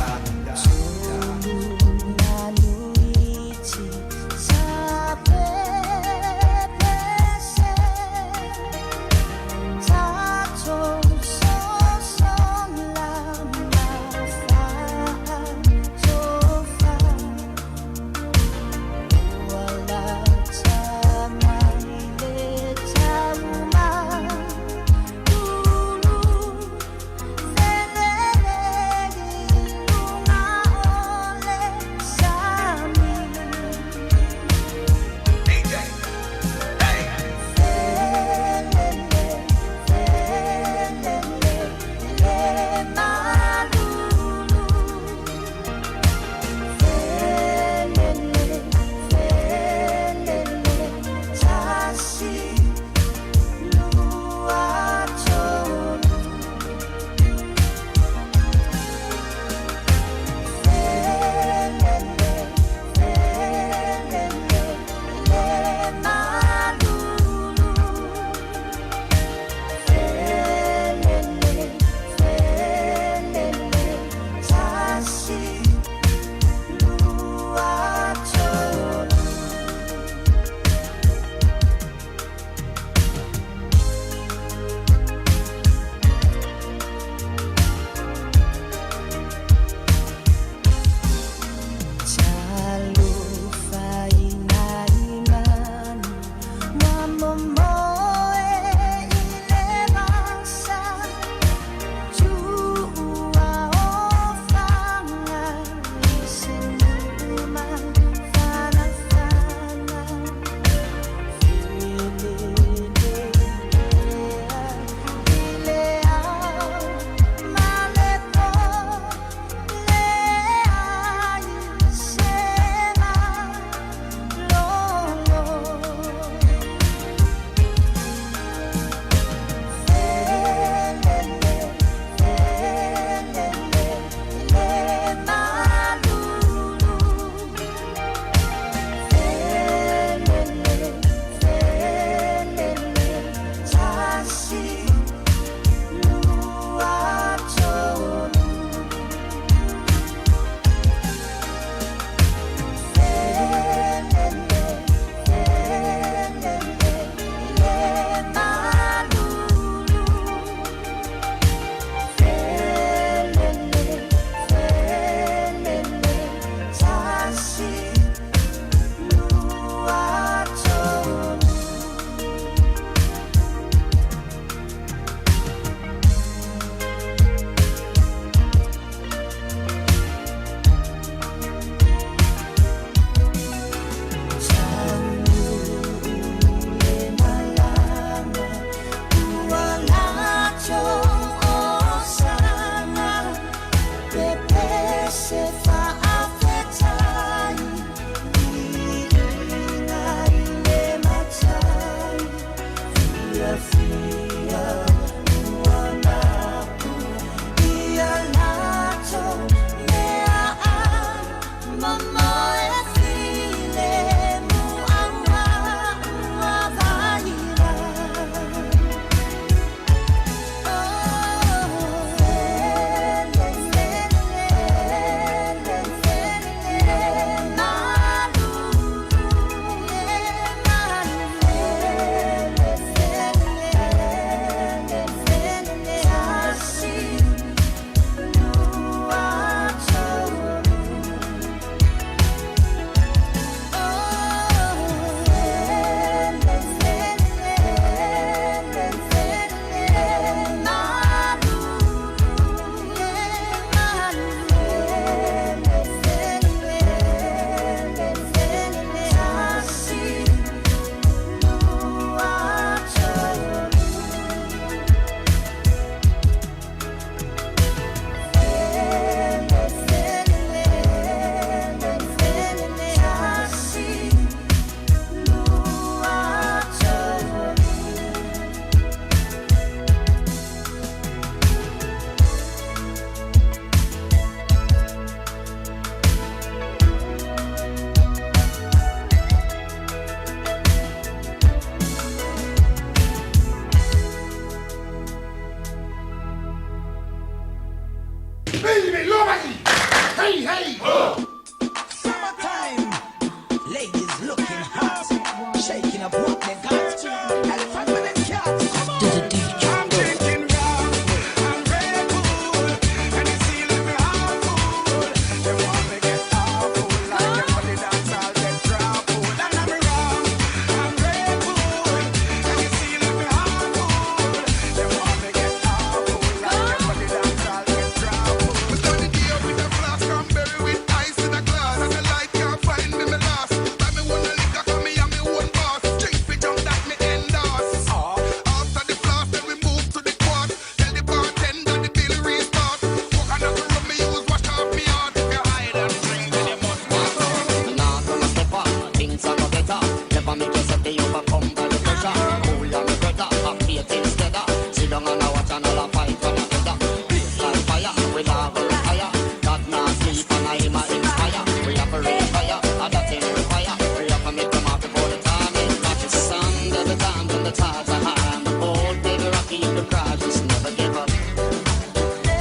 Hey, hey! Oh. Summertime, ladies looking hot, shaking up what they got. Elephant man and cat. Come on. I'm drinking rum, I'm Red Bull, and it's feeling me heart full. They want me get awful, like a funny dance all get grappled. And I'm rum, I'm Red Bull, and it's feeling me heart full. They want me get awful, like a funny dance all get grappled. We start the day with a flask, cranberry with ice in a glass. And the light can't find me, me lost. Buy me one liquor, 'cause me and me own boss. Drink fi jump that me endorse. After the flask, then we move to the quart. Tell the bartender the bill restart. Coconut rum me use, wash off me heart. If you hide and drink, then you must pass out. Nah gonna step up, things are no better. Never make yourself be overcome by the pressure. Cool and brother, have faith instead. Sit down and a watch and all a fight for another. Blaze like fire, we nah go retire. God nah sleep and I him a inspire. We have to reach higher, and that him require. We have to make them out before the time is right. The sun, the times and the tides are high. And the bold baby rocky you could cry, just never give up.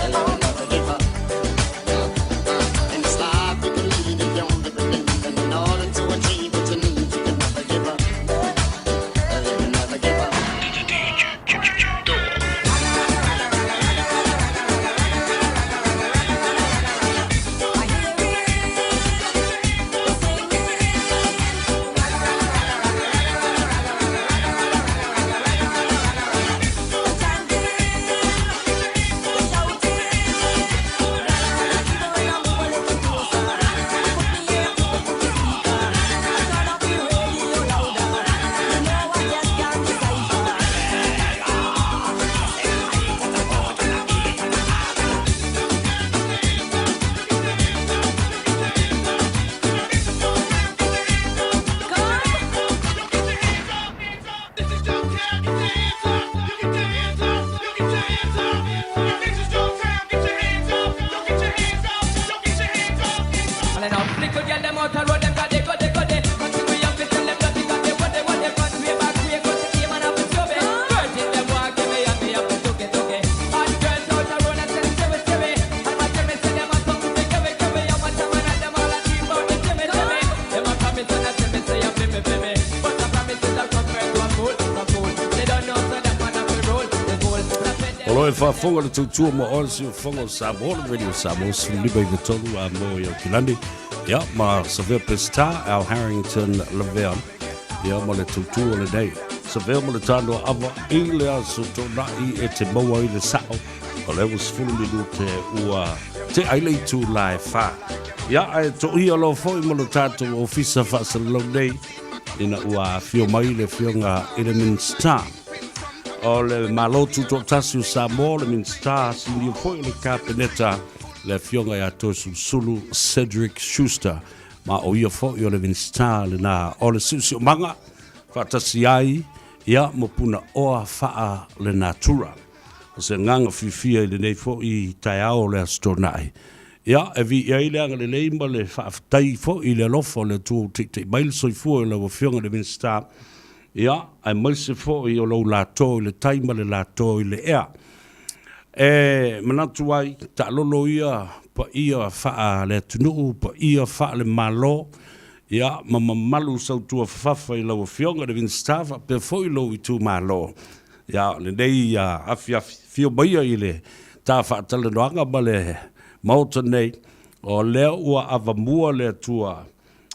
Hello, never give up. In this life you can lead if you only believe. And in order to achieve what you need, you can never give up. You can never give up. Well, enough little girl them out a road, them 'cause they go, they go, they. But see we have to tell them dirty 'cause they what they what they front way, back way, 'cause the game and have to show me. Virgin them want give me and me have to took it, took it. Hot girls out a road and say cherry, cherry. And my cherry say them a something to give it, give it. And my cherry and them all a dream about the Jimmy, Jimmy. Them a promise and a tell me say you feel me, feel me. But a promise is a convert to a fool, a fool. They don't know so them wanna be roll, the goal. O lo e faafofoga le tautua ma oe le siufofoga o Samoa, le Radio Samoa, 153 a mo i Aukilani. Ia, ma Savea Pestar, Al Harrington Lavea. Ia, ma le tautua o lenei. Savea ma le tānoa ava i le aso tōna'i e te maua i le sa'o. O lea ua 10 minute ua tea ai le itulā e whā. Ia, ae to'ia loa foi ma lo tātou ofisa faasalalau nei, ina ua afio mai le Afioga i le Minisita o le Malo Tutoatasi o Samoa, le Minisita Sinia foi o le Kapeneta, le Afioga ia Toeolesulusulu Cedric Schuster, ma o ia foi o le Minisita lena o le Siosiomaga faatasi ai ia ma Punaoa Faalenatura. O se agaga fiafia i lenei foi taeao o le Aso Toonai. Ia, e viia ai le agalelei ma le faafetai foi i le alofa o le Atua ua teitei mai le soifua i lau Afioga i le Minisita, ia, aemaise foi o lou lato i le tai ma le lato i le ea. E manatu ai, taalolo ia paia faale-atunuu, paia faale-Malo, ia, ma mamalu sautua fafafa i lau Afioga i le Minisita faapea foi lou itumalo. Ia, o lenei afiafi, afio maia i le ta faatalanoaga ma le Maota nei, o lea ua avamua le Atua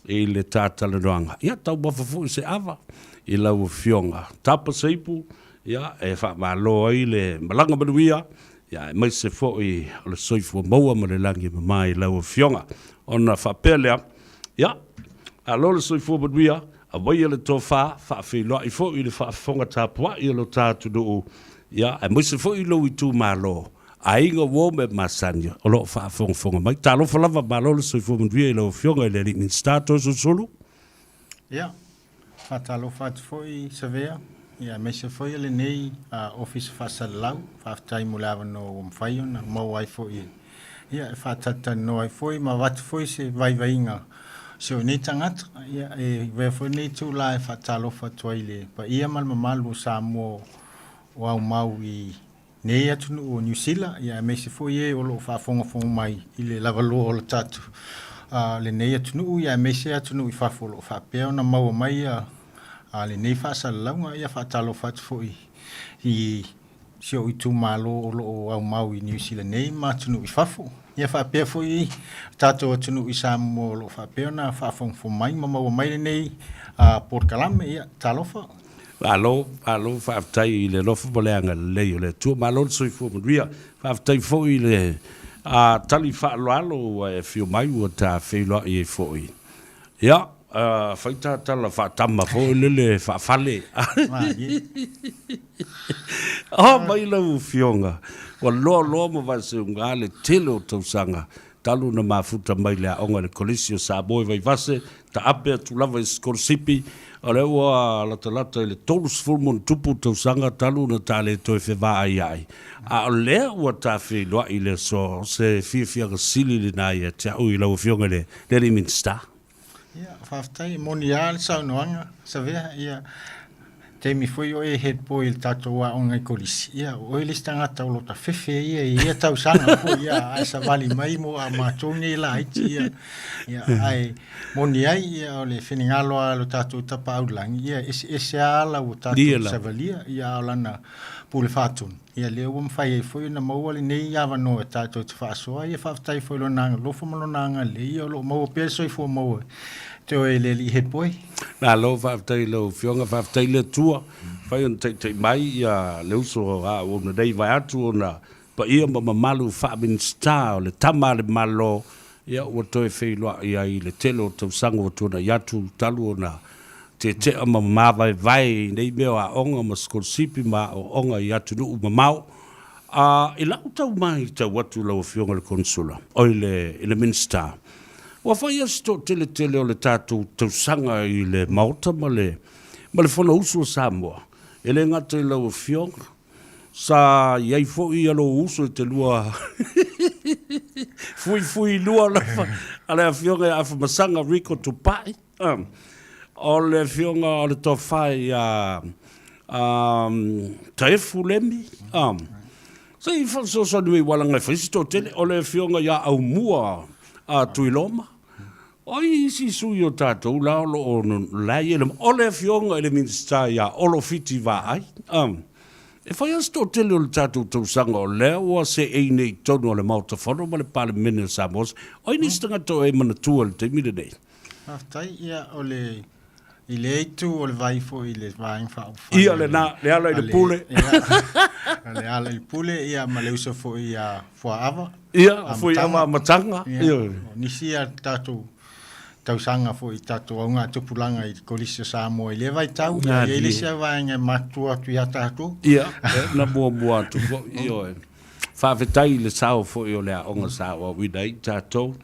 i le ta talanoaga. Ia, taumafa foi se ava i lau Afioga. Tapa se ipu, ia, e faamalo ai le malaga manuia, ia, aemaise foi o le soifua maua ma le lagi e mama i lau Afioga. Ona faapea lea, ia, malo le soifua manuia, aumaia le tofa, faafeiloai foi i le faafofoga tapuai a lo ta atunuu, ia, aemaise foi i lou itumalo, aiga uo ma e masani o lo o faafogafoga mai. Talofa lava, malo le soifua manuia i lau Afioga i le Alii Minisita Toeolesulusulu. Ia, faatalofa atu foi Savea, ia aemaise foi o lenei Ofisa Faasalalau, faafetai mo le avanoa ua mafai ona maua ai foi ia e faatalatalanoa ai foi ma avatu foi se vaivaiga o si ou nei tagata. Ia, e avea foi lenei itula e faatalofa atu ai i le paia ma le mamalu o Samoa o aumau i Nei atunuu o Niu Sila, ia aemaise foi e o lo o faafogafoga mai i le lavaloa o le tatou lenei atunuu, ia aemaise atunuu i fafo o lo o faapea ona maua mai lenei faasalalauga. Ia faatalofa atu foi i si ou itumalo o lo o aumau i Niu Sila nei ma atunuu i fafo. Ia faapea foi tatou atunuu i Samoa o lo o faapea ona faafogafoga mai ma maua mai lenei polokalame. Ia talofa. Malo, malo faafetai i le alofa ma le agalelei o le Atua. Malo le soifua manuia. Faafetai foi i le tali faaaloalo ua e afio mai ua ta feiloai ai foi. Ia, fai ta tala faatama foi lele faafale. Oo mai lau Afioga, ua loaloa ma vaeseuga le tele o tausaga talu ona mafuta mai le aoga i le Kolisi o Samoa i Vaivase, taape atu lava i sikolasipi, o lea ua latalata i le 30+ tausaga talu ona ta le toe fevaaiai, a o lea ua ta feiloai i le aso, o se fiafiaga sili lena ia te au i lau Afioga i le alii Minisita. Ia, faafetai, e moni lava le saunoaga, Savea, ia, taimi foi o e head boy i le tatou aoga i Kolisi, ia, o oe le isi tagata o lo o tafefe ia i ia tausaga foi, ia, ae savali mai mo a matou nei laiti, ia, ia, ae moni ai, ia, o le finagalo lava o lo tatou Tapaau i le Lagi, ia, e eseese lava ala ua tatou savalia, ia, a o lana pule faatonu, Ia lea ua mafai ai foi ona maua lenei avanoa e tatou te faasoa. Ia faafetai foi i Lona agalofa ma Lona agalelei ia o lo o maua pea le soifua maua te oe le Alii Head Boy. Malo faafetai i lau Afioga, faafetai le Atua fai ona taitai mai ia le uso a auauna nei vaeatu ona paia ma mamalu faa-Minisita o le Tama a le Malo, ia ua toe feiloai ai i le tele o tausaga ua tuanai atu talu ona tetea ma mavaevae i nei mea o aoga ma sikolasipi ma aoaoga i atunuu mamao. A i lau tau matau atu lau Afioga i le Konesula, oi le, i le Minisita, ua fai lava si toateletele o le tatou tausaga i le Maota ma le, ma le Fonousu a Samoa, e le gata i lau Afioga, sa i ai foi ia lou uso i te lua fuifui lua lava a le Afioga ia Afamasaga Rico Tupai. O le afioga o le tofa ia Taefu Lemi. Se i fesoasoani mai aua leaga e fai si toatele. O le afioga ia Aumua Tuiloma. O ai isi sui o tatou la o lo o la e i ai le. O le afioga i le Minisita ia Olo Fiti Vaai. E fai lava si toatele o le tatou tausaga o lea ua seei nei i totonu o le Maota Fono ma le Palemene o Samoa. O ai nisi tagata o e manatua i le taimi lenei? Faafetai, ia o le i lea itu o le vai foi i le Vaega Faaupufai. Ia lena, le ala i le pule. Ia, le ala i le pule, ia ma le uso foi ia Fuaava. Ia, Fuaava Amataga. Ia, o nisi ia tatou tausaga foi i tatou augatupulaga i le Kolisi o Samoa i lea vaitau, ia e i ai le isi vaega e matutua atu ia tatou. Ia, na muamua atu foi, ioe. Faafetai i le sao foi o le aoga sa aoaoina ai tatou.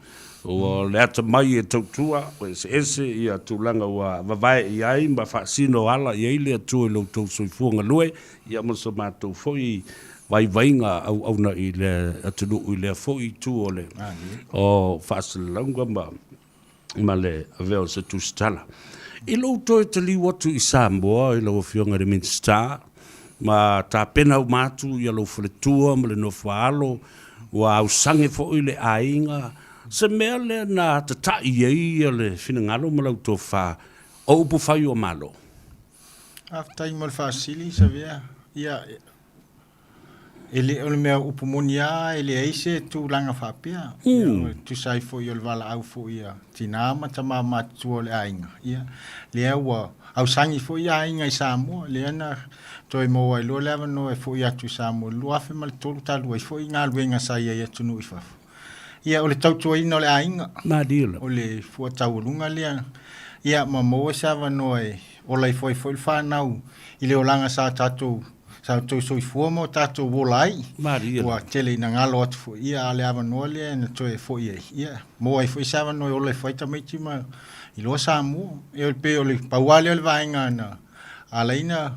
Ua le atamai e tautua, ua eseese ia tulaga ua vavae i ai ma faasino ala i ai le Atua i lo outou soifua galue, ia ma so matou foi vaivaiga auauna i le atunuu i lea foi itu o le o faasalalauga ma ma le avea o se tusitala. I lou toe taliu atu i Samoa i lau Afioga i le Minisita, ma tapena uma atu ia lou faletua ma le nofoaalo, ua ausage foi le aiga, se mea lea na tatai ai ia le finagalo ma lau tofa o upufai o Malo? Faafetai mo le faasili Savea. Ia, E le o le mea upu moni lava e leai se tulaga faapea. Ia, e tusa ai foi o le valaau foi a tina ma tama matutua o le aiga, ia, lea ua ausagi foi aiga i Samoa, lea na toe maua ai loa le avanoa e foi atu i Samoa i le 2003 talu ai foi galuega sa i ai i atunuu i fafo. Ia, o le tautuaina o le aiga, o le fua taualuga lea, ia, ma maua se avanoa e ola ifo ai foi le fanau i le olaga sa tatou sa outou soifua ma o tatou ola ai. Maria. Ua tele ina galo atu foi, ia, a o le avanoa lea na toe foi ai, ia, maua ai foi se avanoa e ola ifo ai tamaiti ma iloa Samoa. Ia, e pei o le pau lava lea o le vaega na ala ai na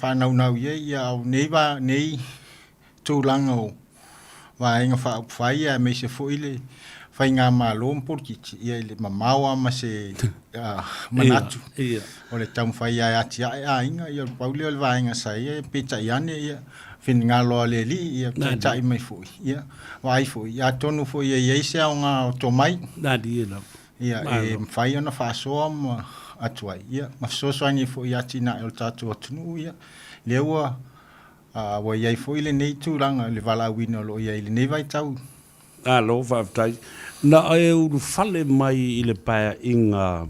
faanaunau i ai, ia, a o nei, nei tulaga o Vaega Faaupufai aemaise foi le Faigamalo ma polokiki, ia i le mamao lava ma se manatu o le taumafai lava e atiae aiga, ia o le pau lea o le vaega sa i ai, peitai ane, ia, finagalo a le Alii, ia taitai mai foi, ia, vaai foi, ia atonu foi e i ai se aoga o tomai, ia, e mafai ona faasoa ma atu ai, ia, ma fesoasoani ai foi i atinae o le tatou atunuu, ia, lea ua, ua i ai foi lenei tulaga i le valaauina o lo o i ai i lenei vaitau. Malo faafetai. Na e ulufale mai i le paeaiga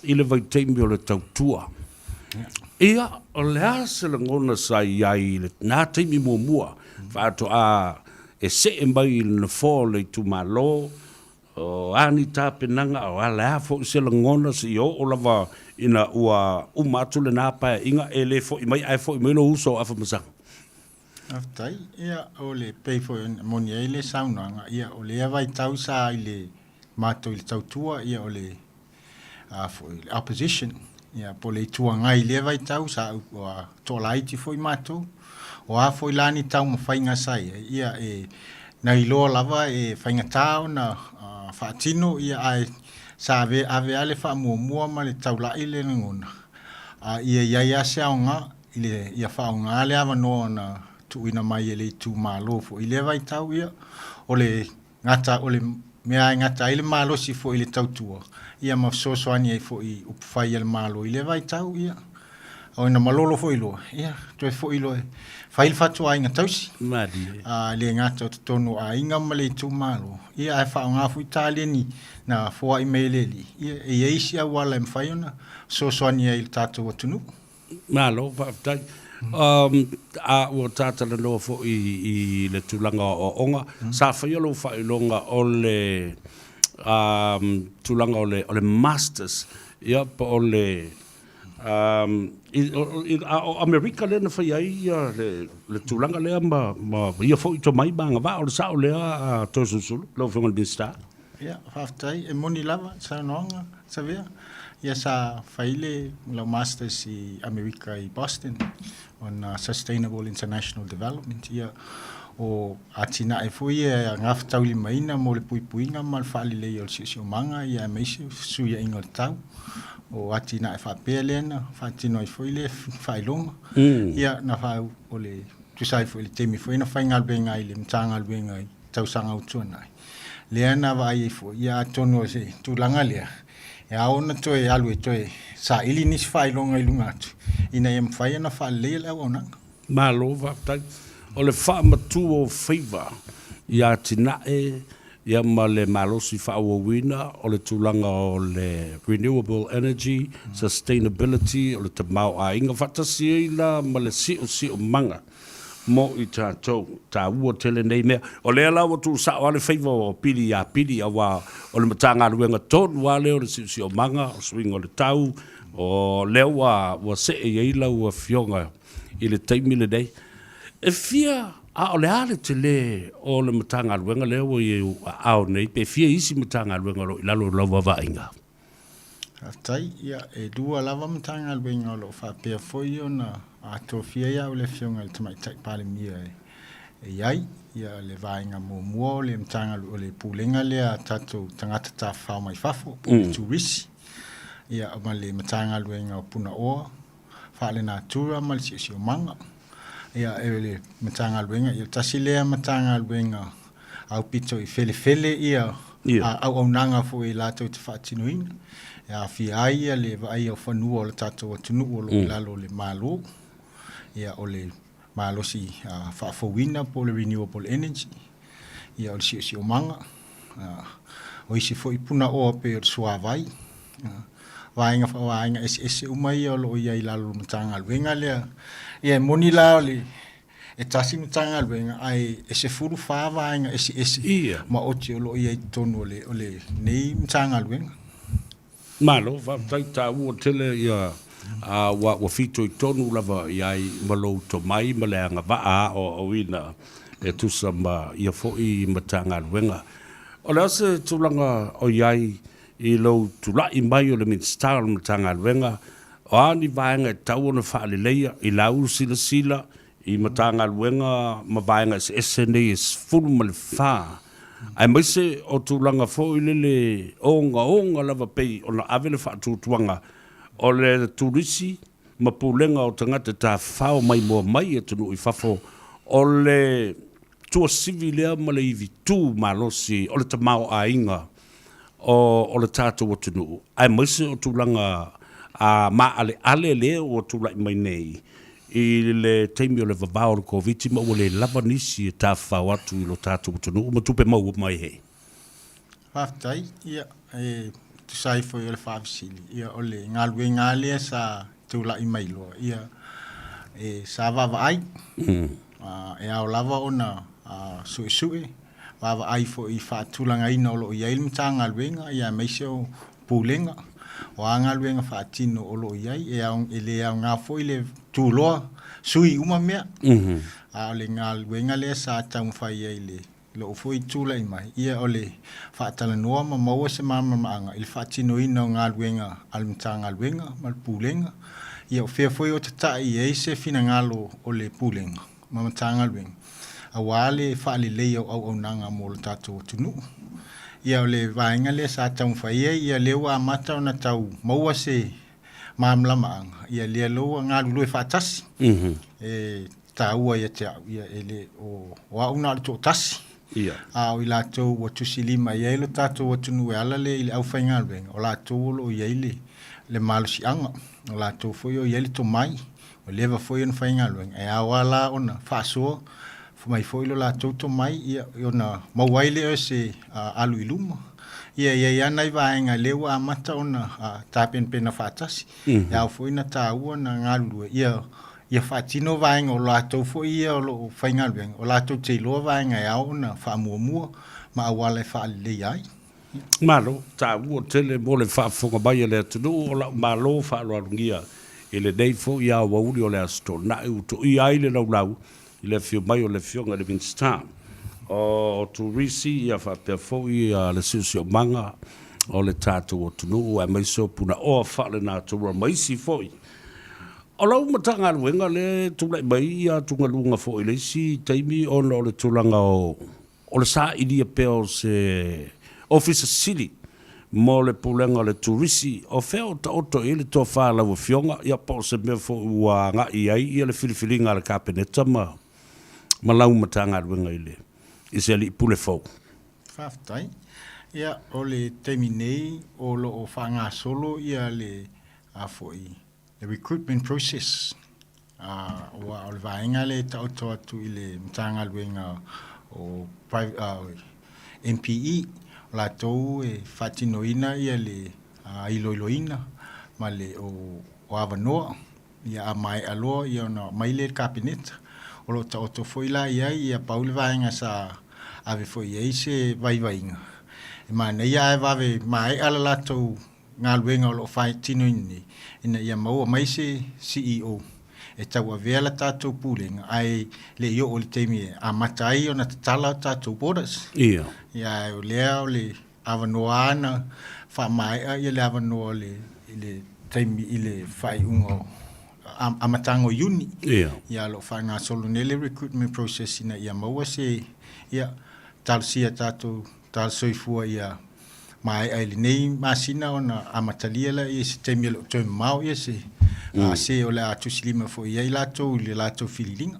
i le vaitaimi o le tautua. Ia, o le a se lagona sa i ai i lena taimi muamua faatoa e see mai i le nofoa o le itumalo, o a ni tapenaga, o le a foi se lagona seia oo lava ina ua uma atu lena paeaiga e le foi mai ae foi mai lou uso o Afamasaga? Faafetai. Ia, o le, pei foi ona moni ai le saunoaga, ia, o lea vaitau sa i le matou i le tautua, ia, o le, a foi, le opposition, ia, po o le Itu Agai i lea vaitau, sa ua toalaiti foi matou. O a foi la ni taumafaiga sa i ai, ia, e na iloa lava e faigata ona faatino, ia, ae sa ave, ave lava le faamuamua ma le taulai le lagona, a ia i ai lava se aoga i le, ia faaaoga le avanoa na tuuina mai e le itumalo foi i lea vaitau, ia, o le gata, o le mea e gata ai le malosi foi i le tautua, ia ma fesoasoani ai foi i upufai a le Malo i lea vaitau, ia, o ina malolo foi loa, ia, toe foi loa e fai le fatuaiga tausi. Malie. A, le gata o totonu o aiga ma le itumalo, ia, ae faaaoga foi taleni na foai mai e le Alii, ia, e i ai isi auala e mafai ona fesoasoani ai i le tatou atunuu. Malo faafetai. A ua ta talanoa foi i le tulaga o aoaoga, sa faia lou faailoga o le tulaga o le Masters, ia po o le a o Amerika lea na faia ai le tulaga lea ma ia foi tomai ma agavaa, o le sao lea a Toeolesulusulu, lau Afioga i le Minisita? Ia, faafetai. E moni lava le saunoaga, Savea. Ia sa fai le lau Masters i Amerika i Boston on Sustainable International Development. Ia, o atinae foi ia e gafataulimaina mo le puipuiga ma le faaleleia o le siosiomaga, ia aemaise o fesuiaiga o le tau. O atinae faapea lea na faatino ai foi le faailoga. Ia, na faa, o le, tusa ai foi i le taimi foi na faigaluega ai i le Matagaluega i tausaga ua tuanai. Lea na vaai ai foi, ia atonu o se tulaga lea, e ao ona toe alu e toe saili nisi faailoga i luga atu, ina ia mafai ona faaleleia le auaunaga. Malo faafetai. O le faamatua o faiva i atinae ia ma le malosi faaauauina o le tulaga o le renewable energy, sustainability, o le tamaoaiga faatasi ai la ma le siosiomaga mo i tatou. Taua tele nei mea. O lea la ua tuusao lava le faiva o Pili iā Pili, aua o le Matagaluega tonu lava lea o le Siosiomaga, o Suiga o le Tau, o lea ua ua see i ai lau Afioga i le taimi lenei. E fia, a o le a le tele o le Matagaluega lea ua i ou aao nei, pe fia isi Matagaluega o lo o i lalo o lau vaavaaiga? Faafetai. Ia, e lua lava Matagaluega o lo o faapea foi ona tofia ia au e le Afioga i le Tamaitai Palemia e i ai. Ia, le vaega muamua o le Matagaluega, o le Pulega lea a tatou tagata tafafao mai fafo, po o le Turisi, ia, ma le Matagaluega o Punaoa Faalenatura ma le Siosiomaga. Ia, e le Matagaluega, ia, tasi lea Matagaluega aupito i felefele ia auaunaga foi latou te faatinoina, e aofia ai ia le vaaia o fanua o le tatou atunuu o lo o i lalo o le Malo, ia o le malosi faafouina po o le renewable energy, ia o le siosiomaga, o isi foi punaoa pei o le suavai, vaega vaega eseese uma ia o lo o i ai i lalo o le Matagaluega lea. Ia e moni la o le e tasi Matagaluega ae e 14 vaega eseese maoti o lo o i ai i totonu o le o lenei Matagaluega. Malo faafetai taua tele ia a ua ua fitoitonu lava i ai ma lou tomai ma le agavaa aoaoina e tusa ma ia foi Matagaluega. O le a se tulaga o i ai i lou tulai mai o le Minisita o le Matagaluega O a ni vaega e tatau ona faaleleia i lau silasila i Matagaluega ma vaega eseese nei e 14? Aemaise o tulaga foi lele ogaoga lava pei ona ave le faatuatuaga o le turisi ma pulega o tagata tafafao maimoa mai i atunuu i fafo, o le tuasivi lea ma le ivitu malosi o le tamaoaiga o le tatou atunuu, aemaise o tulaga maaleale lea ua tulai mai nei i le taimi o le vavao o le Koviti ma ua le lava nisi e tafafao atu i lo tatou atunuu ma tupe maua mai ai. Faafetai. Ia, e tusa ai foi o le faafesili, ia o le galuega lava lea sa tulai mai loa, ia e sa vaavaai. E ao lava ona suesue, vaavaai foi i faatulagaina o lo o i ai le Matagaluega, ia aemaise o Pulega, o a galuega faatino o lo o i ai, e ao, e le aoga foi le tuloa sui uma mea. A o le galuega lea sa taumafai ai i le lou foi tulai mai, ia o le faatalanoa ma maua se malamalamaaga i le faatinoina o galuega a le Matagaluega ma le Pulega, ia o fea foi o tatai i ai se finagalo o le Pulega ma Matagaluega aua le faaleleia o auaunaga mo le tatou atunuu. Ia o le vaega lea sa taumafai ai, ia lea ua amata ona tau maua se malamalamaaga, ia lea loa ua galulue faatasi. E taua ia te au, ia e le o, o au na o le toatasi. Ia. A o i latou ua tusilima i ai lo tatou atunuu e ala lea i le aufaigaluega, o latou o lo o i ai le, le malosiaga, o latou foi o i ai le tomai, ua leva foi ona faigaluega, e ao lava la ona faasoa mai foi lo latou tomai, ia, ona maua ai lea o se alu i luma. Ia, e i ai lava nai vaega lea ua amata ona tapenapena faatasi, e ao foi ona taua ona galulue, ia, ia faatino vaega o latou foi ia o lo o faigaluega, o latou te iloa vaega e ao ona faamuamua ma auala e faaleleia ai. Malo, taua tele mo le faafofoga mai a le atunuu o lau Malo faaaloalogia i lenei foi aoauli o le Aso Toonai ua toia ai le laulau i le afio mai o le Afioga i le Minisita o Turisi ia faapea foi le Siosiomaga o le tatou atunuu aemaise o Punaoa Faalenatura ma isi foi o lau Matagaluega lea e tulai mai ia atugaluga foi i le isi taimi ona o le tulaga o O le sailia pea o se Ofisa Sili mo le Pulega o le Turisi, o fea o taoto i ai le tofa a lau Afioga, ia po o se mea foi ua agai i ai ia le filifiliga a le Kapeneta ma ma lau Matagaluega i le i se alii pule fou? Faafetai. Ia, o le taimi nei o lo o faagasolo ia le a foi le recruitment process, aua o le vaega lea e taoto atu i le Matagaluega o MPE, o latou e faatinoina le iloiloina ma le o avanoa. Ia a maea loa ona aumai lea i le Kapeneta. O lo o taoto foi la i ai, ia pau le vaega sa ave foi i ai se vaivaiga, e manaia ae vave maea le latou galuega o lo o faatinoina nei ina ia maua mai se CEO e tauavea le tatou Pulega ae le i oo i le taimi e amata ai ona tatala tatou borders. Ia. Ia ae o lea o le avanoa lava na faamaea ia le avanoa i le taimi i le faaiuga o amataga o Iuni. Ia. Ia o lo o faagasolo nei le recruitment process ina ia maua se ia talosia tatou tala soifua ia maea i lenei masina ona amatalia lea i se taimi e le o toe mamao ia se se o le a tusilima foi i ai latou i le latou fililiga.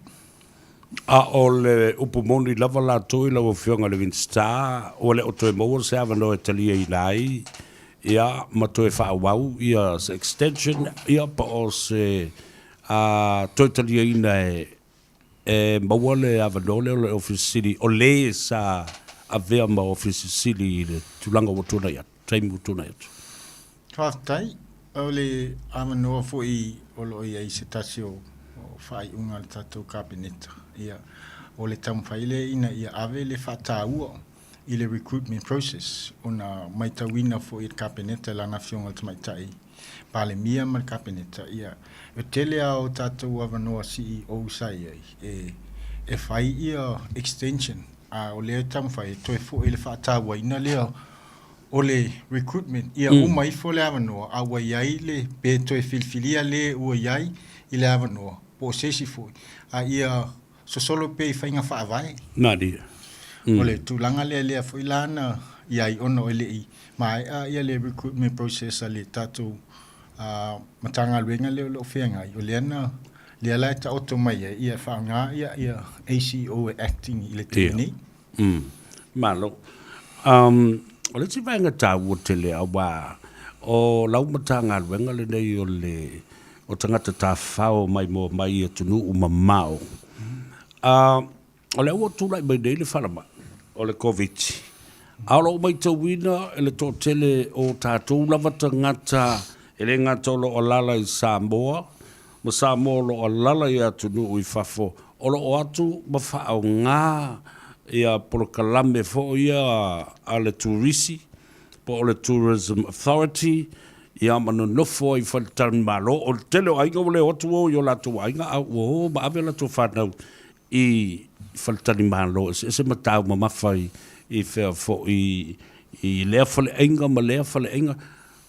A o le upu moni lava latou i lau Afioga i le Minisita, ua le o toe maua se avanoa e taliaina ai ia ma toe faaauau ia se extension ia po o se toe taliaina e e maua le avanoa lea o le Ofisa Sili o le sa avea ma Ofisa Sili i le tulaga ua tuanai atu, taimi ua tuanai atu. Faafetai. O le avanoa foi o lo o i ai se tasi o faaiuga a le tatou Kapeneta, ia, o le taumafai lea ina ia ave le faataua i le recruitment process ona matauina foi e le Kapeneta i lana Afioga i le Tamaitai Palemia ma le Kapeneta, ia, e tele lava o tatou avanoa CEO sa i ai e, e fai ia extension, a o lea e taumafai e toe foi le faatauaina lea o le recruitment, ia uma ifo le avanoa, a ua i ai le, pe toe filifilia le ua i ai i le avanoa, po o se isi foi, a ia sosolo pea i faiga faavae. Malie. O le tulaga lea lea foi la na i ai ona e le i maea ia le recruitment process a le tatou Matagaluega lea o lo o feagai, o lea na lea la e taoto mai ai ia e faaaoga ia ia ACEO e acting i le taimi nei. Malo. O le isi vaega taua tele aua o lau Matagaluega lenei o le o tagata tafafao maimoa mai i atunuu mamao. O lea ua tulai mai nei le falemai o le Koviti, a o lo o matauina e le toatele o tatou lava tagata e le gata o lo o alaala i Samoa ma Samoa o lo o alaala i atunuu i fafo, o lo o atu ma faaaoga ia polokalame foi ia a le turisi po o le Tourism Authority ia ma nonofo ai i faletalimalo. O le tele o aiga ua le o atu o i o latou aiga a ua o ma ave a latou fanau i faletalimalo eseese ma taumamafa i fea foi i lea faleaiga ma lea faleaiga.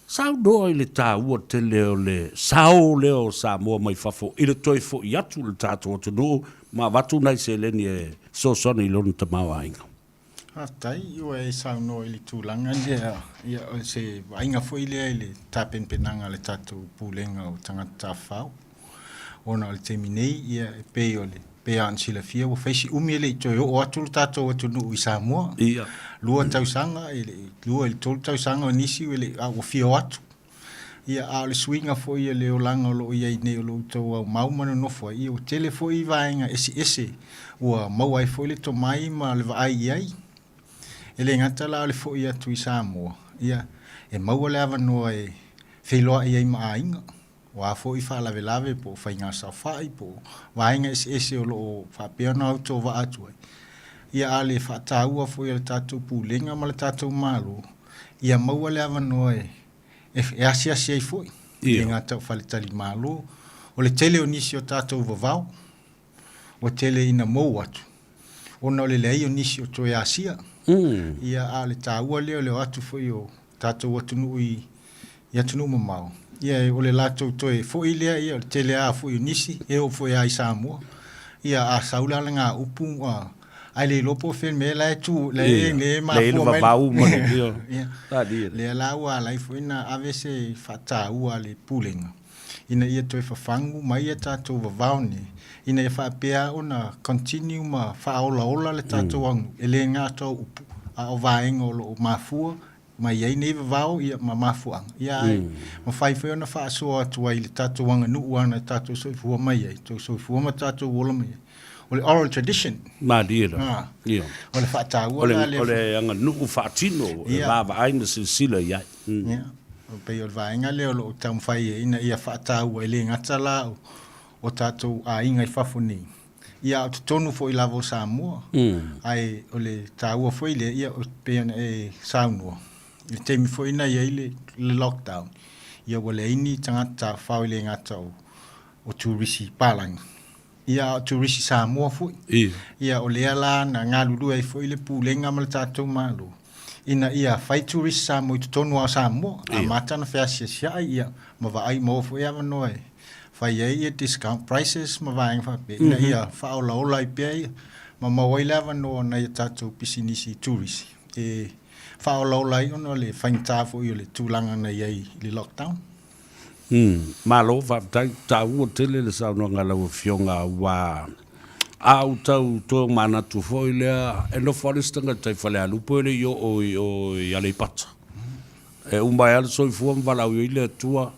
Saunoa i le taua tele o le sao lea o Samoa mai fafo i le toe foi atu i le tatou atunuu ma avatu nai seleni e fesoasoani i lona tamaoaiga. Faafetai, ua e saunoa i le tulaga lea, ia o se vaaiga foi lea i le tapenapenaga a le tatou Pulega o Tagata Tafafao. Ona o le taimi nei, ia e pei o le pei lava ona silafia ua fai si umi e le i toe oo atu le tatou atunuu i Samoa. Ia. 2 tausaga, e le i 2 i le 3 tausaga o nisi e le i, a ua fia o atu. Ia, a o le suiga foi o le olaga o lo o i ai nei o lo o outou aumau ma nonofo ai, ia ua tele foi vaega eseese ua maua ai foi le tomai ma le vaai i ai. E le gata la o le foi atu i Samoa, ia, e maua le avanoa e feiloai ai ma aiga, o a foi faalavelave po o faiga saofai po o vaega eseese o lo o faapea ona autovaa atu ai. Ia, a o le faataua foi a le tatou Pulega ma le tatou Malo, ia maua le avanoa e e asiasi ai foi, e le gata o faletalimalo. O le tele o nisi o tatou vavao, ua tele ina mou atu, ona o le leai o nisi o toe asia. Ia, a o le taua lea o le o atu foi o tatou atunuu i atunuu mamao, ia, o le latou toe foi lea, ia, o le tele lava foi o nisi, e oo foi lava i Samoa. Ia, a sau la lena upu, a Ae le iloa po o fea le mea la e tu, la e, le mafua mai. Vavau ma le, ia. Lea la ua ala ai foi ona ave se faataua a le Pulega ina ia toe fafagu mai a tatou vavao nei, ina ia faapea ona continue ma faaolaola le tatou aganuu, e le gata o upu, a o vaega o lo o mafua mai ai nei vavao ia ma mafuaaga, ia ae mafai foi ona faasoa atu ai i le tatou aganuu ana e tatou soifua mai ai, tou soifua ma tatou ola mai ai. O le oral tradition. Malie la. Ah. Ia. O le faataua la lea. O le aganuu faatino e vaavaai ma silasila i ai. Ia. E pei o le vaega lea o lo o taumafai ai ina ia faataua e le gata la o tatou aiga i fafo nei, Ia, a o totonu foi lava o Samoa. Ae o le taua foi lea, ia, e pei ona e saunoa, i le taimi foi na i ai le, le lockdown, ia ua leai ni tagata tafafao e le gata o, o turisi palagi, ia a o turisi Samoa foi. Ia, o lea la na galulue ai foi le Pulega ma le tatou Malo, ina ia fai turisi Samoa i totonu lava o Samoa, amata ona feasiasiai, ia, ma vaai maua foi avanoa e fai ai ia discount prices ma vaega faapea ina ia faaolaola ai pea ia ma maua ai le avanoa o nai a tatou pisinisi turisi e faaolaola ai ona o le faigata foi o le tulaga na i ai i le lockdown. Malo faafetai, taua tele le saunoaga a lau Afioga aua a ou tau tomanatu foi lea e nofo lava le isi tagata i Falealupo e le i oo i o i Aleipata. E uma ai lava le soifua ma valaau ai le Atua.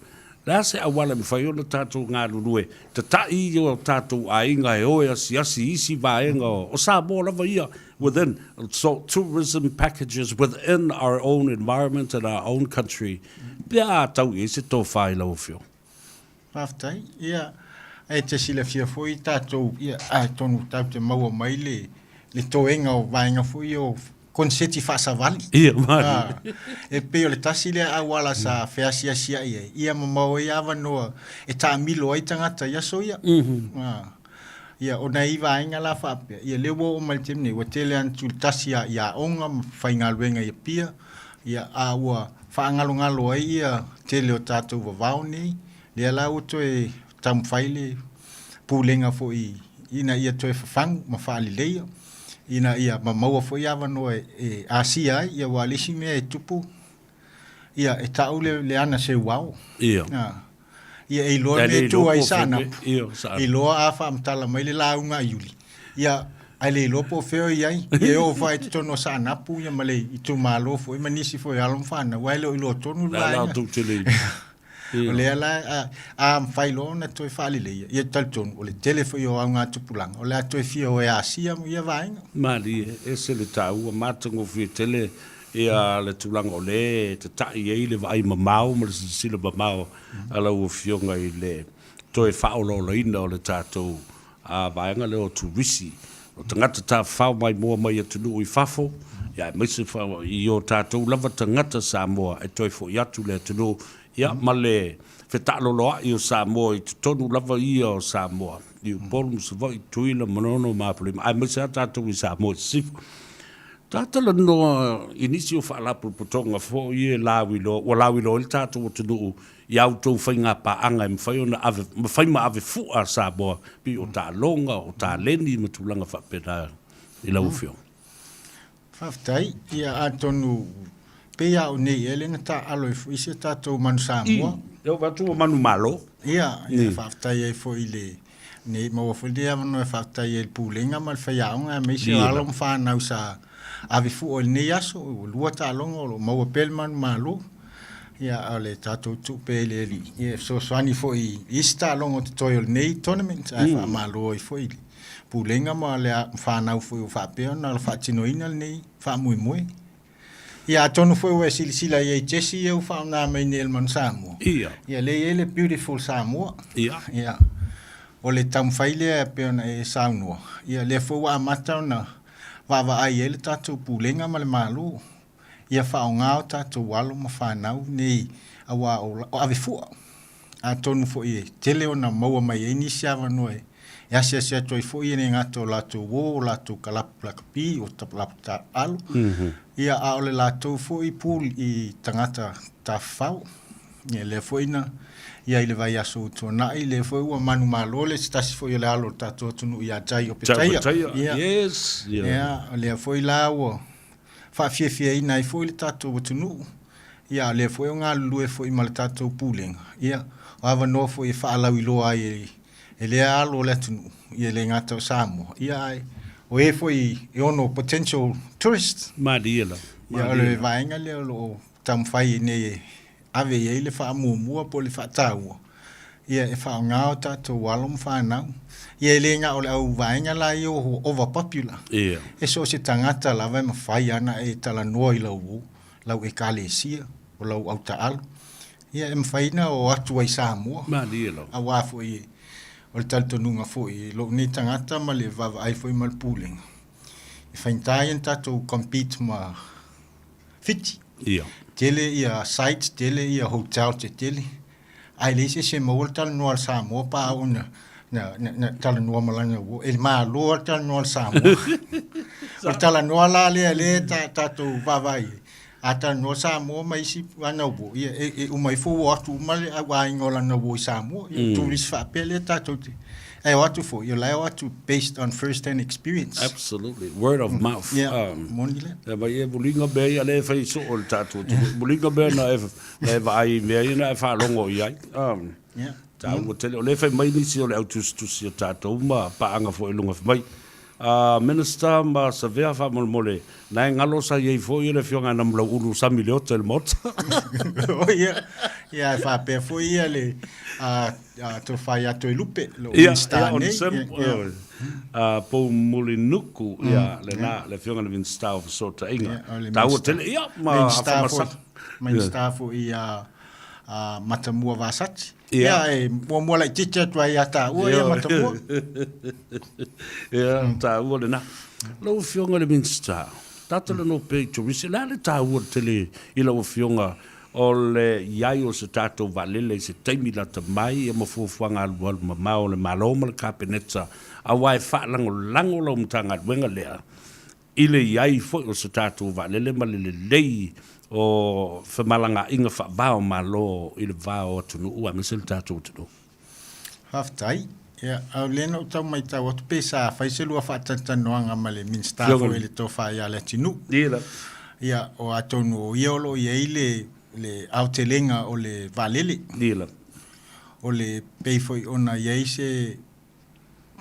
Le a se auala e mafai ona tatou galulue tata'i i o tatou aiga e o e asiasi i isi vaega o Samoa lava ia within so tourism packages within our own environment and our own country pe a tau i ai se tofa i lau Afioga. Faafetai. Ia, e te silafia foi tatou, ia, atonu tatou te maua mai le, le toega o vaega foi ia o koneseti faasavali. Ia, malie. E pei o le tasi lea auala sa feasiasiai ai, ia ma maua ai avanoa e taamilo ai tagata i aso ia. Ia, o nai vaega la faapea, ia lea ua oo mai i le taimi nei, ua tele lava ina tulitasi i aoga ma faigaluega i Apia, ia, a ua faagalogalo ai ia tele o tatou vavao nei, lea la ua toe taumafai le Pulega foi ina ia toe fafagu ma faaleleia. Ina ia maua foi avanoa e asia ai, ia aua o le isi mea e tupu, ia e ta'u le le ana seuao. Ia. Ia e iloa Ae le mea le e tu iloa ai po o fea Saanapu, mea. Ia, Saanapu. iloa a faamatala mai le lauga a Iuli, ia ae le iloa po o fea o i ai. Ia e oo foi i totonu o Saanapu ia ma le itumalo foi ma nisi foi o alo ma fanau, ae le o iloa tonu le Le a vaega. latou te le iloa. O lea la a mafai loa ona toe faaleleia, ia talitonu o le tele foi o augatupulaga o le a toe fia o e asia ma ia vaega. Malie, ese le taua, matagofie tele ia le tulaga o lea e tata'i ai le vaai mamao ma le silasila mamao a lau Afioga i le toe faaolaolaina o le tatou vaega lea o turisi, o tagata tafafao maimoa mai atunuu i fafo, ia aemaise i o tatou lava tagata Samoa e toe foi atu i le atunuu, ia ma le fetaaloloa'i o Samoa i totonu lava ia o Samoa, i Upolu ma Savaii, Tutuila, Manono ma Apolima, aemaise lava tatou i Samoa i Sisifo. Ta talanoa i nisi o faalapotopotoga foi e lauiloa, ua lauiloa ai le tatou atunuu i a outou faigapaaga e mafai ona ave, mafai ma ave fua a Samoa, pei o taaloga, o taleni ma tulaga faapena i lau Afioga. Faafetai. Ia, atonu pei lava o nei ea lea na taaalo ai foi si a tatou manu Samoa. I, e atu ua manumalo. Ia, ia faafetai ai foi i le, nei maua foi lenei avanoa e faafetai ai i le Pulega ma le faiaoga aemaise o alo ma fanau sa ave fua i lenei aso, ua lua taaloga o lo o maua pea le manumalo. Ia, a o le tatou tuu pea i le Alii, ia e fesoasoani foi i isi taaloga o totoe o lenei tournament, ae faamalo ai foi i le Pulega ma le fanau foi ua faapea ona faatinoina lenei faamoemoe. Ia atonu foi ua e silasila i ai Jesse ia ua faaaoga mai nei e le Manu Samoa. Ia. Ia lea e i ai le Beautiful Samoa. Ia. Ia. O le taumafai lea e pei ona e saunoa, ia lea foi ua amata ona vaavaai i ai le tatou Pulega ma le Malo ia faaaoga o tatou alo ma fanau nei aua o avefua. Atonu foi e tele ona maua mai ai nisi avanoa e asiasi atu ai foi e le gata o latou uo, o latou kalapu lakapi, o kalapu taaalo, ia a o le latou foi pool i tagata tafafao. Ia lea foi na i ai i le vaiaso ua tuanai, lea foi ua manumalo le se tasi foi o le alo o le tatou atunuu ia Jai Opetaia. Opetaia, yes. Ia, o lea foi la ua faafiafiaina ai foi le tatou atunuu, ia a o lea foi o galulue foi ma le tatou Pulega, ia o avanoa foi e faalauiloa ai e lea alo o le atunuu, ia e le gata o Samoa, ia ae o e foi e ono potential tourists. Malie lava. Ia o le vaega lea o lo o taumafai ai nei e ave i ai le faamuamua po o le faataua, ia e faaaoga o tatou alo ma fanau. Ia e le na o le au vaega la ia ua over popular. Ia. E so o se tagata lava e mafai lava ona e talanoa i lau lau ekalesia, o lau autaalo. Ia e mafai ona o atu ai i Samoa. Malie lava. Aua foi o le talitonuga foi i lou nei tagata ma le vaavaai foi ma le pulega, e faigata ia ona tatou compete ma Fiti. Ia. Tele ia sites, tele ia hotels tetele, ae leai se isi e maua le talanoa a le Samoa pe a oo ina na talanoa ma lana uo. E malo lava le talanoa a le Samoa. O le talanoa la lea lea e tatou vaavaai i ai, a talanoa Samoa ma isi ana uo, ia e uma ifo ua o atu uma le au aiga o lana uo i Samoa. Ia o turisi faapea lea tatou te, ae o atu foi, o la e o atu based on first hand experience. Absolutely. Word of mouth. Yeah, moni lea. E mai e muliga mea ia lea e fai soo i le tatou atunuu. Muliga mea na e, na e vaai i mea ia na e faalogo i ai. Yeah. Taua tele. O lea e fai mai nisi o le au tusitusi a tatou ma paaga foi i luga fai mai. Minister ma Savea faamolemole, na e galo sa i ai foi le Afioga ia Namulauulu Sami Leota i le Maota. Oh ia, ia e faapea foi ia le tofa ia Toelupe, lo Minista nei. Ia, ia. Poumulinuku, ia, lena, le Afioga i le Minista o Fesootaiga. Taua tele, ia, ma Afamasaga. Minista foi ia Matamua Vasati. Ia, e muamua laitiiti atu ai ia taua ia Matamua. Ia, taua lena. Lau Afioga i le Minisita, talanoa pea i turisi, o le a le taua tele i lau Afioga o le i ai o se tatou vaalele i se taimi lata mai ia ma fuafuaga alualu mamao a le Malo ma le Kapeneta, aua e faalagolago lau Matagaluega lea i le i ai foi o se tatou vaalele ma le lelei o femalagaaiga faava-o-Malo i le va o atunuu aemaise le tatou atunuu. Faafetai. Ia, a o lea na ou tau maitau atu pe sa fai se lua faatalatalanoaga ma le Minisita foi le Tofa ia Leatinuu. Ia, o atonu o ia o lo o i ai le, le aotelega o le vaalele. O le pei foi ona i ai se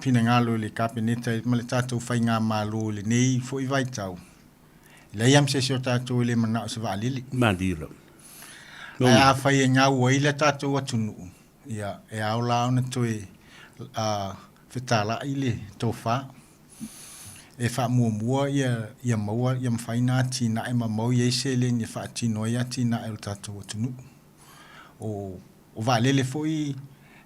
finagalo i le Kapeneta ma le tatou faigamalo i lenei foi vaitau, e leai lava ma se isi o tatou e le manao i se vaalele. Ae afai e gau ai le tatou atunuu, Ia, e ao la ona toe fetalai le tofa e faamuamua ia, ia maua, ia mafai ona atinae ma mau i ai seleni e faatino ai atinae o le tatou atunuu. O, o vaalele foi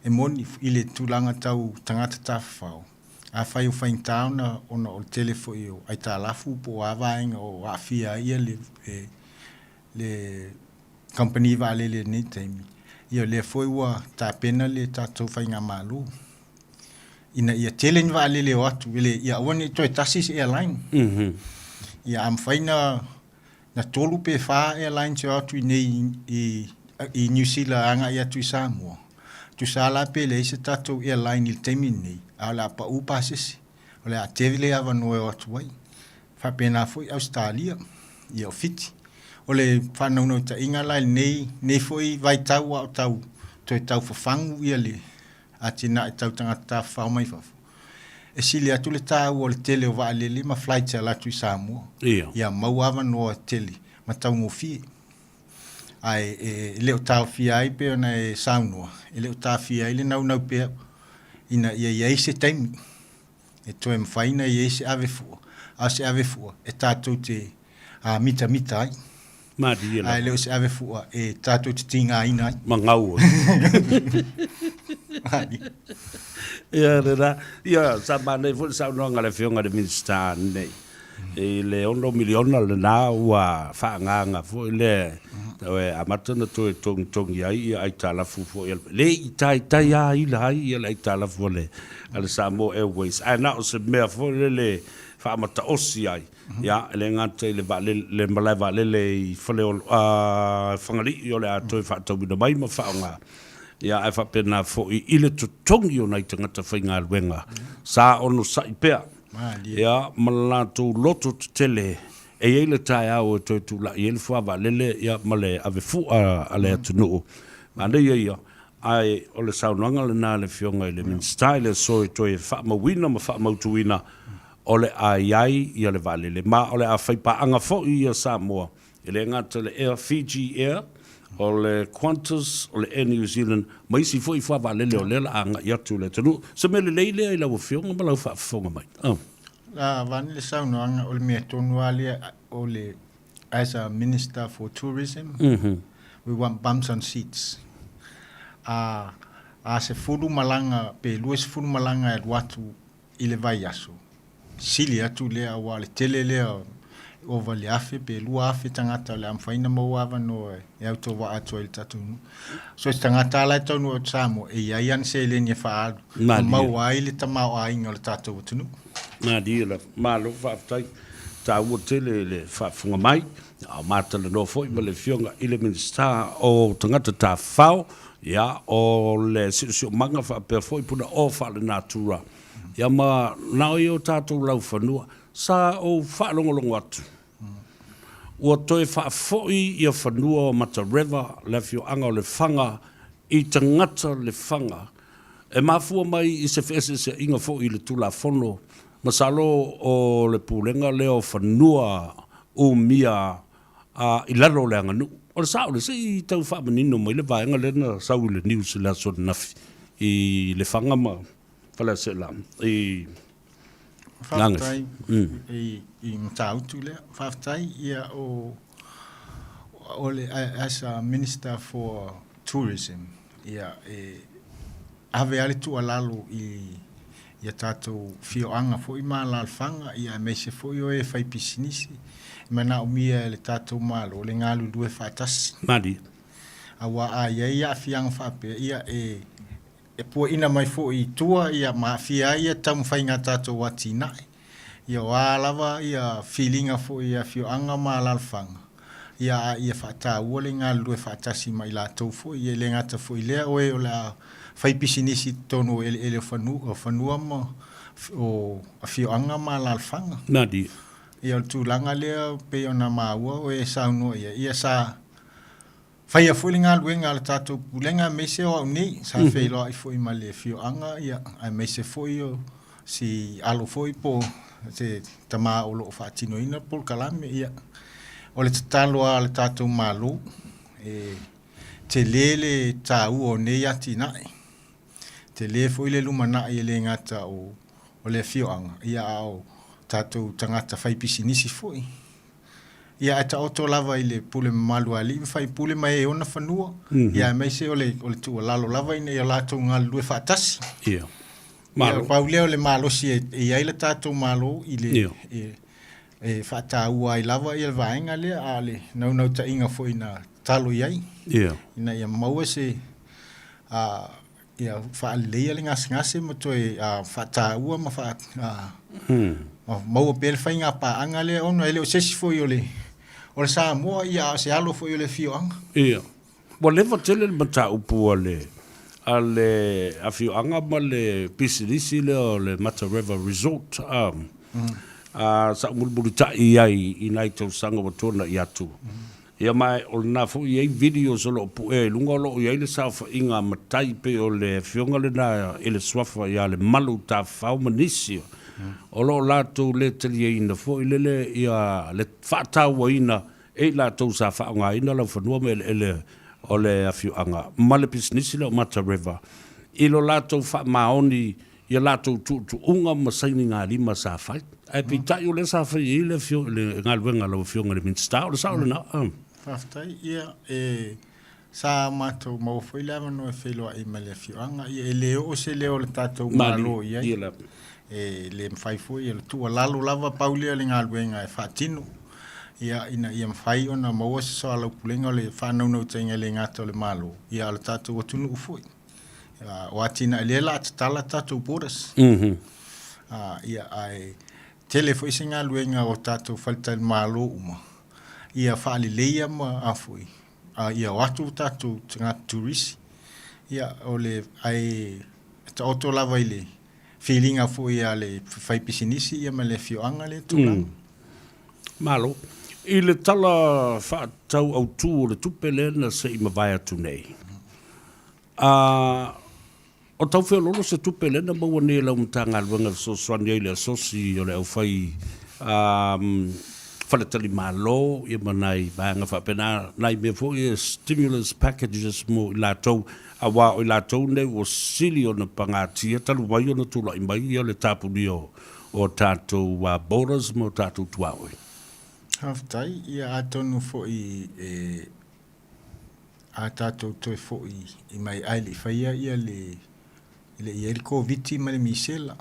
e moni i le tulaga tau tagata tafafao, afai o faigata ona, ona o le tele foi o aitalafu po o a vaega o aafia ai le, le kamupani vaalele i lenei taimi, ia o lea foi ua tapena le tatou faigamalo ina ia tele ni vaalele e o atu, e le, ia aua ne i toe tasi se airline. Ia a mafai na na tolu pe fa airlines e o atu i nei i, i New Zealand agai atu i Samoa, tusa la pe leai se tatou airline i le taimi lenei, a o le a pau pasese, o le a tele avanoa e o atu ai. Faapena foi Ausetalia, ia o Fiti. O le faanaunautaiga la i lenei, lenei foi vaitau a o tau toe tau fafagu ia le atinae tau tagata tafafao mai fafo, e sili atu le taua o le tele o vaalele ma flights e ala atu i Samoa. Ia maua avanoa tele ma taugofie. Ae e le o taofia ai pei ona e saunoa, e le o taofia ai le naunau pea ina ia i ai se taimi e toe mafai ona i ai se ave fua, a o se ave fua e tatou te mitamita ai. Malie lava. Ae le o se ave fua e tatou te tigaina ai. Ma gau ai. Ia lena. Ia, sa manaia foi le saunoaga a le Afioga i le Minisita nei i le $6 miliona lena ua faaagaaga foi lea e amata ona toe togitogi ai ia aitalafu foi a le, le i taitai lava ila ai ia le aitalafu a le a le Samoa Airways, ae na o se mea foi lele faamataosi ai, ia, e le gata i le vaalele, le malae vaalele i Faleolo, a, Fagalii o le a toe faatauina mai ma faaaoga, ia, ae faapena foi i le totogi o nai tagata faigaluega sa onosai pea, ia, ma le latou loto tetele e i ai le taeao e toe tulai ai le fuavaalele, ia, ma le ave fua a le atunuu. Manaia ia, Ae o le saunoaga lena a le Afioga i le Minisita i le aso e toe faamauina ma faamautuina o le a i ai ia le vaalele ma o le a faipaaga foi ia Samoa e le gata i le Air Fiji Air, o le Qantas, o le Air New Zealand ma isi foi fuavaalele o lea o le a agai atu i le atunuu. Se mea lelei lea i lau Afioga ma lau faafofoga mai. La avane le saunoaga o le mea tonu lava lea o le as a Minister for Tourism, we want bums on seats. A, a 10 malaga pe 20 malaga e alu atu i le vaiaso, sili atu lea aua o le tele lea ova i le 1000 pe 2000 tagata o le a mafai ona maua avanoa e autovaa atu ai i le tatou nuu. So se tagata lava la e taunuu atu i Samoa, e i ai ana seleni e faaalu ma maua ai le tamaoaiga o le tatou atunuu. Malie lava. Malo faafetai. Taua tele le faafofoga mai, a o matalanoa foi ma le Afioga i le Minisita o Tagata Tafafao, ia, o le siosiomaga faapea foi punaoa faalenatura, ia ma na o i o tatou laufanua. Sa ou faalogologo atu, ua toe faafoi ia fanua o Matareva, le afioaga o Lefaga, i tagata Lefaga, e mafua mai i se feeseeseaiga foi i le Tulafono Masalo o le pulega lea o fanua umia i lalo o le aganuu. O le sao lea, se i tau faamanino mai le vaega lea na sau i le news i le aso ananafi i Lefaga ma Faleaseela i Gagaifo. Faafetai i Matautu lea. Faafetai ia o o le as a Minister for Tourism ia e ave lava le tuualalo i ia tatou fioaga foi ma alalafaga ia aemaise foi o e fai pisinisi e manaomia e le tatou Malo le galulue faatasi. Malie. Aua a i ai aafiaga faapea ia e e puaina mai foi i tua ia ma aafia ai ia taumafaiga a tatou atinae. Ia o a lava ia filiga foi i afioaga ma alalafaga, ia a ia faataua le galulue faatasi ma i latou foi, ia e le gata foi i lea o e o le a faipisinisi i totonu o eleele o fanua, o fanua ma o afioaga ma alaalafaga. Malie. Ia, o le tulaga lea pei ona maua o e saunoa i ai, ia sa faia foi le galuega a le tatou Pulega aemaise o au nei, sa feiloai foi ma le afioaga, ia, aemaise foi o si alo foi po o se tama o lo o faatinoina le polokalame. Ia, o le tatalo lava a le tatou Malo, e tele le taua o nei atinae, tele foi le lumanai e le gata o le afioaga, ia, a o tatou tagata faipisinisi foi. Ia ae taoto lava i le pule mamalu a alii ma faipule ma e ona fanua, ia aemaise o le, o le tuualalo lava ina ia latou galulue faatasi. Ia. Malo. Ia, pau lea o le malosi e, e i ai le tatou Malo i le, Ia. e, e faataua ai lava ia le vaega lea, a o le naunautaiga foi na tatalo i ai, Ia. ina ia maua se, a, ia faaleleia le gasegase ma toe faataua ma faa, ma maua pea le faiga paaga lea ona e le o se isi foi o le o le Samoa ia a o se alo foi o le afioaga. Ia. Ua leva tele le mataupu a le a le afioaga ma le pisinisi lea o le Mata River Resort a a sa ou mulimulitai i ai i nai tausaga ua tuanai atu. Ia ma o lena foi e i ai videos o lo o puea i luga o lo o i ai le saofaiga a matai pei o le afioga lena i le suafa ia Lemalu Tafafao ma nisi o lo o latou le taliaina foi lele ia le faatauaina e i latou sa faaaogaina laufanua ma eleele o le afioaga ma le pisinisi lea o Mata River i lo latou faamaoni i a latou tuutuuga ma sainigalima sa fai. Ae peitai o lea sa fai i ai le afioga, le galuega a lau Afioga i le Minisita, o le sao lena. Faafetai. Ia, e, sa matou maua foi le avanoa e feiloai ma le afioaga. Ia, e le oo se leo o le tatou Malo i ai. E le mafai foi, o le tuualalo lava pau lea o le galuega e faatino. Ia, ina ia mafai ona maua se soalaupulega o le faanaunautaiga e le gata o le Malo, ia a o le tatou atunuu foi. O atinae lea la a tatala tatou borders. Ia, ae tele foi se galuega o tatou faletalimalo uma ia faaleleia ma a foi, ia o atu tatou tagata turisi. Ia, o le, ae taoto lava i le filiga foi a le faipisinisi ia ma le afioaga lea tulaga. Malo. I le Tala Faatatau Autu o le Tupe lea na se i mavae atu nei, a o tau feoloolo se tupe lea na maua nei e lau Matagaluega e fesoasoani ai i le asosi o le aufai faletalimalo ia ma nai vaega faapena, nai mea foi ia stimulus packages mo i latou, aua o i latou nei ua sili ona pagatia talu mai ona tulai mai ia le tapunia o tatou borders ma o tatou tuaoi. Faafetai. Ia atonu foi e a tatou toe foi i mai ae le i faia ia le e le i ai le Koviti ma le misela.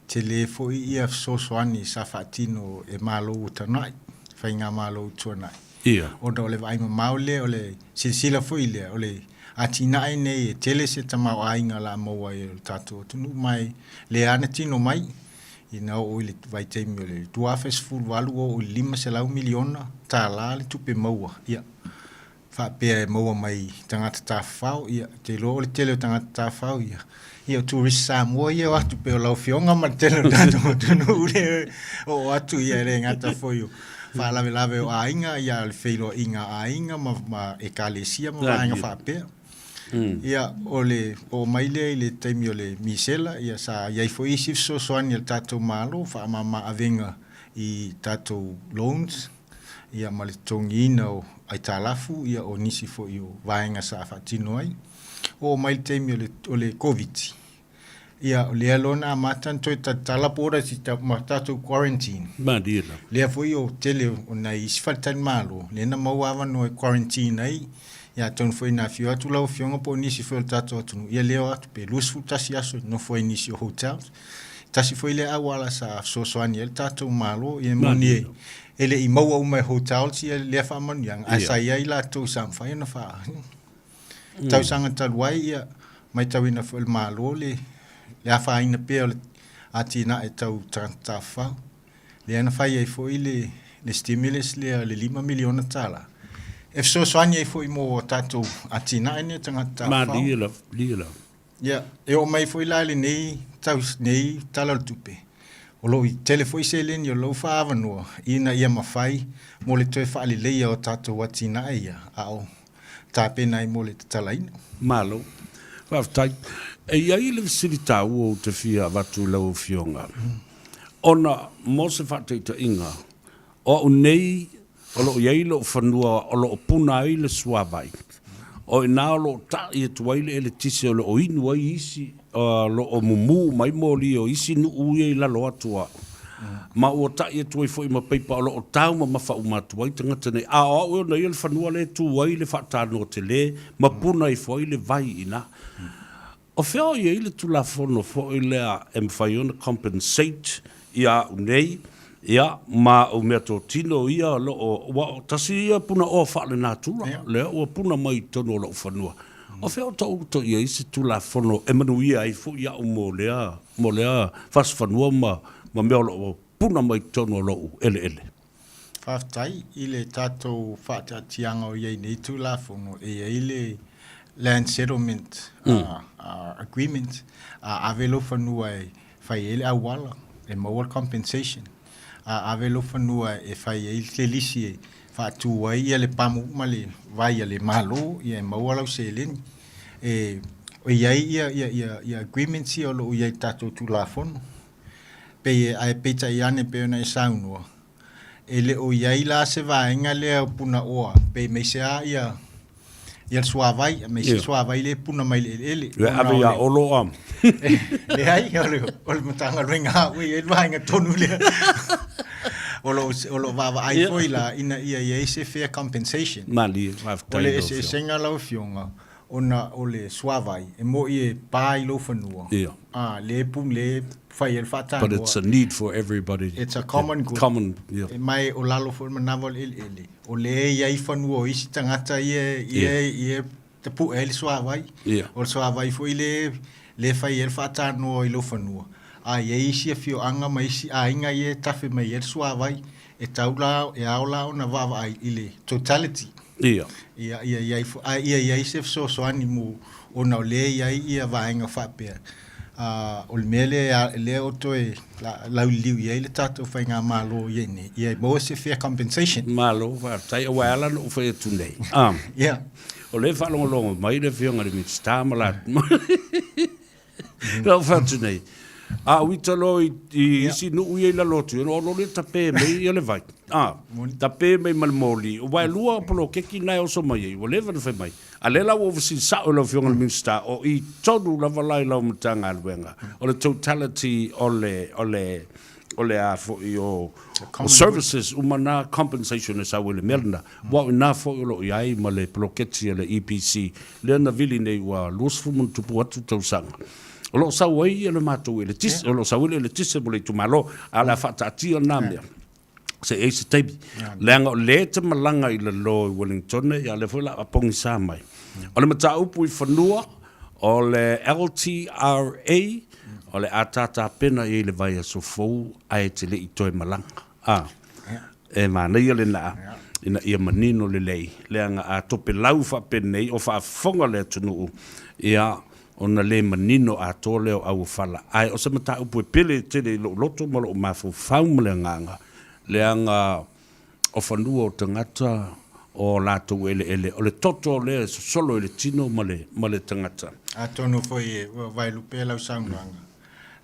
Tele foi ia fesoasoani sa faatino e Malo ua tuanai, faigamalo ua tuanai. Ia. Ona o le vaai mamao lea, o le silasila foi lea, o le atinae nei e tele se tamaoaiga o le a maua ai e le tatou atunuu ma e lea lava na tino mai ina oo i le vaitaimi o le 2018 ua oo i le $500 miliona tala le tupe maua. Ia, faapea e maua mai tagata tafafao, ia, ou te iloa o le tele o tagata tafafao ia, ia o tourist Samoa ia e o atu pei o lau Afioga ma le tele o le tatou atunuu lea e oo atu, ia e le gata foi o faalavelave o aiga, ia o le feiloaiga a aiga ma, ma ekalesia ma vaega faapea. Ia, o le oo mai lea i le taimi o le misela, ia sa i ai foi isi fesoasoani a le tatou Malo, faamama avega i tatou loans, ia ma le totogiina o aitalafu, ia o nisi foi o vaega sa faatino ai. Oo mai le taimi o le, o le Koviti, ia o lea loa na amata ona toe tatala borders i ta, ma tatou quarantine. Malie lava. Lea foi o tele o nai isi faletalimalo, lea na maua avanoa e quarantine ai, ia atonu foi na afio atu lau Afioga po o nisi foi o le tatou atunuu, ia lea o atu pe 21 aso e nofo ai i nisi o hotels. Tasi foi lea auala sa fesoasoani ai le tatou Malo, ia e moni e, e le i maua uma e hotels ia lea faamanuiaga, ae sa i ai latou sa mafai ona faa... Tausaga talu ai, ia, matauina foi e le Malo le, le afaina pea o le atinae tau tagata tafafao. Lea na fai ai foi le, le stimulus lea le $5 miliona tala, e fesoasoani ai foi mo tatou atinae nei o tagata tafafao. Malie lava, malie lava. Ia, e oo mai foi la i lenei tau, nei Tala o le Tupe, o lo o tele foi seleni o lo o faaavanoa ina ia mafai mo le toe faaleleia o tatou atinae ia a o tapena ai mo le tatalaina. Malo. Faafetai. E i ai le fesili taua ou te fia avatu i lau Afioga, ona mo se faataitaiga, o au nei o lo o i ai lou fanua o lo o puna ai le suavai, o i ina o lo o ta'i atu ai le eletise o lo o inu ai isi, o lo o mumu uma ai moli o isi nuu ia i lalo atu o au. Ma ua ta'i atu ai foi ma paipa o lo o taumamafa uma atu ai tagata nei. A o au e ona ia le fanua lea e tu ai le faatanoa tele ma puna ifo ai le vai i ina. O fea o i ai le Tulafono foi lea e mafai ona compensate ia au nei, ia, ma au meatotino ia o lo o, ua tasi ia punaoa faalenatura, lea ua puna mai i totonu o lou fanua. O fea o taoto i ai se Tulafono e manuia ai foi au mo lea, mo lea fasifanua ma, ma mea o lo o puna mai i totonu o lou eleele? Faafetai i le tatou faataatiaga o i ai nei Tulafono e i ai le Land Settlement Agreement, a ave lou fanua e fai ai le auala e maua le compensation, a ave lou fanua e fai ai le lisi e faatu ai ia le pamu ma le vai a le Malo ia e maua lau seleni. E i ai ia agreements ia o lo o i ai i le tatou Tulafono. Pei e, ae peitai ane pei ona e saunoa, e le o i ai la se vaega lea o Punaoa, pei aemaise lava ia, ia le suavai, aemaise le suavai lea e puna mai le eleele. Ia ave ia Olo a. Leai, o le, o le Matagaluega a au e i ai le vaega tonu lea. O lo, o lo o vaavaai foi la ina ia i ai se fair compensation. Malie, faafetai O le eseesega lau Afioga, ona o le suavai e mo'i e pa i lou fanua, Ia. a, le pu, le fai ai le faatanoa. But it's a need for everybody. It's a common good. Common, ia. E mai o lalo foi le manava o le eleele, o lea e i ai fanua o isi tagata ia, ia, ia tapu'e ai le suavai. Ia. O le suavai foi le, le fai ai le faatanoa i lou fanua, a i ai isi afioaga ma isi aiga ia e tafe mai ai le suavai, e tau la, e ao la ona vaavaai i le totality. Ia. Ia, ia i ai fo, a ia i ai se fesoasoani mo, ona o lea e i ai ia vaega faapea. A, o le mea lea, lea o toe la, lauliliu i ai le tatou faigamalo i ai nei, ia maua se fair compensation. Malo, faafetai, aua e ala ona ou fai atu nei. A, Ia. O lea e faalogologo mai le Afioga i le Minisita ma la, Lau fai atu nei, a ou ita loa i, i isi nuu ia i lalo atu, ona o lea tape mai ia le vai. A, tape mai ma le moli. Aua e lua poloketi na e oso mai ai, ua leva ona fai mai. A lea la ua ou fesili sao i lau Afioga i le Minisita, o i tonu lava la i lau Matagaluega, o le totality o le, o le, o le a foi o, o services uma na, compensation e sau ai le mea lena. Aua o i ina foi o lo o i ai ma le poloketi a le EPC lea na vili nei ua 20 ma ona tupu atu tausaga. O lo o sau ai le matou eletise, o lo o sau ai le eletise mo le itumalo, a o le a faataatia lena mea se i ai se taimi. Leaga o lea e te malaga i lalo i Wellington, ia o lea foi o le a pogisa mai. O le mataupu i fanua, o le LTRA, o le a tatapena i ai le vaiaso fou ae te le i toe malaga. A, e manaia lena ina ia manino lelei, leaga a topelau faapenei o faafofoga le atunuu, ia, ona le manino atoa lea o auofala. Ae o se mataupu e pele tele i lou loto ma lou mafaufau ma le agaga, leaga o fanua o tagata o latou eleele, o le toto lea e sosolo i le tino ma le, ma le tagata. Atonu foi e vaelupe lau saunoaga,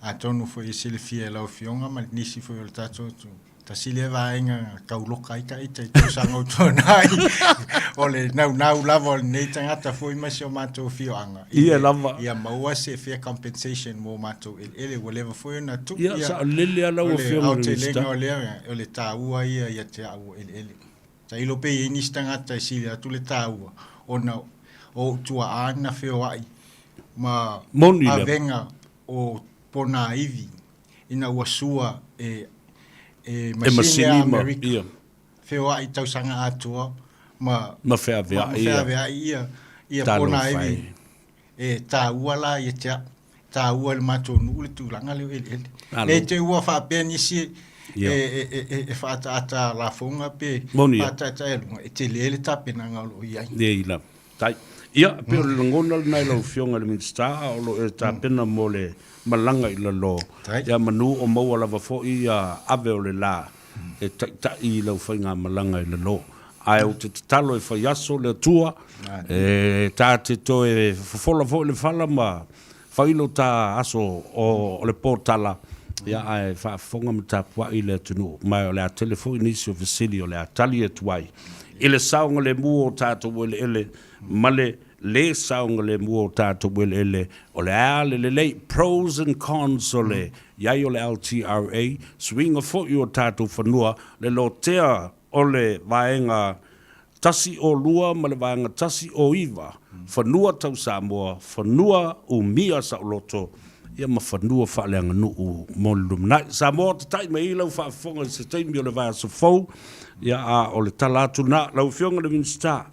atonu foi e silafia e lau Afioga ma nisi foi o le tatou atunuu, tasi lea vaega na tau loka ai ta ita i tausaga o tuanai, o le naunau lava o lenei tagata foi ma si o matou afioaga, Ia lava. ia maua se fair compensation mo matou eleele, ua leva foi ona tuu. Ia, saolele lava lau O le Afioga i le Minisita. aotelega o lea, o le taua ia ia te au o eleele. Tailo pe i ai nisi tagata e sili atu le taua ona o ou tuaa na feoai ma Moni lava. avega o ponaivi ina ua sua e e E masini masini a ma, Amerika. ia. Feoai tausaga atoa ma Ma feaveai ma ia. feaveai ia ia Talofa ponaivi e. e taua la ia te au, taua i le matou nuu le tulaga lea o eleele. Malo. Nei te ua faapea nisi e, Ia. e, e, e, e faaataata lafoga pe Moni ia. faataetaealuga, e tele le tapenaga o lo o i ai. Nei lava. Tai. Ia, e pei o le lagona lena i lau Afioga i le Minisita, a o lo o e tapena mo le malaga i lalo, ia manu o maua lava foi ia ave o le la e taitai i lau faigamalaga i lalo. Ae ou te tatalo e fai aso le Atua, e ta te toe fofola foi le fala ma fai lo ta aso o le potala, ia ae faafofoga ma tapuai le atunuu. Ma o le a tele foi nisi o fesili o le a tali atu ai i le saogalemu o tatou eleele ma le lē saogalemu o tatou eleele, o le a le lelei, pros and cons o le i ai o le LTRA, suiga foi o tatou fanua, le lotea o le vaega 102 ma le vaega 109, fanua tau Samoa, fanua umia saoloto, ia ma fanua faaleaganuu mo le lumanai. Samoa, tatai mai ai lau faafofoga i se taimi o le vaiaso fou, ia a o le tala atu lena. Lau Afioga i le Minisita,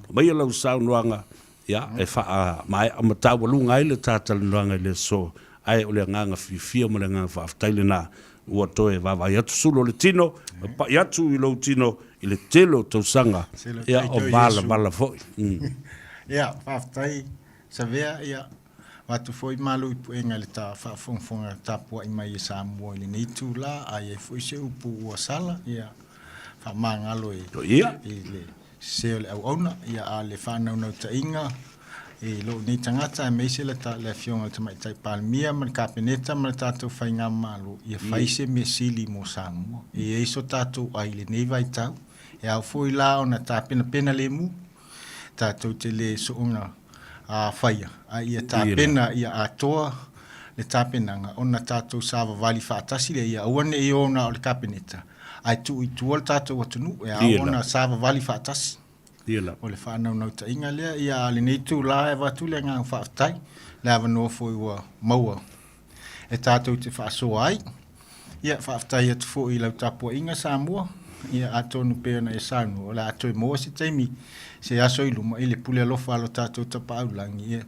aumaia lau saunoaga, ia, e faamaea ma taualuga ai le ta talanoaga i le aso, ae o le agaga fiafia ma le agaga faafetai lena ua toe vaavaai atu sulu o le tino, ma pai atu i lou tino i le tele o tausaga, ia, o valavala foi. Ia, faafetai Savea, ia, avatu foi malu i puega i le ta faafogafoga tapuai mai e Samoa i lenei itula, a i ai foi se upu ua sala, ia, faamagalo i le sese o le auauna, ia, a o le faanaunautaiga i lou nei tagata aemaise le le Afioga i le Tamaitai Palemia ma le Kapeneta ma le tatou Faigamalo, ia fai se mea sili mo Samoa. E i ai so tatou ai i lenei vaitau, e ao foi la ona tapenapena lemu, tatou te le soona faia, a ia tapena ia atoa le tapenaga ona tatou savavali faatasi lea, ia aua ne i o na o le Kapeneta, ae tuu i tua le tatou atunuu, e ao ona savavali faatasi. O le faanaunautaiga lea, ia a lenei itula e avatu le agaga faafetai, le avanoa foi ua maua e tatou te faasoa ai. Ia, faafetai atu foi i lau tapuaiga Samoa, ia atonu pei ona e saunoa, o le a toe maua se taimi, se aso i luma i le pule alofa a lo tatou Tapaau Lagi, ia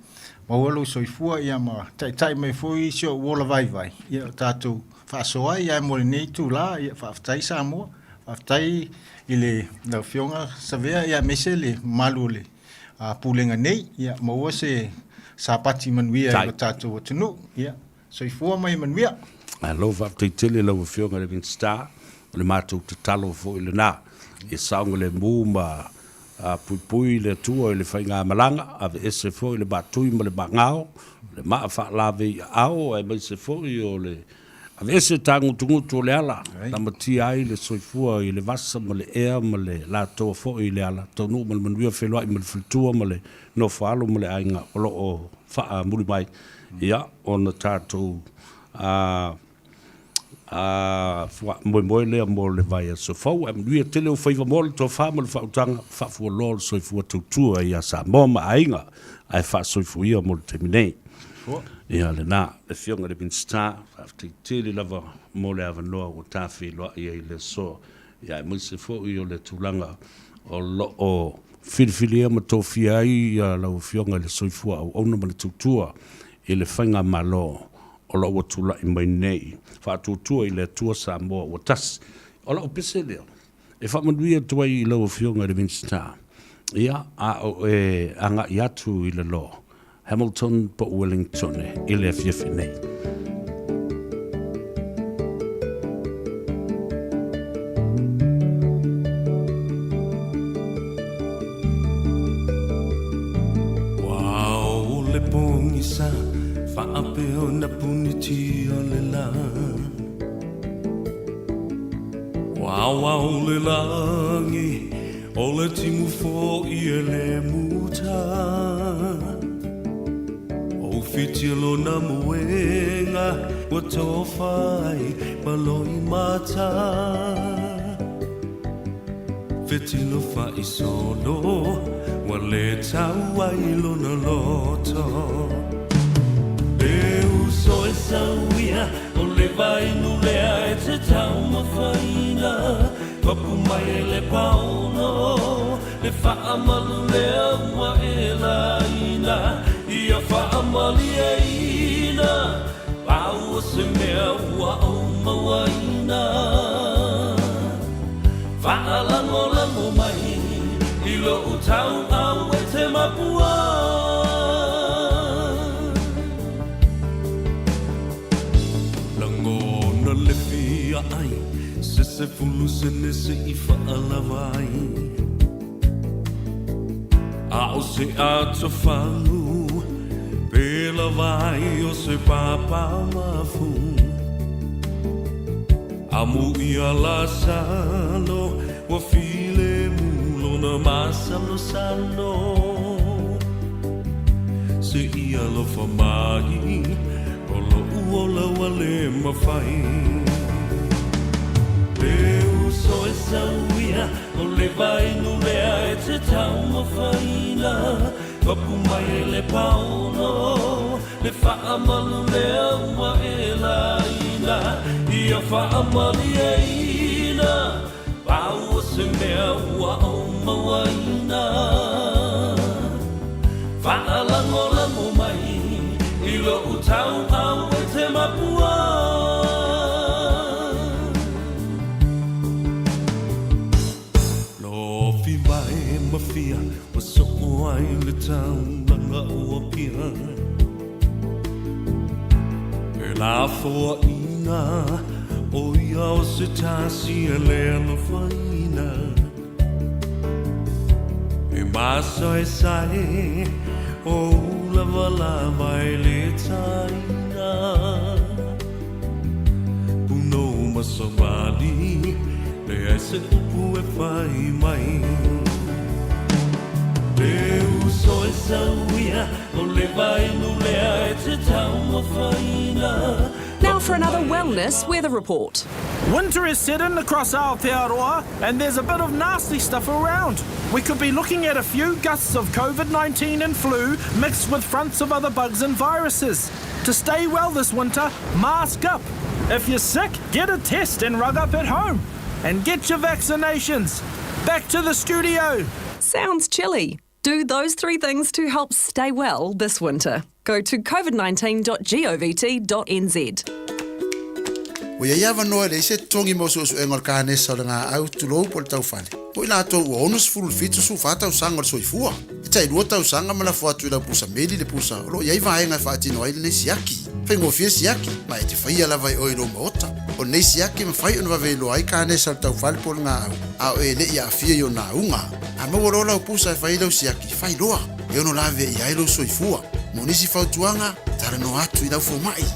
maua lou soifua ia ma taitai mai foi si ou ola vaivai, ia o tatou faasoa ai, ae mo lenei itula, ia faafetai Samoa, faafetai i le lau Afioga Savea, ia aemaise le mamalu o le Pulega nei, ia maua se Sapati manuia i lo tatou atunuu, ia Soifua ma ia manuia. Malo faafetai tele i lau Afioga i le Minisita, o le matou tatalo foi lena, ia saogalemu ma puipui le Atua i le faigamalaga, aveese foi le maatui ma le maagao, le maa faalave i aao aemaise foi o le aveese tagutugutu o le ala, lamatia ai le soifua i le vasa ma le ea ma le latoa foi i le ala, taunuu ma le manuia feiloai ma le faletua ma le nofo a alo ma le aiga o lo o faamuli mai. Ia, ona tatou moemoe lea mo le vaiaso fou. Ae manuia tele ou faiva mo le tofa ma le faautaga, faafualoa o le soifua tautua ia Samoa ma aiga, ae faasoifuia mo le taimi nei. Ia lena, le Afioga i le Minisita, faafetai tele lava mo le avanoa ua ta feiloai ai i le aso. Ia aemaise foi o le tulaga o lo o filifilia ma tofia ai lau Afioga i le soifua auauna ma le tautua i le Faigamalo o lo o ua tulai mai nei, faatuatua i le Atua Samoa ua tasi. O lau pese lea e faamanuia atu ai i lau Afioga i le Minisita, ia, a o e agai atu i lalo Hamilton po o Wellington i le afiafi nei. Ua o le pogisa faapea ona puniti o le la Ua ao le lagi O le timu fo'i e le muta O whiti lona moenga Ua tofa ai ma loi mata Fetilo fa'i solo Ua le tau ai lona loto E uso e sauia O le vainu lea e te taumafaina Papu mai e le paono Le faamalu lea ua e laina Ia faamalieina Pau o se mea ua ou mauaina Faalagolago mai I lou tauau e te mapua. ula le fia ai Se sefulu sene se i faalava ai A o se atofagu Pe lava ai o se papamafu Amu ia lasalo Ua filemu lona masalosalo Se i alofa mai O loʻu ola ua lē mafai Le uso e sau ia O le vainu lea e te taumafaina Papu mai e le paolo Le faamalu lea ua e laina Ia faamalieina Pau o se mea ua ou mauaina Faalagolago mai I loʻu tauau e te mapua Lofi mai ma fia Ua soo ai le taulaga o Apia E lafoaiga ʻO ia o se tasi e lē alofaina E masaesae O ou lavalava e lē taina Punou ma savali Leai se upu e fai mai Le uso e sau ia O le vainu lea e te taumafaina Now for another wellness weather report. Winter is set in across Aotearoa and there's a bit of nasty stuff around. We could be looking at a few gusts of COVID-19 and flu mixed with fronts of other bugs and viruses. To stay well this winter, mask up. If you're sick, get a test and rug up at home. And get your vaccinations. Back to the studio. Sounds chilly. Do those three things to help stay well this winter. Go to covid19.govt.nz. Ua i ai avanoa e leai se totogi mo suesuega o le kanesa o le gaau, tulou po o le taufale, mo i latou ua 67 14 tausaga o le soifua. E tailua tausaga ma lafo atu i lau pusa meli le pusa o lo o i ai vaega e faatino ai lenei siaki. Faigofie siaki, ma e te faia lava e oe i lou maota. O lenei siaki e mafai ona vave iloa ai kanesa o le taufale po o le gaau, a o e le i aafia i ona auga. A maua loa lau pusa e fai ai lau siaki, fai loa, e ono lavea i ai lou soifua. Mo nisi fautuaga, talanoa atu i lau fomai.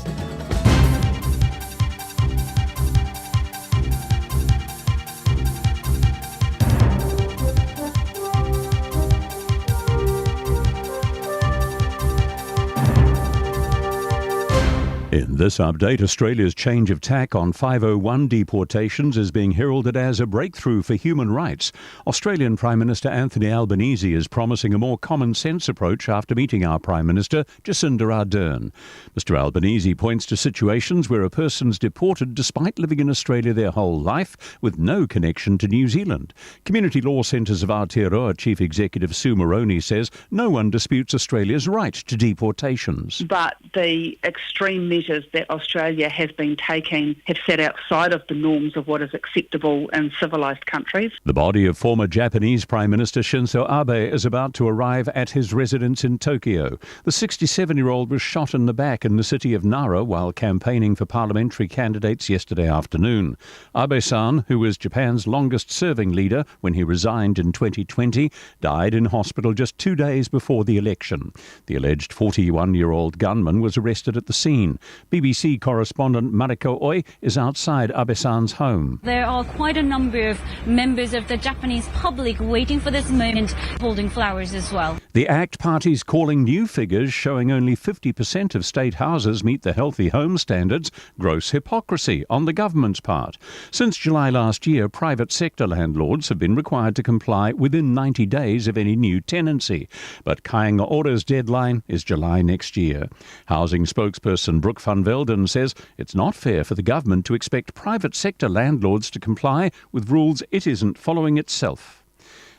In this update, Australia's change of tack on 501 deportations is being heralded as a breakthrough for human rights. Australian Prime Minister Anthony Albanese is promising a more common sense approach after meeting our Prime Minister, Jacinda Ardern. Mr Albanese points to situations where a person's deported despite living in Australia their whole life with no connection to New Zealand. Community Law Centres of Aotearoa Chief Executive Sue Moroney says no one disputes Australia's right to deportations. But the extreme measures that Australia has been taking have sat outside of the norms of what is acceptable in civilised countries. The body of former Japanese Prime Minister Shinzo Abe is about to arrive at his residence in Tokyo. The 67 year old was shot in the back in the city of Nara while campaigning for parliamentary candidates yesterday afternoon. Abe san, who was Japan's longest serving leader when he resigned in 2020, died in hospital just two days before the election. The alleged 41 year old gunman was arrested at the scene. BBC correspondent Mariko Oi is outside Abe-san's home. There are quite a number of members of the Japanese public waiting for this moment, holding flowers as well. The ACT Party's calling new figures showing only 50% of state houses meet the healthy home standards gross hypocrisy on the government's part. Since July last year, private sector landlords have been required to comply within 90 days of any new tenancy. But Kāinga Ora's deadline is July next year. Housing spokesperson Brooke van Velden says it's not fair for the government to expect private sector landlords to comply with rules it isn't following itself.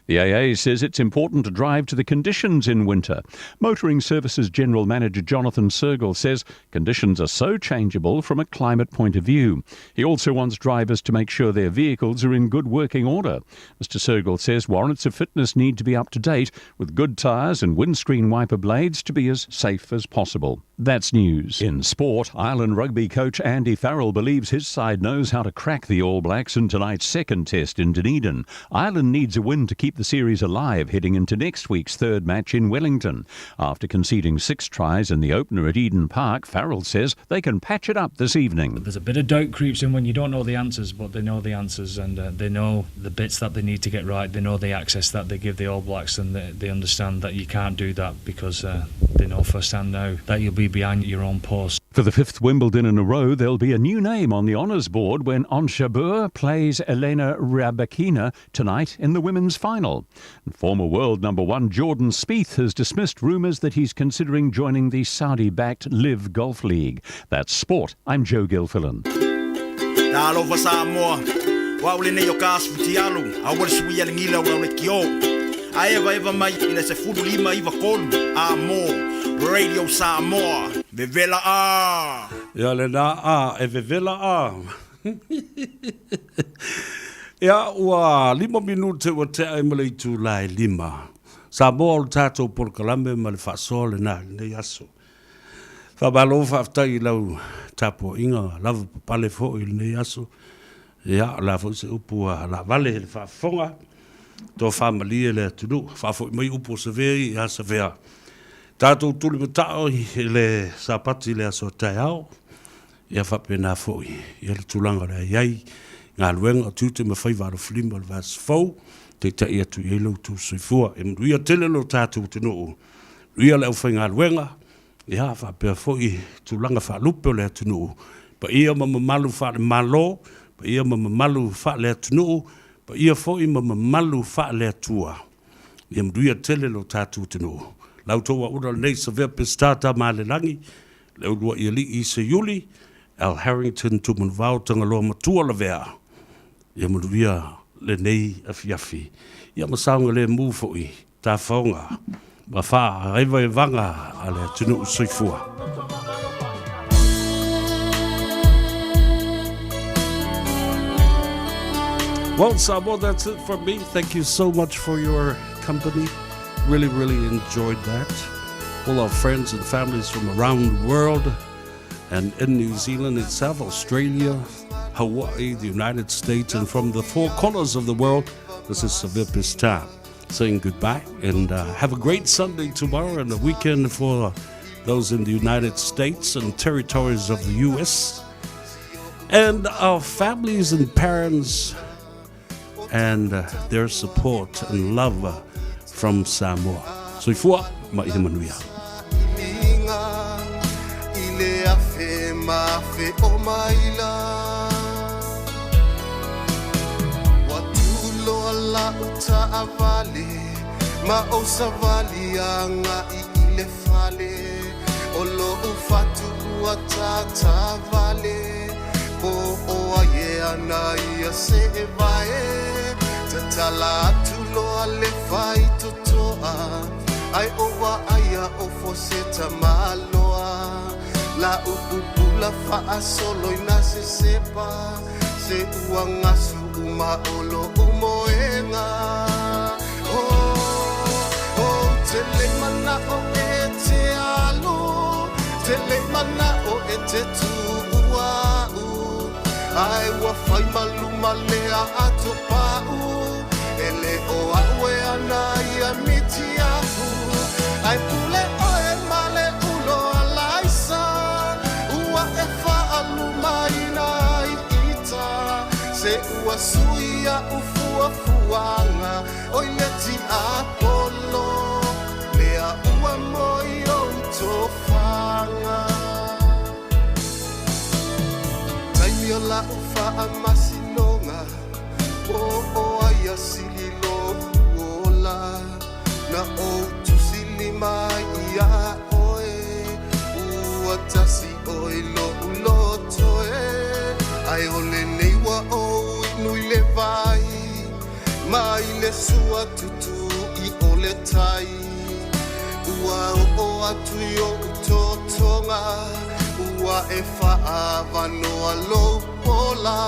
The AA says it's important to drive to the conditions in winter. Motoring Services General Manager Jonathan Sergel says conditions are so changeable from a climate point of view. He also wants drivers to make sure their vehicles are in good working order. Mr. Sergel says warrants of fitness need to be up to date with good tyres and windscreen wiper blades to be as safe as possible. That's news. In sport, Ireland rugby coach Andy Farrell believes his side knows how to crack the All Blacks in tonight's second test in Dunedin. Ireland needs a win to keep the series alive heading into next week's third match in Wellington. After conceding six tries in the opener at Eden Park, Farrell says they can patch it up this evening. There's a bit of doubt creeps in when you don't know the answers, but they know the answers and uh, they know the bits that they need to get right. They know the access that they give the All Blacks and they, they understand that you can't do that because uh, they know firsthand now that you'll be behind your own post. For the fifth Wimbledon in a row, there'll be a new name on the honours board when Ons Jabeur plays Elena Rybakina tonight in the women's final. And former world number one Jordan Spieth has dismissed rumours that he's considering joining the Saudi-backed LIV Golf League. That's sport. I'm Joe Gilfillan. Talofa Samoa, o au lenei o ka aso futialu, a ua le sui a le gila o le kio. A eva eva mai i le 19 3 a mo Radio Samoa, vevela a! Ia lena a, e vevela a. Ia, ua lima minute ua tea ai ma le itula e lima. Samoa o le tatou polokalame ma le faasoa lena i lenei aso. Faamalo faafetai i lau tapuaiga lava papale foi i lenei aso. Ia, o le a foi se upu ua laavale i le faafofoga, tofa malie le atunuu, faafoi mai upu o Savea ia Savea. Tatou tulimatao i le Sapati i le aso a taeao, ia faapena foi ia le tulaga o le a i ai galuega o tiute ma faiva alofilima o le vaiaso fou, taitai atu i ai lo outou soifua. E manuia tele lo tatou atunuu, manuia le aufaigaluega, ia faapea foi tulaga faalupe o le atunuu, paia ma mamalu faale-Malo, paia ma mamalu faale-atunuu, paia foi ma mamalu faale-Atua. Ia manuia tele lo tatou atunuu. La outou auauna lenei Savea Peseta Tamalelagi, le uluai alii Seiuli, Al Harrington Tumanuvao Tagaloa Matua Lavea. Ia manuia lenei afiafi. Ia ma saogalemu foi tafaoga ma faaevaevaga a le atunuu soifua. Well, Samoa, that's it from me. Thank you so much for your company. Really, really enjoyed that. All our friends and families from around the world and in New Zealand itself, Australia, Hawaii, the United States, and from the four corners of the world. This is Savea Peseta saying goodbye and uh, have a great Sunday tomorrow and a weekend for those in the United States and territories of the U.S. And our families and parents and uh, their support and love uh, from Samoa. Soifua ma ia manuia. I le afe ma afe o maila Ua tuloa lau taavale ma ou savali agai i le fale O lou fatu ua tatavale Po o ai e ana ia see vae Tatala atu loa le faitotoa Ai o vaaia o foseta maloa La upupula faasolo ina se sepa Se ua gasu uma o lou moega Oh, oh, te le manao e te alu Te le manao e te tuuau Ai ua fai maluma lea ato pau E le o au e ana ia miti ahu Ai pule oe ma le ulo alaisa Ua e faalumaina ai ita Se ua sui a ufuafuaga O i le tiapolo Lea ua moi ou tofaga Taimi o lau faamasinoga Po o ai asili lou ola Na ou tusilima ai iā oe Ua tasi oe i lou loto e Ae o lenei ua ou inu i le vai Mai le sua tutu'i o le tai Ua oo atu i o'u totoga Ua e fa'avanoa lou pola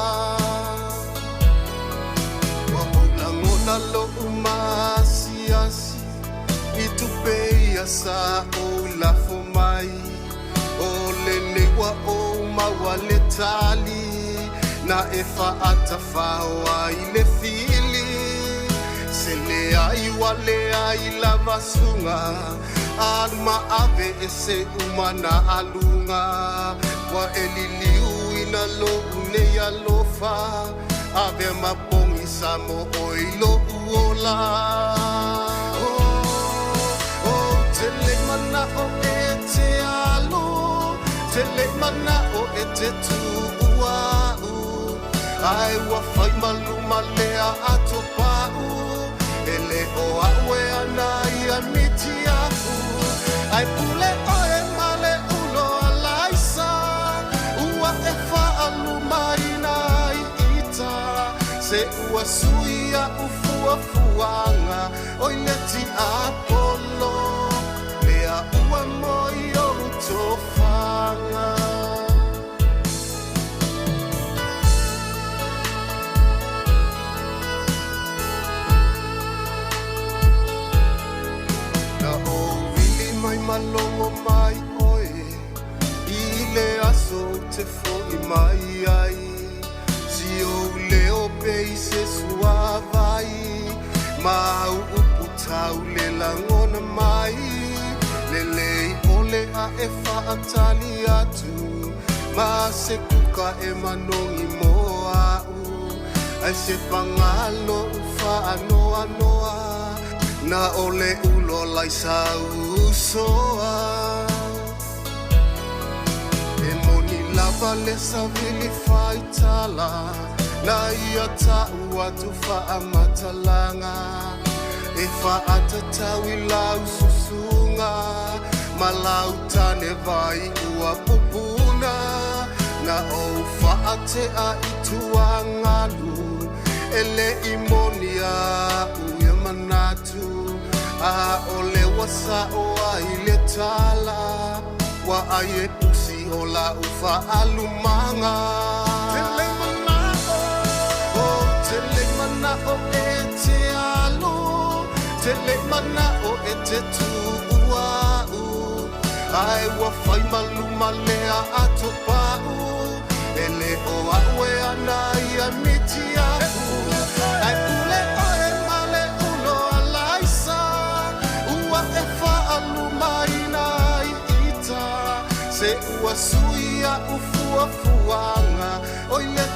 Ua ou lagona lo'u maasiasi I tupe ia sa ou lafo mai O lenei ua ou maua le tali Na e fa'atafao ai le fili Se leai ua leai lava suga Alu ma ave ese uma na aluga Ua e liliuina lo'u nei alofa Avea ma pogisa mo oe i lo'u ola Ou te le mana'o e te alu Te le mana'o e te tu'u a'u Ae ua fai maluma lea atopa'u E lē o a'u e ana ia mitia'u Ae pule oe ma le ulo a Laisa Ua e fa'alumaina ai ita Se ua sui a'u fuafuaga Oi le tiapolo Lea ua moe i ou tofaga Na ou vili mai ma logo mai oe I le aso ou te fo'i mai ai Si ou leo pei se suavai Ma au upu tau le lagona mai Lelei ʻole a e fa'atali atu Ma se kuka e manogi mo a'u Ae se paga lo'u fa'anoanoa Na o le ulo laisa usoa E moni lava le savili faitala Na ia ta'u atu fa'amatalaga E fa'atatau i lau susuga Ma lau tane vai ua pupuna Na ou fa'ate'a i tuagalu E lē i moni a'u ia manatu A o le ua sa'o ai le tala Ua ai e pusi o la'u fa'alumaga Ou te le mana'o e te alu Te le mana'o e te tu'u a'u Ae ua fai maluma lea atopa'u E lē o a'u e ana ia mitia'u Ae pule oe ma le ulo a Laisa Ua e fa'alumaina ai ita Se ua sui a'u fuafuaga Oi le